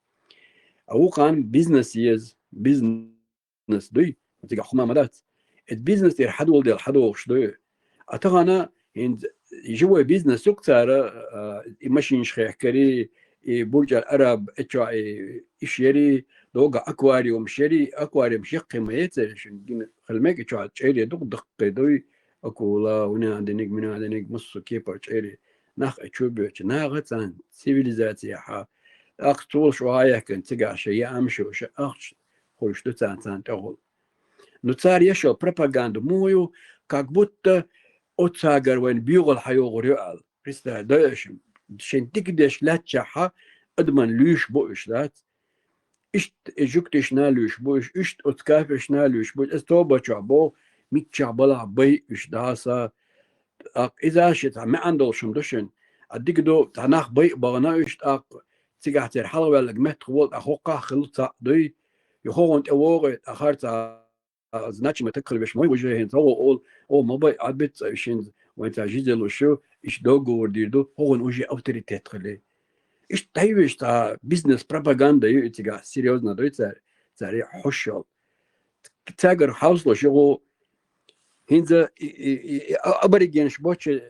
А вукхарна бизнес еза, бизнес дуй, цигахь хӀума ма дац. Эцу бизнес тӀера хьадоладелла хьадохуш дуй. А тахана хӀинца живой бизнес ю-кх цара, а, и машинаш хехкарий, и бурчӀар араб, и чохь и, иш ярий, догӀа аквариумаш ярий, аквариумаш яккхий ма яй церан, шуна гина хила мега, и чохь чӀерий дукха даккхий дуй, акула, уьнан диниг, муьнан диниг, массо кепара чӀерий. Нах и чу боьдучу, наха царна цивилизацияхьа. ТӀаккха цо шо хьаяьккхина цигахь шайн яамашо, шайн ахча хуьлуш ду царна, царна тӀехула. Ну, цара еш йолу пропаганда муха ю, как будто оццагара вайна боьхалла хьайогӀур ю аьлла. Представь, дойша, шайн дика деш лаьттачохь адаман луьйш бу уьш, дац? Иштта и жуьгтишна луьйш бу уьш, иштта оцу кафиршна луьйш бу уьш. Аса тоба чохь боху, миччахь балахь бай уьш дӀаса. ТӀаккха иза ши цхьа маьӀна долуш хӀума ду шуна. А дика ду, цхьа нах бай а бахана уьш, тӀаккха цигахь церан хьалхаваьлларг меттах волу, тӀаккха хӀокхахь хилла цхьаъ дуй, и хӀокхунна тӀе вогӀий, тӀаккха хӀара цхьа значимый таг хила веш ма ву уже хӀинца, хӀокхо олу, о, ма бай, Ӏадбита цкъа уьш хӀинца, вайн цхьа жизелуш ю, иштта договор дийр ду, хӀокхунна уже авторитет хилий. Иштта дӀайвеш цхьа бизнес-пропаганда ю и цигахь, серьёзно дуй цара, цара хьош йолу. Цаьргара хьовсалуш ю гӀо, хӀинца и, и, и, и а-, аборигенаш бочу,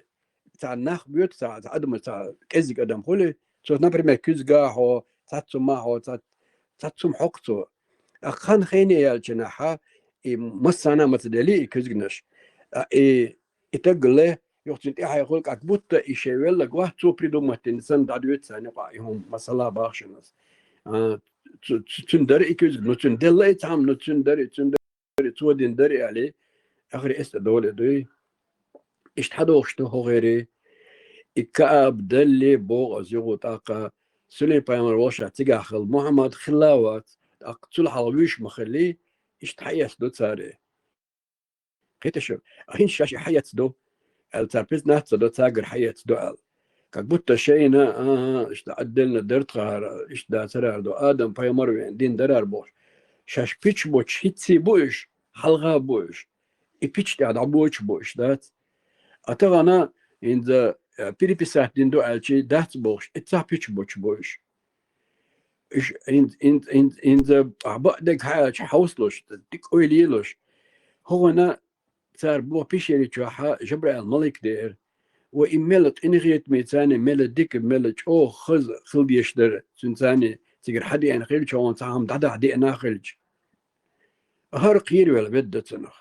цхьа нах боьду, цхьа, цхьа адам, цхьа кӀеззиг адам хуьлу, цо, например, куьзга хьо, цхьацца хӀума хьо, цхьа, цхьацца хӀума хьокху цо. ТӀаккха хан хене яьллачу нахьа, и массарна а ма ца дели и куьзганаш. А, и, и таг ле, юха цуьнан тӀаьхье хуьлу, как будто и шен веллаг вац, цо придумать дина санна дӀадоьду царна юкъахь и хӀума, масала бахшанас. А, цу-, цу-, цуьнан дара и куьзга, ну, цуьнан делла и цхьамма, ну, цуьнан дара и, цуьнан дара и, цо дина дара и, аьлли, ахаре эс тӀе доле дуй. Иштта хьадохуш ду хӀокхерий. И Кааб далле боху аса юха тӀаккха, Сулим-пайхамар волуш цигахь хилла, Мухьаммад хилла а вац, тӀаккха цул хьалха вуьйш ма хилли, иштта хьаэцна ду цара. Кхеташ ю, а хӀинца шаьш и хьаэцна ду, аьлла, цара признаться ца до, царгара хьаэцна ду аьлла. Как будто шайна, а, иштта отдельно дар тхахьара, иштта дацарара ду, Адам пайхамар вен дин дарар бохуш. Шаьш пич боцуш хӀинцций бу уьш, хьалха бу уьш. И пич тӀехь дӀабочуш бу уьш, дац? А тахана хӀинца, э, переписать дина ду аьлча, дац бохуш, и цхьа пич боцуш бу уьш. Уьш хӀинца, хӀинца, хӀинца, хӀинца ахьа баа дег хьаьлча хьовсалуш, дика ойла елуш. ХӀокхуьнан цара боху пещери чохь Жабраил малик деара. Ва и мела къинхетаме царна, мела дика, мела чӀогӀа хаза хила дезаш дара, цуьнан царна цигара хьадеана хилча, хьуна цхьа хӀума дӀадахьа деана хилча. ХӀара кхеравелла ведда цунах.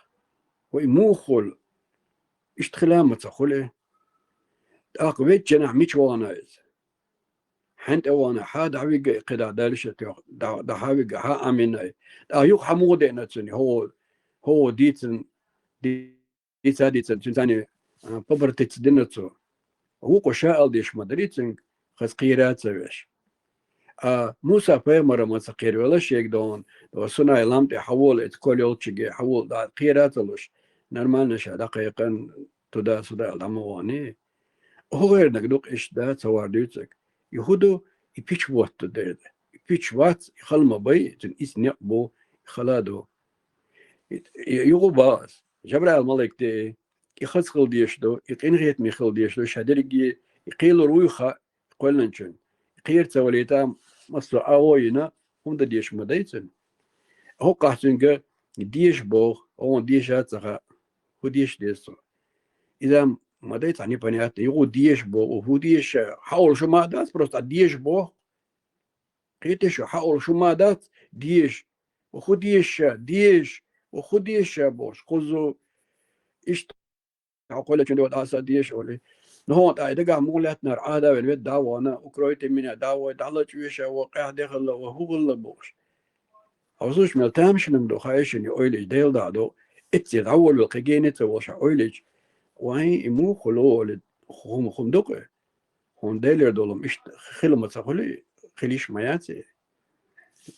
Ва и муха хуьлу? Иштта хила ма ца хуьлу. ТӀаккха ведда ченахь мича вахана иза? Хьаьнна тӀе вахана, хьа дӀавигга и кхидӀа дальше тоьхна, дӀа-, дӀахьа вигга, хьа Ӏамийна и. ТӀаккха юха хьа муха деана цунна, хӀо, хӀо дийцина, ди-, дийца а дийцина, цуьнан царна, а, папартица дина цо. Вукхо ша ала дезаш ма дарий цуьнга, хаза кхера а ца веш. А Муса-пайхамар ма ца кхеравелла шега догӀун, Сунай лам тӀе хьавола, иза кол йолчуьнга хьавола, дӀа кхера а ца луш, нормально ша дӀакхайкхина, туда-сюда аьлла дӀа ма ваханий. ХӀокху гӀернарг ду-кх иштта, да, ца вар дуьйцург. И хӀун ду? И пич вотта дерг. И пич вац, и хала ма бай, цуьнан иза некъ бу, и хала а ду. И, и, и гӀу боху ас. Жабраил малик де, и хаза хила дезаш ду, и къинхетаме хила дезаш ду, ша дерриге и кхелур вуй хаьа кхоьллинчунна. И кхера ца валийта, массо а агӀо йина, хӀунда дезаш ма дай цунна. ХӀокхахь цуьнга дезаш боху, хьуна дезаш а ца хаьа, хӀун дезаш деза цо. Иза ма дай цхьа непонятно, юха дезаш боху, хӀун дезаш, хьан олуш хӀума а дац, просто а дезаш боху. Кхеташ ю, хьан олуш хӀума а дац, дезаш. Ва хӀун дезаш, дезаш, ва хӀун дезаш бохуш, кхузу иштта хьо кхоьллинчунна дӀаса дезаш олий. Ну хьуна тӀе и дагахь муха лаьттинарг Ӏада а вина ведда дӀа а вахана, укройте меня, дӀа а вой, дӀалачкъа веша, ва къаьхьа де хилла, ва хӀун хилла бохуш. Хьовсуш мел тамашийна ду, хаьий шуна, и ойла ича Делан дагахь ду. Эццера дӀаволавелла кхин гена ца волуш хьан ойла ича. Вайн, и муха хуьлу олий, хӀума, хӀума ду-кх и. Хьуна Делера долу хӀума иштта хила ма ца хуьлу, хила йиш ма яц и.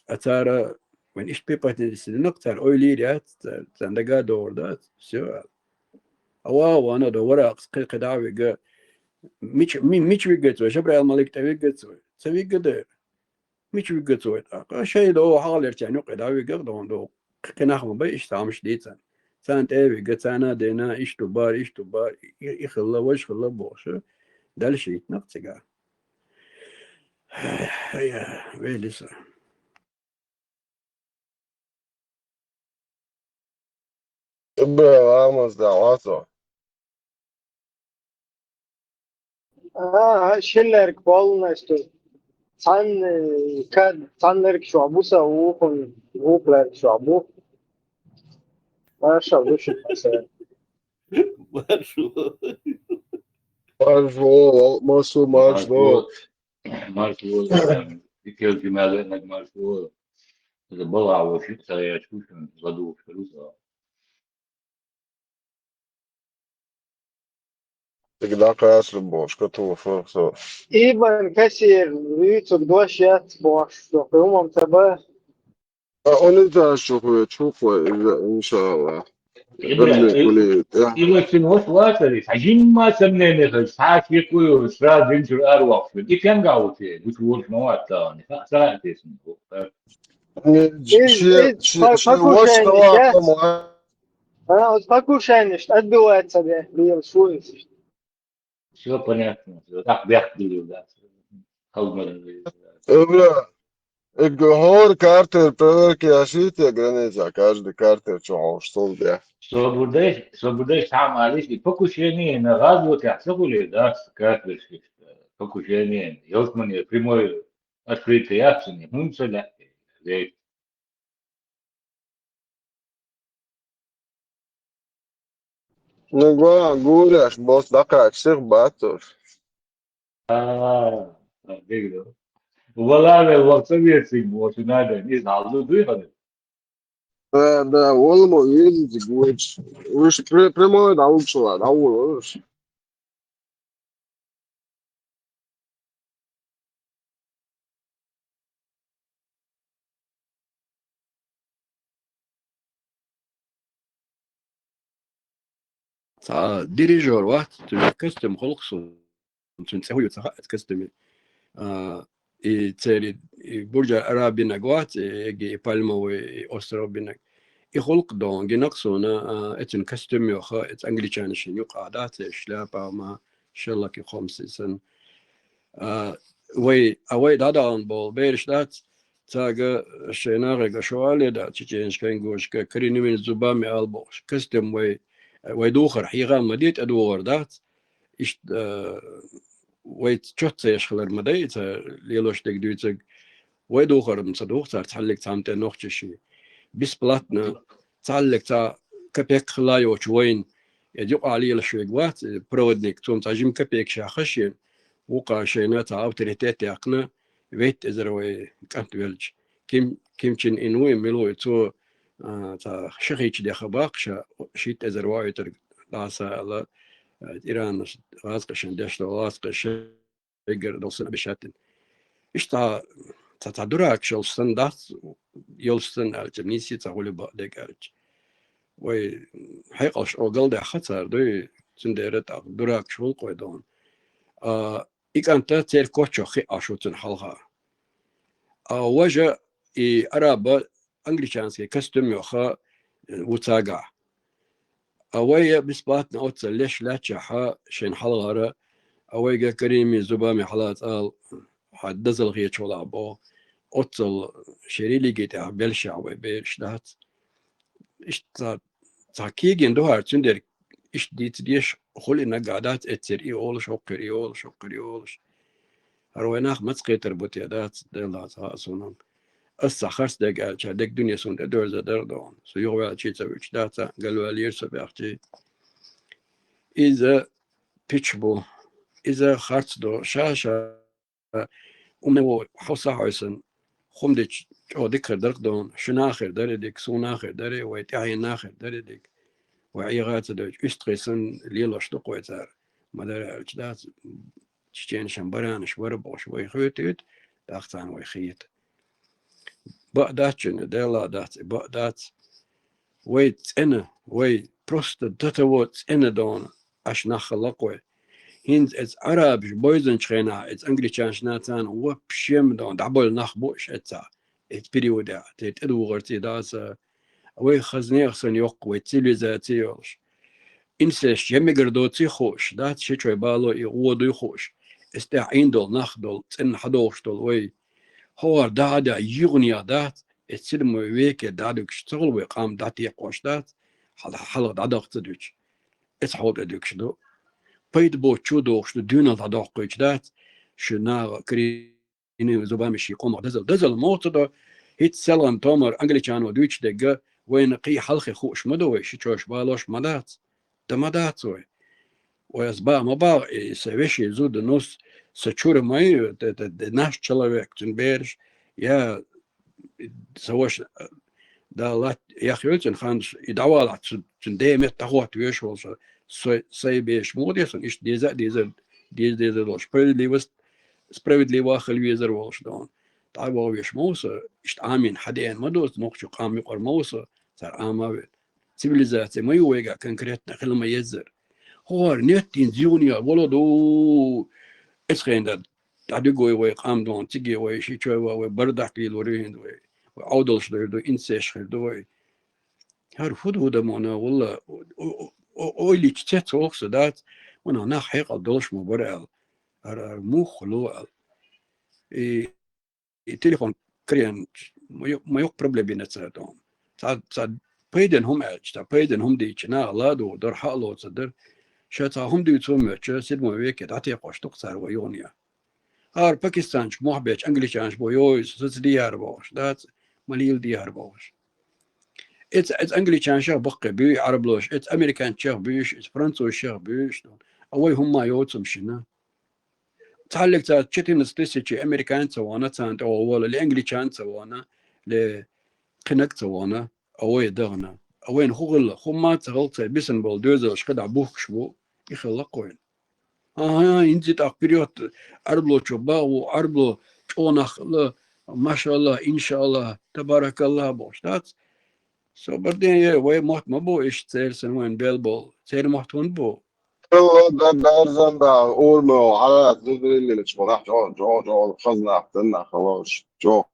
А цара вайн иштта пепатнес дина-кх, цара ойла йийр яц, цара, царна дага а догӀур дац, всё. А ван а вана до варакъас кхин кхидӀа а вигга, мича, ми-, мича вигга цо, Жабраил малик тӀе вигга цо? Ца вигга дера. Мича вигга цо тӀаккха? Шайн догӀу хьалхалерчарна юккъе дӀавигга-кх догӀун догӀу. Кхин нах ма бай иштта хӀумаш дийцина. Царна тӀе а вигга, царна а дина, иштта ду бара, иштта ду бара, и, и хилла, важа хилла бохуш, дальше йитина-кх цигахь. Вели со. Ибра ламаз да вацо. А, шиллерг полностью. Цхьанна, э, ка-, цхьаннарг чохь бу сан, вукхун, вукхулерг чохь бу. Маршалла ду шуьга. Маршалла. Маршалла, маршалла, маршалла. Маршалла. Икел жимале наг маршалла. Это была очень стоячку, ладу, что. Цига дӀакхачалур бохуш, катур фархо. Ибн Касир вуьйцург дош яц бохуш, со хӀумам ца ба. А, он и даш чу хуьйцу, хӀу хуьй, иза, иншаллахӀ. Ибра, Ибн и, Кулей, я. И вот син вот ватари, а жимма сомнение хаш, саш якую, сразу динчур арвахш. И кем гаути, гуч вурш ма ватта, не ха-, ха-, тесн. Не, Ил, ши, ил ши, по-, ши, покушение, ваш да? Хава, а, вот покушение, что отбивается, да, бил шуис. Всё понятно. Всё. Так, бяхт билил, да. Халмар. Эбра, эго хор картер проверки ашите граница, каждый картер чё хор стол бя. Собурдай, собурдай сам алиш, и покушение на газу тя сахули, да, картер. Покушение. Ёсмане прямой открытый яхшини, хунца ля. Ну, гуа, гуреш, бос дакач сих батур. А, а, дегдо. Вала ве вакса версий бос надо, не знал, ну, дуй хады. Да, да, волмо вилзи гуч. Уж пре-, прямой да учила, да уж. Цхьа дирижёр вац, цуьнан костюм хулу суна, цуьнан цӀе хӀун ю ца хаьа, костюме. А, и церан, и буржар арабинаг вац, и, и пальмовый, и остров бинаг. И хулу дона гина суна, а, и цуьнан костюм йоха, и англичанашна юкъа дац, и шляпа ма, шеллаки хомси сан. А, вай, а вай дӀадахана болу бераш дац, цаьрга шайн нахе шо алле дац, чеченашка, ингушка, коренными зубами ала бохуш. Костюм вай, вай духар хьеха ма де, тӀедухар дац. Иштта, а, вай чот ца еш хилар ма дай, ца лелош дерг дуьйцург. Вай духар ма ца духу цара цхьаллиг цхьамма тӀе нохчаши. Бесплатно, цхьаллиг цхьа капек хила йоцуш вайна, я юкъа лелаш верг вац, э, проводник, цунна цхьа жима капек ша хашена, вукхо шайна цхьа авторитет яьккхина, витта эзар вай кӀант велча. Ким, Ким Чен Ын вуй, мила вуй, цо, а, цхьа ши хи чу деха баккха ша, шийтта эзар ваийтарг дӀаса аьлла, а, Иранас гӀазкхашна деш долу гӀазкхаша шайгара долу санна обещать дина. Иштта цхьа, цхьа дуракаш йолуш санна дац, йолуш санна аьлча, нийсса цхьа гӀули бакъдерг аьлча. Вай хьекъалш огалдаьхна цара дуй, цундела тӀаккха дуракаш гӀуллакх вай дона. А, и кӀанта церан коччух хиъ Ӏаш ву цуьнан хьалха. А важа и араба англичанский костюм йоха, э, ву цигахь. А вай я бесплатно оццал леш лаьттачахьа шайн хьалхара, а вайга коренными зубами хьалаца ала, хьан дозалла хеташ валахь боху, оццал шен религи тӀехь белшехь вай бераш дац. Иштта цхьа, цхьа кегийна ду хӀара, цундела иштта дийца дезаш хуьлу, и наггахь дац, эццера и олуш, хӀокхуьра и олуш, хӀокхуьра и олуш. ХӀара вай нах маца кхетар бу те дац, Делан цхьа а суна. Ас цхьа харц дерг аьлча, дерг дуьне суна тӀе доьрза дара дона. Со юхаваьлча ца вуьтуш дац, галваьллера со баьхчи. Иза пич бу. Иза харц ду. Ша-ша умне во хьовса хьойсан. ХӀума дича чӀогӀа дика хир дара дона. Шуна хир дара дика, суна хир дара, вай тӀаьхьенна хир дара дика. Вай Ӏеха ца дойтуш, уьстагӀий санна лелош ду-кх вай цара. Ма дара аьлча дац, чеченашан баранаш бара бохуш вай хоьтуьйту, тӀаккха царна вай хета. Бакъ дац шуна, Делан дац, и бакъ дац. Вай цӀена, вай просто до того цӀена дона, аша нах хилла-кх вай. ХӀинца эца арабаш бойзанчу хенахь, эца англичанашна царна вообще ма дона, дӀабойла нах бу аша эццахь, эца периодехь, те тӀедухарций дац, вай хазнех санна йоккха, вай цивилизаци йолуш. Инсеш я мегар доций хууш, дац ши чой бало и гӀо дуй хууш. Эс тӀехь Ӏийна долу нах долу, цӀенна хьадогӀуш долу вай. ХӀора дӀа а даьхьа, юханехьа дац, эс сирмой веке дӀадуьгуш ца хуьлу вай къам дӀатекхош дац, хьал-, хьалха дӀадахка ца дуьтуш. Эс хьол тӀе дуьгуш ду. Пайда боцучу дохуш ду, дуьйнал дӀадоккхуьйтуш дац, шу наха кри- Ини зубами ши къомах дазал. Дазал моху ца до, хӀиц селгӀан томар англичано дуьйцу дегга, вайна кхий хьалхе хууш ма ду вай, ши чош балош ма дац. Да ма дац вай. Вай ас ба ма баху, и са веши зуда нус, са чура ма ю, те, те, те, наш человек, цуьнан бераш, я са ваша, да лат, яхъйойла цуьнан ханаш, и дӀавалахь цу, цуьнан ден метта дӀахӀотта веш волуш, сай, сай беш муха деза, иштта деза а дезар, деза дезар долуш. Справедливость справедливо хила везар волуш дона. ДӀа а вахвеш ма ву со, иштта Ӏамийна хьан деана ма ду, нохчу къам юкъара ма ву со, цара Ӏама а вен. Цивилизаци ма ю вайга конкретно хила ма еззара. ХӀора неттин зуьгӀне а вала ду, эцхенда дӀадуьгой вай къам дона, циге вай ши чой ван, вай бардак лелор ю хӀинца вай. Вай Ӏовдалш дойр ду, инсеш хир ду вай. ХӀара хӀу ду дамона, валла, о-, о-, о-, ойлича цец воху со дац, ванах нах хьекъал долуш ма бара аьлла. ХӀара, хӀара муха ло аьлла. И, и телефон карен, ма ю-, ма юкъ проблема бина цара тхуна. Цхьа, цхьа пайден хӀума аьлча, цхьа пайден хӀума дийча, наха ладугӀу дара, хьа а лоцу дара. Ша цхьа хӀума дуьйцу хӀума моьттуча, седьмой веке дӀатекхош ду-кх цара вай юханехьа. ХӀара пакистанчу мохь бечу англичанаш бо, йой, со ца дехьара бохуш, дац, ма лийла дехьара бохуш. Эца, эца англичанашах баккхий буьй Ӏараблош, эца американчех буьйш, эца французшех буьйш. А вай хӀумма йоцу-м шина. Цхьаллиг цара четырнадцать тысячи американец а вахана, царна тӀе вахана, ле англичанец а вахана, ле кхинаг а ца вахана, а вай дахана. А вайна хӀу хилла, хӀумма а ца хилла, цара бисина болу доьзалш кхидӀа бухкуш бу, и хилла-кх вайна. ХӀан-хӀан, хӀинца тӀаккха период Ӏараблочо баху, Ӏарабло чӀогӀа нах хилла, машаллахӀ, иншаллахӀ, табаракаллахӀ бохуш дац. Собар де, е, вай мотт ма бу иштта церан санна вайна бел болу. Церан мотт хӀунда бу? Алла, да, берзан да, ур мо, хьала, зудриллич, валахь, жо, жо, жо, хазнах, танна, халош, жо,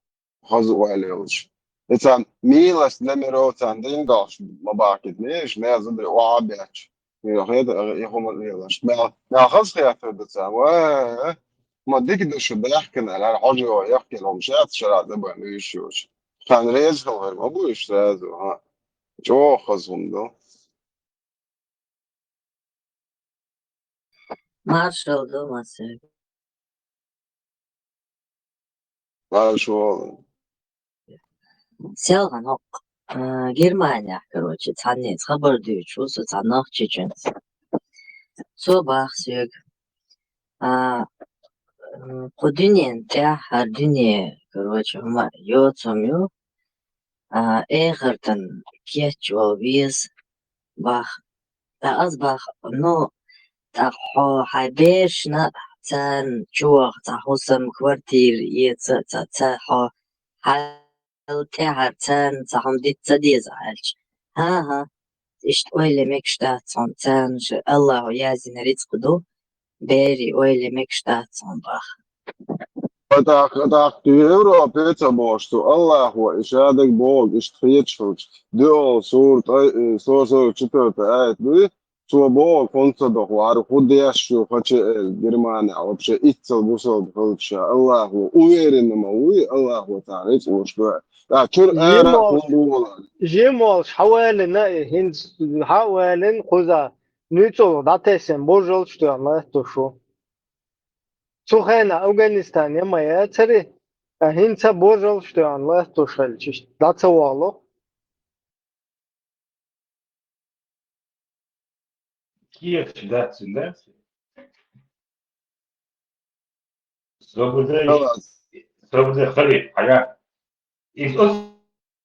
хаз вайлелч. Эца милас намеро цан дин дош, ма бакит, неш, ме зудри, ва бяч. Ме хед, я хуман лелаш. Ме, ме хаз хият да ца, ва, ма дик да шу бяхкана, ар хожо, яхкин, хум шат, шара да ба, миш юш. Хан рез хал, ма бу иш сразу, ха. Жо, хаз хум до. Маршал ду, Масег. Маршал. Селхан хӀокху, а, Германехь, короче, цхьаннеца хабар дуьйцуш ву со цхьа нохчичунца. Цо баха соьга, а, м, кху дуьнен тӀехь хӀара дуьне, короче, хӀума йоцу хӀума ю, а, эхартан кечвала веза, баха. Ткъа аса баха, ну, тӀаккха хьо хьайн берашна а, царна чу ваха цхьа хӀусам, квартира эца а, цхьа ца хьо хьал тӀаьхьара царна цхьа хӀума дита ца деза аьлча. ХӀан-хӀа, иштта ойла мегаш дац хьуна, царна ша Аллахо яздина рицкъ ду, берийн ойла мегаш дац хьуна баха. ТӀаккха, тӀаккха Европе ца бохуш цу Аллахо и шадерг бохург иштта хеташ хилча, дуьхьал сура тӀе, э, сто сорок четвёртый аят дуй, цо бохург хӀунда ца доху, хӀара хӀун деш ю хача эль Германия, вообще иццал бусалба хилча, Аллахо уверенно ма вуй, Аллахо царна рицкъ луш ду. ТӀаккха чуьра ара хӀун бу вала? Жимолш хьавалина и хӀинца хьавалина кхуза нуьцкъала дӀатесна божаллаш тоьхна латтуш ву. Цу хенахь Афганистан я ма яцара, ткъа хӀинца божаллаш тоьхна латтуш хилча, иштта дӀа ца вахало. Кехаш дац, дац? Собардай, собардай халип, хьая. Иза оцу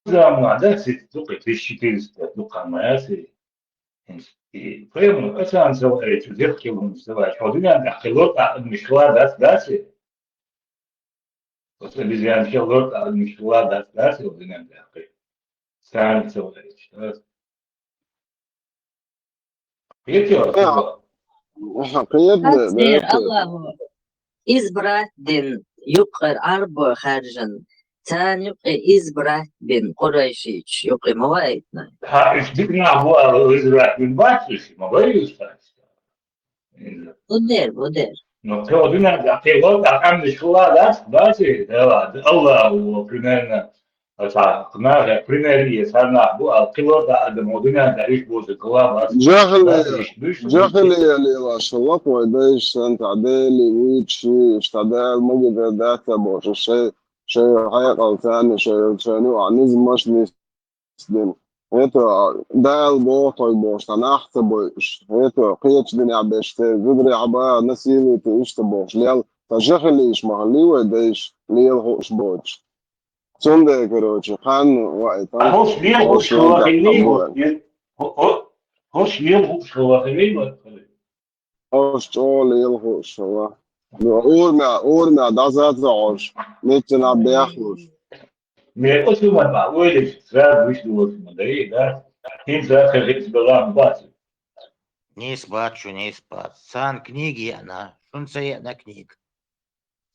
заманахь дац, иза дукха, тысяча четыреста дукха ма яц и. И прямо оцан ца ваьлча, зехкилун ца ваьлча, хьо дуьнен тӀехь кхин лорта адамаш хила дац, дац и? Оцу обезьянча лорта адамаш хила дац, дац и хьо дуьнен тӀехь кхин? Царна ца ваьлча, дац? Кхетий хьо? Аха, кхета, Хьацера кхета. Аллахо избрать дина юккъера Ӏарбой хаьржина, царна юккъе избрать бина къурайшичу юккъе ма ваийтина. Хьа, уьш дика нах бу ала избрать бина бац уьш, ма вай уьш хаьржина. Бу дер, бу дер. Ну, кхин дуьнен тӀехь кхин лорта къаьмнаш хила дац, дац и, Аллахо, примерно, Аса, нахе пример е, царнах бу, а кхин лорта адам, хьо дуьнен тӀехь уьш бу ца кхала бац. Жахили, Бац, иштта буьйш, жахили лелаш, лакхой дайш санна, тӀа Дели вуьйчи, иштта Дала магадара дац а бохуш, шай, шай хьекъал царна, шай, шайна юкъахь низамаш нисдина. ХӀета, Дала боху тхойга бохуш, цхьа нах ца бойуш. ХӀета, кхечу динехь берш те, зударий хьаба, насилие те, иштта бохуш, лел, цхьа жахилийш ма хилий вай дайш, лела хууш боцуш. Цундела, короче, кханна ваийтан. А хӀуш лела хууш хила хилий, хӀуш лела хууш хила хилий, Ош чӀогӀа лела хууш хила. Урамехь, урамехь дӀасаца Ӏош, меттанахь бехлуш. Ме оцу ма бан, ойла сразу вуьш долуш ма дай, да? ХӀинца хеза белахь бац. Нийса бац шу, нийса бац. Царна книга еана, шуна ца еана книга.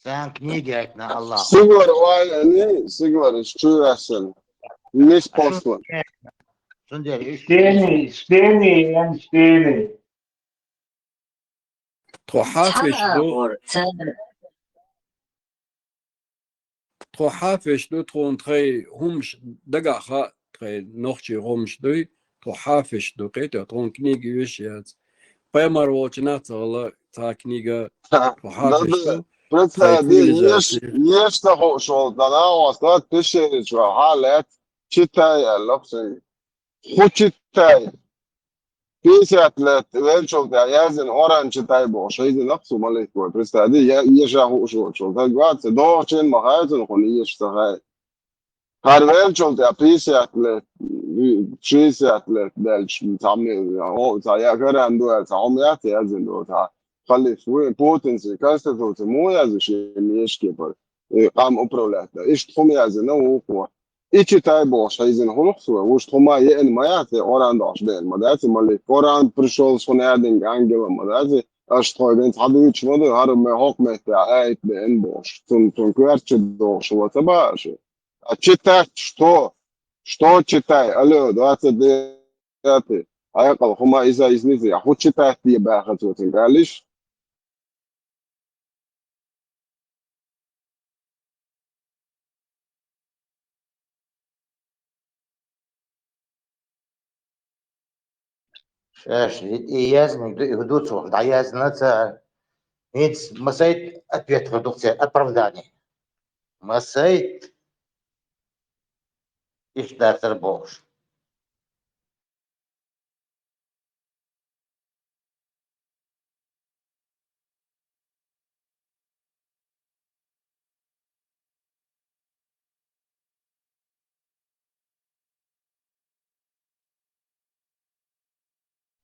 Царна книга яйтина Аллахо. Сигвар вайани, сигвар иш чу яссан. Нис А шуна послан. ца еана. Цундела уьш Стени, стени, ен стени. Тхо хьафиш ду, Цхьа а цара тхо хьафиш ду, тхуна тхайн хӀумаш дагахь хаьа, тхайн нохчийн хӀумаш дуй, тхо хьафиш ду, кхетий, тхуна книга йиш яц. Пайхамар волчу нах ца хала цхьа книга, тхо хьафиш ду. Тхайн Представь, еш, цивилизаци. еш ца хууш волу, дан агӀос лат пещерич ван хьа лаьц, читай аьлла хӀусен. ХӀу читай. Пятьдесят лет велчул тӀе яздина оран читай бохуш, хӀийзина лакхсу малик вой. Представь, я, еша хууш волчул. Даг вац, дохчен ма хайцун хун еш ца хай. Хар велчул тӀе пятьдесят лет, шестьдесят лет дальше, цхьа ме-, о, цхьа я каран дуэл, цхьа хӀума яц яздина ду, цхьа халиф вуй, Путин си конституци му язу шен ешке пар. И къам управлять да. Ишт хӀума яздина вукхо. и читай бохуш хьийзина хӀунах цо, вуш тхо ма еана ма яц, Къуръан дохуш деана ма дац, малик Къуръан пришёл, шуна яздинарг ангела ма дац, аша тхоьга хьадуьйцуш ма ду, хӀара ма хӀокху метте аят деана бохуш, цунна, цунна коьрта чу дохуш хӀума ца баа аша. А читать что? Что читай? Алло, двадцать девятый. Хьекъал, хӀума иза изница, я хӀу читать де баьхац вацан галиш? Шаьш, и, и яздинарг ду, и хӀу ду цо, дӀаяздина цара. ХӀинца масайт ответ хӀу ду церан, оправдание. Масайт иштта дацара бохуш.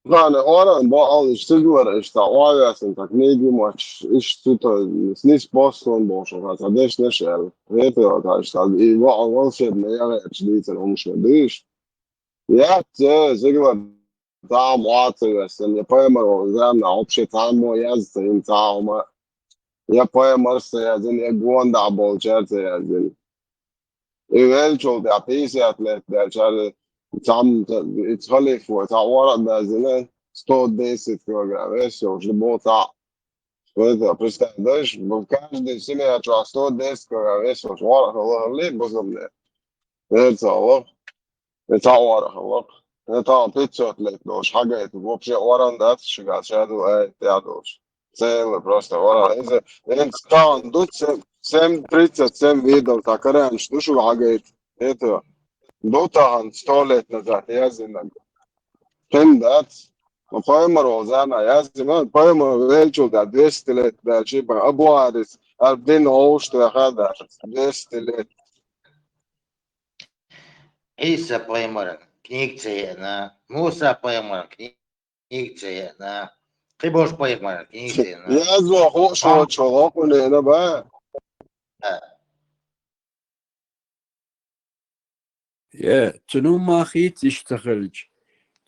Ладно, оран бакъал иштта цигара иштта охьавеана, так книги моч, иштта цу то, снис постон бохуш, ца дешнаш аьлла. Это, так что, и бакъал волшебно, я это дийцар, умшна дыш. Яц, э, цигара цхьа хӀума ца весан, я пайхамар волу заманахь вообще цхьа хӀума яздина, цхьа хӀума, я пайхамарс ца яздина, я гондахь болчаьрца яздина. И веллачул тӀаьхьа пятьдесят лет даьлчара цхьамма, и халифо цхьа оран а даздина, сто десять килограмм вес йолуш, бо цхьаъ. Представь, представляешь, каждый семья чохь сто десять килограмм вес йолуш оран хилла хилла бусалба нах. Эр ца хилла. Э, цхьа оран хилла. Э, тахана пятьсот лет долуш хьагайта, вообще оран дац шуьга, ша ду, ай, тӀехь долуш. Цела просто оран. Иза, иза тахана ду, семь, семь, тридцать семь видов, та каранаш ду шуьга хьагайта. Это, ду тахана сто лет назад яздинарг. Кхин дац. Ма пайхамар волу заманахь яздина, пайхамар веллачул тӀаьхьа двести лет даьлча, Абу Харис, ар дин гӀовш тоьхна дац, двести лет. Ӏийса пайхамаран книга ца еана, Муса пайхамаран книга ца еана, кхин болуш пайхамаран книга ца еана. Язо хууш волчо гӀокхуьнена ба. Да. Е, цуьнан хӀумма хийца иштта ца хилча,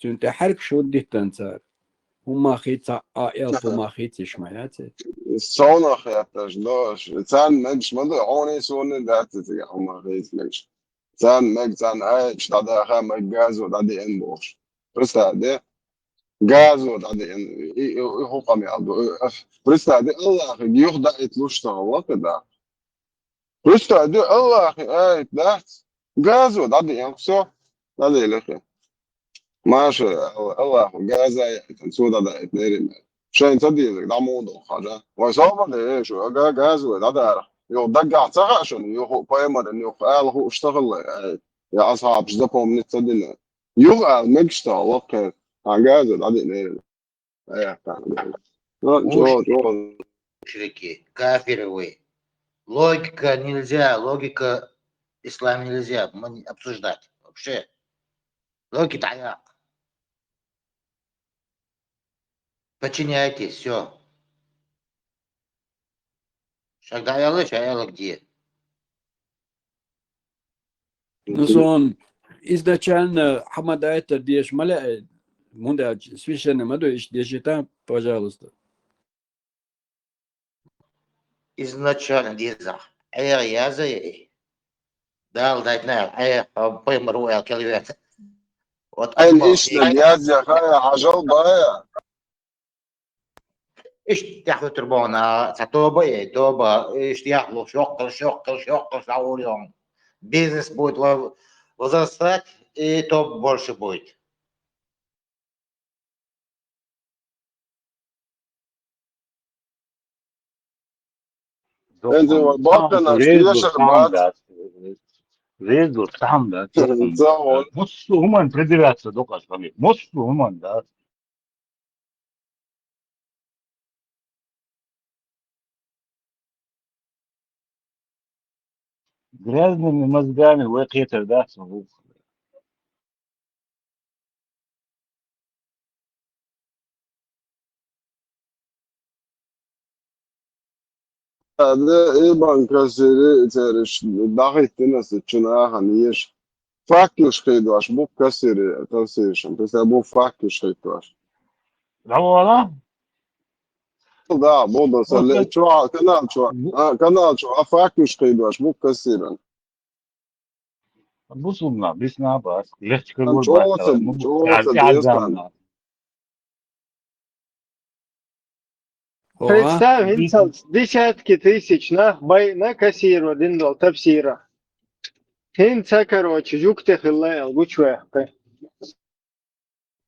цуьнан тӀе хьаьркаш хӀунда диттан цара? ХӀумма хийца, а, эл хӀумма хийца иштта ма яц. Совнах хетташ дош. Царна мегаш ма ду, хьуна суна дац цига хӀумма хийца мегаш. Царна мега, царна аьлча дӀадаха мега газо дӀадеана бохуш. Представь де, газо дӀадеана, и, и, и хӀу къамел ду. Представь де, Аллахьига юха даийта луш ца хилла кхидӀа. Представь де, Аллахьи аят дац, газо дӀадеана, всё, дӀаделира хи. Маша, Алла-, Аллахьа газа яйтан, цо дӀадаийта лерина. Шайн ца дезарг дӀа муха доху хьажа? Вай собар де, э, шу, ага, газо дӀадара. Юха дагахь ца хаьа шуна, юха пайхамаран юха ала хууш ца хилла, э, я асхьабаш запомнить ца дина. Юха ала мегаш ца хилла кхеран, хьан газо дӀадина лерина. Э, так, да. Ну, Муш-, чё, чё? Мушрики, кафиры вы. Логика нельзя, логика ислам нельзя, мы не обсуждать вообще. Логика дӀаяьккха. Подчиняйтесь, всё. Шаг дӀаяла, ша яла где? Ну, сон изначально хьама дайтар деш ма лаьа, хӀунда аьлча священный ма ду, иштта дешийтан, пожалуйста. Изначально деза. Ӏеха яза яй. Дала дайтина Ӏеха, пайхамар ву аьлла кел вета. Вот Айн амма иштта и- язъяхая, хьажал бая. Иштта тӀаьхьа хӀуьттур боху наха, цхьа тоба а яй, тоба, иштта яхлуш, йоккхалш, йоккхалш, йоккхалш, дӀагӀур йохна. Бизнес будет ва-, возрастать, и тоба больше будет. ХӀинца вай баккханаш тешар бац. Реза ду, цхьаъ дац. Ца вон. Муслу хӀуманна предъявляться ду-кх аса хӀаме. Муслу хӀуманна дац. Грязными мозгами вай кхетар дац вай. Ада и банк кассири цереш дахиттина сучуна ханиш. Фактуш кхидош бу кассири, кассиршан. Писа бу фактуш кхидош. Давала? Да, бу да сале чуа, канал чуа. А, канал чуа, а фактуш кхидош бу кассиран. Бусулна, бисна бас. Легче Чоса, чоса, чоса. Представь, инсанс десятки тысяч нах бай на кассиро дин дол тапсира. Хин ца, короче, жук те хилла эл гучвехте.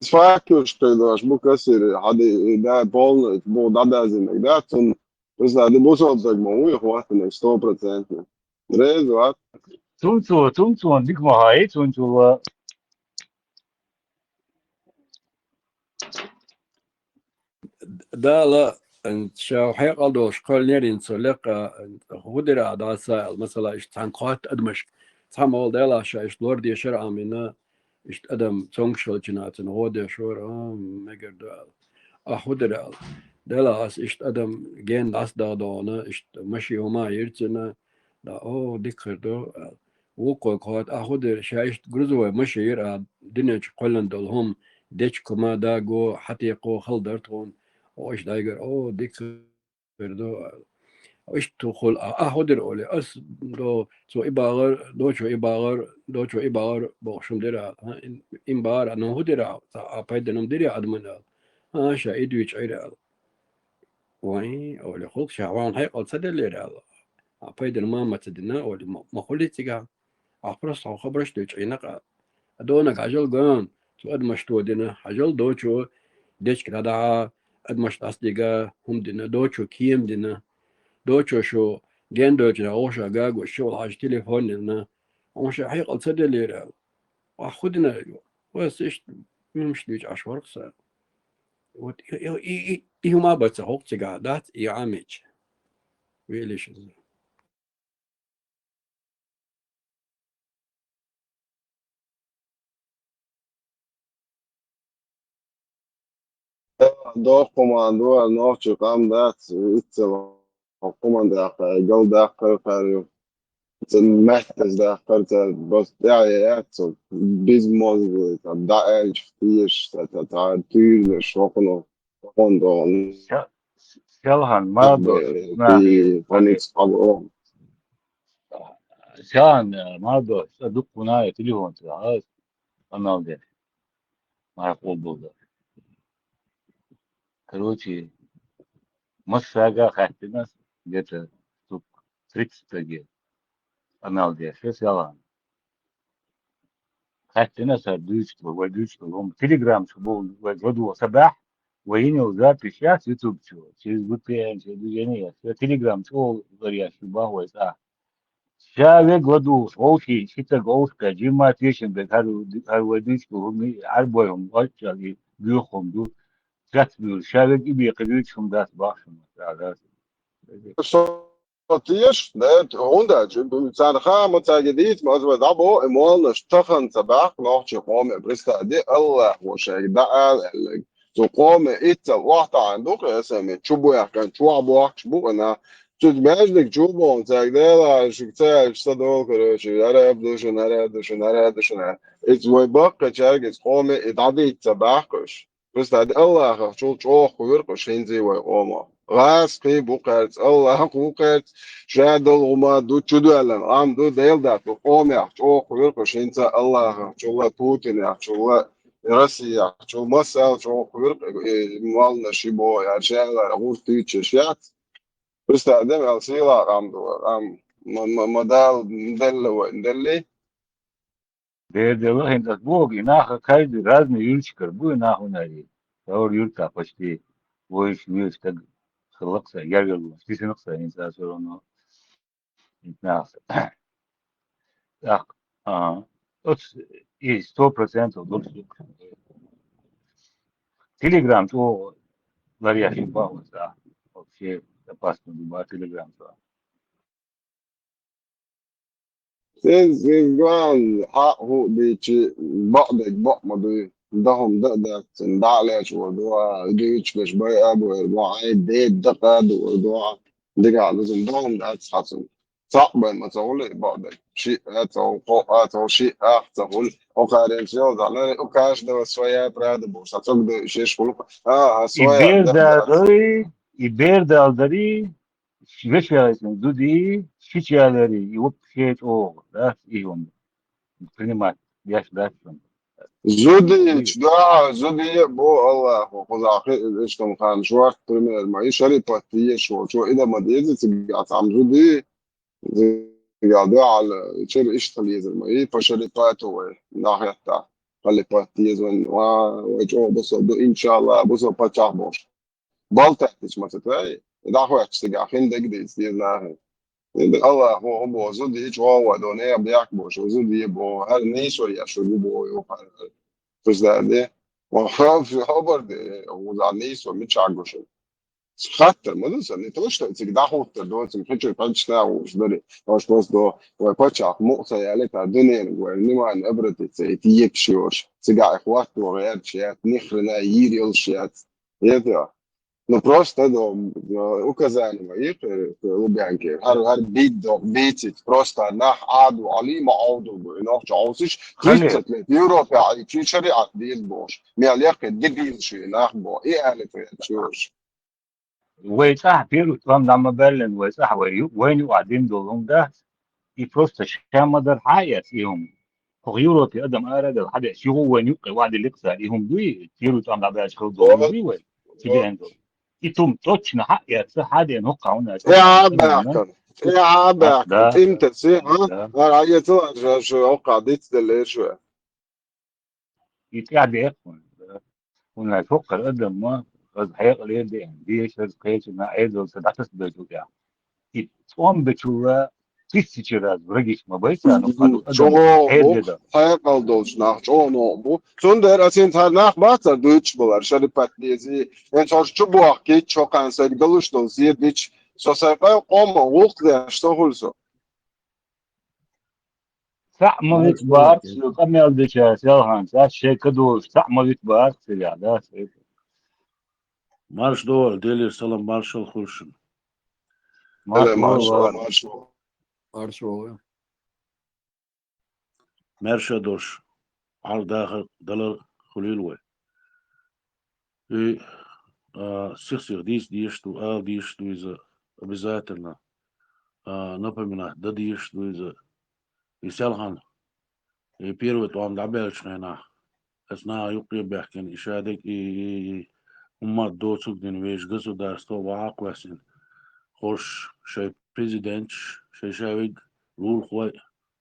Фактуш кхидош бу кассири, хьади, да, полный, бу дадазинаг, да, цун, писа ди бусолцаг ма уй хватанаг сто процентов. Резу, а? Цунцо, цунцо, дик ма хай, цунцо ла. Дала, ан, ша хьекъал долуш кхоьллинарин цо лекха, ан, хӀу дира а дӀаса аьлла, масала, иштта цхьана кхоатта адамаш, цхьа молла Дала ша иштта лор дешара Ӏамина, иштта адам цомгуш хилча цунна гӀо деш вара, а, мегар ду аьлла. Ахьа хӀу дира аьлла. Дала ас иштта адам ген дӀасадагӀа догӀана, иштта маши хӀума йира цунна, да, о, дика хир ду аьлла. Вукхо кхоатта, а хӀу дира, ша иштта грузовой машин йира а, динечу кхоьллина долу хӀума, дечу кума, даго, хьатекхо, хала дара тхуна. О, иштта дайгара, о, дика хир ду. Иштта тухула, а, а хӀу дира олий, ас до, цо и багӀар, дочо и багӀар, дочо и багӀар бохуш хӀума дира, а, им, им багӀар, а, ну хӀу дира, а, а пайдана хӀума дира адамана аьлла. А, ша и дуьйцу Ӏира аьлла. Вай, олий, хӀуллакх ша ван хьекъал ца деллера аьлла. А пайдана ма ма ца дина, олий, ма, ма хуьлий цигахь. Ахь просто хьо хабарш дуьйцу Ӏийнакъа. Донаг хьажал ган, цу адамаш тодина, хьажал дочо, дечка дӀадахьа, адамаш дӀасадига, хӀума дина, дочо кема дина, дочо шу ген дойтина гӀовша гагош, ши вала хьажа телефон дина, хьуна ша хьекъал ца деллера аьлла. Ахь хӀу дина? Вай, аса иштта муьлш дуьйцу Ӏаш варх сан. Вот и, и, и, и, и хӀума бац хӀокху цигахь, дац и Ӏамича. Велиш иза. Доккха хӀума ду, нохчи къам дац, иццал хӀуманна даккха, гал даккхар кхаьрю. Ца меттас даккхар, ца бас тӀаьхьа яц, ца безмозглый, ца дӀааьлча тешаш, ца, ца, ца туьйранаш, хӀокхунах, хӀокхунах догӀу. Ша-, шалхан, мардо, нах. Селхан, э, мардо, ца дуккхуна я телефон ца, а, канал деш. Марха къобалда. Короче, массага хаьттина, где-то штук тридцать стаге. Канал деш, шалхан. Хаьттина аса дуьйцуш, вай дуьйцуш, хӀума Telegram чу бу, вай гладула ца баьхьа, вай йина йолу запись яц YouTube чу, через V P N, через движение яц. Вай Telegram чу ларъеш ю бахьа вай цӀа. Ша вега ладугӀуш, вовшийн, ши стаг вовшашка, жимма тешам берг, хӀара, хӀара вай дуьйцуш ду, хӀума, Ӏарбой хӀума, ваччалла и буьйху хӀума ду, цец буьйлу. Ша вега и бекха дуьйцуш хӀума дац бахьа шуна, ца дац. Со теш, да, хӀунда аьлча, царна хаама цаьрга дийца, ма аса вай дӀабо, и молланаш тахана ца баьхка нохчийн къоме, представь, де, Аллахо шайга дӀаала аьлларг. Цу къоме иццал охьатаӀийна ду-кх и, аса ме чубоьхкина, чохь бохкуш бу-кх и нах. Цу маьждиг чу боху цаьрга, Дела, шуьга ца аьлча, са долу, короче, араб ду шуна, араб ду шуна, араб ду шуна. Иза вай баккхийчаьрга, иза къоме, и дӀадийца ца баьхка уьш. Просто Аллахах чул чӀогӀа кхоьру-кх уьш хӀинца вай къомо. ГӀазкхий бу кхаьрца, Аллах ву кхаьрца, ша долу хӀума ду, чудоьллина къам ду, Дела дац, ву къомех чӀогӀа кхоьру-кх уьш хӀинца Аллахах чул а, Путинех чул а, Россиях чул а, массал чӀогӀа кхоьру-кх, э, молланаш и боху, яра шаьлара гӀурт туьйцуш яц. Просто адам аьлла сийлахь къам ду, къам ма, ма, ма Дала делла вайна, деллий? Дера делла хӀинца ас боху, и нах каждый разный юьрташкара бу, и нах хӀунда аьлча. Тхьовра юьртахь почти вуьйш, вуьйш стаг хилла-кх сан, яьржалла, стисина-кх сан хӀинца ас всё равно. ХӀинца нах. ТӀаккха, а, оцу и сто процентов дурс ду. Telegram чӀогӀа ларъеш ю боху аса. Вообще опасно ду боху Telegram чӀогӀа. Иза, иза главное, хьаъ хӀуъа дийцча, бакъдерг бакъ ма дуй. Дан хӀума дан а дац, цунна дӀа а лечвар ду, а, дуьйцуш берш бай а бу эр бу, хьайн деда дакъа а дуур ду, а. Дигахь лузун догӀун дац хьацун. Цхьаъ бен ма ца гӀули баъда. Шиъ а ца гӀу, кхоъ а ца гӀу, шиъ а ца гӀули. Окхарен чу йолдалари, у каш дала своя правда бу. Ша цог да шеш хулу. А, а, И своя, да, да. Бердалдари, и бердалдари, вешаятин зуди, шичалари, и вообще чӀогӀа, да, и он принимать, я ж дальше. Зуди, чу да, зуди, бо Аллаху, кхузахи, иштам хан, шварт, пример, ма, и шарипат, и шо, чо, и да ма дези, цига там зуди, цига да, ал, чер иштал езер, ма, и по шарипату, вай, нахетта, халипат, езон, ва, вай, чо, бусо, ду, иншалла, бусо, пачах бош. Балтайтич ма ца твай, дахвач цига, хин дег дез, дез нахи. Аллаху, бо, зуди, чо, ва, до, не, бяк, бош, зуди, бо, хар, не, шо, я, шо, бо, ё, хар, хар. Представь, да? Ва, хаб, хабар, да, ва, не, шо, ми чагошо. Хаттар ма ду сан, не то, что цига дахуттар до, цим хичу пачна уж дари. Аж просто до, вай пачах муъса яли та дунен, вай внимание обратиться, и ти епшиош. Цига их ватту, вай епшият, ни хрена йир йолшият. Это. Ну, просто до, до указания моих, э, Лубянки. Гар, гар бит до, битить. Просто нах аду, али ма ауду, и нах чаусиш. Хали. Тридцать лет Европе, а и чи шариат дил бош. Мя леке дебил ши, нах бо. И али то я чуш. Вай цӀахь первый тӀом дӀа ма баьллина, вай цӀахь вай ю-, вайна юкъахь дина долу хӀума дац. И просто ша ма дара хьан а эц и хӀума. ХӀокху Европе адам ара а дала хьан а эц, юха вайна юккъе вади ликъза и хӀума дуй, первый тӀом дӀабаьлча хила долу хӀума дуй вай, цига эн долу. И тум точно хьан а эц, хьан а дена хӀокхахь хӀуна эц. Я бахтан, я бахтан, да. Тим таци, а? Да. Ара, а, я цу, а, шу, шу, хӀокхахь диц делла шу. И тӀаьхьа дехна. ХӀунда аьлча хӀокхара адам ма, аса хьекъале а деана, дешаза кхечунна Ӏедалца дӀатасабелчул тӀаьхьа. И тӀом бечул тысячи раз врагиш ма бай царна, хӀокху адамна чӀогӀа хьердеда. Хьекъал долчу нах чӀогӀа новкъа бу. Цундела ас хӀинца хӀара нах бацара дуьйцуш балар, шарипат дези. ХӀинца хӀорш чу бохкийча, хӀокхарна сайга далуш долу зен дича, со сайн къа-, къоман гӀуллакх деш со хуьлу со. Цхьаъ ма вита бахарх, шу къамел дечара селханца, шайн кадолуш цхьаъ ма вита бахарх цигахь, да, шу. Марша догӀийла, Делера салам маршалла хуьлда шуна. Марша вогӀийла. Марша вогӀийла. Маьрша долуш, Ӏар дахар далар хуьлийла вай. И, а, сих-сиха дийца дезаш ду, ала дезаш ду иза обязательно. А, напоминать дан дезаш ду иза. И селхана, и первый тӀом дӀабаьллачу хенахь, аса наха юккъе а баьхкина, и шадерг, и, и, и уммат доцург дина вешан государство ваха а кхоьссина. ХӀорш шайн президенташ, шайн ша верг лулахой,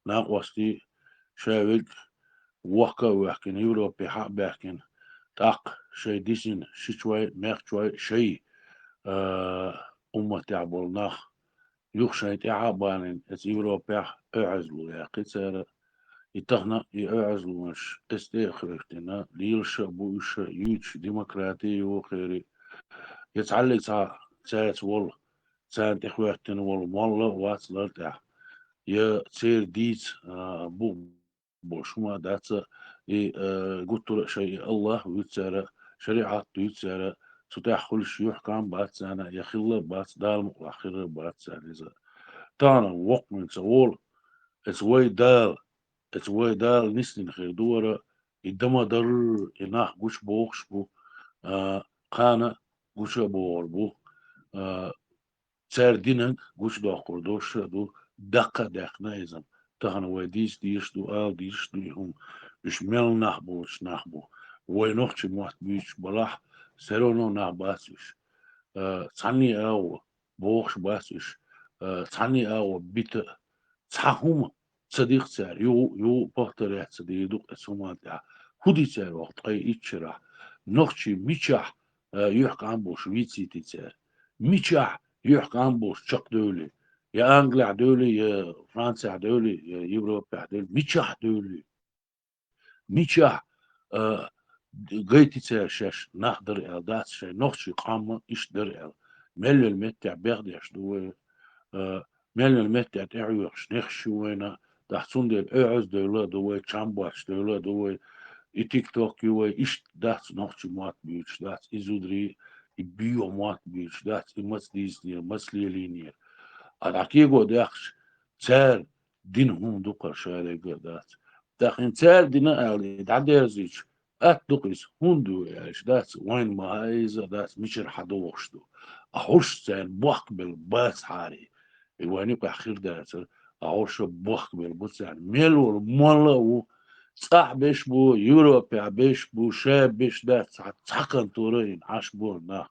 накъостий, ша верг вохка а ваьхкина, Европе хьа а баьхкина, тӀаккха шайн дисина шичой, мехчой, шайн, а, умматехь болу нах, юха шайн тӀаьхьа а балийна, эца Европехь оьгӀазло яьккхи цара. И тахана и оьгӀазлонаш эца тӀе а хевшина, лелаш а бу уьш, юьйцуш демократи ю хери. Я цхьаьллиг цхьа цаьрца волу, царна тӀехӀоьттина волу молла а вац лар тӀехь. Я церан дийца, а, бу болуш хӀума а дац, и, э, гуттара а шайн и Аллах вуьйцу цара, шариӀат дуьйцу цара, цу тӀехь хуьлуш юьхькӀам бац царна, я хилла а бац, Дала мукъалахь хир а бац царна иза. Тахана воккханца волу, эца вай Дала, эца вай Дала нисдина хир ду вара, и дан ма дарра, и нах гучубохуш бу, а, кхана гучу а бохур бу, а, цара динарг гучудоккхур долуш а ду, даккха а даьккхина иза. Тахана вай дийца дезаш ду, ала дезаш ду и хӀума. Уьш мел нах боцуш нах бу. Вай нохчийн мотт буьйцуш балахь, все равно нах бац уьш. Э, цхьанне а агӀо бохуш бац уьш. Э, цхьанне а агӀо бита а, цхьа хӀума ца дихка цара, юха, юха повторять ца дийр ду-кх эца хӀуманна тӀехь. ХӀун ди цара оха ткъе итт шарахь? Нохчий мичахь, э, юьхькӀам болуш вийцийтий цара? Мичахь юьхькӀам болуш чекхдевлли? Я Англехь девлли, я Францехь девлли, я Европехь девлли. Мичахь девлли? Мичахь, э, гайти цара шаьш нах дара аьлла дац, шайн нохчийн къам иштта дара аьлла? Мел йолу меттехь бехдеш ду вай, э, мел йолу меттехь тӀехьоьхуш нехаш ю вайна, дахь цундела оьгӀаз девлла а ду вай, чам боцуш девлла а ду вай, и тикток ю вай, иштта дац нохчийн мотт буьйцуш, дац и зударий, И био мотт буьйцуш дац, и маца дийцинера, маца лелийнера. А дӀа кего даьккхача, цара дина хӀума дукхар шайлагара дац. ТӀаккха хӀинца цара дина аьлла, и дӀадерзийча, атта ду-кх иза, хӀунда ду аьлча дац, вайна ма хаьа иза дац, мичара хьадогӀуш ду. А хӀорш царна бохкабелла бац хьарий. И вайна юкъахь хир дацар, а хӀорш бохкабелла бу царна. Мел волу молла а ву, цӀахь беш бу, Европехь беш бу, ша беш дац, цхьа, цхьа контора йина Ӏаш бу нах.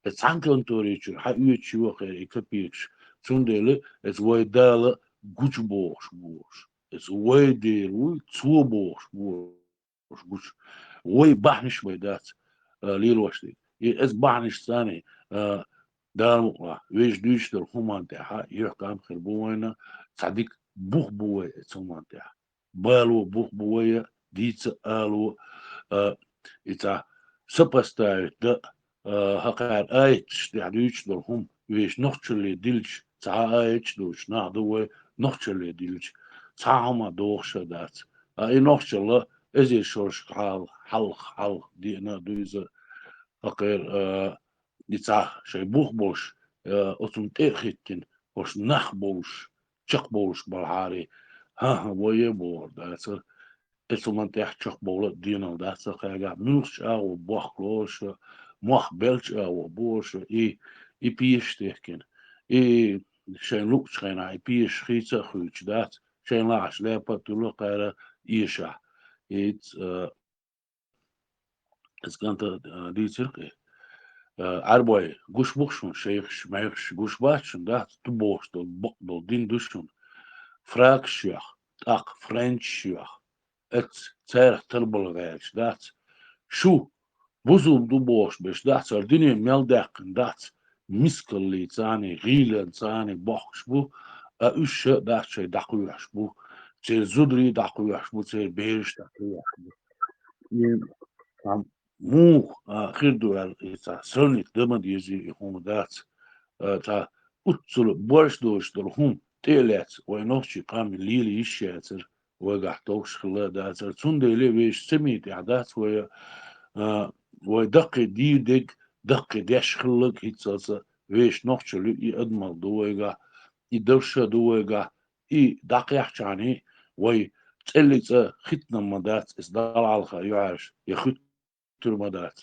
Эцу цхьана контори чуьра хьан оьцуш йохийла и копейкаш, цундела эцу вай Дала гучубохуш бу уьш. Эцу вай Дела вуй, цо бохуш бу уьш гучу. Вай бахьанаш вай дац, а, лелош дерг. И эцу бахьанаш царний, а, Дала мукъалахь, вешан дуьйцуш долу хӀуманна тӀехь юьхькӀам хир бу вайна, цхьа дика бух бу вай эцу хӀуманна тӀехь. Бало бух бу вай, дийца ало, а, и цхьа сопоставить дан, а, хӀокхара аяташ тӀехь дуьйцуш долу хӀума вешан нохчалле дилча, цхьа а аяташ доцуш нах ду вай, нохчалле дилча, цхьа а хӀума догӀуш а дац. А и нохчалла эзар шерашка хьал-, хьалха, хьалха деана а ду иза, хӀокхара, а, и цхьа шайн бух болуш, а, оцунна тӀе а хӀиттина, хӀорш нах бовлуш, чекхбовлуш балахьарий, хӀан-хӀа, вай а бохур дацара. Эцу хӀуманна тӀехь чекхбовла а денал дац а кхаьгахь, муьлххачу агӀор бохкалуш а, мох беллачу агӀор бохуш а, и, и пешаш техкина. И шайн луъучу хенахь и пешаш хийца а хуьйцуш дац, шайн лаахьаш лаьпа а туьллу кхара эшахь. Иц, а, Эцу кӀанта, а, дийцира-кх и. А, Ӏаьрбой, гуш бу-кх шуна шайхаш, майхаш, гуш бац шуна, дац, ту бохуш долу, бакъ долу дин ду шуна. Фракаш йоьхна, тӀаккха френчаш йоьхна. Эцу царах тарбала гӀерташ дац. Шу бусулба ду бохуш берш дац, хӀара дуьне мел даьккхина дац. Мискаллица царний, гӀийланца царний бохкуш бу, а уьш ша а дац шайн дӀакхоьхьуш бу. Церан зударий дӀакхоьхьуш бу, церан бераш дӀакхоьхьуш бу. И, а, муха, а, хир ду аьлла, и цхьа сравнить дан ма дезий, и хӀума дац. А, цхьа уццул борш доцуш долу хӀума тӀе а лаьцна, вай нохчийн къам лела йиш яцара, вайгахь товш хилла а дацара. Цундела вешан цамийн тӀехь дац вай, а, вай даккхий дийр дерг, даккхий деш хилларг хӀинццалц а вешан нохчалла ю, и адамалла ду вайгахь, и дарша ду вайгахь, и дӀакхехьчахьаний вай цӀеллица хӀиттина ма дац, иза дӀахьалха юьхьӀаьржа, я хуьттур ма дац.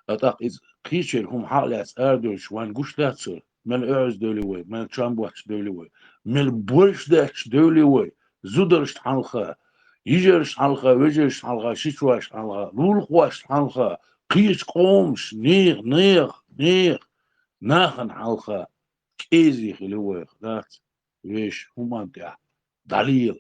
А тӀаккха иза кхечеран хӀума хьа а лаьцна арадевлча вайна гуш дац цара, мел оьгӀаз девлли вай, мел чам боцуш девлли вай, мел борш даьтташ девлли вай, зударшна хьалха, йижаршна хьалха, вежаршна хьалха, шичошна хьалха, лулахошна хьалха, кхечу къомаш, нехан, нехан, нехан, нахана хьалха кӀезиг хили вайх, дац, вешан хӀуманна тӀехь дӀалела,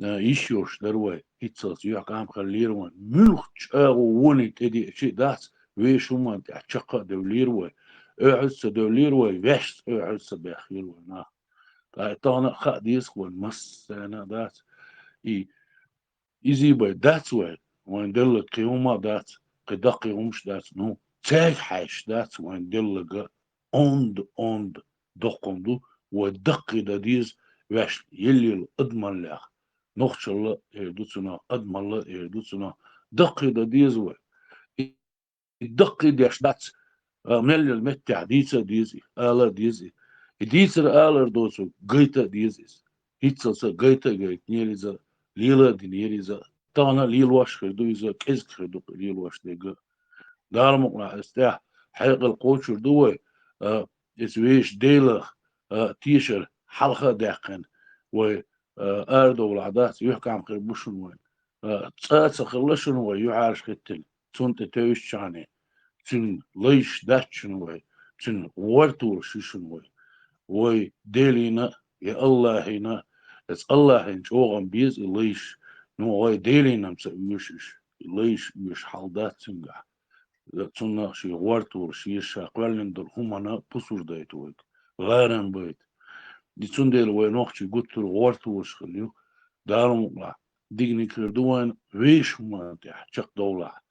а, йиш йолуш дара вай, хӀинццалц юьхькӀам хиллера вайн. Муьлххачу агӀор вониг тӀедеъча а дац, вешан хӀуманна тӀехь чекх а девллера вай, оьгӀаз ца девллера вай, ваьшца оьгӀаз ца баьхкира вай нах. Ткъа и тахана а хаа деза-кх вайна массарна а дац. И изий бен дац вайн, вайн делларг кхин хӀума а дац, кхин даккхий хӀумаш а дац, ну, цаьрга хьаьжча дац вайн делларг а, онда, онда доккха хӀума ду, вай даккхий дан деза ваьшна елла адамаллех. Нохчалла а эр ду цунах, адамалла а эр ду цунах, даккхий дан деза вай. И даккхий деш дац, а, мел йолу меттехь дийца а деза и, ала а деза и. И дийцар алар доцург гайта а деза иза. ХӀинццалц а гайта а гайтинера иза, лела а динера иза. Тахана а лелош хир ду иза, кӀезиг хир ду-кх лелош дерг а. Дала мукъалахь, эцу тӀехь хьекъал кхочур ду вай, а, эцу вешан Делах, а, тешар хьалха а даьккхина, вай, а, арадовлахь дац, юьхькӀам хир бу шуна вайн. А, цкъа а ца хилла шуна вай юьхьӀаьржа хӀиттина, цунна тӀе тевжичхьаний, цуьнан лайш дац шуна вай, цуьнан гӀортолаш ю шуна вай. Вай Делина а, я АллахӀина а, эцу АллахӀина чӀогӀа беза и лайш, ну, вай Делина-м ца оьшу уьш, и лайш оьшу хьал дац цуьнгахь. Цунна шен гӀортолаш еза, ша кхоьллина долу хӀуманна пусар дайта вайга, гӀарам байта. И цундела вай нохчий гуттар а гӀортолаш хилла ю, Дала мукъалахь, диканиг хир ду вайна вешан хӀуманна тӀехь чекхдовлахь.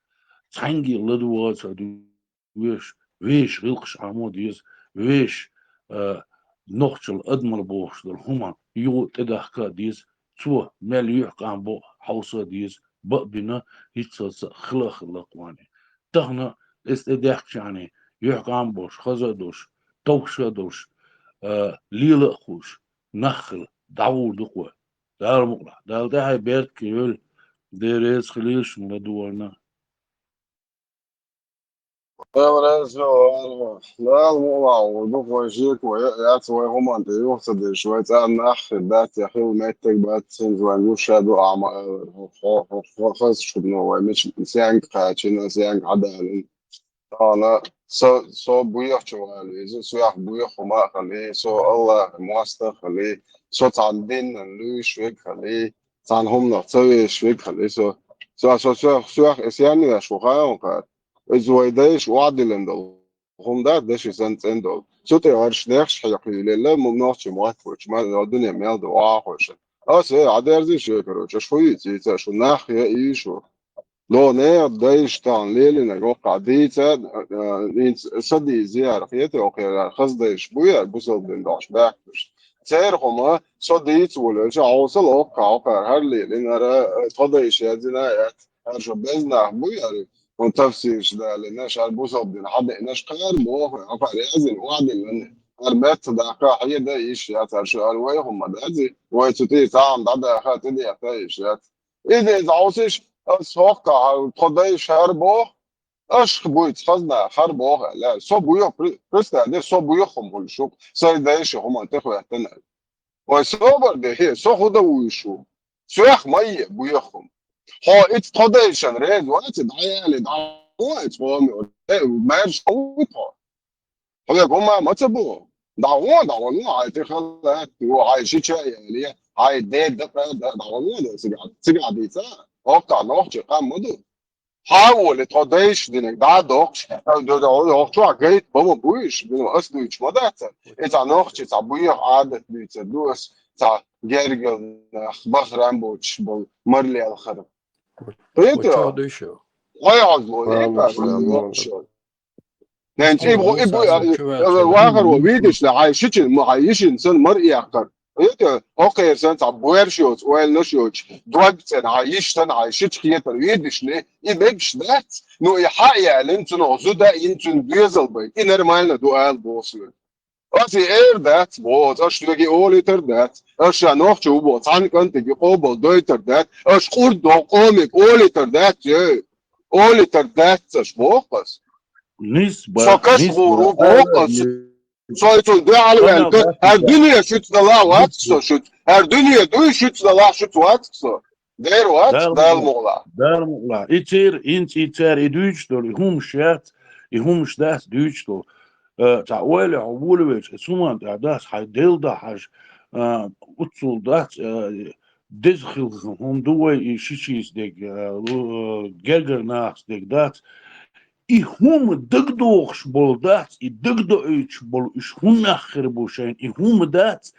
Цхьаьнгге ладогӀа а ца деза, вешан гӀиллакхаш Ӏамо деза, вешан, а, нохчалла, адамалла бохуш долу хӀума юха а тӀедахка а деза, цо мел юьхькӀам бо хьовса а деза, бакъ а бина, хӀинццалц а хила а хилла-кх вайн. Тахана а эцу тӀе даьхкичхьаний, юьхькӀам а болуш, хаза а долуш, товш а долуш, а, лела а хууш, нах хила дӀагӀур ду-кх вай. Дала мукъалахь, Дала тӀаьхье беркате йойла, Дела реза хуьлийла шуна ладугӀарна. Дала реза хуьлда, Дала мукъалахь, вай дукха вай шеко яц, вай хӀуманна тӀе юха ца деш, вай цӀарна нах хир дац, я хила меттиг бац, хӀинца вайн гуш ша ду ахьа ма-аллара, хӀо-, хӀо-, хӀо-, хӀо-, хазачу хӀумано вай мича стенга кхачийна, стенга хьадалийна. Тахана со, со буьйхачу вала веза, соьх буьйха хӀума а хилий, со Аллахьан мостагӀа хилий, со цхьана динна луьйш верг хилий, цхьана хӀуманах ца везаш верг хилий со. Со, со, соьх, соьх и сенна веш ву хаьий хьуна кхара? Иза вай дайша охьадиллина долу хӀума дац, даши санна цӀена долу. Цу тӀе гӀарш нехаш хьекхийлелла, м-, нохчийн мотт волчу, ма-, дуьне мел ду охьахойшина. Аса, э, Ӏадерзий шекарочу, аша хуьйцу ийца, шу нах яа ийшу. Ло нехан дайша тахана лелийнарг воккхахь дийца, а, а, хӀинца са дийза яра, хетий, окхерара хаза дайша бу яра, бусалба дин дохьуш баьхкаш. Церан хӀума со дийца волуьйтуш, хьовсал оккхахь, окхара хӀара лелийнара, а, тхо дайша яздина а яц, хӀара шу беза нах бу яра, хӀун тафсираш далийнаш, хӀара бусалба дин хьадеънаш кхара боху, окхара яздина, охьадиллина, хӀара меттах даккха хьеда йиш яц, хӀара шу, хӀара вай хӀума дац и, вай цу тӀе цхьа хӀума дӀадаха, тӀедеха йиш яц. Иза, иза хьовсийша, аса хӀоккхахь тхо дайша хӀара боху, аша буьйцу хаза нах хӀара боху аьлла. Со буьйху, при-, представь, де, со буьйху хӀума хуьлу шух, сайн дайша хӀуманна тӀехӀоьттина аьлла. Вай собар де, хье, со хӀун дан вуьйш ву? Соьх ма е буьйху хӀума. Хьо ица тхо дайшана реза вац, дӀаяли, дӀагӀо ица гӀоме, э, маьрша хӀун ву тхо? Хьоьга хӀума ма ца боху. ДӀагӀо, дӀагӀо, ну, хьайн тӀе халат, ну, хьайн шича а яле, хьайн де дакъа а да, дӀагӀо, ну, да, цигахь, цигахь дийца. ХӀоккхахь нохчийн къам ма ду. Хьан воле, тхо дайша динарг дӀа а доккхуш, хьо чохь гайта бан ма буьйш, ну, ас дуьйцуш ма дац. И цхьа нохчийн цхьа буьйху Ӏадат дуьйцур ду ас, цхьа гергара нах, бахарам боцуш болу марлелхар. Кхетий? Чохь дуьйш ю. Хьой хьозло, Ламаз, ламаз. Нен цӀе бу, и бу, а, вахар ву, видиш ла, хьайн шичина, ма хьайн йишина сан мар эккхар. Кхетий, хӀокхерсан цхьа боьрша йоцу, ойланаш йоцу, дог цӀена хьайн йиш санна, хьайн шича хетар, видиш ли, и мегаш дац. Ну, и хьа а ялина, цунах зуда а йина, цуьнан доьзал бай, и нормально ду ала боху суна. Аса и эр дац, боху, аса шуьга и олуьйтар дац. Аса ша нохчо ву боху, цхьана кӀантиге къобал дойтар дац. Аса къурд доху къомиг олуьйтар дац, ей. Олуьйтар дац аса, боху аса. Нисба, со кас нисба, гӀур ву, боху аса. Со и цунна дуьхьал ваьлла, хӀара дуьне шуьца далахь вац со шуьца. ХӀара дуьне дуй шуьца далахь шуьца вац со. Дера вац, Дала мукъалахь. Дала мукъалахь. И церан, и церан, и дуьйцуш долу, и хӀумаш яц, и хӀумаш дац дуьйцуш долу. Э, цхьа ойла хьо волавелча, и суман тӀехь дац, хьайн делла дан хьажа, э, уццул дац, э, деза хила хӀума ду вай, и ши шийца дерг, э, лу-, э, гергара нахаца дерг дац. И хӀума дагадогӀуш болу дац, и дагадоуьйтуш болу уьш хӀун нах хир бу шайна, и хӀума дац,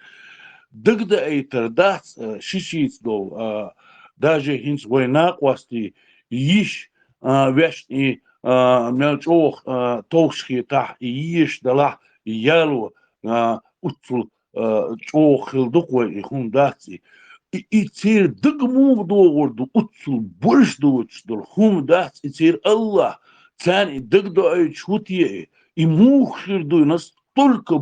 дагадаийтар дац, а, ши шийца долу, а, даже хӀинца вайн накъостий йиш, а, вешна и, а, мел чӀогӀа, а, товш хетахь, и езаш далахь, и яло, а, уццул а, чӀогӀа хила ду-кх вай, и хӀума дац и. И, и церан дага муха догӀур ду, уццул барш доцуш долу хӀума дац и церан, Аллах, царна и дага доуьйтуш хӀу те и? И муха хир ду, настолько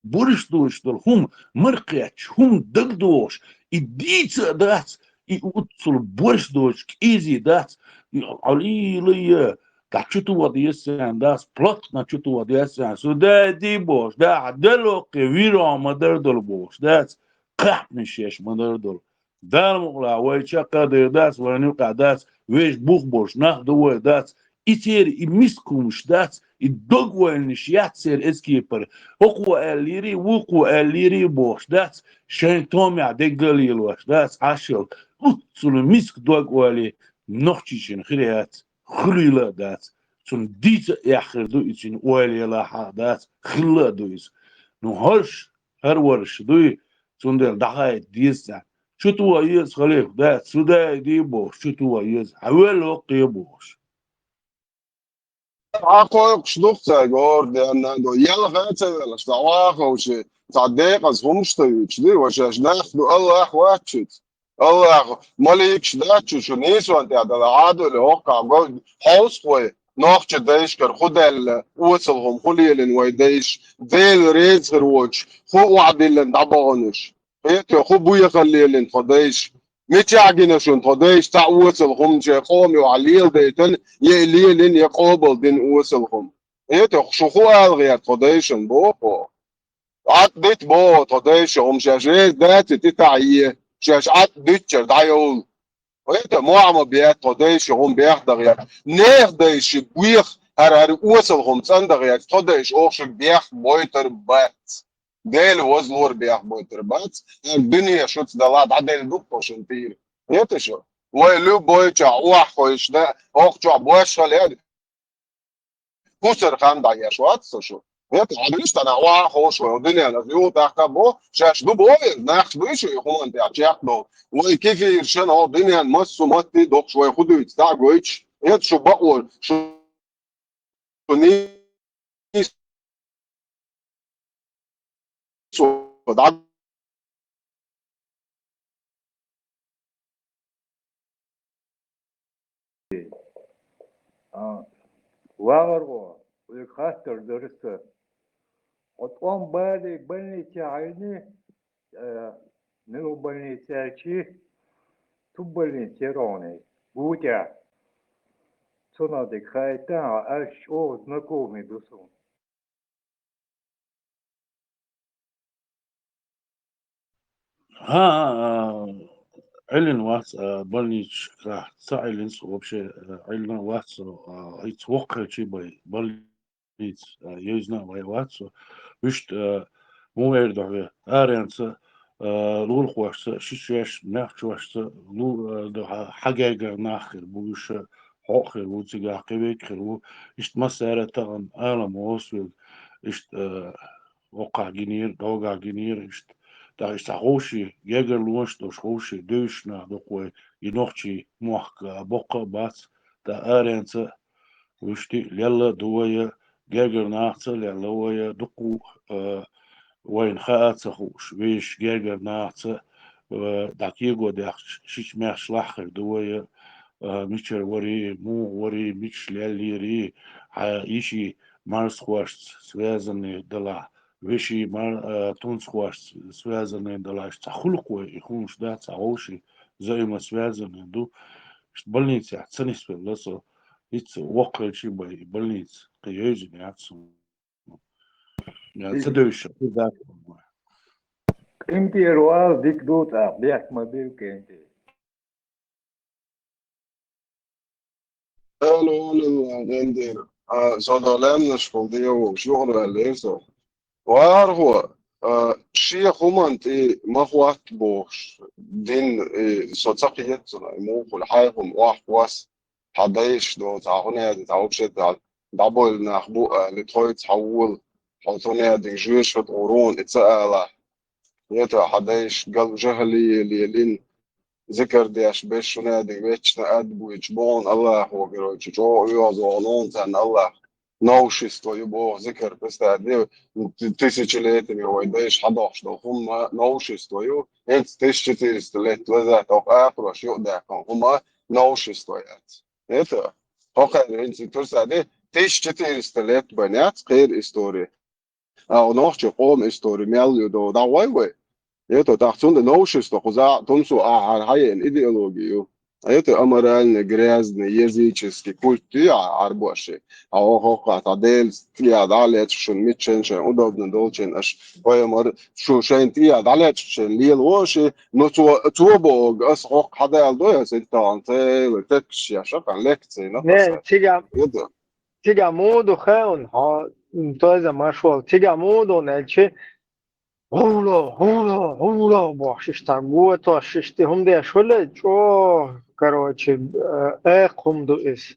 барш доцуш долу хӀума, мара кхетташ хӀума дага догӀуш, и дийца а дац, и уццул барш доцуш кӀезиг дац, и Ӏалийла я, дӀа чу тоха деза царна дац, плотно чу тоха деза царна. Со дай ди бохуш, да, хьан делоккхе виро ма-дарра долу бохуш, дац, кхаьхнаш еш ма-дарра долу. Дала мукъалахь, вай чекхдер дац, вайн юкъахь дац, вешан бух болуш нах ду вай, дац, и церан и мискумаш дац, и дог ойланаш яц церан эцкепара. ХӀокхо аьллийрий, вукхо аьллийрий бохуш, дац, шайн томехь дегга а лелош, дац, Ӏашал, уццул миска дог ойла нохчичун хир яц. Хуьлийла а дац, цунна дийца а эхь хир ду и цуьнан ойла ялахь а дац, хилла а ду иза. Ну, хӀорш, хӀара варш дуй, цундела дӀахайта деза царна. Чу тоха еза, халифа, дац, цу дай ди бохуш, чу тоха еза, хьан вел воккхе бохуш. Хьан кхойкхуш ду-кх цаьрга орден, нагахь ялха а ца велаш, цхьа ваховши, цхьа декъаза хӀумаш ца юьйцуш дуй, ва шаьш нах ду, Аллах вац шуьца. Аллах, маликаш дац шу, шу нийсонан тӀехь дала Ӏадуьллу хӀоккхахь го-, хьовсахой, нохча дайшкара хӀу даьлла, осал хӀума хӀу лелина вай дайша, Дела реза хир воцуш, хӀу охьадиллина дӀабаханаш. Хетта, хӀу буьйхал лелина тхо дайша. Мичахь гина шуна тхо дайша цхьа осал хӀума шайн къома юкъахь леладайтина, я и лелина, я къобал дина осал хӀума? Хетта, шу хӀу ала гӀерта тхо дайшна боху? Ӏад дита боху тхо дайша хӀума шаьш, реза дац и тӀе таӀе, шаьш Ӏад дитчара дӀайовла. Хетта, мохь ма бетта тхо дайша хӀума бехдан гӀерта. Нехан дайша шиъ беха, хӀара, хӀара осал хӀума цӀандан гӀерта, тхо дайша оха шиъ бехбойтур бац. Дела вазлора бехбойтур бац. ХӀара дуьне шуьца далахь дӀаделла ду-кх тхо шуна тӀера. Хетта шу? Вай любой чохь охьахевшина, хӀокху чохь бошхалла яьлла, кусар хан дӀаеш вац со шу. Хетта, хьан дуьйцу тхьана, охьа а ховш вай, дуьненан аса юха тӀаккха а бо, шаьш ду боху иза, нах буй шу и хӀуманна тӀехь чекхдолу. Вай кефиршна хӀокху дуьненан массо а матте а доккхуш вай хӀу дуьйцу, дӀа а гойтуш, хӀетта шу бакъо, шу нийса дӀа А, вагӀархо, вайга хаттар дара аса. Хьо тӀом бале больницехь Ӏийни, э, мила больница аьлчи, туббольница яра хьуна, бу тӀехь. Цунах дика хаийта, хьо аьлча чӀогӀа знакомый ду суна. ХӀан, а, Ӏиллина вац, а, больницашкахь ца Ӏиллина со вообще, а, Ӏиллина вац со, а, хӀинца воккха хилчий бен больница, а, йовзина а вай вац со. Вуьшта, а, муха эр ду хьоьга, аренца, а, лулахошца, ши шоьш, маьхчошца, лу-, а, ду хьа-, хьан гергара нах хир бу уьш, хьо а хир ву, цигахь кхин верг хир ву. Иштта массара а тахана Ӏалам гӀо ас верг, иштта, а, воккхахь гинера, догӀахь гинера, иштта. ТӀаккха иштта цхьа ховший, гергарлонаш долуш ховший, девзаш нах дукха вай, и нохчий мохк, а, боккха а бац, тӀаккха аренца а вуьшта лелла а ду вай, гергара нахаца а лелла вай, дуккха а, а, вайна хаа а ца хууш, вешан гергара нахаца а, а, дӀа кего даьхча, шича маьхча лаххар ду вай, а, мичара варий, муха варий, мичаш леллерий, хьан йиший марзхошца связанный далахь, веший мар-, а, тунсхошца связанный далахь, цхьа хуьлу-кх вай и хӀуманаш, да, цхьа вовший взаимосвязанный ду. Иштта больницехь ца нисвелла со, хӀинца воккха хилчий бен и больница кхин йовзина яц суна. Я, ца девзаш, кхин дац. КӀентера вала дика ду тӀаккха, бехк ма била кӀентера. Ала волалла, кӀентера. А, со догӀу лаьмнашкахула дегӀ вовш, юхаваьллера со. ВагӀархо, а, шен хӀуманна тӀе ма хӀотта бохуш, дин, и, со ца кхета цунах, и муха хуьлу, хьайн хӀума охьахосса, хьан дайша долу, цхьа хӀун яди, цхьа вообще цхьа дӀабевлла нах бу, а, ли тхоьца хьан вола, хьо цунна яди жоьжахати тӀе гӀур ву и ца алахь. Хета, хьан дайша гал жахӀалие лелийна, зикар деш, беш шуна дика ветташ ад буьйцуш боху Аллахо, короче, чӀогӀа оьгӀазвахана царна Аллах. Новшество ю боху зикар, представь, де, тысячелетиями вай дайша хьадохуш долу хӀума новшество ю. ХӀинца тысяча четыреста лет назад хӀокху ахароша юкъадаьккхина хӀума новшество яц. Хета, хӀокхара хӀинца, представь, де, тысяча четыреста лет бен яц кхеран история. А, нохчийн къоман истори мел ю догӀу, дӀагӀой вай? Хета, тӀаккха цунна новшество, кхузахь тунсо ахьа хьаеана идеология ю. Хета, аморальный, грязный, языческий культ ю ахьа Ӏарбоши. А, хӀокху хьокхахь цхьа Делан тӀехь дӀа а лечкъаш шуна миччанчийн удобно долчийн аша, пайхамар, шу шайна тӀехь дӀа а лечкъаш шайна лелаво ши, но цо, цо боху, аса хӀокху хьадалдо аса итталгӀан цела текаш еш, ахьа лекцина. Не, аса. Цигахь, хета. Цигахь муха ду хаьий хьуна, хьо, м, тойза машволу. Цигахь муха ду аьлча, гӀуло, гӀуло, гӀуло бохуш, иштта готош, иштта хӀума деш хуьлу, чӀогӀа, короче, э, экха хӀума ду иза.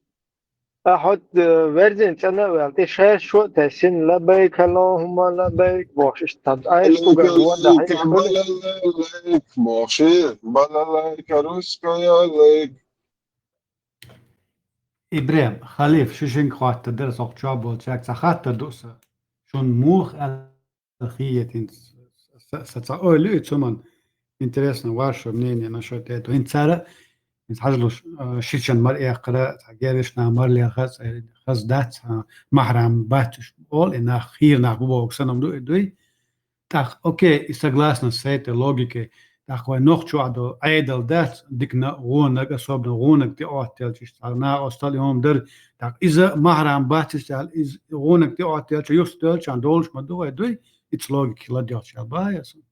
Ахьа хӀотта, э, верзина цӀена а ваьлла, тӀе шаьш шо а тесина, лаббайк, Аллахумма лаббайк бохуш, иштта Ӏайшкугар вон дахьийна хуьлу. Балалайк бохуш, балалайк, русская лайк. Ибрем, Халиф, шу шинга хаттар дара, со чохь болчаьрга цхьа хаттар ду сан. Шуна муха аьлла хетта, хӀинца са, са цхьа ойла ю и цуман, интересно ваше мнение насчёт этого. ХӀинца цара хӀинца хьажалуш, а, шичан мар эккхара, цхьа гергарча наха мар леха, цхьа хаза дац, а, махьрам бац уьш оал, и нах, хийра нах бу боху санна ма ду, и дуй. ТӀаккха, окей, и согласна с этой логикой, тӀаккха вайн нохчо а до Ӏедал дац, дикана гӀонаг, особенно гӀонаг тӀе оттаделча, иштта цхьа накъостал и хӀума дара, тӀаккха иза махьрам бац, иштта аьлла, иза гӀонаг тӀе оттаделча, юхастоьлча, долуш ма ду вай дуй, ица логика ладоьгӀча аьлла бахьа ясна.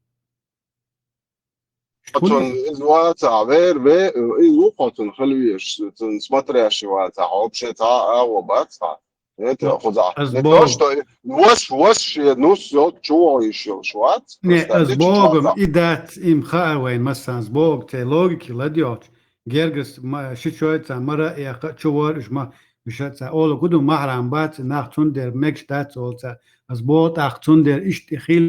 Оцун иза вацахь, вер, ве-, иза ву-кх оцун хила везаш, цун смотрящий вацахь, вообще цхьа а агӀо бац хьан. Это хузахь. Ас Не богу. То, что ваш, ваш шен нус йолчу чу вогӀу йиш йолуш вац. Не, Просто ас дича богу, чохь и дац, им хаа вайн массанас богу, цей логики ладоьгӀча. Гергас ма-, ши чой цхьа мара а эккха, чу вор уьш ма, уьш цхьа олу гуду махьрам бац, нах цундела мегаш дац олу цхьа. Ас богу тӀаккха цундела иштта и хил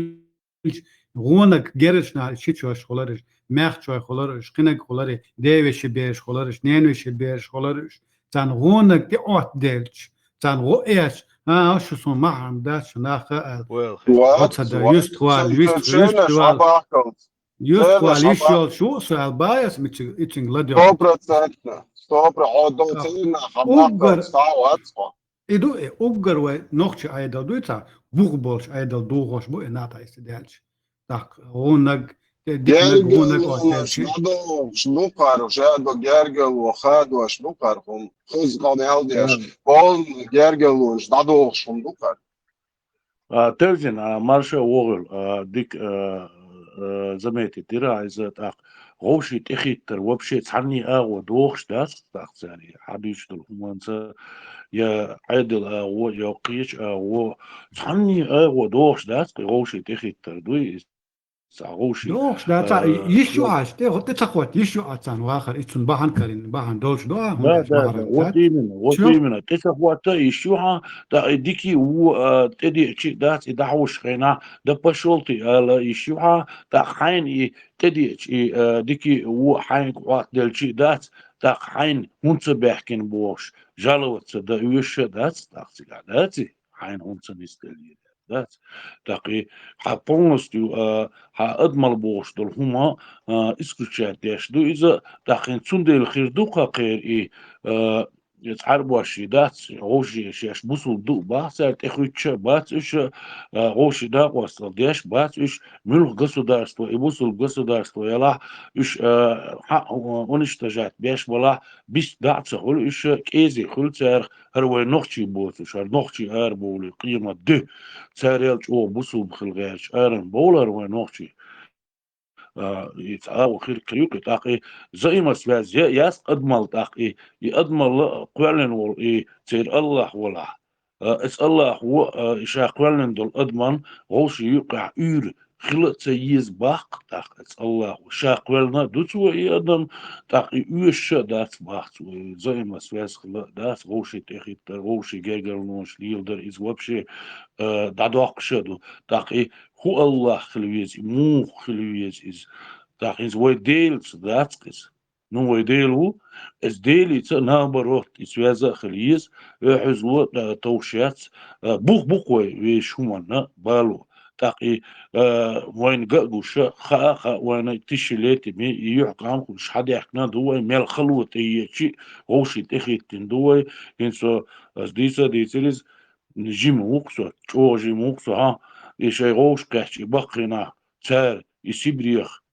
гӀонаг гергарча наха ши чош хулараш, маьхчой хулараш, кхинаг хулари, девеши бераш хулараш, ненавеши бераш хулараш, царна гӀонаг тӀе оттаделча, царна гӀо эцча, а, шу суна махьрам дац, шу нах а аьлла. Вац, гӀо ца дан, вац, юст хвала, цу-, юст, цу юст цернаш хвала, хьабахкалц. Юст Цернаш хвала, йиш хьабахкалц. Йолчу су аьлла баьс, мичиг, ицинг ладоьгӀ. Сто процентно, сто про-, хьо дон А, цернах уггар хьабахкалц, цхьа вац хьо. И ду, э, уггар вай нохчи Ӏедал дуй цхьа, бух болчу Ӏедал духуш бу, э, нах тӀаьсса даьлча. ТӀаккха гӀуннаг, э, диканаг гӀуннаг Гергарлонаш оттаьлчи. ДӀадогӀуш дукхар, уж аьдо гергарло хадош дукхар хӀума. Хаза къамел деш, Ам. полный гергарлонаш дӀадогӀуш хӀума дукхар. А, Тевзин, а, марша вогӀийла, а, дика, а, а, заметить дира иза тӀаккха. Вовшийн тӀехиттар вообще цхьанний агӀо дохуш дац тӀаккха цаьрга, хьан дуьйцуш долу хӀуманца, я Ӏедал агӀо, я кхечу агӀо, цхьанний агӀо дохуш дац, кхин вовшийн тӀехиттар дуй иза, цхьа вовшийн, Дохуш дац, а, йиш ю я Ӏаш, тӀе, тӀе ца хӀотта, йиш ю Ӏа царна вахар, и цунна бахьана карина, бахьана долуш ду, а, Да, хӀунда да, да, вот именно, вот Чо? именно. ТӀе ца хӀотта йиш ю хьан, тӀаккха и дикий ву, а, тӀедеъчи дац, и дӀахьуш хенахь, да пошёл ты, ала йиш ю хьан, тӀаккха хьайна и тӀедеъчи, и, а, дикий ву хьайна хӀотта делчи дац, тӀаккха хьайна хӀунда ца баьхкина бохуш, жаловаться дан оьшуш а дац, тӀаккха цигахь дац и, хьайна хӀунда ца нисделлера. Дац. ТӀаккха и хьан полностью, а, хьан адамал бохуш долу хӀума, а, исключать деш ду иза, тӀаккха хӀинца цундела хир ду кхакхера и, а, иза Ӏарбош и дац, вовшийн шаьш бусулба ду а бац, цара тӀехуьттуш а бац уьш, а, вовшийн накъостал деш а бац уьш, муьлха государство, и бусулба государство ялахь, уьш, а, хьан, а, уничтожать беш балахь, бист дӀа а ца хуьлу уьш, кӀезиг хуьлу царах, хӀара вайн нохчий боцуш, хӀара нохчий арабовлий, къемат де. Царел чӀогӀа бусулба хила гӀерташ арабовлу хӀара вайн нохчий. А, и цхьа агӀо хир, хир ю кхин, тӀаккха и взаимосвязь я, яц адамал тӀаккха и, и адамал кхоьллина волу и церан Аллах валахь. А, эс Аллах ву, а, и ша кхоьллина долу адаман вовшийн юккъехь уьйр хила а ца еза баккха, тӀаккха эс Аллах ву. Ша кхоьллина а ду цо и адам, тӀаккха и оьшуш а дац бахьа цо, и взаимосвязь хила а дац, вовшийн тӀехиттар, вовшийн гергарлонаш леладар, иза вообще, а, дӀадоккхуш а ду. ТӀаккха и хӀун Аллах хила веза, и муха хила веза иза? ТӀаккха иза вай Делаца дац иза. Ну, вай Дела ву, эс Делица, наоборот, и связь а хила еза, оьхьазло а товш яц, а, бух бу-кх вай вешан хӀуманна бало. ТӀаккха и, а, вайна ган а гуш, хаа а хаьа вайна, тысячелетиями и юьхькӀам хуьлуш хьадаьхкина ду вай, мел хало тӀеечи, вовшийн тӀехиттина ду вай, хӀинца ас дийца а дийцира иза, жима ву-кх со, чӀогӀа жима ву-кх со, хьа, и шайн вовшахкхетча и баккхий нах, цара и Сибрех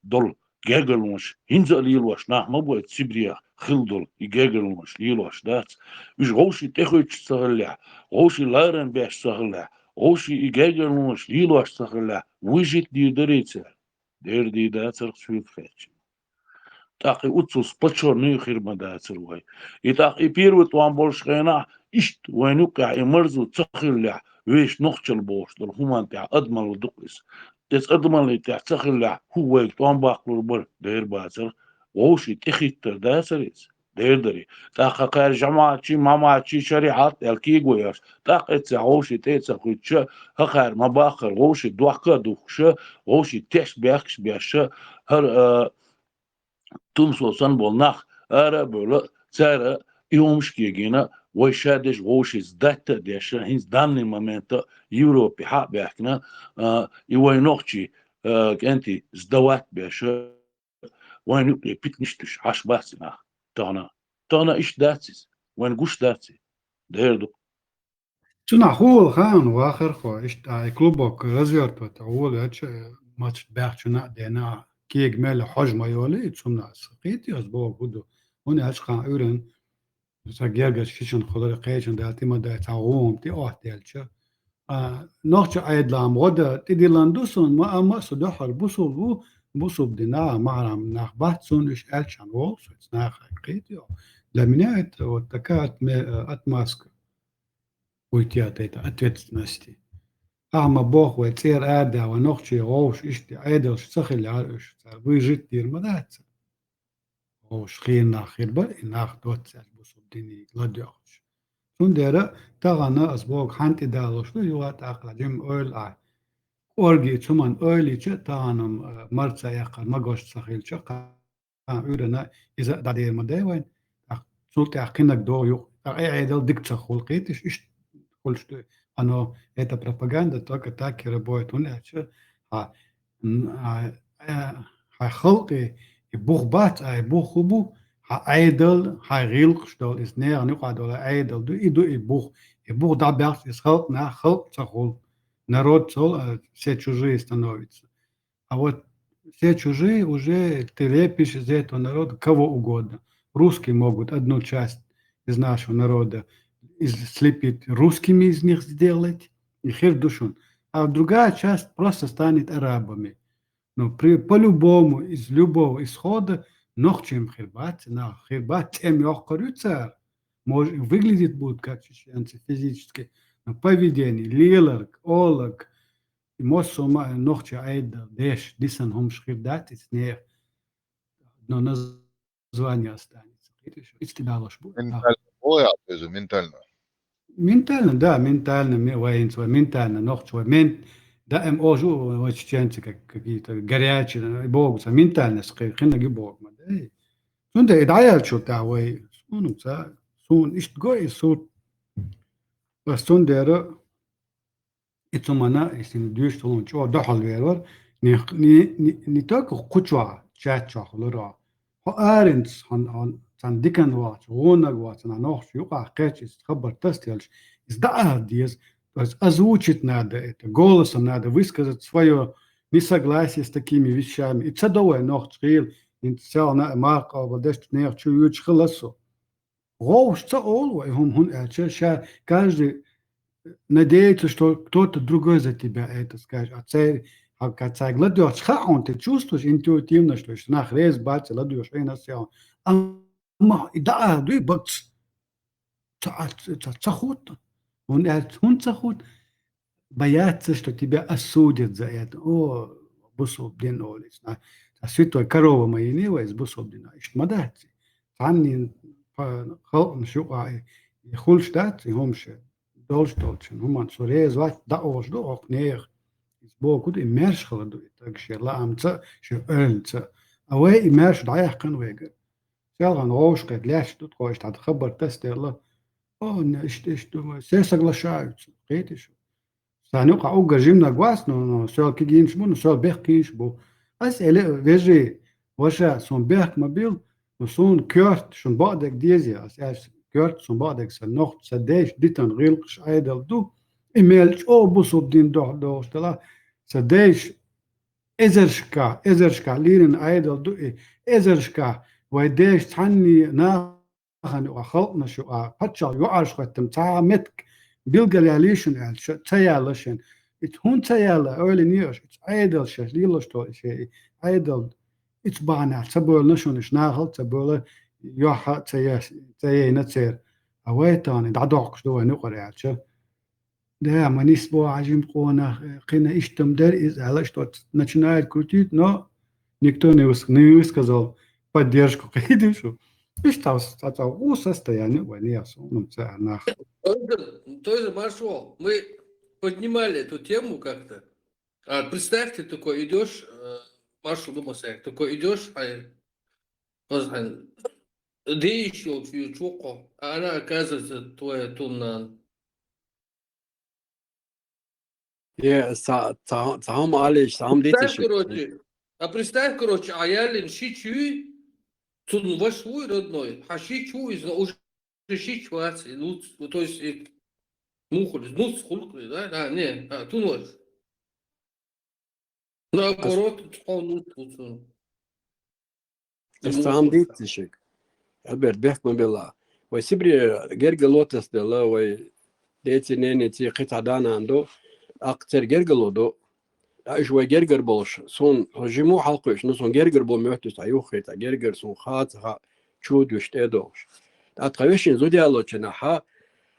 долу гергарлонаш хӀинца а лелош нах ма бу, Сибрех хила долу и гергарлонаш лелош дац. Уьш вовшийн тӀехуьттуш ца хиллехь, вовшийн ларам беш ца хиллехь, вовшийн и гергарлонаш лелош ца хиллехь, выжить дийр дарий цара? Дера дийр дацара-кх соьга хаьттича. ТӀаккха и уццул сплочённый а хир ма дацара вай. И тӀаккха и первый тӀом болуш хенахь, иштта вайна юккъехь и марзо ца хиллехь, вешан нохчалла бохуш долу хӀуманна тӀехь адамалла ду-кх иза. Иза адамаллин тӀехь ца хиллехь, хӀун вайга тӀом баккхалур бара, дера бацара, вовшийн тӀехиттар дацара иза, дера дарий. ТӀаккха кхара жамаӀатчий, мамаӀатчий, шариӀат аьлла кего еш, тӀаккха эццехь вовшийн тӀе а ца хуьттуша, хӀокхара ма-баххара вовшийн дохка а духкуша, вовшийн тешнабехкаш а беша, хӀара, а, тумсо санна болу нах ара а бевлла, цара и хӀумаш кегийна, вай ша деза вовшийн сдать а деш, хӀинца данный момента Европе хьа а баьхкина, а, и вайн нохчий, а, кӀентий сдавать беш, Вайн юкъе питанаш тӀуш Ӏаш бац нах. Тахана, тахана иштта дац из. Вайн гуш дац из. Дера ду. Цунах хул хаан вахархо, иштта ай клубок развертывать а вол, яча, мач бяхчуна дена, кег меле хож ма йоли, и цунас. Кит яс бог буду. Он яч хан урен, са гергач кичен холар кечен дал тима дай ца гум ти охтелча. А, нохча айдлам года тидилан дусон, ма ама со дохар бусул бу, бусул дина, марам нах бат сон иш элчан вол, со нах кит ё. Для меня это вот такая отме-, э, отмазка уйти от этой ответственности. Ахма бог вай цер ада ва нохчи гош ишти айдалш цахиляр уш цар выжить дир ма даца. Гош хир нах хир бар, и нах доццал бусул дини ладёхш. Цундера тагана ас бог ханти далош ду, юа такла жим ойл а. Орги цуман ойлича таганам, э, марца яхар магош цахилча, а, урана иза дадер ма дай вайн. Ах, султи ах кинаг до юк. Ах, э, айдал дик цахул кит, иш, иш, хулчту. Оно, это пропаганда только так и работает. Он это, а, м, а, э, а, халкъи, и бух бац, а, и бух хубу, а, айдал, а, гилкъш дол, из не, а, нюкъа дол, айдал ду, и ду, и бух. И бух да бяц, из халкъ на, халкъ цахул. Народ цол, а, все чужие становятся. А вот все чужие уже ты лепишь из этого народа кого угодно. Русские могут одну часть из нашего народа из-, слепить, русскими из них сделать, и хир душун. А другая часть просто станет арабами. Но при, по-любому, из любого исхода, нохчим хирбат, на хирбат, тем ёхкарю цар. Может, и выглядит будут как чеченцы физически, но поведение, лиларг, олаг, и мос сома нохча айда, деш, дисан хомш хирдат, из не. Но название останется. Видишь, исти далош бу. Ментально. Ой, а, то есть ментально. Ментально, да, ментально, ме-, воинство, ментально, нохч, во-, мен-, да, эм, ожу, во-, чеченцы, как, какие-то горячие, э, бог, са, ментально, с-, хи-, хинаги бог, ма, да, и. Сунда, и да, я чё-то, вай, сунуца, сун, ишт го, и сут. Ва сундера, и цумана, и син дюш тулун чё, да, хал вервар, не, не, не, не только кучуа, чат чё, хулура. Хо аренц, хан, хан, цан дикан вач, гонаг вач, цан нохч, юка, кэч, из хабар тастелш, из да, диез, то есть озвучить надо это, голосом надо высказать свое несогласие с такими вещами. И цадовая нохч хил, ин цял на марка, обладаешь, не хочу, юч хиласу. Гоуш ца олва, и хум хун элча, ша, каждый надеется, что кто-то другой за тебя это скажет. А цей, а ка цай гладёш, ха, он ты чувствуешь интуитивно, что ещё нах рез бац, ладёш, эй, на сяо. Ама, и да, а, дуй бац. Ца, ца, ца, ца хут. Он эль, хун ца хут. Бояться, что тебя осудят за это. О, бусул дин олис. А, а святой корова моя не из бусул дина. Ишт мадаци. Цаннин па-, халкъ шука, и хулш дац, и хумше. Долш долчен. Хуман сурез ват да олш ду, ох, нех. Из бокуд, и мерш халаду, и так ше лаамца, ше өлнца. А вай и мерш да яхкан вегер. Селган гоуш кед леш тут, кош тад хабар тестела. О, не, ишт, ишт, думаю, все соглашаются. Кит ишо. Саню ка уга жимна гвас, но, но, сёл ки гинш бу, но, сёл бех гинш бу. Ас эле вежи, ваша, сон бех мобил, но, сон кёрт, шун бадек дезия, ас, ас кёрт, сон бадек са нохт, са деш, дитан гилкш айдал ду, и мелч, о, бусуб дин дох, дох, штала, са деш, эзершка, эзершка, лирин айдал ду, и эзершка, вай деш, цанни, на, хани ва халкъна шу а пачал юаш хаттам ца метк билгал ялишин эл ца ялашин. Ит хун ца яла ойли ниош, ит айдал шеш лилош то ше айдал ит бана ца болна шун иш нахал ца бола юха ца я ца яйна цер. А вайтани да докш до вай нукъар ялча. Да, манис бо ажим къона, э, къина иштам дер из, ала что начинает крутить, но никто не выс-, не высказал поддержку. Кайдышу. Ишта с-, ата у состояние ваня сунум ца нах. Тоже, тоже Маршал, мы поднимали эту тему как-то. А представь, ты такой идешь, э, Маршал думал, такой идешь, а, а, да еще чуко, а она оказывается твоя тунна. Е, са, са, сам алиш, сам Представь, дитиш. короче, А представь, короче, а ялин шичи, цун ваш вуй родной, а шичи из уже шич вац, и нуц, ну, то есть, и мухуль, нуц хулк, да? А, не, а, тун ваш. Наоборот, цхьа нуц, нуц. Ас цхьа хӀама дийцичиг. Альберт, бехк ма белла. Вай Сибре гергало тасдала, вай деце-ненеце кхин цхьа да-нана ду, тӀаккха церан гергало ду. ТӀаккха уж вай гергара болуш, суна со жима ву хьалкхуьуш, ну, суна гергара бу моьтту цхьа юххе, цхьа гергара суна ха ца хаьа, чу а дуьсуш тӀе а дохуш. ТӀаккха тхан вешин зуда ялочунахьа,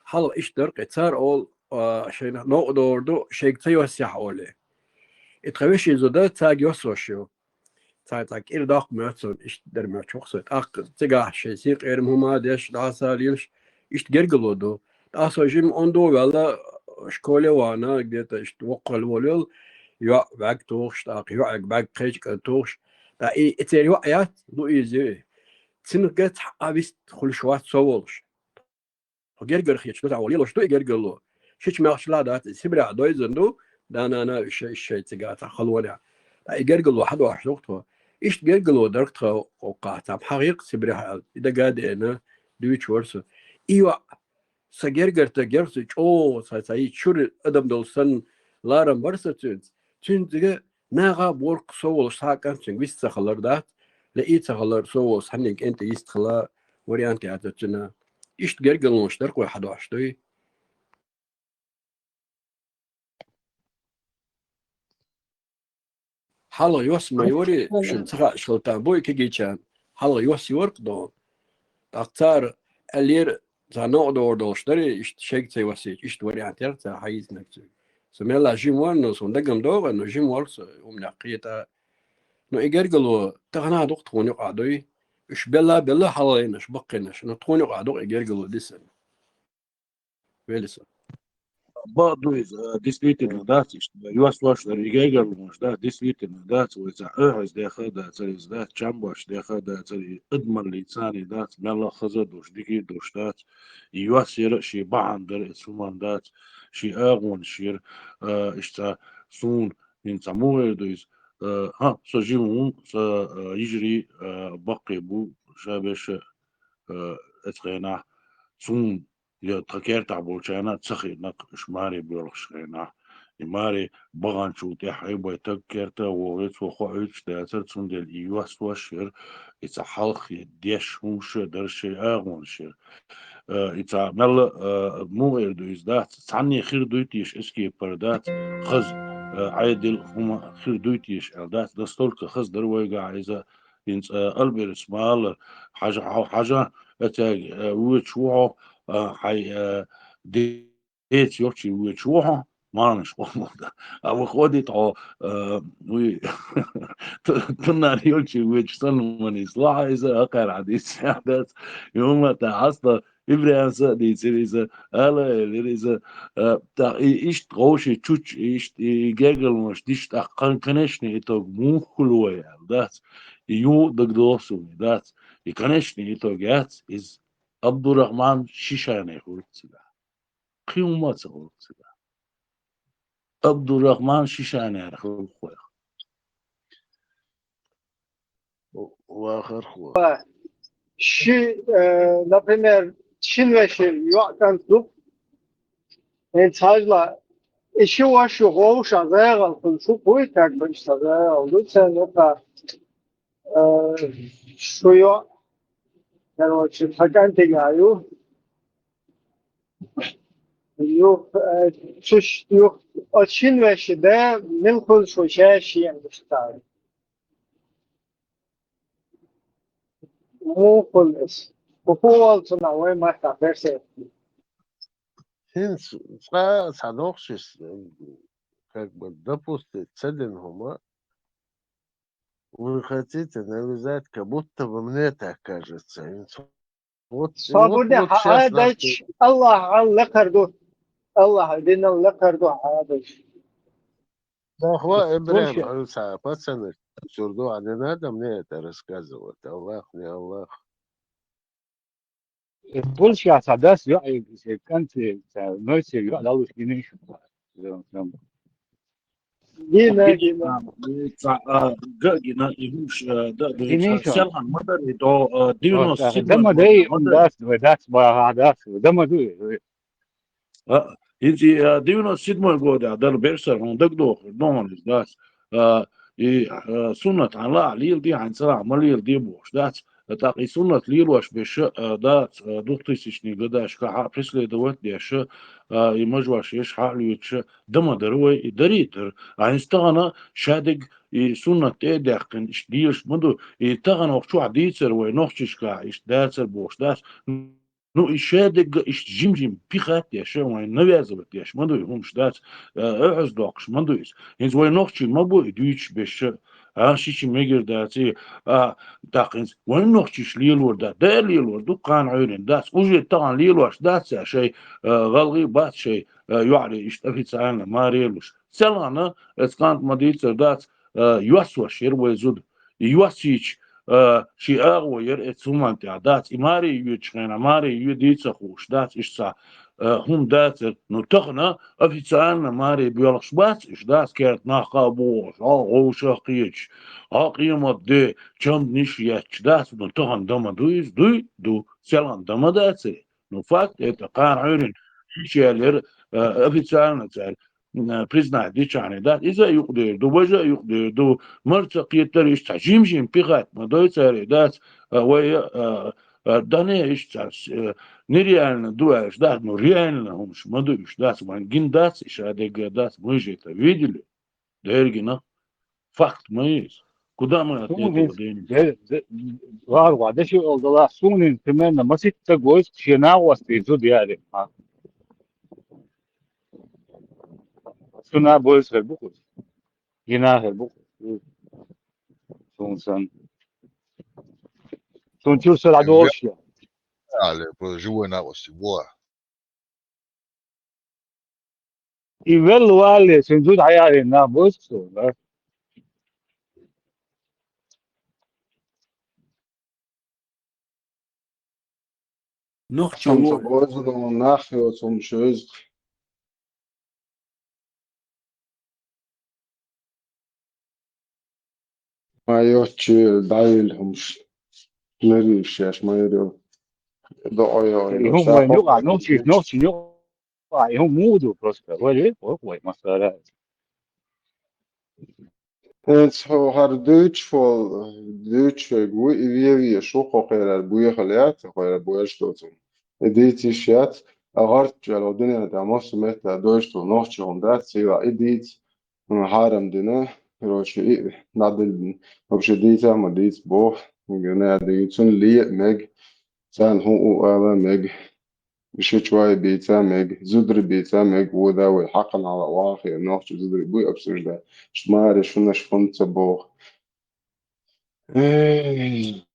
хьалха иштта дара-кх, цара олу, а, шайна новкъа догӀур ду, шайга ца йоссехь олий. И тхан вешин зуда цаьрга йоссош ю. Цхьа-цхьа кӀира доккха моьтту суна, иштта дара моьттуш ву-кх со. ТӀаккха цигахь шайн синкъерам хӀума а деш, дӀасалелаш, иштта гергало ду. ТӀаккха со жима онда ваьлла, школе а вахана, где-то иштта воккхалла волавелла, йоӀ бӀаьрг тухуш, тӀаккха йоӀега бӀаьрг кхечу кӀанта тухуш. ТӀаккха и, и церан йоӀ яц, Луиза ю и. Цуьнга цхьа а вист хуьлуш вац со волуш. Хьо гергара хеташ ду, цхьа вон лелош ду и гергало. Шича мехкашла а дац, и Сибрехь дойзина ду, да-нана уьш шай, уьш шай цигахь цхьа халонехь. Ткъа и гергало хьадош ду-кх тхо. Иштта гергало дара-кх тхан, кхузахь цхьа хьагӀира-кх Сибрехь аьлла. И дага а деана, дуьйцуш вара со. И йоӀ, сан гергара стаг яра со, чӀогӀа сан, сан и чуьра адам долуш санна, ларам бара сан цуьнца. Цуьнца цига наха а бора-кх со волуш цхьа а кӀант цуьнга вист ца хилар дац, лаьий ца хилар со волуш цхьаннен кӀентан йист хила вариант яцара цуьнан. Иштта гергалонаш дара-кх вай хьадош дуй. Хьалха йос ма йори, шуна ца хаьаш хила там бу и кегийчарна. Хьалха йос йора-кх дона. ТӀаккха цара аьллера, цхьа новкъа догӀур долуш дарий, иштта шайга ца йоссийча, иштта вариант яра цара хьайийцинарг цуьнга. Со мелла жима вара, но суна дага ма догӀу, но жима вара со хӀуманех кхета. Но и гергало тахана а ду-кх тхуна юкъахь дуй. Уьш белла а белла хьалхийнарш, баккхийнарш, но тхуна юкъахь ду-кх и гергало дисина. Велиса. Бакъ ду иза, э, действительно, дац иштта, йоссош дара, и гергарлонаш, да, действительно, дац, вай цхьа охьа иза деха а дацара, иза дац, чам бош деха а дацара, и адамаллица а дац, мелла а хаза а долуш, дика а долуш дац, и йос яра а шен бахьана дара, иза хӀуманна дац, шен агӀонаш яра, э, иштта суна, хӀинца муха эр ду иза, э, хӀа, со жима ву, сан, э, йижарий, э, баккхий бу, ша берш, э, оцу хенахь, суна я тхан кертахь болчарна а ца хиъна-кх уьш маре боьлхучу хенахь. И маре баханчул тӀаьхьа вай таг керта а вогӀий, цо хоуьйтуш дацара, цундела и йоссош яра, и цхьа хьалхе деш хӀумаш а дара, шайн агӀонаш яра. Э, и цхьа мелла, э, муха эр ду иза дац, цхьанне хир дуй теша, эскепара дац, хаза, э, Ӏедал хӀума хир дуй теша аьлла дац, настолько хаза дара вайгахь иза, хӀинца, э, Альберта ма аллара, хьажа, хьо, хьажа, оцаьрга, э, воьдуш ву хьо, э, хьайн, э, де-, деца йолчу воьдуш ву хьо, марханаш къомалда. А выходит хьо, э, вуй, ту-, туннар йолчу воьдуш санна ван иза, лахьа иза, акхар хьан дийца дац. И хӀума тӀе хьаста ИбрахӀима а дийцира иза, ала а элира иза, э, тӀаккха и иштта гӀовши чучу, и иштта и гергарлонаш диш тӀаккха кон-, конечный итог муха хуьлу вай аьлла дац. И юха дагадогӀу суна дац. И конечный итог яц, иза Абдурахман Шишани хуьлу цигахь. Кхин хӀума а ца хуьлу цигахь. Абдурахман Шишани хуьлу вайх. Вахархо. Ши, э, например, шина вешин йоӀ кӀант ду. ХӀинца хьажал, и ши ваша ю гӀовшахь загӀал хуьлу, шу кхуй таг беш ца загӀал ду, царна юкъа, э, шу йоӀ, короче, тхан кӀантиг а ю. Юх, э, цуьш, юх, оцу шина вешин да мила хуьлу шу шаьш шена гуш цара? Муха хуьлу иза? ХӀун волу цунах вай маттахь берсе? ХӀинца цкъа а цхьа дохуш иза, как бы, допустить ца дина хӀума, вы хотите навязать, как будто бы мне так кажется. Вот, вот, вот сейчас нахуй. Аллахьан лакхара ду. Аллахьан динан лакхара ду хьан дайш. Нахва Ибрахим, пацаны, сюрду, а не надо мне это рассказывать. Аллах, не Аллах. Больше я садас, я, э, э, канцы, э, ночью, я, да, лучше не. Э, э, Гина, гина. Ца, а, га гина, и хӀуш, а, да, да, Гина ца, ишо. Селхан ма дарий, до, а, девяносто седьмой год, ма дарий. Дац, вай, дац, ба, ха, дац, да ма дуй, вай. А, хӀинца, а, девяносто седьмой год, а, дар берсар, хьуна дагадохур, догӀанаш дац. А, и, а, суннат хьан ла леладе, хьан цара ма леладе бохуш дац. ТӀаккха и суннат лелош беша, а, дац, а, двухтысячный годашка хьа преследовать деша, а, и мажош еш хьа лоьча, да ма дара вай, и дарий дара. А хӀинца тахана шадерг и суннат тӀе а даьккхина, иштта дезаш ма ду. И тахана оха чохь дийцар вай, нохчашка иштта дацар бохуш дац. Ну, и шадерг иштта жим-жим пихат деш, вайн навязывать деш ма ду и хӀумаш дац, а, оьхьаз доккхуш ма ду иза. ХӀинца вай нохчий ма бу и дуьйцуш беша, а, шича мегар дац и, а, тӀаккха хӀинца вайн нохчийш лелор дац, да лелор ду, кхана Ӏуьйрина дац, уже тахана лелош дац цара шай, а, гӀалгӀай бац шай, а, йоӀарий иштта официально маре луш. Селхана, эцу кӀанта ма дийцар дац, а, йоссош яра вай зуда. И йоссийча, а, ши агӀо яра эцу хӀуманна тӀехь дац. И маре йоьдучу хенахь, маре йоьдий ца хууш дац, иштта, а, хӀума дацара. Ну, тахана официально маре боьлхуш бац, иштта дац, керта нах кхаъ бохуш, хьо гӀовшах кхеташ, хьо къемат де, чамданиш етташ дац, ну, тахана да ма ду иза, дуй, ду, селхана да ма дацара. Ну, факт, это кхана Ӏуьйрина шича яьллера, а, официально цара, м, признать дичахьана дац, иза а юкъадер ду, важа а юкъадер ду, марца кхетар иштта цхьа жим-жим пихат ма дой цара дац, а, вай, а, а, дане иштта цара, э, нереально ду аьллаш дац, ну, реально хӀумаш ма ду уьш дац, вайн гина дац, и шадерг дац, мы же это видели. Дергина. Факт ма иза. Куда мы от этого денемся? Вар ва, деши олдала, сунин примерно масит ца гойс, шена гъости зуд яри. Суна бойс хер букус. Гина хер букус. Сун сан. Сун чур сар адолш я. Але, просто живой на гъости, буа. И вел вале, сен зуд хьаяре, нах бойсу, да? Нохчо Хьамца ву. Бойзу, нах йоцун шуьйзу. Ма йоцчу дӀайилла хӀумаш. Ларийша шаьш ма йоьру. ДоӀа йоӀа И хӀума вайн юкъа, нохчи, нохчи юкъа, и хӀума муха ду просто. Вай, вай, вай, масала. ХӀинца хьо хӀара дуьйцуш волу, дуьйцуш верг ву, и вен везаш ву, хьо кхерар буьйхалла яц, хьо кхерар буьйш доцург. И дийца йиш яц, а гӀарт чӀогӀа дуьнен тӀехь массо а меттехь дойш долу нохчи хӀума дац, цигахь и дийца. М, хьарам дина, короче, и дӀадиллина. Вообще дийца а ма дийца боху, гина а дийца, цунна ле а мега, царна хӀун у ала а мега, ши чой бийца а мега, зударий бийца а мега, вон да вай хьакхана хьала вахе, нохчи зударий буй обсуждать. Шуна маре шуна шуна ца боху. Эй,